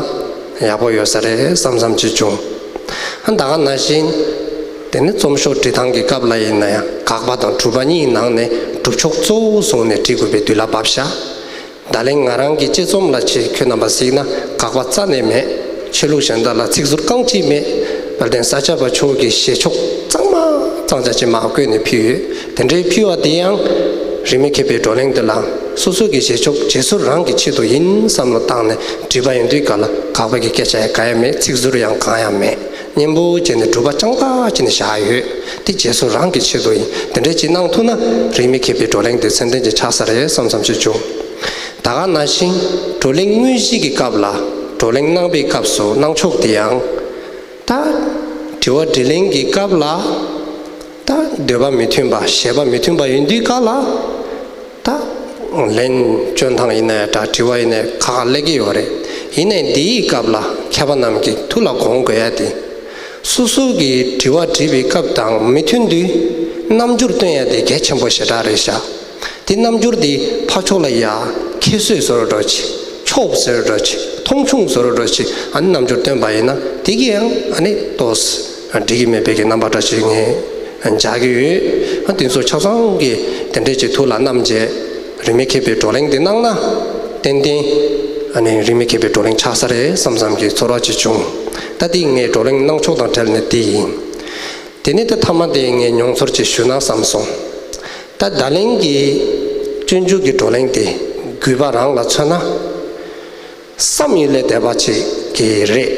ཡག་པོ་ཡོད་ས་རེད་བསམ་བསམ་ཅིག་བྱུང་། ད་ག་ནང་བཞིན། དེ་ནི་རྩོམ་ཤོག་འབྲི་སྟངས་ཀྱི་སྐབས་ལ་ཡིན་ན་ཡང་དགག་པ་དང་སྒྲུབ་པ་གཉིས་ནང་ནས་སྒྲུབ་ཕྱོགས་གཙོ་བོ་བཟུང་ནས་འབྲི་དགོས་པའི་དུས་ལ་བབས་ཤག་ད་ལན་ང་རང་གི་དཔྱད་རྩོམ་ལ་ཆེད་ཁྱོད་རྣམ་པ་གཟིགས་ན་དགག་པ་རྩ་ནས་མེད། ཆོས་ལུགས་གཞན་དག་ལ་ཚིག་ཟུར་རྐང་གཅིག་མེད། དཔལ་ལྡན་ས་སྐྱ་པ་མཆོག་གིས་བཞེད་ཕྱོགས་གཙང་མ་གཙང་རྐྱང་ཅིག་མར་བཀོད་ནས་ཕུལ་ཡོད། དེ་འདྲའི་ཕུལ་བ་དེ་ཡང་རིག་གནས་མཁས་པའི་བགྲོ་གླེང་འདི་ལ་སོ་སོ་གི་བཞེད་ཕྱོགས་བརྗེ་སོར་རང་གི་ཆེད་དུ་ཡིན་བསམ་བློ་བཏང་ནས་བྲིས་པ་ཡིན་དུས་ག་ལ་དགག་པ་གི་སྐད་ཆ་ཡང་གང་ཡང་མེད། ཚིག་ཟུར་ཡང་གང་ཡང་མེད། སྙན་པོ་བྱས་ནས་སྒྲུབ་པ་རྐྱང་པ་བྱས་ནས་བཞག་ཡོད། དེ་བརྗེ་སོར་རང་གི་ཆེད་དུ་ཡིན། དེ་འདྲ་ཅིག་གནང་ཐུབ་ན་རིག་གནས་མཁས་པའི་བགྲོ་གླེང་དེ་ཚད་ལྡན་ཅིག་ཆགས་ས་རེད་བསམ་བསམ་ཞིག་བྱུང་། ད་ག་ནང་བཞིན་བགྲོ་གླེང་དངོས་གཞི་གི་སྐབས་ལ་བགྲོ་གླེང་གནང་པའི་སྐབས་སུ་གནང་ཕྱོགས་དེ་ཡང་། ད་དྲི་བ་དྲིས་ལན་གྱི་སྐབས་ལ་ད་འདོད་པ་མི་མཐུན་པ་བཞེད་པ་མི་མཐུན་པ་ཡིན་དུས་སྐབས་ལ་ད་ལན་སྐྱོན་སྟངས་ཡིན་ན་ཡང་འདྲ་དྲི་བ་ཡིན་ན་ཡང་ཁག་ཁག་སླེབས་ཀྱི་ཡོད་རེད། ཡིན་ནའི་འདིའི་སྐབས་ལ་མཁས་པ་རྣམས་ཀྱིས་ཐུགས་ལ་དགོངས་དགོས་ཡ་དེ། སོ་སོ་གིས་དྲི་བ་དྲིས་པའི་སྐབས་དང་མི་མཐུན་དུས་རྣམ་འགྱུར་སྟོན་ཡ་དེ་གལ་ཆེན་པོ་ཞེ་དྲག་རེད་ཤག་དེ་རྣམ་འགྱུར་དེ་ཕར་ཕྱོགས་ལ་ཡ་ཁྱད་གསོད་བཟོ་འདྲ་ཅིག་ཆོབ་ཟེར་འདྲ་ཅིག་མཐོང་ཆུང་བཟོ་འདྲ་ཅིག་ཨ་ནི་རྣམ་འགྱུར་སྟོན་པ་ཡིན་ན་དེ་གིས་ཡང་ཨ་ནི་ཏོག་ འགྲིག་གི་མེད་པའི་གི་རྣམ་པ་འདྲ་ཞིག་ངས་མཇལ་གྱི་ཡོད། ཨ་དེ་ཚོ་ཆ་ཚང་གི་དེ་འདྲས་ཀྱི་ཐུགས་ལ་བསྣམས་བྱས་རིས་མེད་མཁས་པའི་བགྲོ་གླེང་འདི་གནང་ན་ཏན་ཏན་ཨ་ནི་རིས་མེད་མཁས་པའི་བགྲོ་གླེང་ཆགས་ས་རེད་བསམ་བསམ་གྱི་ཚོར་བ་ཅིག་བྱུང་། ད་འདི་ངས་བགྲོ་གླེང་གནང་ཕྱོགས་དང་འབྲེལ་ནས་འདི་ཡིན། དེ་ནས་ད་མཐའ་མ་དེ་ངས་མྱོང་ཚོར་ཅིག་ཞུ་ན་བསམ་སོང་། ད་ད་ལན་གྱི་སྤྱོད་འཇུག་གི་བགྲོ་གླེང་དེ་རྒྱུད་པ་རང་ལ་མཚོན་ན། བསམ་ཡུལ་ལས་འདས་པ་ཅིག་གི་རེད།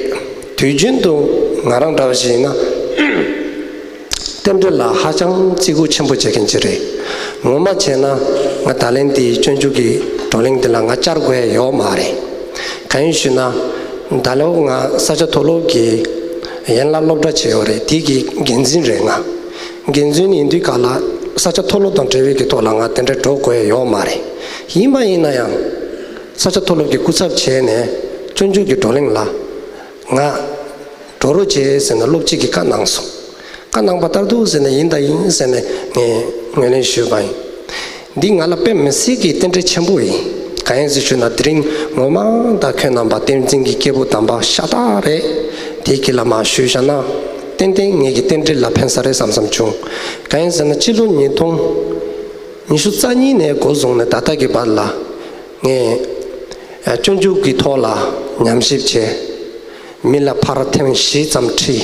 དུས་རྒྱུན་དུ་ང་རང་འདྲ་བ་ཞིག་ཡིན་ན། རྟེན་འབྲེལ་ལ་ཧ་ཅང་བརྩི་བཀུར་ཆེན་པོ་བྱེད་མཁན་ཅིག་རེད། ངོ་མ་བྱས་ན་ང་ད་ལན་འདིའི་སྤྱོད་འཇུག་གི་བགྲོ་གླེང་འདི་ལ་ང་བཅར་དགོས་ཡ་ཡོད་མ་རེད། གང་ཡིན་ཞུས་ན། ད་ལོ་ང་ས་སྐྱ་མཐོ་སློབ་ཀྱི་ཡན་ལག་སློབ་གྲྭ་བྱས་ཡོད་རེད། དེ་གི་འགན་འཛིན་རེད་ང་། འགན་འཛིན་ཡིན་དུས་ག་ལ་ས་སྐྱ་མཐོ་སློབ་དང་འབྲེལ་བའི་གི་ཐོག་ལ་ང་དེ་འདྲ་འགྲོ་དགོས་ཡ་ཡོད་མ་རེད། ཡིན་པ་ཡིན་ན་ཡང་། ས་སྐྱ་མཐོ་སློབ་ཀྱི་སྐུ་ཚབ་བྱས་ནས་སྤྱོད་འཇུག་གི་བགྲོ་གླེང་ལ་ང་འགྲོ་རོགས་བྱེད་ཟེར་ནས་སློབ་སྤྱི་གིས་བཀའ་གནང་སོང་། བཀའ་གནང་པ་ལྟར་དུ་ཟེར་ནས་ཡིན་དང་ཡིན་ཟེར་ནས་ངས་ངོས་ལེན་ཞུས་པ་ཡིན། འདི་ང་ལ་དཔེ་མི་སྲིད་ཀྱི་རྟེན་འབྲེལ་ཆེན་པོ་ཡིན། གང་ཡིན་ཟེར་ཞུས་ན་དེ་རིང་ངོ་མ་ད་ཁྱོད་རྣམ་པ་བསྟན་འཛིན་གྱི་སྐྱེས་བུ་དམ་པ་ཤ་སྟག་རེད། དེ་གི་ལ་མ་ཞུས་བཞག་ན་ཏན་ཏན་ངེད་ཀྱི་རྟེན་འབྲེལ་ལ་ཕན་ས་རེད་བསམ་བསམ་བྱུང་། གང་ཡིན་ཟེར་ན་སྤྱི་ལོ་ཉིས་སྟོང་ཉི་ཤུ་རྩ་གཉིས་ནས་འགོ་བཟུང་ནས་ད་ལྟ་གི་བར་ལ་ངས་སྤྱོད་འཇུག་གི་ཐོག་ལ་ཉམས་ཞིབ་བྱས། མི་ལ་ཕར་ཐེངས་བཞི་ཙམ་ཁྲིད།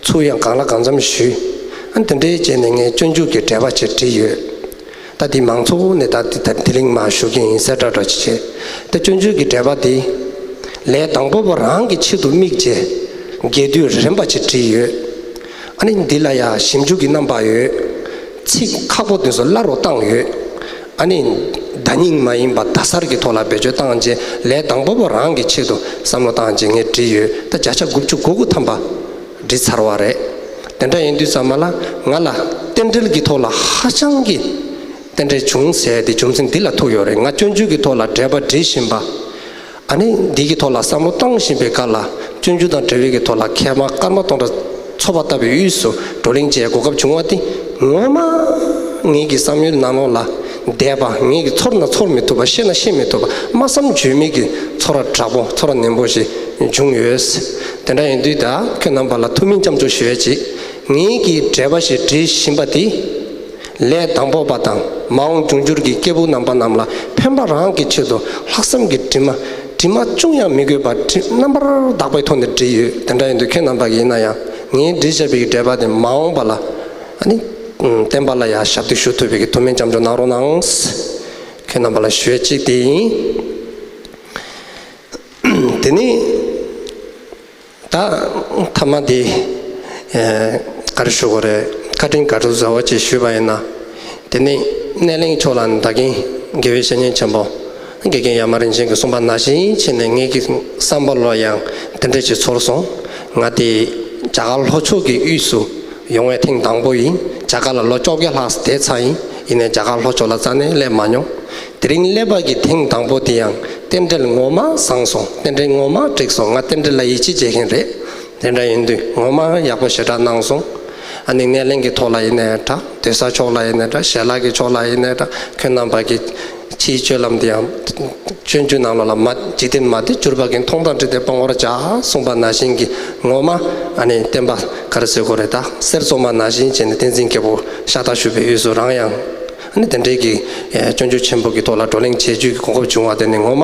ཚུར་ཡང་གང་ལ་གང་འཚམ་ཞུས། ཨ་དེ་འདྲའི་བྱས་ནས་ངས་སྤྱོད་འཇུག་གི་འགྲེལ་པ་ཅིག་བྲིས་ཡོད། ད་འདི་མང་ཚོགས་ནས་ད་འདི་ད་འདི་གླེང་མ་ཞུ་གི་ཡིན་གསལ་བསྒྲགས་འདྲ་ཅིག་བྱས། ད་སྤྱོད་འཇུག་གི་འགྲེལ་པ་འདི་ལས་དང་པོ་པ་རང་གི་ཆེད་དུ་དམིགས་བྱས་རྒྱས་བསྡུས་རིམ་པ་ཅིག་བྲིས་ཡོད། ཨ་ནི་འདི་ལ་ཡང་ཞིབ་འཇུག་གི་རྣམ་པ་ཡོད། ཚིག་ཁག་པོ་དེ་ཚོ་སླར་རུ་བཏང་ཡོད། ཨ་ནི་བརྡ་རྙིང་མ་ཡིན་པ་བརྡ་གསར་གྱི་ཐོག་ལ་བེད་སྤྱོད་བཏང་རྗེས་ལས་དང་པོ་པ་རང་གི་ཆེད་དུ་བསམ་བློ་བཏང་རྗེས་ངས་བྲིས་ཡོད། ད་བརྒྱ་ཆ་དགུ་བཅུ་གོ་དགུ་ཐམ་པ་བྲིས་ཚར་བ་རེད། དེ་འདྲ་ཡིན་དུས་ཙམ་པ་ལ་ང་ལ་རྟེན་འབྲེལ་གྱི་ཐོག་ལ་ཧ་ཅང་གི་རྟེན་འབྲེལ་བྱུང་ཟེར་ཏེ་རྒྱུ་མཚན་འདི་ལ་ཐུག་ཡོད་རེད། ང་སྤྱོད་འཇུག་གི་ཐོག་ལ་འགྲེལ་པ་བྲིས་བཞིན་པ། ཨ་ནི་འདི་གི་ཐོག་ལ་བསམ་བློ་བཏང་བཞིན་པའི་སྐབས་ལ་སྤྱོད་འཇུག་དང་འབྲེལ་བའི་གི་ཐོག་ལ་མཁས་པ་ཀརྨ་སྟོང་བྲག་ཚོགས་པ་ལྟ་བུའི་དབུས་སུ་བགྲོ་གླེང་བྱེད་གོ་སྐབས་བྱུང་བ་དེ་ངོ་མ་ངེད་ཀྱི་བསམ་ཡུལ་ནང་ལོགས་ལ་འདས་པ་ངེད་ཀྱི་ཚོར་ན་ཚོར་མི་ཐུབ་པ་ཤེས་ན་ཤེས་མི་ཐུབ་པ་སྨྲ་བསམ་བརྗོད་མེད་ཀྱི་ཚོར་བ་དྲག་པོ་ཚོར་བ་ནན་པོ་ཞིག་བྱུང་ཡོད། དེ་འདྲ་ཡིན་དུས་ད་ཁྱོད་རྣམ་པ་ལ་ཐུགས་སྨོན་སྐྱབས་འཇུག་ཞུ་ཡས་ཅིག་ངེད་ཀྱིས་འགྲེལ་པ་ཞིག་བྲིས་བཞིན་པ་དེ། ལས་དང་པོ་པ་དང་མ་འོངས་འབྱུང་འགྱུར་གྱི་སྐྱེས་བུ་རྣམ་པ་རྣམས་ལ་ཕན་པ་རང་གི་ཆེད་དུ་ལྷག་བསམ་གྱི་དྲི་མ་དྲི་མ་ཅུང་ཡང་མི་དགོས་པར་དྲི་རྣམ་པར་དག་པའི་ཐོག་ནས་བྲིས་ཡོད། དེ་འདྲ་ཡིན་དུས་ཁྱེད་རྣམ་པ་གིས་ཡིན་ན་ཡང་ངས་བྲིས་བཞག་པའི་འགྲེལ་པ་དེ་མ་འོངས་པ་ལ་ཨ་ནི་བསྟན་པ་ལ་ཡང་ཞབས་འདེགས་ཞུ་ཐུབ་པའི་ཐུགས་སྨོན་སྐྱབས་འཇུག་གནང་རོགས་གནང་། ཁྱེད་རྣམ་པ་ལ་ཞུ་ཡས་གཅིག་དེ་ཡིན། དེ་ནས། ད་ཐ་མ་དེ་ག་རེ་ཞུ་དགོས་རེད། བཀའ་དྲིན་དགའ་སྤྲོ་ཟབ་པོ་ཅིག་ཞུས་པ་ཡིན་ན། དེ་ནི་སྣེ་ལེན་ཕྱོགས་ལ་ད་གིན་དགེ་བའི་བཤེས་གཉེན་ཆེན་པོ་དགེ་རྒན་ཡ་མ་རིན་ཆེན་གྱིས་གསུངས་པ་ནང་བཞིན་བྱས་ནས་ངེད་ཀྱི་བསམ་པ་ལ་ཡང་དེ་འདྲ་ཅིག་ཚོར་སོང་། ང་དེ་རྒྱ་གར་ལྷོ་ཕྱོགས་ཀྱི་དབུས་སུ་ཡོང་བའི་ཐེངས་དང་པོ་ཡིན། རྒྱ་གར་ལ་ལོ་བཅོ་བརྒྱད་ལྷག་བསྡད་ཚར་ཡིན། ཡིན་ནའི་རྒྱ་གར་ལྷོ་ཕྱོགས་ལ་རྩ་ནས་སླེབས་མ་མྱོང་། དེ་རིང་སླེབས་པ་གི་ཐེངས་དང་པོ་དེ་ཡང་རྟེན་འབྲེལ་ངོ་མ་བཟང་སོང་། རྟེན་འབྲེལ་ངོ་མ་འགྲིག་སོང་། ང་རྟེན་འབྲེལ་ལ་ཡིད་ཆེས་བྱེད་མཁན་རེད། དེ་འདྲ་ཡིན་དུས་ངོ་མ་ཡག་པོ་ཞེ་དྲག་གནང་སོང་། ཨ་ནི་སྣེ་ལེན་གྱི་ཐོག་ལ་ཡིན་ནའི་འདྲ། སྡོད་ས་ཕྱོགས་ལ་ཡིན་ནའི་འདྲ། ཞལ་ལག་གི་ཕྱོགས་ལ་ཡིན་ནའི་འདྲ། ཁྱོད་རྣམ་པ་གི་ཕྱིའི་སྤྱོད་ལམ་དེ་ཡང་སྤྱོད་འཇུག་ནང་ལོགས་ལ་མ་འཇིག་རྟེན་མ་བདེ་གྱུར་པ་ཀུན་མཐོང་དང་བྲལ་ཏེ་སྤང་བར་བྱ་གསུངས་པ་ནང་བཞིན་གྱི་ངོ་མ་ཨ་ནི་བསྟན་པ་ག་རེ་ཟེར་དགོས་རེད། ད་གསེར་བཙོ་མ་ནང་བཞིན་བྱས་ནས་བསྟན་འཛིན་རྒྱལ་པོ་ཤ་སྟག་བཞུགས་པའི་དབུས་སུ་རང་ཡང་ཨ་ནི་དེ་འདྲའི་གི་སྤྱོད་འཇུག་ཆེན་པོ་གི་ཐོག་ལ་བགྲོ་གླེང་བྱེད་རྒྱུའི་གོ་སྐབས་བྱུང་བ་དེ་ནི་ངོ་མ་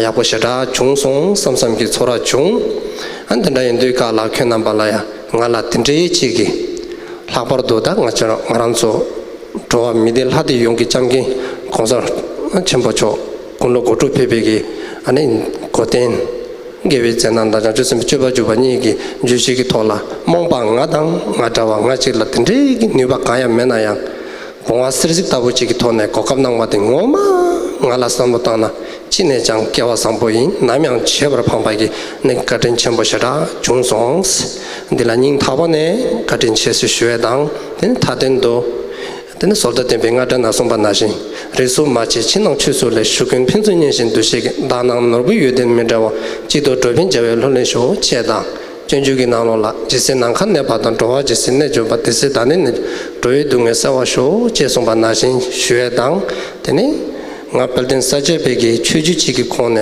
ཡག་པོ་ཞེ་དྲག་བྱུང་སོང་བསམ་བསམ་གྱི་ཚོར་བ་བྱུང་། ཨ་ནི་དེ་འདྲ་ཡིན་དུས་སྐབས་ལ་ཁྱོད་རྣམ་པ་ལ་ཡང་ང་ལ་དེ་འདྲའི་ཅིག་གི་ལྷག་པར་དུ་ད་ང་ཚོ་ང་རང་ཚོ་འགྲོ་བ་མི་སྡེ་ལྷ་སྡེ་ཡོངས་ཀྱི་སྐྱབས་མགོན་གོང་ས་ཆེན་པོ་མཆོག་དགུང་ལོ་དགུ་ཕྲུགས་ཕེབས་པའི་གི་ཨ་ནི་གོ་སྟོན། དགེ་བའི་བསོད་ནམས་དང་བྱང་ཆུབ་སེམས་དཔའི་སྤྱོད་པ་འཇུག་པ་གཉིས་ཀྱི་བརྗོད་གཞི་གི་ཐོག་ལ་རྨོངས་པ་ང་དང་ང་འདྲ་བ་ང་གཅིག་ལ་དེ་འདྲའི་གི་ནུས་པ་གང་ཡང་མེད་ན་ཡང་བུང་བ་གསེར་གཟིགས་ལྟ་བུ་གཅིག་གི་ཐོག་ནས་གོ་སྐབས་གནང་བ་དེ་ངོ་མ་ང་ལ་བསམ་བློ་བཏང་ན་ཅི་ནས་ཀྱང་སྐལ་བ་བཟང་པོ་ཡིན། ནམ་ཡང་བརྗེད་པར་ཕངས་པ་གི་ནི་བཀའ་དྲིན་ཆེན་པོ་ཞེ་དྲག་བྱུང་སོང་། འདི་ལ་སྙིང་ཐག་པ་ནས་བཀའ་དྲིན་ཆེ་ཞེས་ཞུ་བ་དང་། དེ་ནི་མཐའ་དོན་དུ། དེ་ནི་བཟོ་ལྟ་བསྟན་པའི་རྔ་སྒྲ་ན་གསུངས་པ་ནང་བཞིན། རིགས་གསུམ་མ་ཆགས་ཕྱི་ནང་ཆོས་སུ་ལས། ཞུ་ཀུན་ཕན་ཚུན་མཉེས་ཤིང་འདུ་ཤེས་ཀྱིས། དག་སྣང་ནོར་བུ་ཡོན་ཏན་མི་འབྲལ་བ། གཅིག་ཏུ་འགྲོ་ཕན་བྱ་བའི་ལྷུར་ལེན་ཤོག་ཅེས་དང་། སྤྱོད་འཇུག་གི་ནང་ལོགས་ལ། ཇི་སྲིད་ནམ་མཁའ་གནས་པ་དང་། འགྲོ་བ་ཇི་སྲིད་གནས་གྱུར་པ། དེ་སྲིད་བདག་ནི་ནི། འགྲོ་བའི་སྡུག་བསྔལ་བསལ་བར་ཤོག་ཅེས་གསུངས་པ་ནང་བཞིན་ཞུ་བ་དང་། དེ་ནི། ང་དཔལ་ལྡན་ས་སྐྱ་པའི་གི་ཆོས་བརྒྱུད་གཅིག་གི་ཁོངས་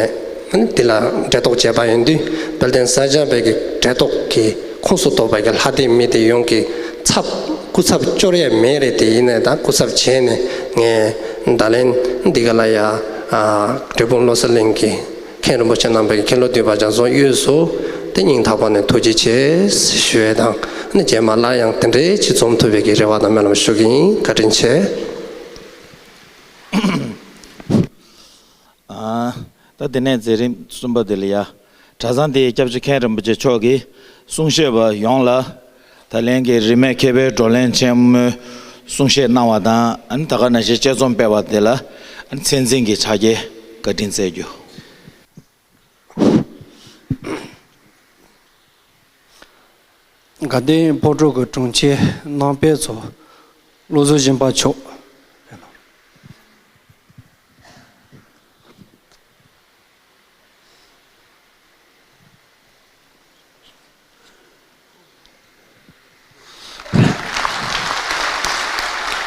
ནས་འདི་ལ་འབྲེལ་གཏོགས་བྱས་པ་ཡིན་དུས། དཔལ་ལྡན་ས་སྐྱ་པའི་གི་འབྲེལ་གཏོགས་ཀྱི་ ཁོངས་སུ་གཏོགས་པའི་གི་ལྷ་སྡེ་མི་སྡེ་ཡོངས་ཀྱི་ཚབ་སྐུ་ཚབ་སྐྱོར་ཡས་མེད་རེད། དེ་ཡིན་ནའི་ད་སྐུ་ཚབ་བྱས་ནས་ངས་ད་ལན་འདི་ག་ལ་ཡ་ཨ་འབྲས་སྤུངས་བློ་གསལ་གླིང་གི་མཁན་རིན་པོ་ཆེ་རྣམ་པའི་མཁན་སློབ་འདུས་པ་རྒྱ་མཚོ་དབུས་སུ་དེ་སྙིང་ཐག་པ་ནས་ཐུགས་རྗེ་ཆེ་ཞུ་ཡས་དང་། ཨ་ནི་རྗེས་མ་སླར་ཡང་དེ་འདྲའི་ཅིག་འཛོམས་ཐུབ་པའི་གི་རེ་བ་དང་སྨོན་ལམ་ཞུ་གི་ཡིན། བཀའ་དྲིན་ཆེ། ཨ། ད་དེ་ནས་མཛད་རིམ་གསུམ་པ་དེ་ལ་ཡ། གྲྭ་ཚང་དེའི་སྐྱབས་རྗེ་མཁན་རིན་པོ་ཆེ་མཆོག་གིས་གསུང་བཤད་པ་ཡོངས་ལ་ད་ལན་གྱི་རིས་མེད་མཁས་པའི་བགྲོ་གླེང་ཆེན་མོའི་གསུང་བཤད་གནང་བ་དང་། ཨ་ནི་ད་ག་ནང་བཞིན་དཔྱད་རྩོམ་སྤེལ་བ་དེ་ལ་ཨ་ནི་མཚན་འཛིན་གྱི་ཕྱག་འཁྱེར་བཀའ་དྲིན་སྩལ་རྒྱུ། དགའ་ལྡན་ཕོ་བྲང་གི་དྲུང་ཆེ་རྣམ་པ་ཚོ། བློ་བཟང་སྦྱིན་པ་མཆོག།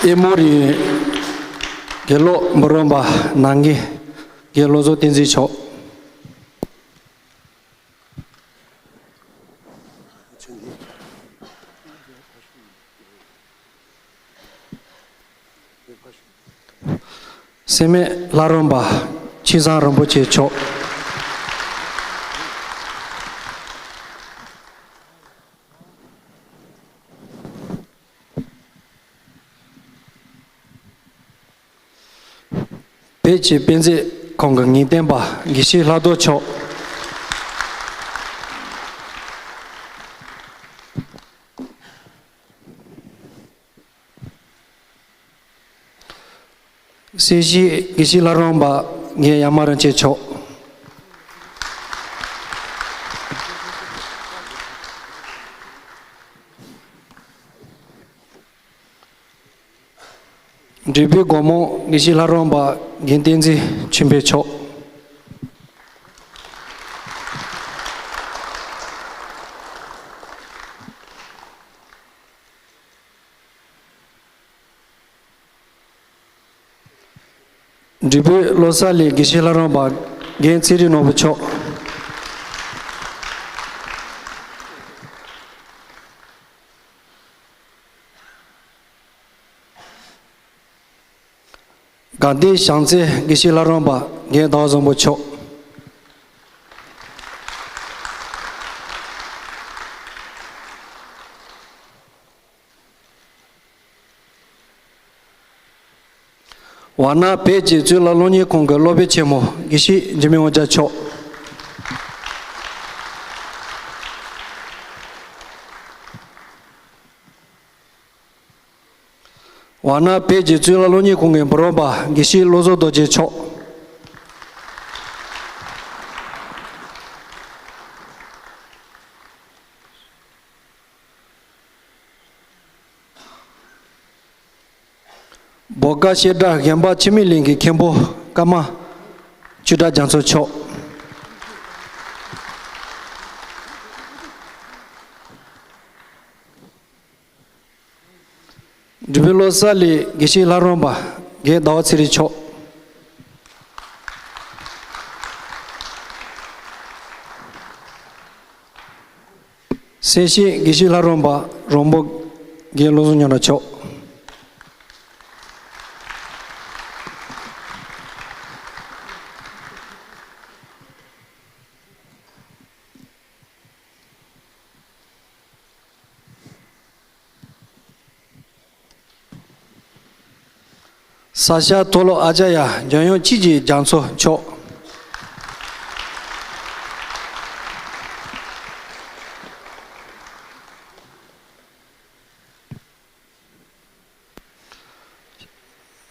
ཨེ་མོ་རི་དགེ་སློབ་འབུམ་རམས་པ་ནང་གི་དགེ་བློ་བཟང་བསྟན་འཛིན་མཆོག། སེམས་མེད་ལྷ་རམས་པ་ཆོས་བཟང་རིན་པོ་ཆེ་མཆོག། བོད་ཀྱི་དཔེ་མཛོད་ཁང་གི་ངེས་སྟོན་པ་དགེ་བཤེས་ལྷག་རྡོར་མཆོག། སེར་བྱེས་དགེ་བཤེས་ལྷ་རམས་པ་རྒན་ཡ་མ་རིན་ཆེན་མཆོག། འབྲས་སྤུངས་སྒོ་མང་དགེ་བཤེས་ལྷ་རམས་པ་རྒན་བསྟན་འཛིན་ཆོས་འཕེལ་མཆོག། འབྲས་སྤུངས་བློ་གསར་གླིང་དགེ་བཤེས་ལྷ་རམས་པ་རྒན་ཚེ་རིང་ནོར་བུ་མཆོག། དགའ་ལྡན་བྱང་རྩེ་དགེ་བཤེས་ལྷ་རམས་པ་རྒན་ཟླ་བ་བཟང་པོ་མཆོག། ཝཱ་ཎ་བོད་ཀྱི་གཙུག་ལག་སློབ་གཉེར་ཁང་གི་སློབ་དཔོན་ཆེན་མོ་དགེ་བཤེས་འཇིགས་མེད་དབང་རྒྱལ་མཆོག། ཝཱ་ཎ་བོད་ཀྱི་གཙུག་ལག་སློབ་གཉེར་ཁང་གི་འབུམ་རམས་པ་དགེ་བཤེས་བློ་བཟང་རྡོ་རྗེ་མཆོག། བོད་སྐད་བཤད་གྲྭ་གཞན་པ་འཆི་མེད་གླིང་གི་མཁན་པོ་ཀརྨ་ཆོས་གྲགས་རྒྱ་མཚོ་མཆོག། འབྲས་སྤུངས་བློ་གསར་གླིང་དགེ་བཤེས་ལྷ་རམས་པ་རྒན་ཟླ་བ་ཚེ་རིང་མཆོག། སེར་བྱེས་དགེ་བཤེས་ལྷ་རམས་པ་རོང་པོ་རྒན་བློ་བཟང་ཉང་ན་མཆོག། ས་སྐྱ་མཐོ་སློབ་ཨ་ཙརྱ་འཇམ་དབྱངས་ཆོས་ཀྱི་རྒྱ་མཚོ་མཆོག།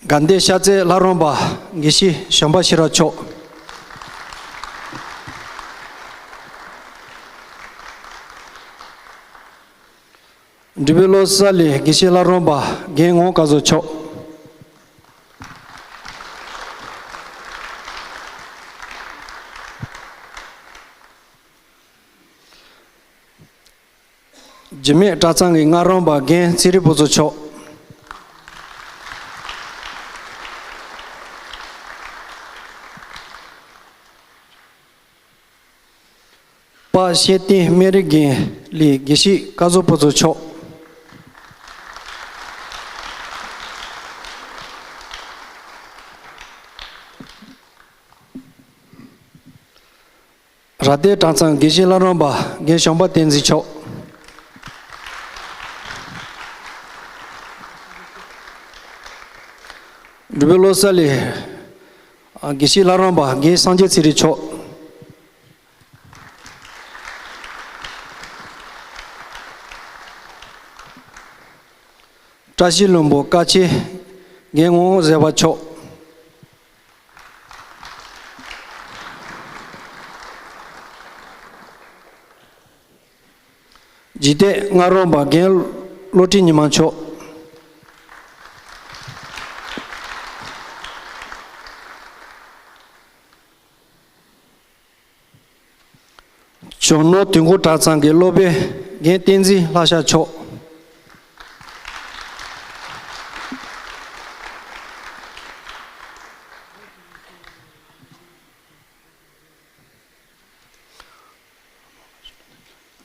དགའ་ལྡན་ཤར་རྩེ་ལྷ་རམས་པ་དགེ་བཤེས་བྱམས་པ་ཤེས་རབ་མཆོག། འབྲས་སྤུངས་བློ་གསར་གླིང་དགེ་བཤེས་ལྷ་རམས་པ་རྒན་ངག་དཀར་བཟང་མཆོག། འཇིགས་མེད་གྲྭ་ཚང་གི་སྔགས་རམས་པ་རྒན་ཚེ་རིང་ཕུན་ཚོགས་མཆོག། དཔལ་ཤེར་བསྟན་སྨན་རིའི་རྒན་ ལི་དགེ་བཤེས་སྐལ་བཟང་ཕུན་ཚོགས་མཆོག། ར་སྟོད་གྲྭ་ཚང་དགེ་བཤེས་བླ་བྲང་པ་རྒན་བྱམས་པ་བསྟན་འཛིན་མཆོག། འབྲུག་པའི་བློ་གསར་ལས་དགེ་བཤེས་བླ་བྲང་པ་རྒན་སངས་རྒྱས་ཚེ་རིང་མཆོག། བཀྲ་ཤིས་ལྷུན་པོ་བཀའ་ཆེ་རྒན་ངག་དབང་བཟང་པོ་མཆོག། འཇིག་རྟེན་སྔ་རོལ་པ་རྒན་བློ་གྲོས་ཉི་མ་མཆོག། གཞོན་ནུ་དུས་འཁོར་གྲྭ་ཚང་གི་སློབ་དཔོན་རྒན་བསྟན་འཛིན་ལྷ་ཤ་མཆོག།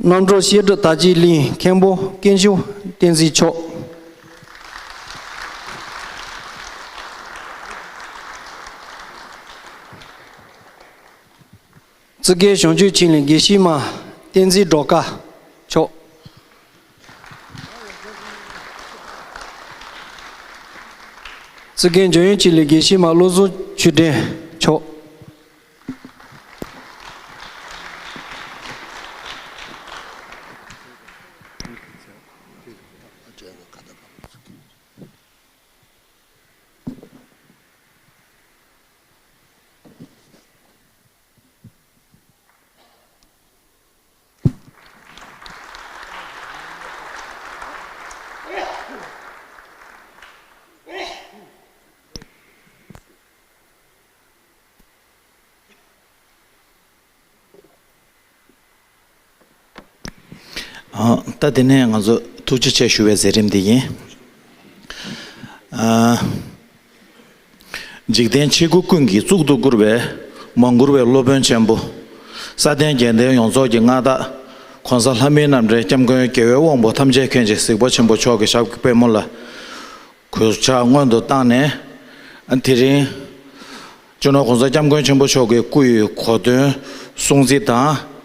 རྣམ་གྲོལ་བཤད་སྒྲུབ་དར་རྒྱས་གླིང་མཁན་པོ་ཀུན་བྱུང་བསྟན་འཛིན་མཆོག། ཙི་གེ་བྱང་ཆུབ་ཆེད་ལས་དགེ་བཤེས་མ་བསྟན་འཛིན་སྒྲོལ་དཀར་མཆོག། ཙི་གེ་འཇམ་དབྱངས་ཆེད་ལས་དགེ་བཤེས་མ་བློ་བཟང་ཆོས་སྒྲོན་མཆོག། ཨ། ད་དེ་ནས་ང་ཚོ་ཐུགས་རྗེ་ཆེ་ཞུ་བའི་མཛད་རིམ་འདི་ཡིན། ཨ། འཇིག་རྟེན་ཆེ་དགུ་ཀུན་གྱི་གཙུག་ཏུ་བཀུར་བའི་མང་བཀུར་བའི་སློབ་དཔོན་ཆེན་པོ། སྲ་བརྟན་རྒྱལ་ལྡན་ཡོངས་རྫོགས་ཀྱི་མངའ་བདག་གོང་ས་ལྷ་མིའི་རྣམ་འདྲེན་སྐྱབས་མགོན་རྒྱལ་བའི་དབང་པོ་ཐམས་ཅད་མཁྱེན་ཅིང་གཟིགས་པ་ཆེན་པོ་མཆོག་གི་ཞབས་ཀྱི་པད་མོ་ལ་གུས་ཕྱག་སྔོན་དུ་བཏང་ནས། དེ་རིང་སྤྱི་ནོར་༸གོང་ས་༸སྐྱབས་མགོན་ཆེན་པོ་མཆོག་གི་སྐུ་ཡི་གོ་སྟོན་སྲུང་བརྩི་དང་།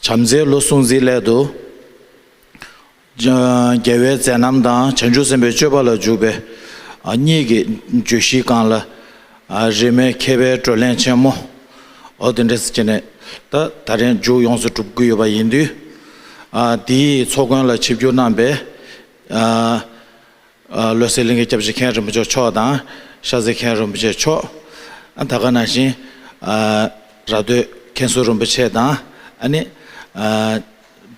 བྱམས་བརྩེའི་ལོ་སྲུང་བརྩིའི་སླད་དུ། རྒྱལ་བའི་མཛད་རྣམ་དང་བྱང་ཆུབ་སེམས་དཔའི་སྤྱོད་པ་ལ་འཇུག་པའི་གཉིས་ཀྱི་བརྗོད་གཞིའི་སྒང་ལ། རིས་མེད་མཁས་པའི་བགྲོ་གླེང་ཆེན་མོ། འོ་དེ་འདྲ་ཟེར་བྱས་ནས་ད་ད་རིང་མཇུག་ཡོངས་སུ་གྲུབ་ཀྱི་ཡོད་པ་ཡིན་དུས། དེའི་ཚོགས་མགོན་ལ་ཆིབས་བསྒྱུར་གནང་བའི། ཨ། ཨ། བློ་གསལ་གླིང་གི་སྐྱབས་རྗེ་མཁན་རིན་པོ་ཆེ་མཆོག་དང་ཤར་རྩེ་མཁན་རིན་པོ་ཆེ་མཆོག། ཨ། ད་ག་ནང་བཞིན། ཨ། ར་སྟོད་མཁན་ཟུར་རིན་པོ་ཆེ་དང་། ཨ་ནི། ཨ།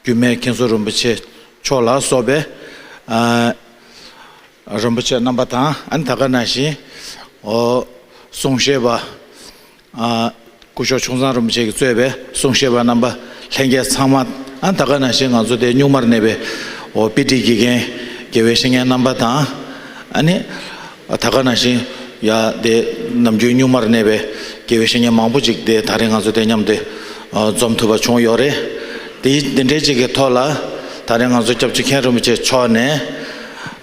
རྒྱུད་སྨད་མཁན་ཟུར་རིན་པོ་ཆེ་མཆོག་ལ་སོགས་པའི། ཨ། རིན་པོ་ཆེ་རྣམ་པ་དང་། ཨ་ནི་ད་ག་ནང་བཞིན། ཨོ། གསུང་བཤད་པ། ཨ། སྐུ་ཞབས་ཆུང་ཚང་རིན་པོ་ཆེ་གིས་གཙོས་པའི་གསུང་བཤད་པ་རྣམ་པ་ལྷན་རྒྱས་ཚང་མ། ཨ། ད་ག་ནང་བཞིན་ང་ཚོ་དེ་གཉུག་མར་གནས་པའི། འོ། དཔེ་ཁྲིད་དགེ་རྒན་དགེ་བའི་བཤེས་གཉེན་རྣམ་པ་དང་། ཨ་ནི། ད་ག་ནང་བཞིན་ཡ་དེ་ནམ་རྒྱུན་གཉུག་མར་གནས་པའི་དགེ་བའི་བཤེས་གཉེན་མང་པོ་ཅིག་དེ་ད་རིང་ང་ཚོ་དེ་མཉམ་དུ། ཨ། འཛོམས་ཐུབ་པ་བྱུང་ཡོད་རེད། དེ་འདི་འདྲའི་ཅིག་གི་ཐོག་ལ་ད་རིང་ང་ཚོ་སྐྱབས་རྗེ་མཁན་རིན་པོ་ཆེ་མཆོག་ནས།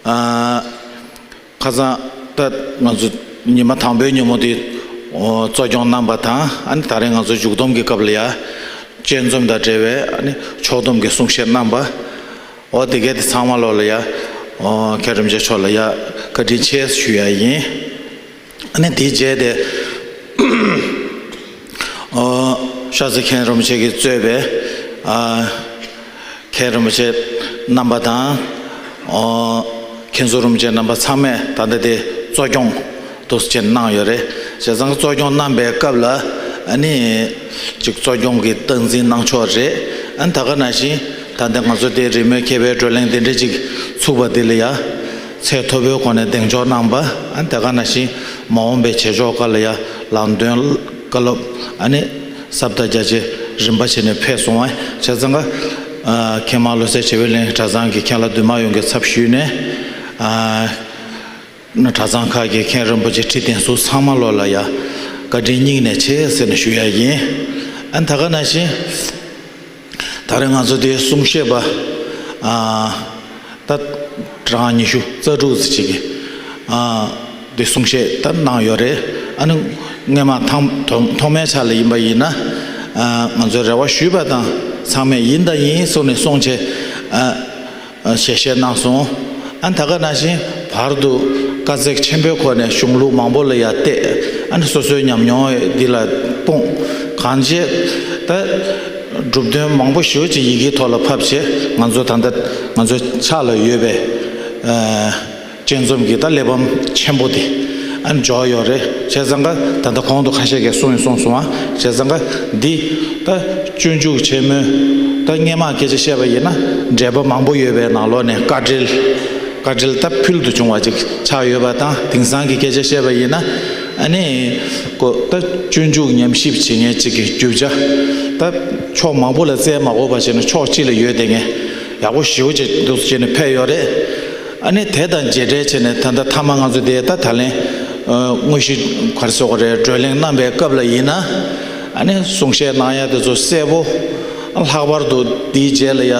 ཨ། ཁ་སང་ད་ང་ཚོ་ཉི་མ་དང་པོའི་ཉིན་མོ་དེ། ཨོ། གཙོ་སྐྱོང་གནང་བ་དང་། ཨ་ནི་ད་རེས་ང་ཚོ་མཇུག་བསྡོམས་ཀྱི་སྐབས་ལ་ཡ། དཔྱད་འཛོམས་དང་འབྲེལ་བའི། ཨ་ནི་ཕྱོགས་བསྡོམས་ཀྱི་གསུང་བཤད་གནང་བ། འོ་དེ་གས་དེ་ཚང་མ་ལོག་ལ་ཡ། ཨོ། མཁན་རིན་པོ་ཆེ་མཆོག་ལ་ཡ་བཀའ་དྲིན་ཆེ་ཞུ་ཡ་ཡིན། ཨ་ནི་དེའི་རྗེས་དེ། ཨོ། ཤར་རྩེ་མཁན་རིན་པོ་ཆེ་གིས་གཙོས་པའི། ཨ། མཁན་རིན་པོ་ཆེ་རྣམ་པ་དང་། ཨོ། མཁན་ཟུར་རིན་པོ་ཆེ་རྣམ་པ་ཚང་མས་ད་ལྟ་དེ་གཙོ་སྐྱོང་འདུག་སེ་བྱས་གནང་ཡོད་རེད། བྱས་ཙང་གཙོ་སྐྱོང་གནང་པའི་སྐབས་ལ། ཨ་ནི་ཅིག་གཙོ་སྐྱོང་གི་སྟངས་འཛིན་གནང་ཕྱོགས་རེད། ཨ་ནི་ད་ག་ནང་བཞིན་ད་ལྟ་ང་ཚོ་དེ་རིས་མེད་མཁས་པའི་བགྲོ་གླེང་དེ་འདྲ་ཅིག་ཚུགས་པ་དེ་ལ་ཡ། ཚད་མཐོ་པོའི་སྒོ་ནས་གདེང་འཇོག་གནང་པ། ཨ་ནི་ད་ག་ནང་བཞིན་མ་འོངས་པའི་བྱེད་ཕྱོགས་སྐོར་ལ་ཡ་ལམ་སྟོན་བཀའ་སློབ། ཨ་ནི་ཟབ་དང་རྒྱ་ཆེ་རིམ་པ་བྱས་ནས་ཕེབས་སོང་བ། བྱས་ཙང་ཀ། ཨ། མཁན་མ་བློ་གསལ་བྱེ་བའི་གླིང་གྲྭ་ཚང་གི་མཁན་བླ་འདུས་མང་ཡོངས་ཀྱི་ཚབ་ཞུས་ནས། ཨ། གྲྭ་ཚང་ཁག་གི་མཁན་རིན་པོ་ཆེ་ཁྲི་གདན་ཟུར་ཚང་མ་ལོག་ལ་ཡ་བཀའ་དྲིན་སྙིང་ནས་ཆེ་ཟེར་ནས་ཞུ་ཡ་ཡིན། ཨ་ནི་ད་ག་ནང་བཞིན། ད་རེས་ང་ཚོ་དེ་གསུང་བཤད་པ་ཨ་ད་གྲངས་ཉི་ཤུ་རྩ་དྲུག་ཙམ་ཅིག་གིས་ཨ་དེ་གསུང་བཤད་ད་གནང་ཡོད་རེད། ཨ་ནི་སྔས་མ་ཐང་ཐོག་ཐོག་མའི་ཆ་ལ་ཡིན་པ་ཡིན་ན་ཨ་ང་ཚོས་རེ་བ་ཞུས་པ་དང་ཚང་མས་ཡིན་དང་ཡིན་གསུངས་ནས་གསུངས་བྱས་ཨ། ཞལ་བཞེས་གནང་སོང་། ཨ་ནི་ད་ག་ནང་བཞིན་བར་དུ་དཀའ་ཚེགས་ཆེན་པོའི་སྒོ་ནས་གཞུང་ལུགས་མང་པོ་ལ་ཡར་བལྟས། ཨ་ནི་སོ་སོའི་ཉམས་མྱོང་འདི་ལ་སྤུངས། གང་བྱས་ད་གྲུབ་དོན་མང་པོ་ཞེ་པོ་ཅིག་ཡི་གེའི་ཐོག་ལ་ཕབ་བྱས་ང་ཚོ་ད་ལྟ་ང་ཚོའི་ཕྱག་ལ་ཡོད་པའི་ཨ་དཔྱད་རྩོམ་གྱི་ད་གླེགས་བམ་ཆེན་པོ་དེ་ཨ་ནི་འབྱོར་ཡོད་རེད། བྱས་ཙང་ཀ་ད་ལྟ་གོང་དུ་ཁ་ཤས་ཀྱིས་གསུངས་ཡིན་གསུངས་སོང་ཨ། བྱས་ཙང་ཀ་འདི་ད་སྤྱོད་འཇུག་ཆེན་མོའི་ད་སྔས་མ་སྐད་ཆ་བཤད་པ་ཡིན་ན་འགྲེལ་པ་མང་པོ་ཡོད་པའི་ནང་ལོགས་ནས་བཀའ་འགྲེལ་བཀའ་འགྲེལ་ད་ཕུལ་དུ་བྱུང་བ་ཅིག་ཆགས་ཡོད་པ་དང་། དེང་སང་གི་སྐད་ཆ་བཤད་པ་ཡིན་ན་ཨ་ནི་ཀོ་ད་སྤྱོད་འཇུག་ཉམས་ཞིབ་བྱེད་མཁན་ཅིག་གི་རྒྱུ་ཆ་ད་ཕྱོགས་མང་པོ་ལ་བཙལ་མ་དགོས་པ་བྱས་ནས་ཕྱོགས་གཅིག་ལ་ཡོད་བསྡད་མཁན་ཡག་པོ་ཞེ་པོ་ཅིག་འདུག་སེ་བྱས་ནས་ཕེབས་ཡོད་རེད། ཨ་ནི་དེ་དང་རྗེས་འབྲེལ་བྱས་ནས་ད་ལྟ་མཐའ་མ་ང་ཚོ་དེ་ད་ད་ལན་ཨ་དངོས་གཞི་ག་རེ་ཟེར་དགོས་རེད། བགྲོ་གླེང་གནང་པའི་སྐབས་ལ་ཡིན་ན་ཨ་ནི་གསུང་བཤད་གནང་ཡ་དེ་ཚོ་གསལ་པོ། ལྷག་པར་དུ་དེའི་རྗེས་ལ་ཡ་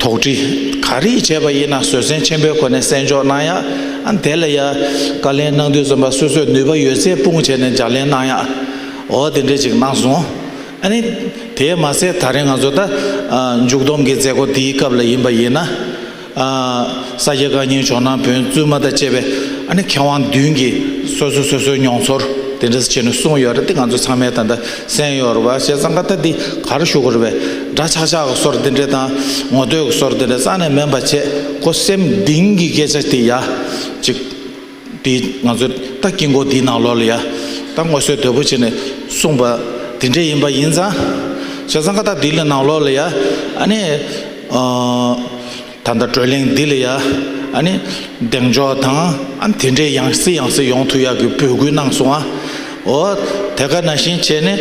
དོགས་འདྲི་ག་རེ་བྱས་པ་ཡིན་ན་བཟོད་བསྲན་ཆེན་པོའི་སྒོ་ནས་གསན་འཇོག་གནང་ཡ། ཨ་ནི་དེ་ལ་ཡ་བཀའ་ལན་གནང་དུས་ཙམ་པ་སོ་སོས་ནུས་པ་ཡོད་ཚད་སྤུངས་བྱས་ནས་ལྗགས་ལན་གནང་ཡ། འོ་དེ་འདྲས་ཅིག་གནང་སོང་། ཨ་ནི་དེས་མ་ཟད་ད་རེས་ང་ཚོ་ད་ཨ་མཇུག་བསྡོམས་ཀྱི་མཛད་སྒོ་འདིའི་སྐབས་ལ་ཡིན་པ་ཡིན་ན། ཨ་ས་སྐྱ་བཀའ་རྙིང་ཇོ་ནང་བོན་བཙུན་མ་དང་བཅས་པའི་ཨ་ནི་མཁས་དབང་བདུན་གྱིས་སོ་སོ་སོ་སོའི་མྱོང་ཚོར་དེ་འདྲ་བྱས་ནས་གསུངས་ཡོད་རེད། དེ་ང་ཚོ་ཚང་མས་ད་ལྟ་གསན་ཡོད་རེད་བ། བྱས་ཙང་ཀ་ད་འདི་ག་རེ་ཞུ་དགོས་རེད་པས། འདྲ་ཆགས་ཆགས་ཀྱི་སོར་དེ་འདྲ་དང་ངོ་བསྟོད་ཀྱི་སོར་དེ་འདྲ་རྩ་ནས་མིན་པ་བྱས། ཁོ་སེམས་གཏིང་གི་སྐད་ཆ་དེ་ཡ་ཅིག་དེ་ང་ཚོ་ད་དཀྱིལ་འཁོར་འདིའི་ནང་ལོགས་ལ་ཡ་ད་ངོ་སོ་དོད་པོ་བྱས་ནས་གསུངས་པ་དེ་འདྲ་ཡིན་པ་ཡིན་ཙང་། བྱས་ཙང་ཀ་ད་འདི་ལ་ནང་ལོགས་ལ་ཡ་ཨ་ནི་ཨ་ད་ལྟ་བགྲོ་གླེང་འདི་ལ་ཡ་ཨ་ནི་གདེང་འཇོག་དང་ཨ་ནི་དེ་འདྲའི་ཡང་སེ་ཡང་སེ་ཡོང་ཐུབ་ཡག་གི་འབོད་སྐུལ་གནང་སོང་ཨ། འོ་དེ་ག་ནང་བཞིན་བྱས་ནས།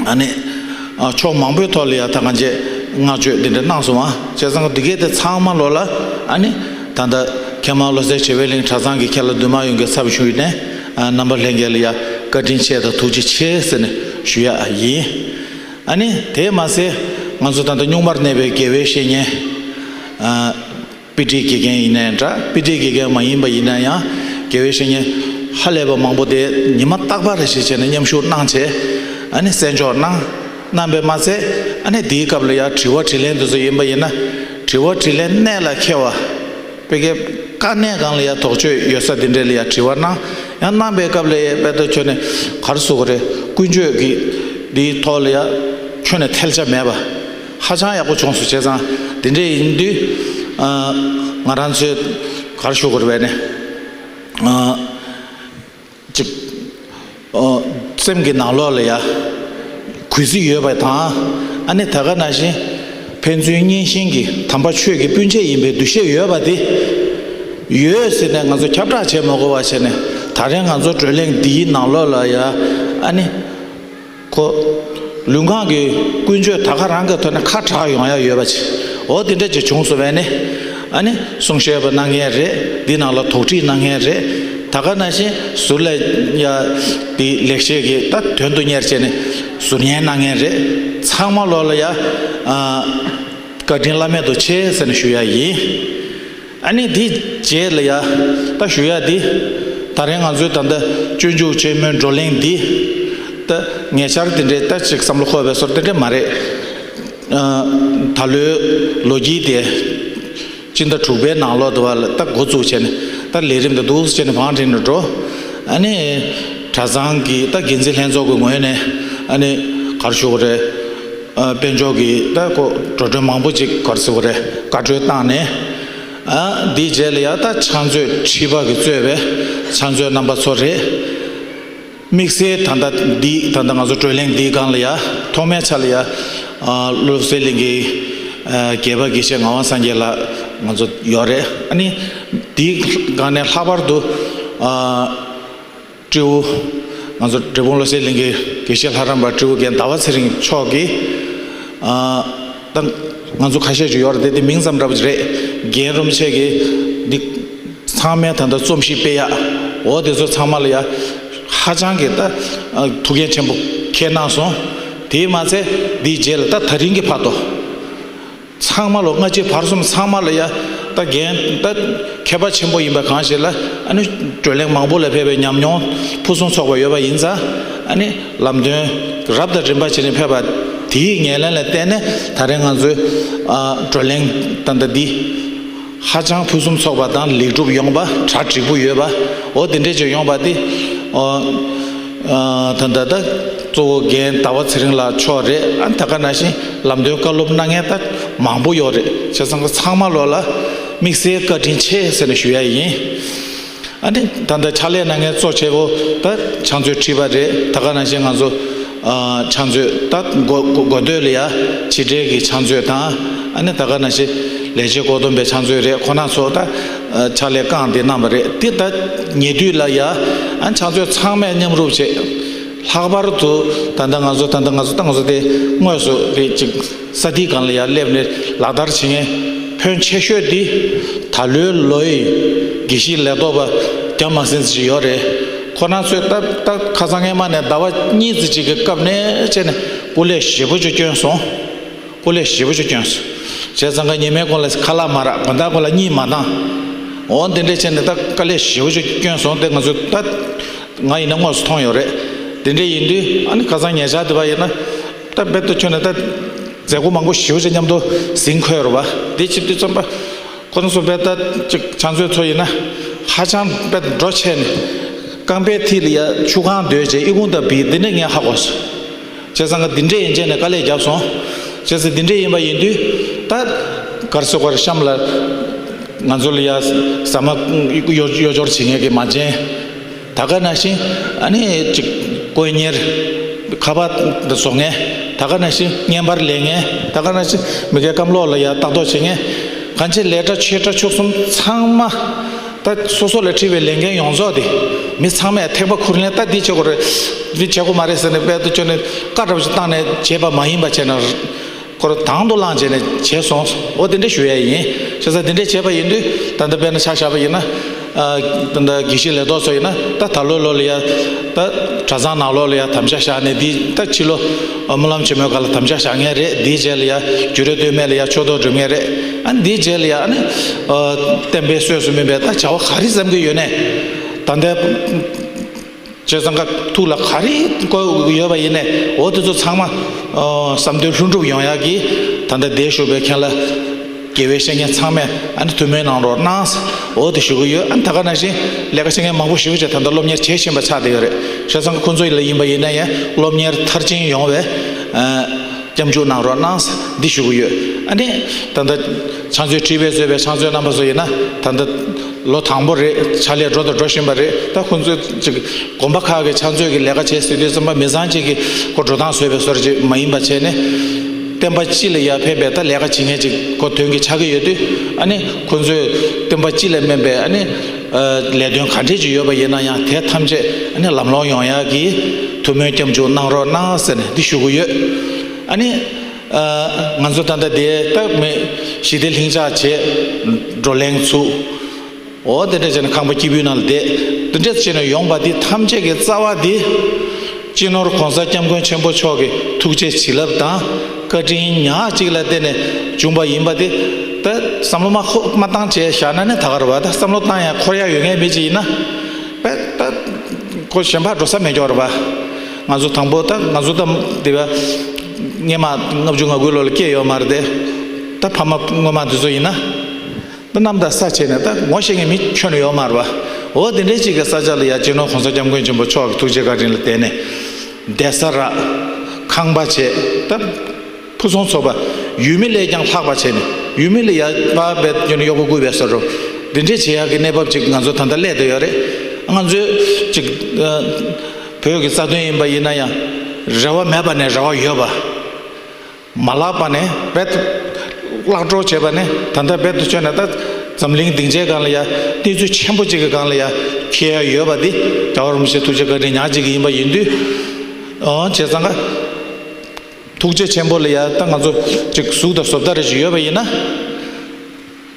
ཨ་ནི་ཨ་ཕྱོགས་མང་པོའི་ཐོག་ལ་ཡ་ད་གང་བྱས་བསྔགས་བརྗོད་འདི་འདྲ་གནང་སོང་ཨ། བྱས་ཙང་འདི་གས་དེ་ཚང་མ་ལོ་ལ་ཨ་ནི་ད་ལྟ་མཁས་མང་བློ་གསལ་བྱེ་བའི་གླིང་གྲྭ་ཚང་གི་མཁན་བླ་འདུས་མང་ཡོངས་ཀྱི་ཚབ་ཞུས་ནས་ཨ་རྣམ་པ་ལྷན་རྒྱས་ལ་ཡ་བཀའ་དྲིན་ཆེ་དང་ཐུགས་རྗེ་ཆེ་ཟེར་ནས་ཞུ་ཡ་ཡིན། ཨ་ནི་དེས་མ་ཟད་ང་ཚོ་ད་ལྟ་སྙུང་མར་གནས་པའི་དགེ་བའི་བཤེས་གཉེན་ཨ། དཔེ་ཁྲིད་དགེ་རྒན་ཡིན་ནའི་འདྲ། དཔེ་ཁྲིད་དགེ་རྒན་མ་ཡིན་པ་ཡིན་ན་ཡང་དགེ་བའི་བཤེས་གཉེན་ཧ་ལས་པ་མང་པོ་དེ་ཉི་མ་རྟག་པར་རེ་ཞིག་བྱས་ནས་མཉམ་ཞུགས་གནང་བྱས་ཨ་ནི་གསན་འཇོག་གནང་གནང་པས་མ་ཚད་ཨ་ནི་དེའི་སྐབས་ལ་ཡང་དྲི་བ་དྲིས་ལན་དེ་ཚོ་ཡིན་པ་ཡིན་ན་དྲི་བ་དྲིས་ལན་གནད་ལ་འཁེལ་བ་དཔེ་ཀའི་དཀའ་གནད་སྒང་ལ་ཡང་དོགས་གཅོད་ཡོད་ས་དེ་འདྲ་ལ་ཡང་དྲི་བ་གནང་། ཡང་གནང་པའི་སྐབས་ལ་ཡང་དཔེ་ད་ཁྱོད་ནས་ག་རེ་ཟེར་དགོས་རེད། ཀུན་སྤྱོད་ཀྱི་འདིའི་ཐོག་ལ་ཡང་ཁྱོད་ནས་ཐལ་ཆ་མེད་པ། ཧ་ཅང་ཡག་པོ་བྱུང་སོང་། བྱས་ཙང་དེ་འདྲ་ཡིན་དུས་ཨ་ང་རང་ཚོས་ག་རེ་ཞུ་དགོས་རེད་པས་ནས་ཨ་ཅིག་ཨ་སེམས་ཀྱི་ནང་ལོགས་ལ་ཡ་གུས་བརྩི་ཡོད་པ་དང་། ཨ་ནི་ད་ག་ནང་བཞིན་ཕན་ཚུན་མཉེས་གཤིན་གྱི་དམ་པ་ཆོས་ཀྱི་སྤུན་མཆེད་ཡིན་པའི་འདུ་ཤེས་ཡོད་པ་དེ་ཡོད་ཟེར་ནས་ང་ཚོ་ཁྱབ་བསྒྲགས་བྱེད་མ་དགོས་པ་བྱས་ནས་ད་རེས་ང་ཚོ་བགྲོ་གླེང་འདིའི་ནང་ལོགས་ལ་ཡ་ཨ་ནི། ཁོ། ལུས་ངག་གི་ཀུན་སྤྱོད་ད་ག་རང་གི་ཐོག་ནས་ཁ་གྲག་ཡོང་ཡ་ཡོད་པ་ཅིག་འོ་དེ་འདྲ་ཅིག་བྱུང་སོང་བས་ནི། ཨ་ནི་གསུང་བཤད་པ་གནང་མཁན་རེད། འདི་ནང་ལ་དོགས་འདྲི་གནང་མཁན་རེད། ད་ག་ནང་བཞིན་ཟུར་ལ་ཡ་འདི་ལེགས་བཤད་ཀྱི་ད་དོན་དུ་གཉེར་བྱས་ནས་ཟུར་ཉན་གནང་མཁན་རེད། ཚང་མ་ལོ་ལ་ཡ་ཨ་བཀའ་དྲིན་བླ་མེད་དུ་ཆེ་ཟེར་ནས་ཞུ་ཡ་ཡིན། ཨ་ནི་དེ་རྗེས་ལ་ཡ་ད་ཞུ་ཡ་འདི་ད་རེས་ང་ཚོའི་ད་ལྟ་སྤྱོད་འཇུག་ཆེན་མོའི་བགྲོ་གླེང་འདི་ད་ཉེ་ཆར་དེ་འདྲའི་ད་ཅིག་བསམ་བློ་འཁོར་བའི་སོར་དེ་འདྲ་མ་རེད། ཨ་ད་ལོའི་ལོ་དཀྱིལ་དེ་སྤྱི་ཟླ་དྲུག་པའི་ནང་ལོགས་དུ་བ་ལ་ད་འགོ་བཙུགས་བྱས་ནས་ད་ལས་རིམ་དེ་འདུག་སེ་བྱས་ནས་བང་བསྒྲིགས་ནས་འགྲོ། ཨ་ནི་གྲྭ་ཚང་གི་ད་འགན་འཛིན་ལྷན་ཚོགས་ཀྱི་ངོས་ནས་ཨ་ནི་ག་རེ་ཞུ་དགོས་རེད། ཨ་དཔལ་འབྱོར་གྱི་ད་ཁོ་འགྲོ་གྲོན་མང་པོ་ཅིག་ག་རེ་ཟེར་དགོས་རེད། བཀའ་འཁྲོལ་བཏང་ནས། ཨ་འདིའི་རྗེས་ལ་ཡ་ད་ཕྱག་མཛོད་ཁྲི་པ་གིས་གཙོས་པའི་ཕྱག་མཛོད་རྣམ་པ་ཚོ་རེད། དམིགས་བསལ་ད་ལྟ་འདི་ད་ལྟ་ང་ཚོ་བགྲོ་གླེང་འདིའི་སྒང་ལ་ཡ་ཐོག་མའི་ཆ་ལ་ཡ་ཨ་བློ་གསལ་གླིང་གི་ཨ་དགྱེས་པ་དགེ་བཤེས་ངག་དབང་སངས་རྒྱས་ལགས་ང་ཚོ་ཡོད་རེད། ཨ་ནི་འདིའི་སྒང་ནས་ལྷག་པར་དུ་ཨ་སྤྲེའུ། ང་ཚོ་འབྲས་སྤུངས་བློ་གསལ་གླིང་གི་དགེ་བཤེས་ལྷ་རམས་པ་སྤྲེའུ་རྒན་ཟླ་བ་ཚེ་རིང་མཆོག་གིས། ཨ་ད་ང་ཚོ་ཁ་ཤས་ཅིག་ཡོད་རེད་དེ། དེ་མིང་ཙམ་འདྲ་པོ་ཅིག་རེད། རྒན་རིན་པོ་ཆེ་གིས་འདི་ཚང་མའི་ད་ལྟ་རྩོམ་གཞི་སྤེལ་ཡག་འོ་དེ་ཚོ་ཚང་མ་ལ་ཡ་ཧ་ཅང་གི་ད་ཨ་ཐུགས་འགན་ཆེན་པོ་འཁྱེར་གནང་སོང་། དེས་མ་ཚད་ འདིའི་རྗེས་ལ་ད་ད་རིང་གི་བར་དུ། ཚང་མ་ལོ་སྔ་ཕྱི་བར་གསུམ་ཚང་མ་ལ་ཡ། ད་རྒན་ད་མཁས་པ་ཆེན་པོ་ཡིན་པ་གང་ཞིག་ལ། ཨ་ནི་བགྲོ་གླེང་མང་པོ་ལ་ཕེབས་པའི་ཉམས་མྱོང་ཕུན་སུམ་ཚོགས་པ་ཡོད་པ་ཡིན་ཙང་། ཨ་ནི་ལམ་སྟོན་རབ་དང་རིམ་པ་བྱས་ནས་ཕེབས་པ་དེའི་ངོས་ལེན་ལ་བརྟེན་ནས། ད་རེས་ང་ཚོའི་ཨ་བགྲོ་གླེང་ད་ལྟ་འདི་ཧ་ཅང་ཕུན་སུམ་ཚོགས་པ་དང་ལེགས་གྲུབ་ཡོང་བ། གྲ་འགྲིག་པོ་ཡོད་པ། འོ་དེ་འདྲས་ཅིག་ཡོང་བ་དེ། ཨ་ད་ད་ད་གཙོ་བོ་རྒན་ཟླ་བ་ཚེ་རིང་ལགས་མཆོག་རེད། ཨ་ད་ག་ནང་བཞིན་ལམ་སྟོན་བཀའ་སློབ་གནང་མཁན་ད་མང་པོ་ཡོད་རེད། བྱས་ཙང་ཚང་མ་ལོ་ལ་དམིགས་བསལ་བཀའ་དྲིན་ཆེ་ཟེར་ནས་ཞུ་ཡ་ཡིན། ཨ་ནི་ད་ལྟ་ཕྱག་ལས་གནང་མཁན་གཙོ་ཆེ་བོ་ད་ཕྱག་མཛོད་ཁྲི་པ་རེད། ད་ག་ནང་བཞིན་ང་ཚོ་ཨ་ཕྱག་མཛོད་ད་འགོ་འགོ་འགོ་སྟོད་ལ་ཡ་ཕྱི་དྲིལ་གྱི་ཕྱག་མཛོད་དང་། ཨ་ནི་ད་ག་ནང་བཞིན་ལས་བྱེད་བཀོད་འདོམས་པའི་ཕྱག་མཛོད་རེད། ཁོང་རྣམ་ཚོ་ད་ཨ་ཕྱག་ལས་བསྐངས་ཏེ་གནང་བ་རེད། དེ་ད་ཉེ་དུས་ལ་ཡ་ཨ་ཕྱག་མཛོད་ཚང་མས་མཉམ་རུབ་བྱས། ལྷག་པར་དུ་ད་ལྟ་ང་ཚོ་ད་ལྟ་ང་ཚོ་ད་ང་ཚོ་དེ་དངོས་སུ་རེད་ཅིག་ས་ཐིག་སྒང་ལ་ཡར་སླེབས་ནས་ལག་བསྟར་བྱེད་མཁན་ཕོན་ཆེ་ཤོས་འདི་ད་ལོའི་ལོའི་དགེ་བཤེས་ལས་ཐོག་པ་རྒྱ་མ་སྲིད་ཅིག་ཡོད་རེད། ཁོ་རང་ཚོས་ད་ད་ཁ་སང་སྔས་མ་ནས་ཟླ་བ་གཉིས་ཙམ་ཅིག་གི་སྐབས་ནས་བྱས་ནས་སྐུ་ལས་ཞེ་པོ་ཅིག་བསྐྱོན་སོང་། སྐུ་ལས་ཞེ་པོ་ཅིག་བསྐྱོན་སོང་། བྱས་ཙང་ཀ་ཉི་མའི་གུང་ལ་ཁ་ལག་མ་རག་དགོང་དག་གུང་ལ་གཉིད་མ་བཏང་། འོ་འདི་འདྲས་བྱས་ནས་ད་དཀའ་ལས་ཞེ་པོ་ཅིག་བསྐྱོན་སོང་། དེ་ང་ཚོས་ད་ང་ཡིན་ན་དངོས་སུ་མཐོང་ཡོད་རེད། དེ་འདྲས་ཡིན་དུས་ཨ་ནི་ཁ་སང་ཉེ་ཆར་དེ་བ་ཡིན་ན་ད་རྦད་དེ་ཁྱོན་ནས་ད་མཛད་སྒོ་མང་པོ་ཞེ་པོ་ཅིག་མཉམ་དུ་ཟིན་འཁོད་རེད་བ། དེ་བྱེད་དུས་ཙམ་པ་ཁོ་རང་ཚོ་རྦད་ད་ཅིག་ཕྱག་མཛོད་ཚོ་ཡིན་ན་ཧ་ཅང་རྦད་འགྲོ་ཆེ་ནས་རྐང་པའི་མཐིལ་ལ་ཡ་ཆུ་གང་སྡོད་བྱས་ཨི་ཁུང་དང་བིས་འདི་འདྲས་ངས་ཧ་གོ་སོང་། བྱས་ཙང་ཀ་འདི་འདྲས་ཡན་ཆད་ནས་དཀའ་ལས་བརྒྱབ་སོང་། བྱས་ཙང་འདི་འདྲས་ཡིན་པ་ཡིན་དུས་ད་གར་སོ་གར་གཤམ་ལ་ང་ཚོ་ལ་ཡ་ཟ་མ་གཡོ་གཡོ་སྦྱོར་བྱེད་མཁན་གྱི་མ་བྱན། ད་ག་ནང་བཞིན་ཨ་ནི་ཅིག་དཀོན་གཉེར་ཁ་པར་འདི་བཟོ་མཁན། ད་ག་ནང་བཞིན་བརྙན་པར་ལེན་མཁན། ད་ག་ནང་བཞིན་མི་སྒེར་སྐམ་ལོག་ལ་ཡ་ལྟ་རྟོག་བྱེད་མཁན། གང་ཅི་ལས་གྲྭ་ཆེ་གྲྭ་ཆུང་གསུམ་ཚང་མ། ད་སོ་སོ་ལ་འཁྲི་བའི་ལས་འགན་ཡོངས་རྫོགས་དེ་མི་ཚང་མས་ཐེག་པ་ཁུར་ལེན་ད་འདི་བྱེད་དགོས་རེད། འདི་བྱེད་དགོས་མ་རེད་ཟེར་ནས་དཔལ་དུ་བཅོལ་ནས་བཀའ་འདྲ་པོ་ཞིག་བཏང་ནས་བྱས་པ་མ་ཡིན་པ་བྱས་ན་ཁོ་རང་དང་དུ་བླངས་བྱས་ནས་བྱས་སོང་། འོ་དེ་འདྲ་ཞུ་ཡ་ཡིན། བྱས་ཙང་དེ་འདྲ་བྱས་པ་ཡིན་དུས་ད་ལྟ་དཔེར་ན་ཆ་བཞག་པ་ཡིན་ན། ད་ལྟ་དགེ་བཤེས་ལས་ཐོག་ཚོ་ཡིན་ན་ད་ད་ལོ་ལོ་ལ་ཡ་ད་གྲྭ་ཚང་ནང་ལོགས་ལ་ཡ་དམ་བཅའ་བཞག་ནས་འདི་ད་ཕྱི་ལོ་སྨོན་ལམ་ཆེན་མོའི་སྐབས་ལ་དམ་བཅའ་བཞག་མཁན་རེད། འདིའི་རྗེས་ལ་ཡ་རྒྱུད་རེ་སྟོད་སྨད་ལ་ཡ་ཆོས་ཐོག་སྒྲུབ་མཁན་རེད། ཨ་ནི་འདིའི་རྗེས་ལ་ཡ་ཨ་ནི་བསྟན་པའི་གསོས་སུ་སྨིན་པའི་ད་བྱ་བ་ག་རེ་བསམ་གྱི་ཡོད་ནས་ད་ལྟ། བྱས་ཙང་ཀ་ཐུགས་ལ་ག་རེ་བསྐོས་ཡོད་པ་ཡིན་ནས་འོ་དེ་ཚོ་ཚང་མ་བསམ་དོན་ལྷུན་གྲུབ་ཡོང་ཡག་གི་ད་ལྟ་འདིར་བཞུགས་པའི་མཁན་བླ་དགེ་བའི་བཤེས་གཉེན་ཚང་མས་ཨ་ནི་ཐུགས་སྨོན་གནང་རོགས་གནང་། འོ་དེ་ཞུ་གི་ཡོད། ཨ་ནི་ད་ག་ནང་བཞིན་ལས་ཀ་བྱེད་མཁན་མང་པོ་ཞེ་པོ་ཅིག་ད་ལྟ་སློབ་གཉེར་བྱེད་བཞིན་པ་ཆགས་བསྡད་ཡོད་རེད། བྱས་ཙང་ཁོང་ཚོ་ལ་ཡིན་པ་ཡིན་ན་ཡང་སློབ་གཉེར་མཐར་ཕྱིན་ཡོང་བའི་སྐྱབས་འཇུག་གནང་རོགས་གནང་འདི་ཞུ་གི་ཡོད། ཨ་ནི་ད་ལྟ་ཕྱག་མཛོད་ཁྲི་པས་གཙོས་པའི་ཕྱག་མཛོད་རྣམ་པ་ཚོ་ཡིན་ན་ད་ལྟ་ལོ་དང་པོ་རེད། ཕྱག་ལས་འགྲོ་དང་འགྲོ་བཞིན་པ་རེད། ད་ཁོང་ཚོས་ཅིག་དགོན་པ་ཁག་གི་ཕྱག་མཛོད་ཀྱི་ལས་ཀ་བྱེད་ཟེར་དུས་ཙམ་པ་མི་ཚང་གཅིག་གིས་ཁོ་འགྲོ་སྟངས་བཟོས་པའི་བཟོ་འདྲ་ཅིག་མ་ཡིན་པ་བྱས་ནས་བསྟན་པ་སྤྱི་ལ་ཡར་ཕན་པའི་ད་ལས་ཀ་བྱེད་མཁན་ཅིག་ཁོ་དོན་གྱི་ཆགས་ཀྱི་ཡོད་དུས། ཨ་ནི་ཁོང་ཚོས་བསྟན་པ་སྤྱི་ལ་སྨན་པའི་ཨ་ནི་ལས་དོན་ག་འདྲས་ཅིག་ཡོད་པ་ཡིན་ན་ཡང་དེ་ཐམས་ཅད་ཨ་ནི་ལམ་ལྷོང་ཡོང་ཡག་གི་ཐུགས་སྨོན་སྐྱབས་འཇུག་གནང་རོགས་གནང་ཟེར་ནས་འདི་ཞུ་གི་ཡོད། ཨ་ནི། ང་ཚོ་ད་ལྟ་དེ་ད་མི་ཞི་བདེ་ལྷིང་འཇགས་བྱེད། བགྲོ་གླེང་ཚུགས། འོ་དེ་འདྲ་བྱས་ནས་ཁང་པ་སྐྱིད་པོའི་ནང་ལ་བསྡད། དེ་འདྲ་བྱས་ནས་ཡོང་བ་འདི་ཐམས་ཅད་ཀྱི་རྩ་བ་འདི་སྤྱི་ནོར་༸གོང་ས་༸སྐྱབས་མགོན་ཆེན་པོ་མཆོག་གི་ཐུགས་རྗེ་བྱིན་རླབས་དང་བཀའ་དྲིན་ཉག་གཅིག་ལ་བརྟེན་ནས་བྱུང་བ་ཡིན་པ་འདི་ད་བསམ་བློ་མ་ཁོ་མ་བཏང་བྱས་བཞག་ན་ནི་ད་ག་རེད་བ། ད་བསམ་བློ་བཏང་ཡང་འཁོར་ཡག་ཡོད་མཁན་མི་ཅིག་ཡིན་ན་པས་ད་ཁོ་གཞན་པ་འགྲོ་ས་མེད་ཀྱོག་རེད་བ། ང་ཚོ་དང་པོ་ད་ང་ཚོ་ད་དེ་བ་སྔས་མ་ལྔ་བཅུ་ང་དགུའི་ལོ་ལ་སྐྱེས་ཡོད་མ་རེད་དེ། ད་ཕ་མ་སྔོན་མ་འདི་ཚོ་ཡིན་ན་ད་གནམ་དང་ས་ཕྱེ་ནས་ད་ངོ་ཤེས་མཁན་མི་ཁྱོན་ནས་ཡོད་མ་རེད་བ། འོ་དེ་འདྲའི་ཅིག་གི་ས་ཆ་ལ་ཡ་སྤྱི་ནོར་༸གོང་ས་༸སྐྱབས་མགོན་ཆེན་པོ་མཆོག་གི་ཐུགས་རྗེ་བཀའ་དྲིན་ལ་བརྟེན་ནས་བསྡད་ས་རག་ཁང་པ་བྱས། ད་ཕུན་སུམ་ཚོགས་པ་ཡུལ་མི་ལས་ཀྱང་ལྷག་པ་བྱས་ནས་ཡུལ་མི་ལ་ཡ་བ་བེད་ཀྱི་ནས་གཡོག་པོ་བསྐུལ་བའི་བཟོ་འདྲ་འདི་འདྲས་བྱེད་ཡག་གི་གནས་བབ་ཅིག་ང་ཚོ་ད་ལྟ་སླེབས་བསྡད་ཡོད་རེད། ང་ཚོས་ཅིག་བོད་ཀྱི་རྩ་དོན་ཡིན་པ་ཡིན་ན་ཡང་རེ་བ་མེད་པ་ནས་རེ་བ་ཡོད་པ། མ་བརླག་པ་ནས་རྦད་དེ་བརླག་འགྲོ་བྱས་པ་ནས་ད་ལྟ་རྦད་དེ་བྱས་ན་ད་འཛམ་གླིང་སྡིངས་ཆའི་སྒང་ལ་ཡ་གནས་ཚུལ་ཆེན་པོ་གཅིག་གི་སྒང་ལ་ཡ་འཁེལ་ཡ་ཡོད་པ་འདི་རྒྱལ་བ་རིན་པོ་ཆེ་ཐུགས་རྗེ་བཀའ་དྲིན་ཉག་གཅིག་གི་ཡིན་པ་ཡིན་དུས། ཨོ་བྱས་ཙང་ཀ་ཐུགས་རྗེ་ཆེན་པོ་ལ་ཡ་ད་ང་ཚོ་ཅིག་གཟུགས་དང་བཟོ་ལྟ་རེ་ཞིག་ཡོད་པ་ཡིན་ན།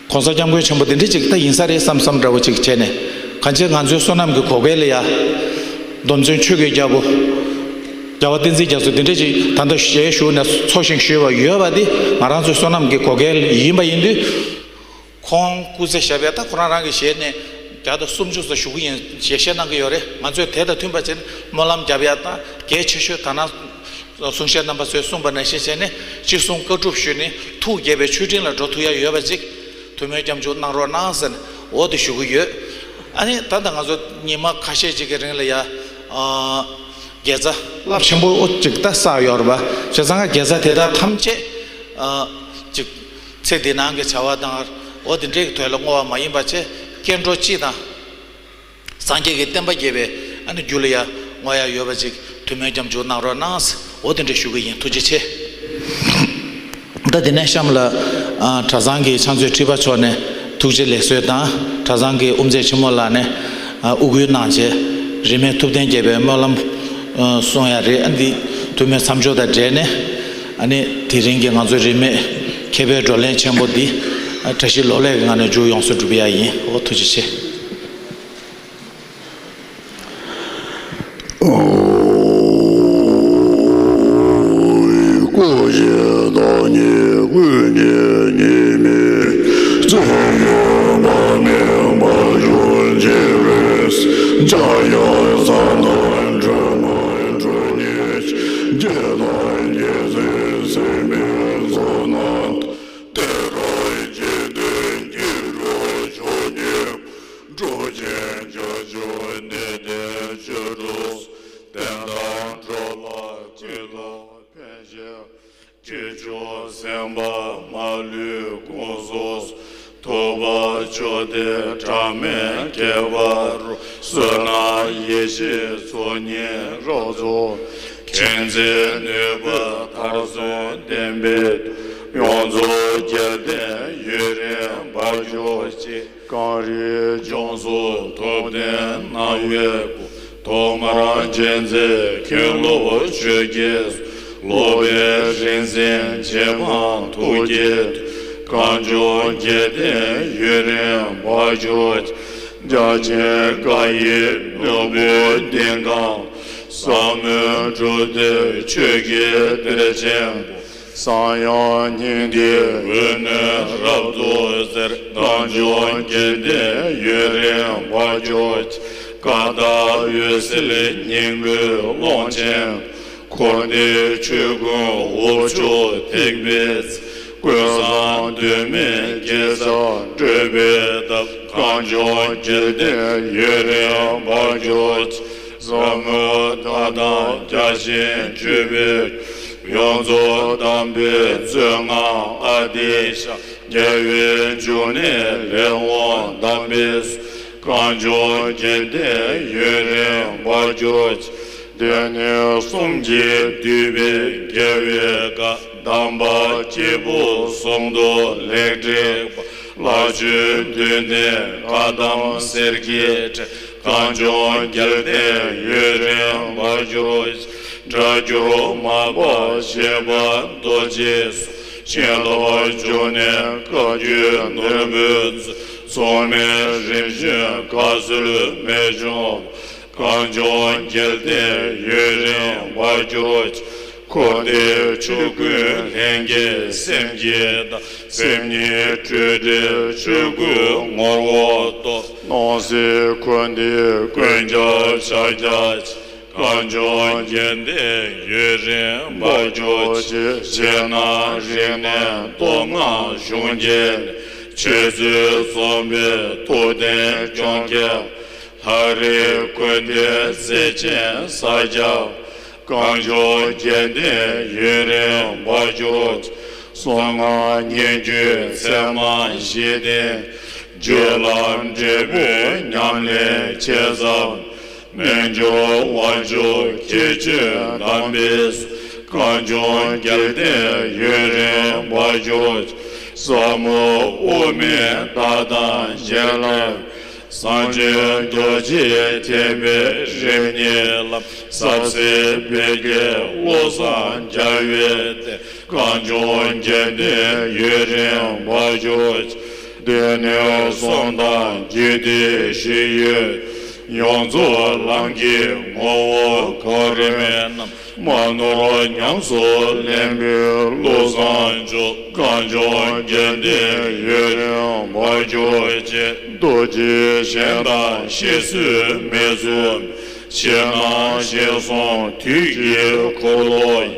༸གོང་ས་༸སྐྱབས་མགོན་ཆེན་པོ་དེ་འདྲ་ཅིག་ད་ཡིན་ས་རེད་བསམ་བསམ་འདྲ་བོ་ཅིག་བྱས་ནས་གང་ཅི་ང་ཚོའི་བསོད་ནམས་ཀྱི་གོ་སྐལ་ལ་ཡ། སྡོམ་བརྩོན་ཆོས་ཀྱི་རྒྱལ་པོ། རྒྱལ་བ་བསྟན་འཛིན་རྒྱ་མཚོ་འདི་འདྲ་ཅིག་ད་ལྟ་ཞལ་བཞུགས་ནས་འཚོ་ཞིང་བཞུགས་པ་ཡོད་པ་འདི་ང་རང་ཚོའི་བསོད་ནམས་ཀྱི་བགོ་སྐལ་ཡིན་པ་ཡིན་དུས། ཁོང་སྐུ་ཚེ་ཞབས་པད་ད་ཁོ་རང་རང་གི་ཞལ་ནས་བརྒྱ་དང་སུམ་ཅུ་ཙམ་ཞུ་གི་ཡིན་ཞེས་བཤད་གནང་གི་ཡོད་རེད། ང་ཚོས་དེ་དང་མཐུན་པ་བྱས་ནས་སྨོན་ལམ་རྒྱབ་ཡ་དང་གལ་ཆེ་ཤོས་ད་ནང་གསུང་བཤད་རྣམ་པ་ཚོས་གསུངས་པ་ནང་བཞིན་བྱས་ནས་ཅི་གསུང་བཀའ་སྒྲུབ་ཞུས་ནས་ཐུགས་དགྱེས་པའི་མཆོད་སྤྲིན་ལ་འགྲོ་ཐུབ་ཡ་ཡོད་པ་ཅིག་ཐུགས་སྨོན་སྐྱབས་འཇུག་གནང་རོགས་གནང་ཟེར་ནས་འོ་དེ་ཞུ་གི་ཡོད། ཨ་ནི་ད་ལྟ་ང་ཚོ་ཉི་མ་ཁ་ཤས་ཅིག་གི་རིང་ལ་ཡ་ཨ། དགེ་རྩ་རླབས་ཆེན་པོ་ཅིག་ད་བསགས་ཡོད་རེད་པ། བྱས་ཙང་དགེ་རྩ་དེ་དག་ཐམས་ཅད་ཨ། ཅིག་ཚེ་འདི་ནང་གི་བྱ་བ་དང་འོ་དེ་འདྲའི་དོན་ལ་བསྔོ་བ་མ་ཡིན་པ་བྱས་སྐྱེ་འགྲོ་སྤྱི་དང་། སངས་རྒྱས་ཀྱི་བསྟན་པ་རྒྱས་པའི་ཨ་ནི་རྒྱུ་ལ་ཡ་བསྔོ་ཡ་ཡོད་པ་ཅིག་ཐུགས་སྨོན་སྐྱབས་འཇུག་གནང་རོགས་གནང་། འོ་དེ་འདྲ་ཞུ་གི་ཡིན། ཐུགས་རྗེ་ཆེ། ད་དེ་ནས་གཤམ་ལ་ཨ། གྲྭ་ཚང་གི་ཕྱག་མཛོད་ཁྲི་པ་མཆོག་ནས་ཐུགས་རྗེ་ལེགས་གསོལ་དང་གྲྭ་ཚང་གི་དབུ་མཛད་ཆེན་མོ་ལགས་ནས་ཨ། དབུ་སྐུལ་གནང་རྗེས་རིས་མེད་ཐུབ་བསྟན་རྒྱས་པའི་སྨོན་ལམ་ཨ། གསུང་ཡ་རེད། ཨ་འདི་ཐུགས་སྨོན་མཚམས་སྦྱོར་དང་འབྲེལ་ནས་ཨ་ནི་དེ་རིང་གི་ང་ཚོ་རིས་མེད་མཁས་པའི་བགྲོ་གླེང་ཆེན་པོ་འདི་ཨ། བཀྲ་ཤིས་ལོ་ལེགས་ཀྱི་ངང་ནས་མཇུག་ཡོངས་སུ་གྲུབ་ཡ་ཡིན། འོ་ཐུགས་རྗེ་ཆེ། ཀུན་གཞི་བདག་ཉིད་ཀུན་གྱི་ཉེས་དམིགས། བཙན་གཡོ་མ་དམིགས་པ་སྦྱོང་བྱེད་པའི། འཇམ་དབྱངས་གསང་བདག་སྒྲོལ་མ་སྒྲོལ་ཉིད་ཀྱི། རྒྱལ་དང་རྒྱལ་སྲས་སེམས་དཔའི་ཚོགས་རྣམས་དང་། བསྟན་དང་རྒྱལ་བསྟན་སྐྱེ་འགྲོ་མཆོག་བརྙེས། འགྲོ་ཆེན་བྱང་ཆུབ་བདེ་ལྡན་ཆོས་སྒྲོན། བསྟན་དང་འགྲོ་ལ་བཀྲ་ཤིས་ལ་ཕན་ཕྱིར། ཆོས་སྐྱོང་སེམས་དཔའ་མ་ལུས་དགོངས་སུ་གསོལ། ཐུབ་པ་མཆོག་ལྡན་གྲངས་མེད་ཁྱད་པར་དུ། བསོད་ནམས་ཡེ་ཤེས་ཚོགས་གཉིས་རབ་རྫོགས། མཁྱེན་བརྩེ་ནུས་པ་མཐར་སོན་བསྟན་པའི། ཡོངས་རྫོགས་རྒྱལ་བསྟན་ཡུན་རིང་འབར་གྱུར་ཅིག་གངས་རིའི་ལྗོངས་སུ་ཐུབ་བསྟན་སྣང་བའི་སྐུ། ཐོག་མར་མཁྱེན་བརྩེ་མཁྱེན་བློ་ཆོས་ཀྱི་གཙུག། སློབ་པའི་རིག་འཛིན་རྗེ་འབངས་ཐུགས་ཀྱི་མཐུ། གངས་ལྗོངས་རྒྱལ་བསྟན་ཡུན་རིང་འབར་གྱུར་ཅིག་རྒྱ་ཆེན་བཀའ་ཡི་ནོར་བུའི་ལྡིང་ཁང་། ཟབ་མོའི་གྲུབ་སྟེ་ཆོས་ཀྱི་གཏེར་ཆེན་པོ། གསང་ཡང་སྙིང་ཐིག་འོད་ནུས་རབ་ཏུ་གསལ། གངས་ལྗོངས་རྒྱལ་བསྟན་ཡུན་རིང་འབར་གྱུར་ཅིག་ཀ་དག་འོད་གསལ་སྙིང་པོའི་ཀློང་ཆེན། འཁོར་འདས་ཆོས་ཀུན་དབུགས་ཕྱུག་ཐིགས་པའི་ཚེ། ཀུན་བཟང་གདོད་མའི་དགེ་རྩ་བགྲོད་པའི་ཐབས། གངས་ལྗོངས་རྒྱལ་བསྟན་ཡུན་རིང་འབར་གྱུར་ཅིག་ཟབ་མོའི་ཐབས་དང་རྒྱ་ཆེན་སྤྱོད་པའི། ཡོངས་རྫོགས་དམ་པའི་མཛོད་ལྔ་ཨ་ཏི་ཤ། རྒྱལ་བའི་འབྱུང་གནས་ལས་དབང་དམ་པའི་གཙུག་གངས་ལྗོངས་རྒྱལ་བསྟན་ཡུན་རིང་འབར་གྱུར་ཅིག་སྡེ་སྣོད་གསུམ་གྱིས་བསྡུས་པའི་རྒྱལ་བའི་བཀའ། དམ་པ་སྐྱེས་བུ་གསུང་དུ་ལེགས་བྲིས་པ། ལྷ་ཆོས་འདུས་ནས་བཀའ་གདམས་གསེར་གྱི་ཕྲེང་། གངས་ལྗོངས་རྒྱལ་བསྟན་ཡུན་རིང་འབར་གྱུར་ཅིག་སྒྲ་སྒྱུར་མར་པ་བཞད་པ་རྡོ་རྗེའི་གསུང་། བྱིན་རླབས་འབྱུང་གནས་བཀའ་བརྒྱུད་ནོར་བུའི་མཛོད། མཚུངས་མེད་རིམ་བྱོན་བཀའ་སྲོལ་རྨད་བྱུང་བ། གངས་ལྗོངས་རྒྱལ་བསྟན་ཡུན་རིང་འབར་གྱུར་ཅིག་འཁོར་འདས་ཆོས་ཀུན་ལྷན་སྐྱེས་སེམས་ཀྱི་བདག་སེམས་ཉིད་སྤྲོས་བྲལ་ཆོས་སྐུའི་ངོ་བོར་རྟོགས། སྣང་སྲིད་འཁོར་འདས་ཀུན་ཁྱབ་ཕྱག་རྒྱ་ཆེ། གངས་ལྗོངས་རྒྱལ་བསྟན་ཡུན་རིང་འབར་གྱུར་ཅིག་རྗེ་ནཱ་རིག་གནས་མདོ་སྔགས་གཞུང་བརྒྱད་ནས། ཆོས་ཚུལ་འཛོམས་པའི་ཐུབ་བསྟན་སྐྱོང་མཁས། ལྷ་རིས་ཀུན་ལྡན་བརྩེ་ཆེན་ས་སྐྱ། གངས་ལྗོངས་རྒྱལ་བསྟན་ཡུན་རིང་འབར་གྱུར་ཅིག་གསང་སྔགས་སྙན་བརྒྱུད་ཚད་མ་བཞི་ལྡན། རྒྱུད་ལ་འབྲས་བུའི་ཉམས་ལེན་ཆེ་ཙམ། རྣལ་འབྱོར་དབང་ཕྱུག་ཁྱད་ཆོས་དམ་པའི་གཙུག་གངས་ལྗོངས་རྒྱལ་བསྟན་ཡུན་རིང་འབར་གྱུར་ཅིག་ཟབ་མོ་དབུ་མའི་བདག་དང་བྱིན་རླབས། བཟང་སྤྱོད་རྡོ་རྗེ་ཐེག་པའི་རིམ་གཉིས་ལམ། ཟབ་གསལ་བེ་ཀའི་བློ་བཟང་རྒྱལ་བའི་བསྟན། གངས་ལྗོངས་རྒྱལ་བསྟན་ཡུན་རིང་འབར་གྱུར་ཅིག་སྡེ་སྣོད་གསུམ་དང་རྒྱུད་སྡེ་བཞི་ཡོད། ཡོངས་རྫོགས་ལམ་གྱི་ངོ་བོ་གོ་རིམ་རྣམས། མ་ནོར་ཉམས་སུ་ལེན་པའི་བློ་བཟང་མཆོག་གངས་ལྗོངས་དགེ་ལྡན་ཡུན་རིང་བར་གྱུར་ཅིག་རྡོ་རྗེ་གཞན་དང་གཤེགས་སུ་མི་གསོལ། ཕྱི་ནང་གཞན་གསུམ་དུས་ཀྱི་འཁོར་ལོ་ཡི།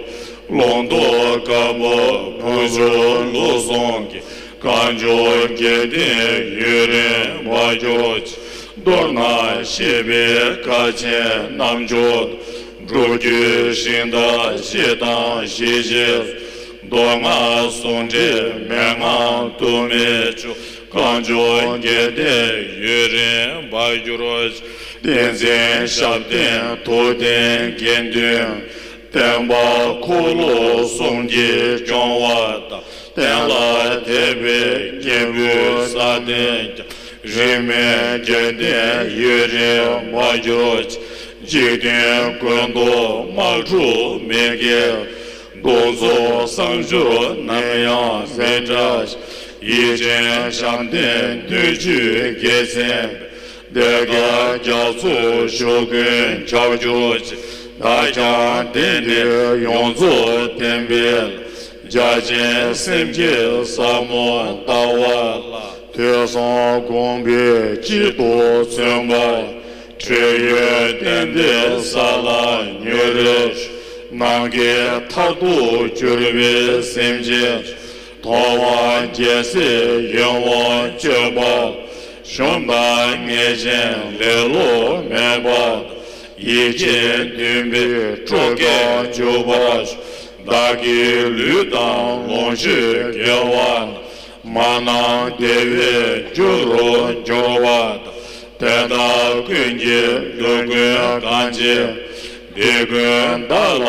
ལུང་རྟོགས་བཀའ་བབས་བུ་བཞུགས་བློ་བཟང་གི། གངས་ལྗོངས་དགེ་ལྡན་ཡུན་རིང་བར་གྱུར་ཅིག་མདོར་ན་བཤད་པའི་ཁ་ཆེམས་རྣམ་འབྱོར་དང་། སྒྲུབ་བརྒྱུད་ཤིང་རྟ་སྤྱི་དང་ཞི་བྱེད། མདོ་སྔགས་ཟུང་འབྲེལ་མན་ངག་ཐུགས་སྨོན་མཆོག་གངས་ལྗོངས་དགེ་ལྡན་ཡུན་རིང་བར་གྱུར་ཅིག་བསྟན་འཛིན་ཞབས་བརྟན་ཐུབ་བསྟན་དགེ་འདུན། བསྟན་པ་འཁོར་ལོ་གསུམ་གྱིས་སྐྱོང་བ་དང་། བསྟན་ལ་དད་པའི་སྙིང་པོའི་ས་སྟེང་ཀྱང་། རིས་མེད་དགེ་ལྡན་ཡུན་རིང་བར་གྱུར་ཅིག་འཇིག་རྟེན་ཀུན་ཏུ་དམག་འཁྲུག་མི་དགེ། གདོན་ཚོགས་གསང་སྦྱོར་ནམ་ཡང་མི་བྲལ་ཞིང་། ཡིད་ཅན་བྱམས་ལྡན་སྣོད་བཅུད་དགེ་མཚན་པའི། བདེ་དགའ་རྒྱ་མཚོ་ཆུ་ཀུན་ཁྱབ་གྱུར་ཅིག་བདག་ཀྱང་དེང་འདིར་ཡོངས་རྫོགས་བསྟན་པའི་བླ། རྒྱ་ཆེན་སེམས་བསྐྱེད་ཟབ་མོ་ལྟ་བ་ལ། ཐོས་བསམ་སྒོམ་པའི་སྤྱི་དོན་མཚོན་པ། ཁྲེལ་ཡོད་གཏན་བདེའི་ས་ལ་མྱུར་རེ་བཞུགས། ནམ་མཁའི་མཐར་ཐུག་གྱུར་པའི་སེམས་ཅན། ཐོབ་དབང་རྒྱལ་སྲས་ཡིད་འོང་སྤྱོད་པ། ཞུམ་དང་ངེས་ཅན་ལེ་ལོ་མེད་པ། ཡིད་ཀྱིས་འདུན་པའི་སྤྲོ་སྐྱིད་འཇུག་པར་ཤོག་བདག་གི་ལུས་དང་ལོངས་སྤྱོད་དགེ་བ་རྣམས། མ་ནམ་བདེ་བའི་རྒྱུ་རུ་འགྱུར་བ་དང་། དེ་དག་ཀུན་གྱི་འདོད་ཀུན་གང་བྱེད། དེ་ཀུན་བདག་ལ་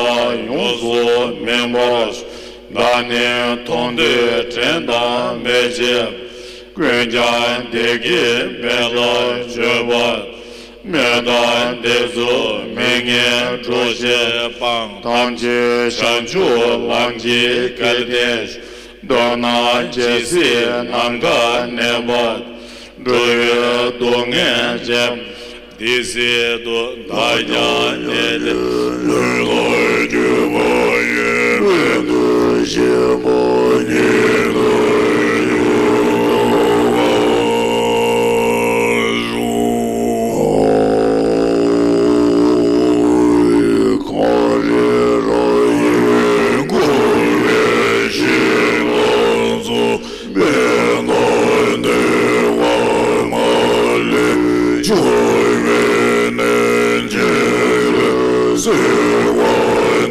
ཡོངས་སུ་སྨིན་པར་ཤོག་བདག་ནི་མཐོང་ཐོས་དྲན་དང་མི་བརྗེད། ཀུན་ཀྱང་བདེ་དགེའི་མེ་ལ་མཆོད་པ། མི་རྟག་བདེ་རྫོགས་མི་ངན་འགྲོ་ཞེས་སྤང་། ཐམས་ཅད་བྱང་ཆུབ་ལམ་གྱི་སྐལ་ལྡན་ཤོག་མདོར་ན་ཇི་སྲིད་ནམ་མཁའ་གནས་པ། འགྲོ་བའི་སྡུག་བསྔལ་ཅན། དེ་སྲིད་དུ་བདག་ཀྱང་དེ་ལས། ལུས་ལ་གྱུར་པ་ཡི་མེ་ཏོག་ཆེན་པོ་ཉིད་དུ་གྱུར་པར་ཤོག་གངས་རི་ར་ཡི་འཁོར་བའི་ཞིང་ཁམས་སུ། མེ་ཏོག་ནི་བ་མ་ལུས་འབྱུང་བའི་གནས་ཀྱི་ལས། སྲིད་པ་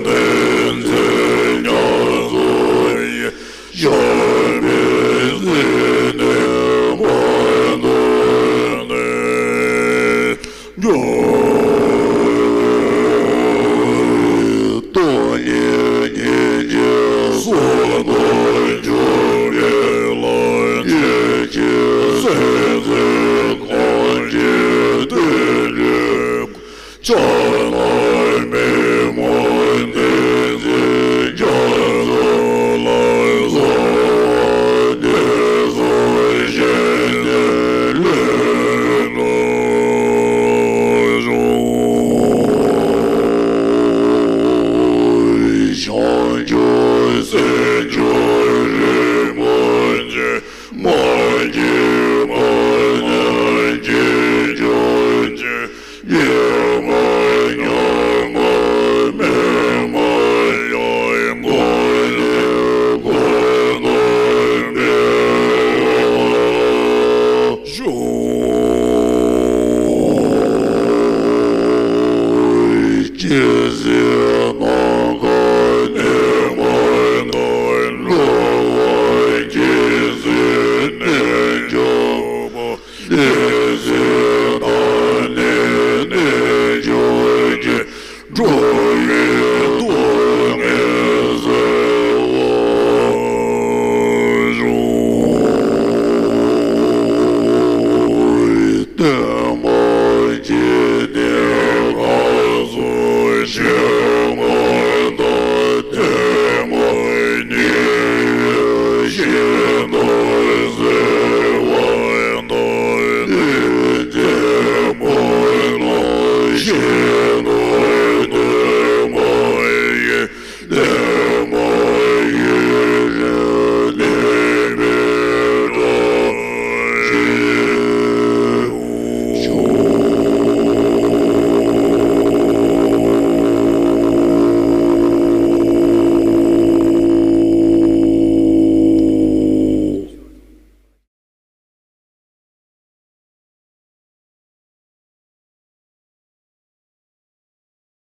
འདི་ཚེ་ཉམས་སུ་ཡི། ཞབས་པད་ཟིན་ནས་བར་དོ་ནས། སྟོང་ཉིད་ཉིད་ཀྱི་གསུང་དུ་གྱུར་པའི་ལམ་ཁྱེད་ཀྱི་སེམས་ཅན་ཐམས་ཅད་བདེ་ལེགས། ཕྱག་ན་པདྨོ་བདེན་བཞིའི་རྒྱ་མཚོ་ལ། གསོལ་བ་འདེབས་སོ་བཞེས་ནས་ལེགས་གནང་ཤོག་བྱང་ཆུབ་སེམས་མཆོག་རིན་པོ་ཆེ། མ་སྐྱེས་པ་ཉིད་སྐྱེ་གྱུར་ཅིག་ཡེངས་པ་ཉམས་པ་མེད་པ་ཡང་དག་ལས་ཀུན་ཏུ་འཕེལ་བར་ཤོག་སྐྱེ་སྲིད་ནམ་མཁའ་གནས་པ་དང་། འགྲོ་བ་སྐྱེ་སྲིད་གནས་འགྱུར་བ། འདི་ཚེ་དང་ནི་གནས་འགྱུར་གྱི། འགྲོ་བའི་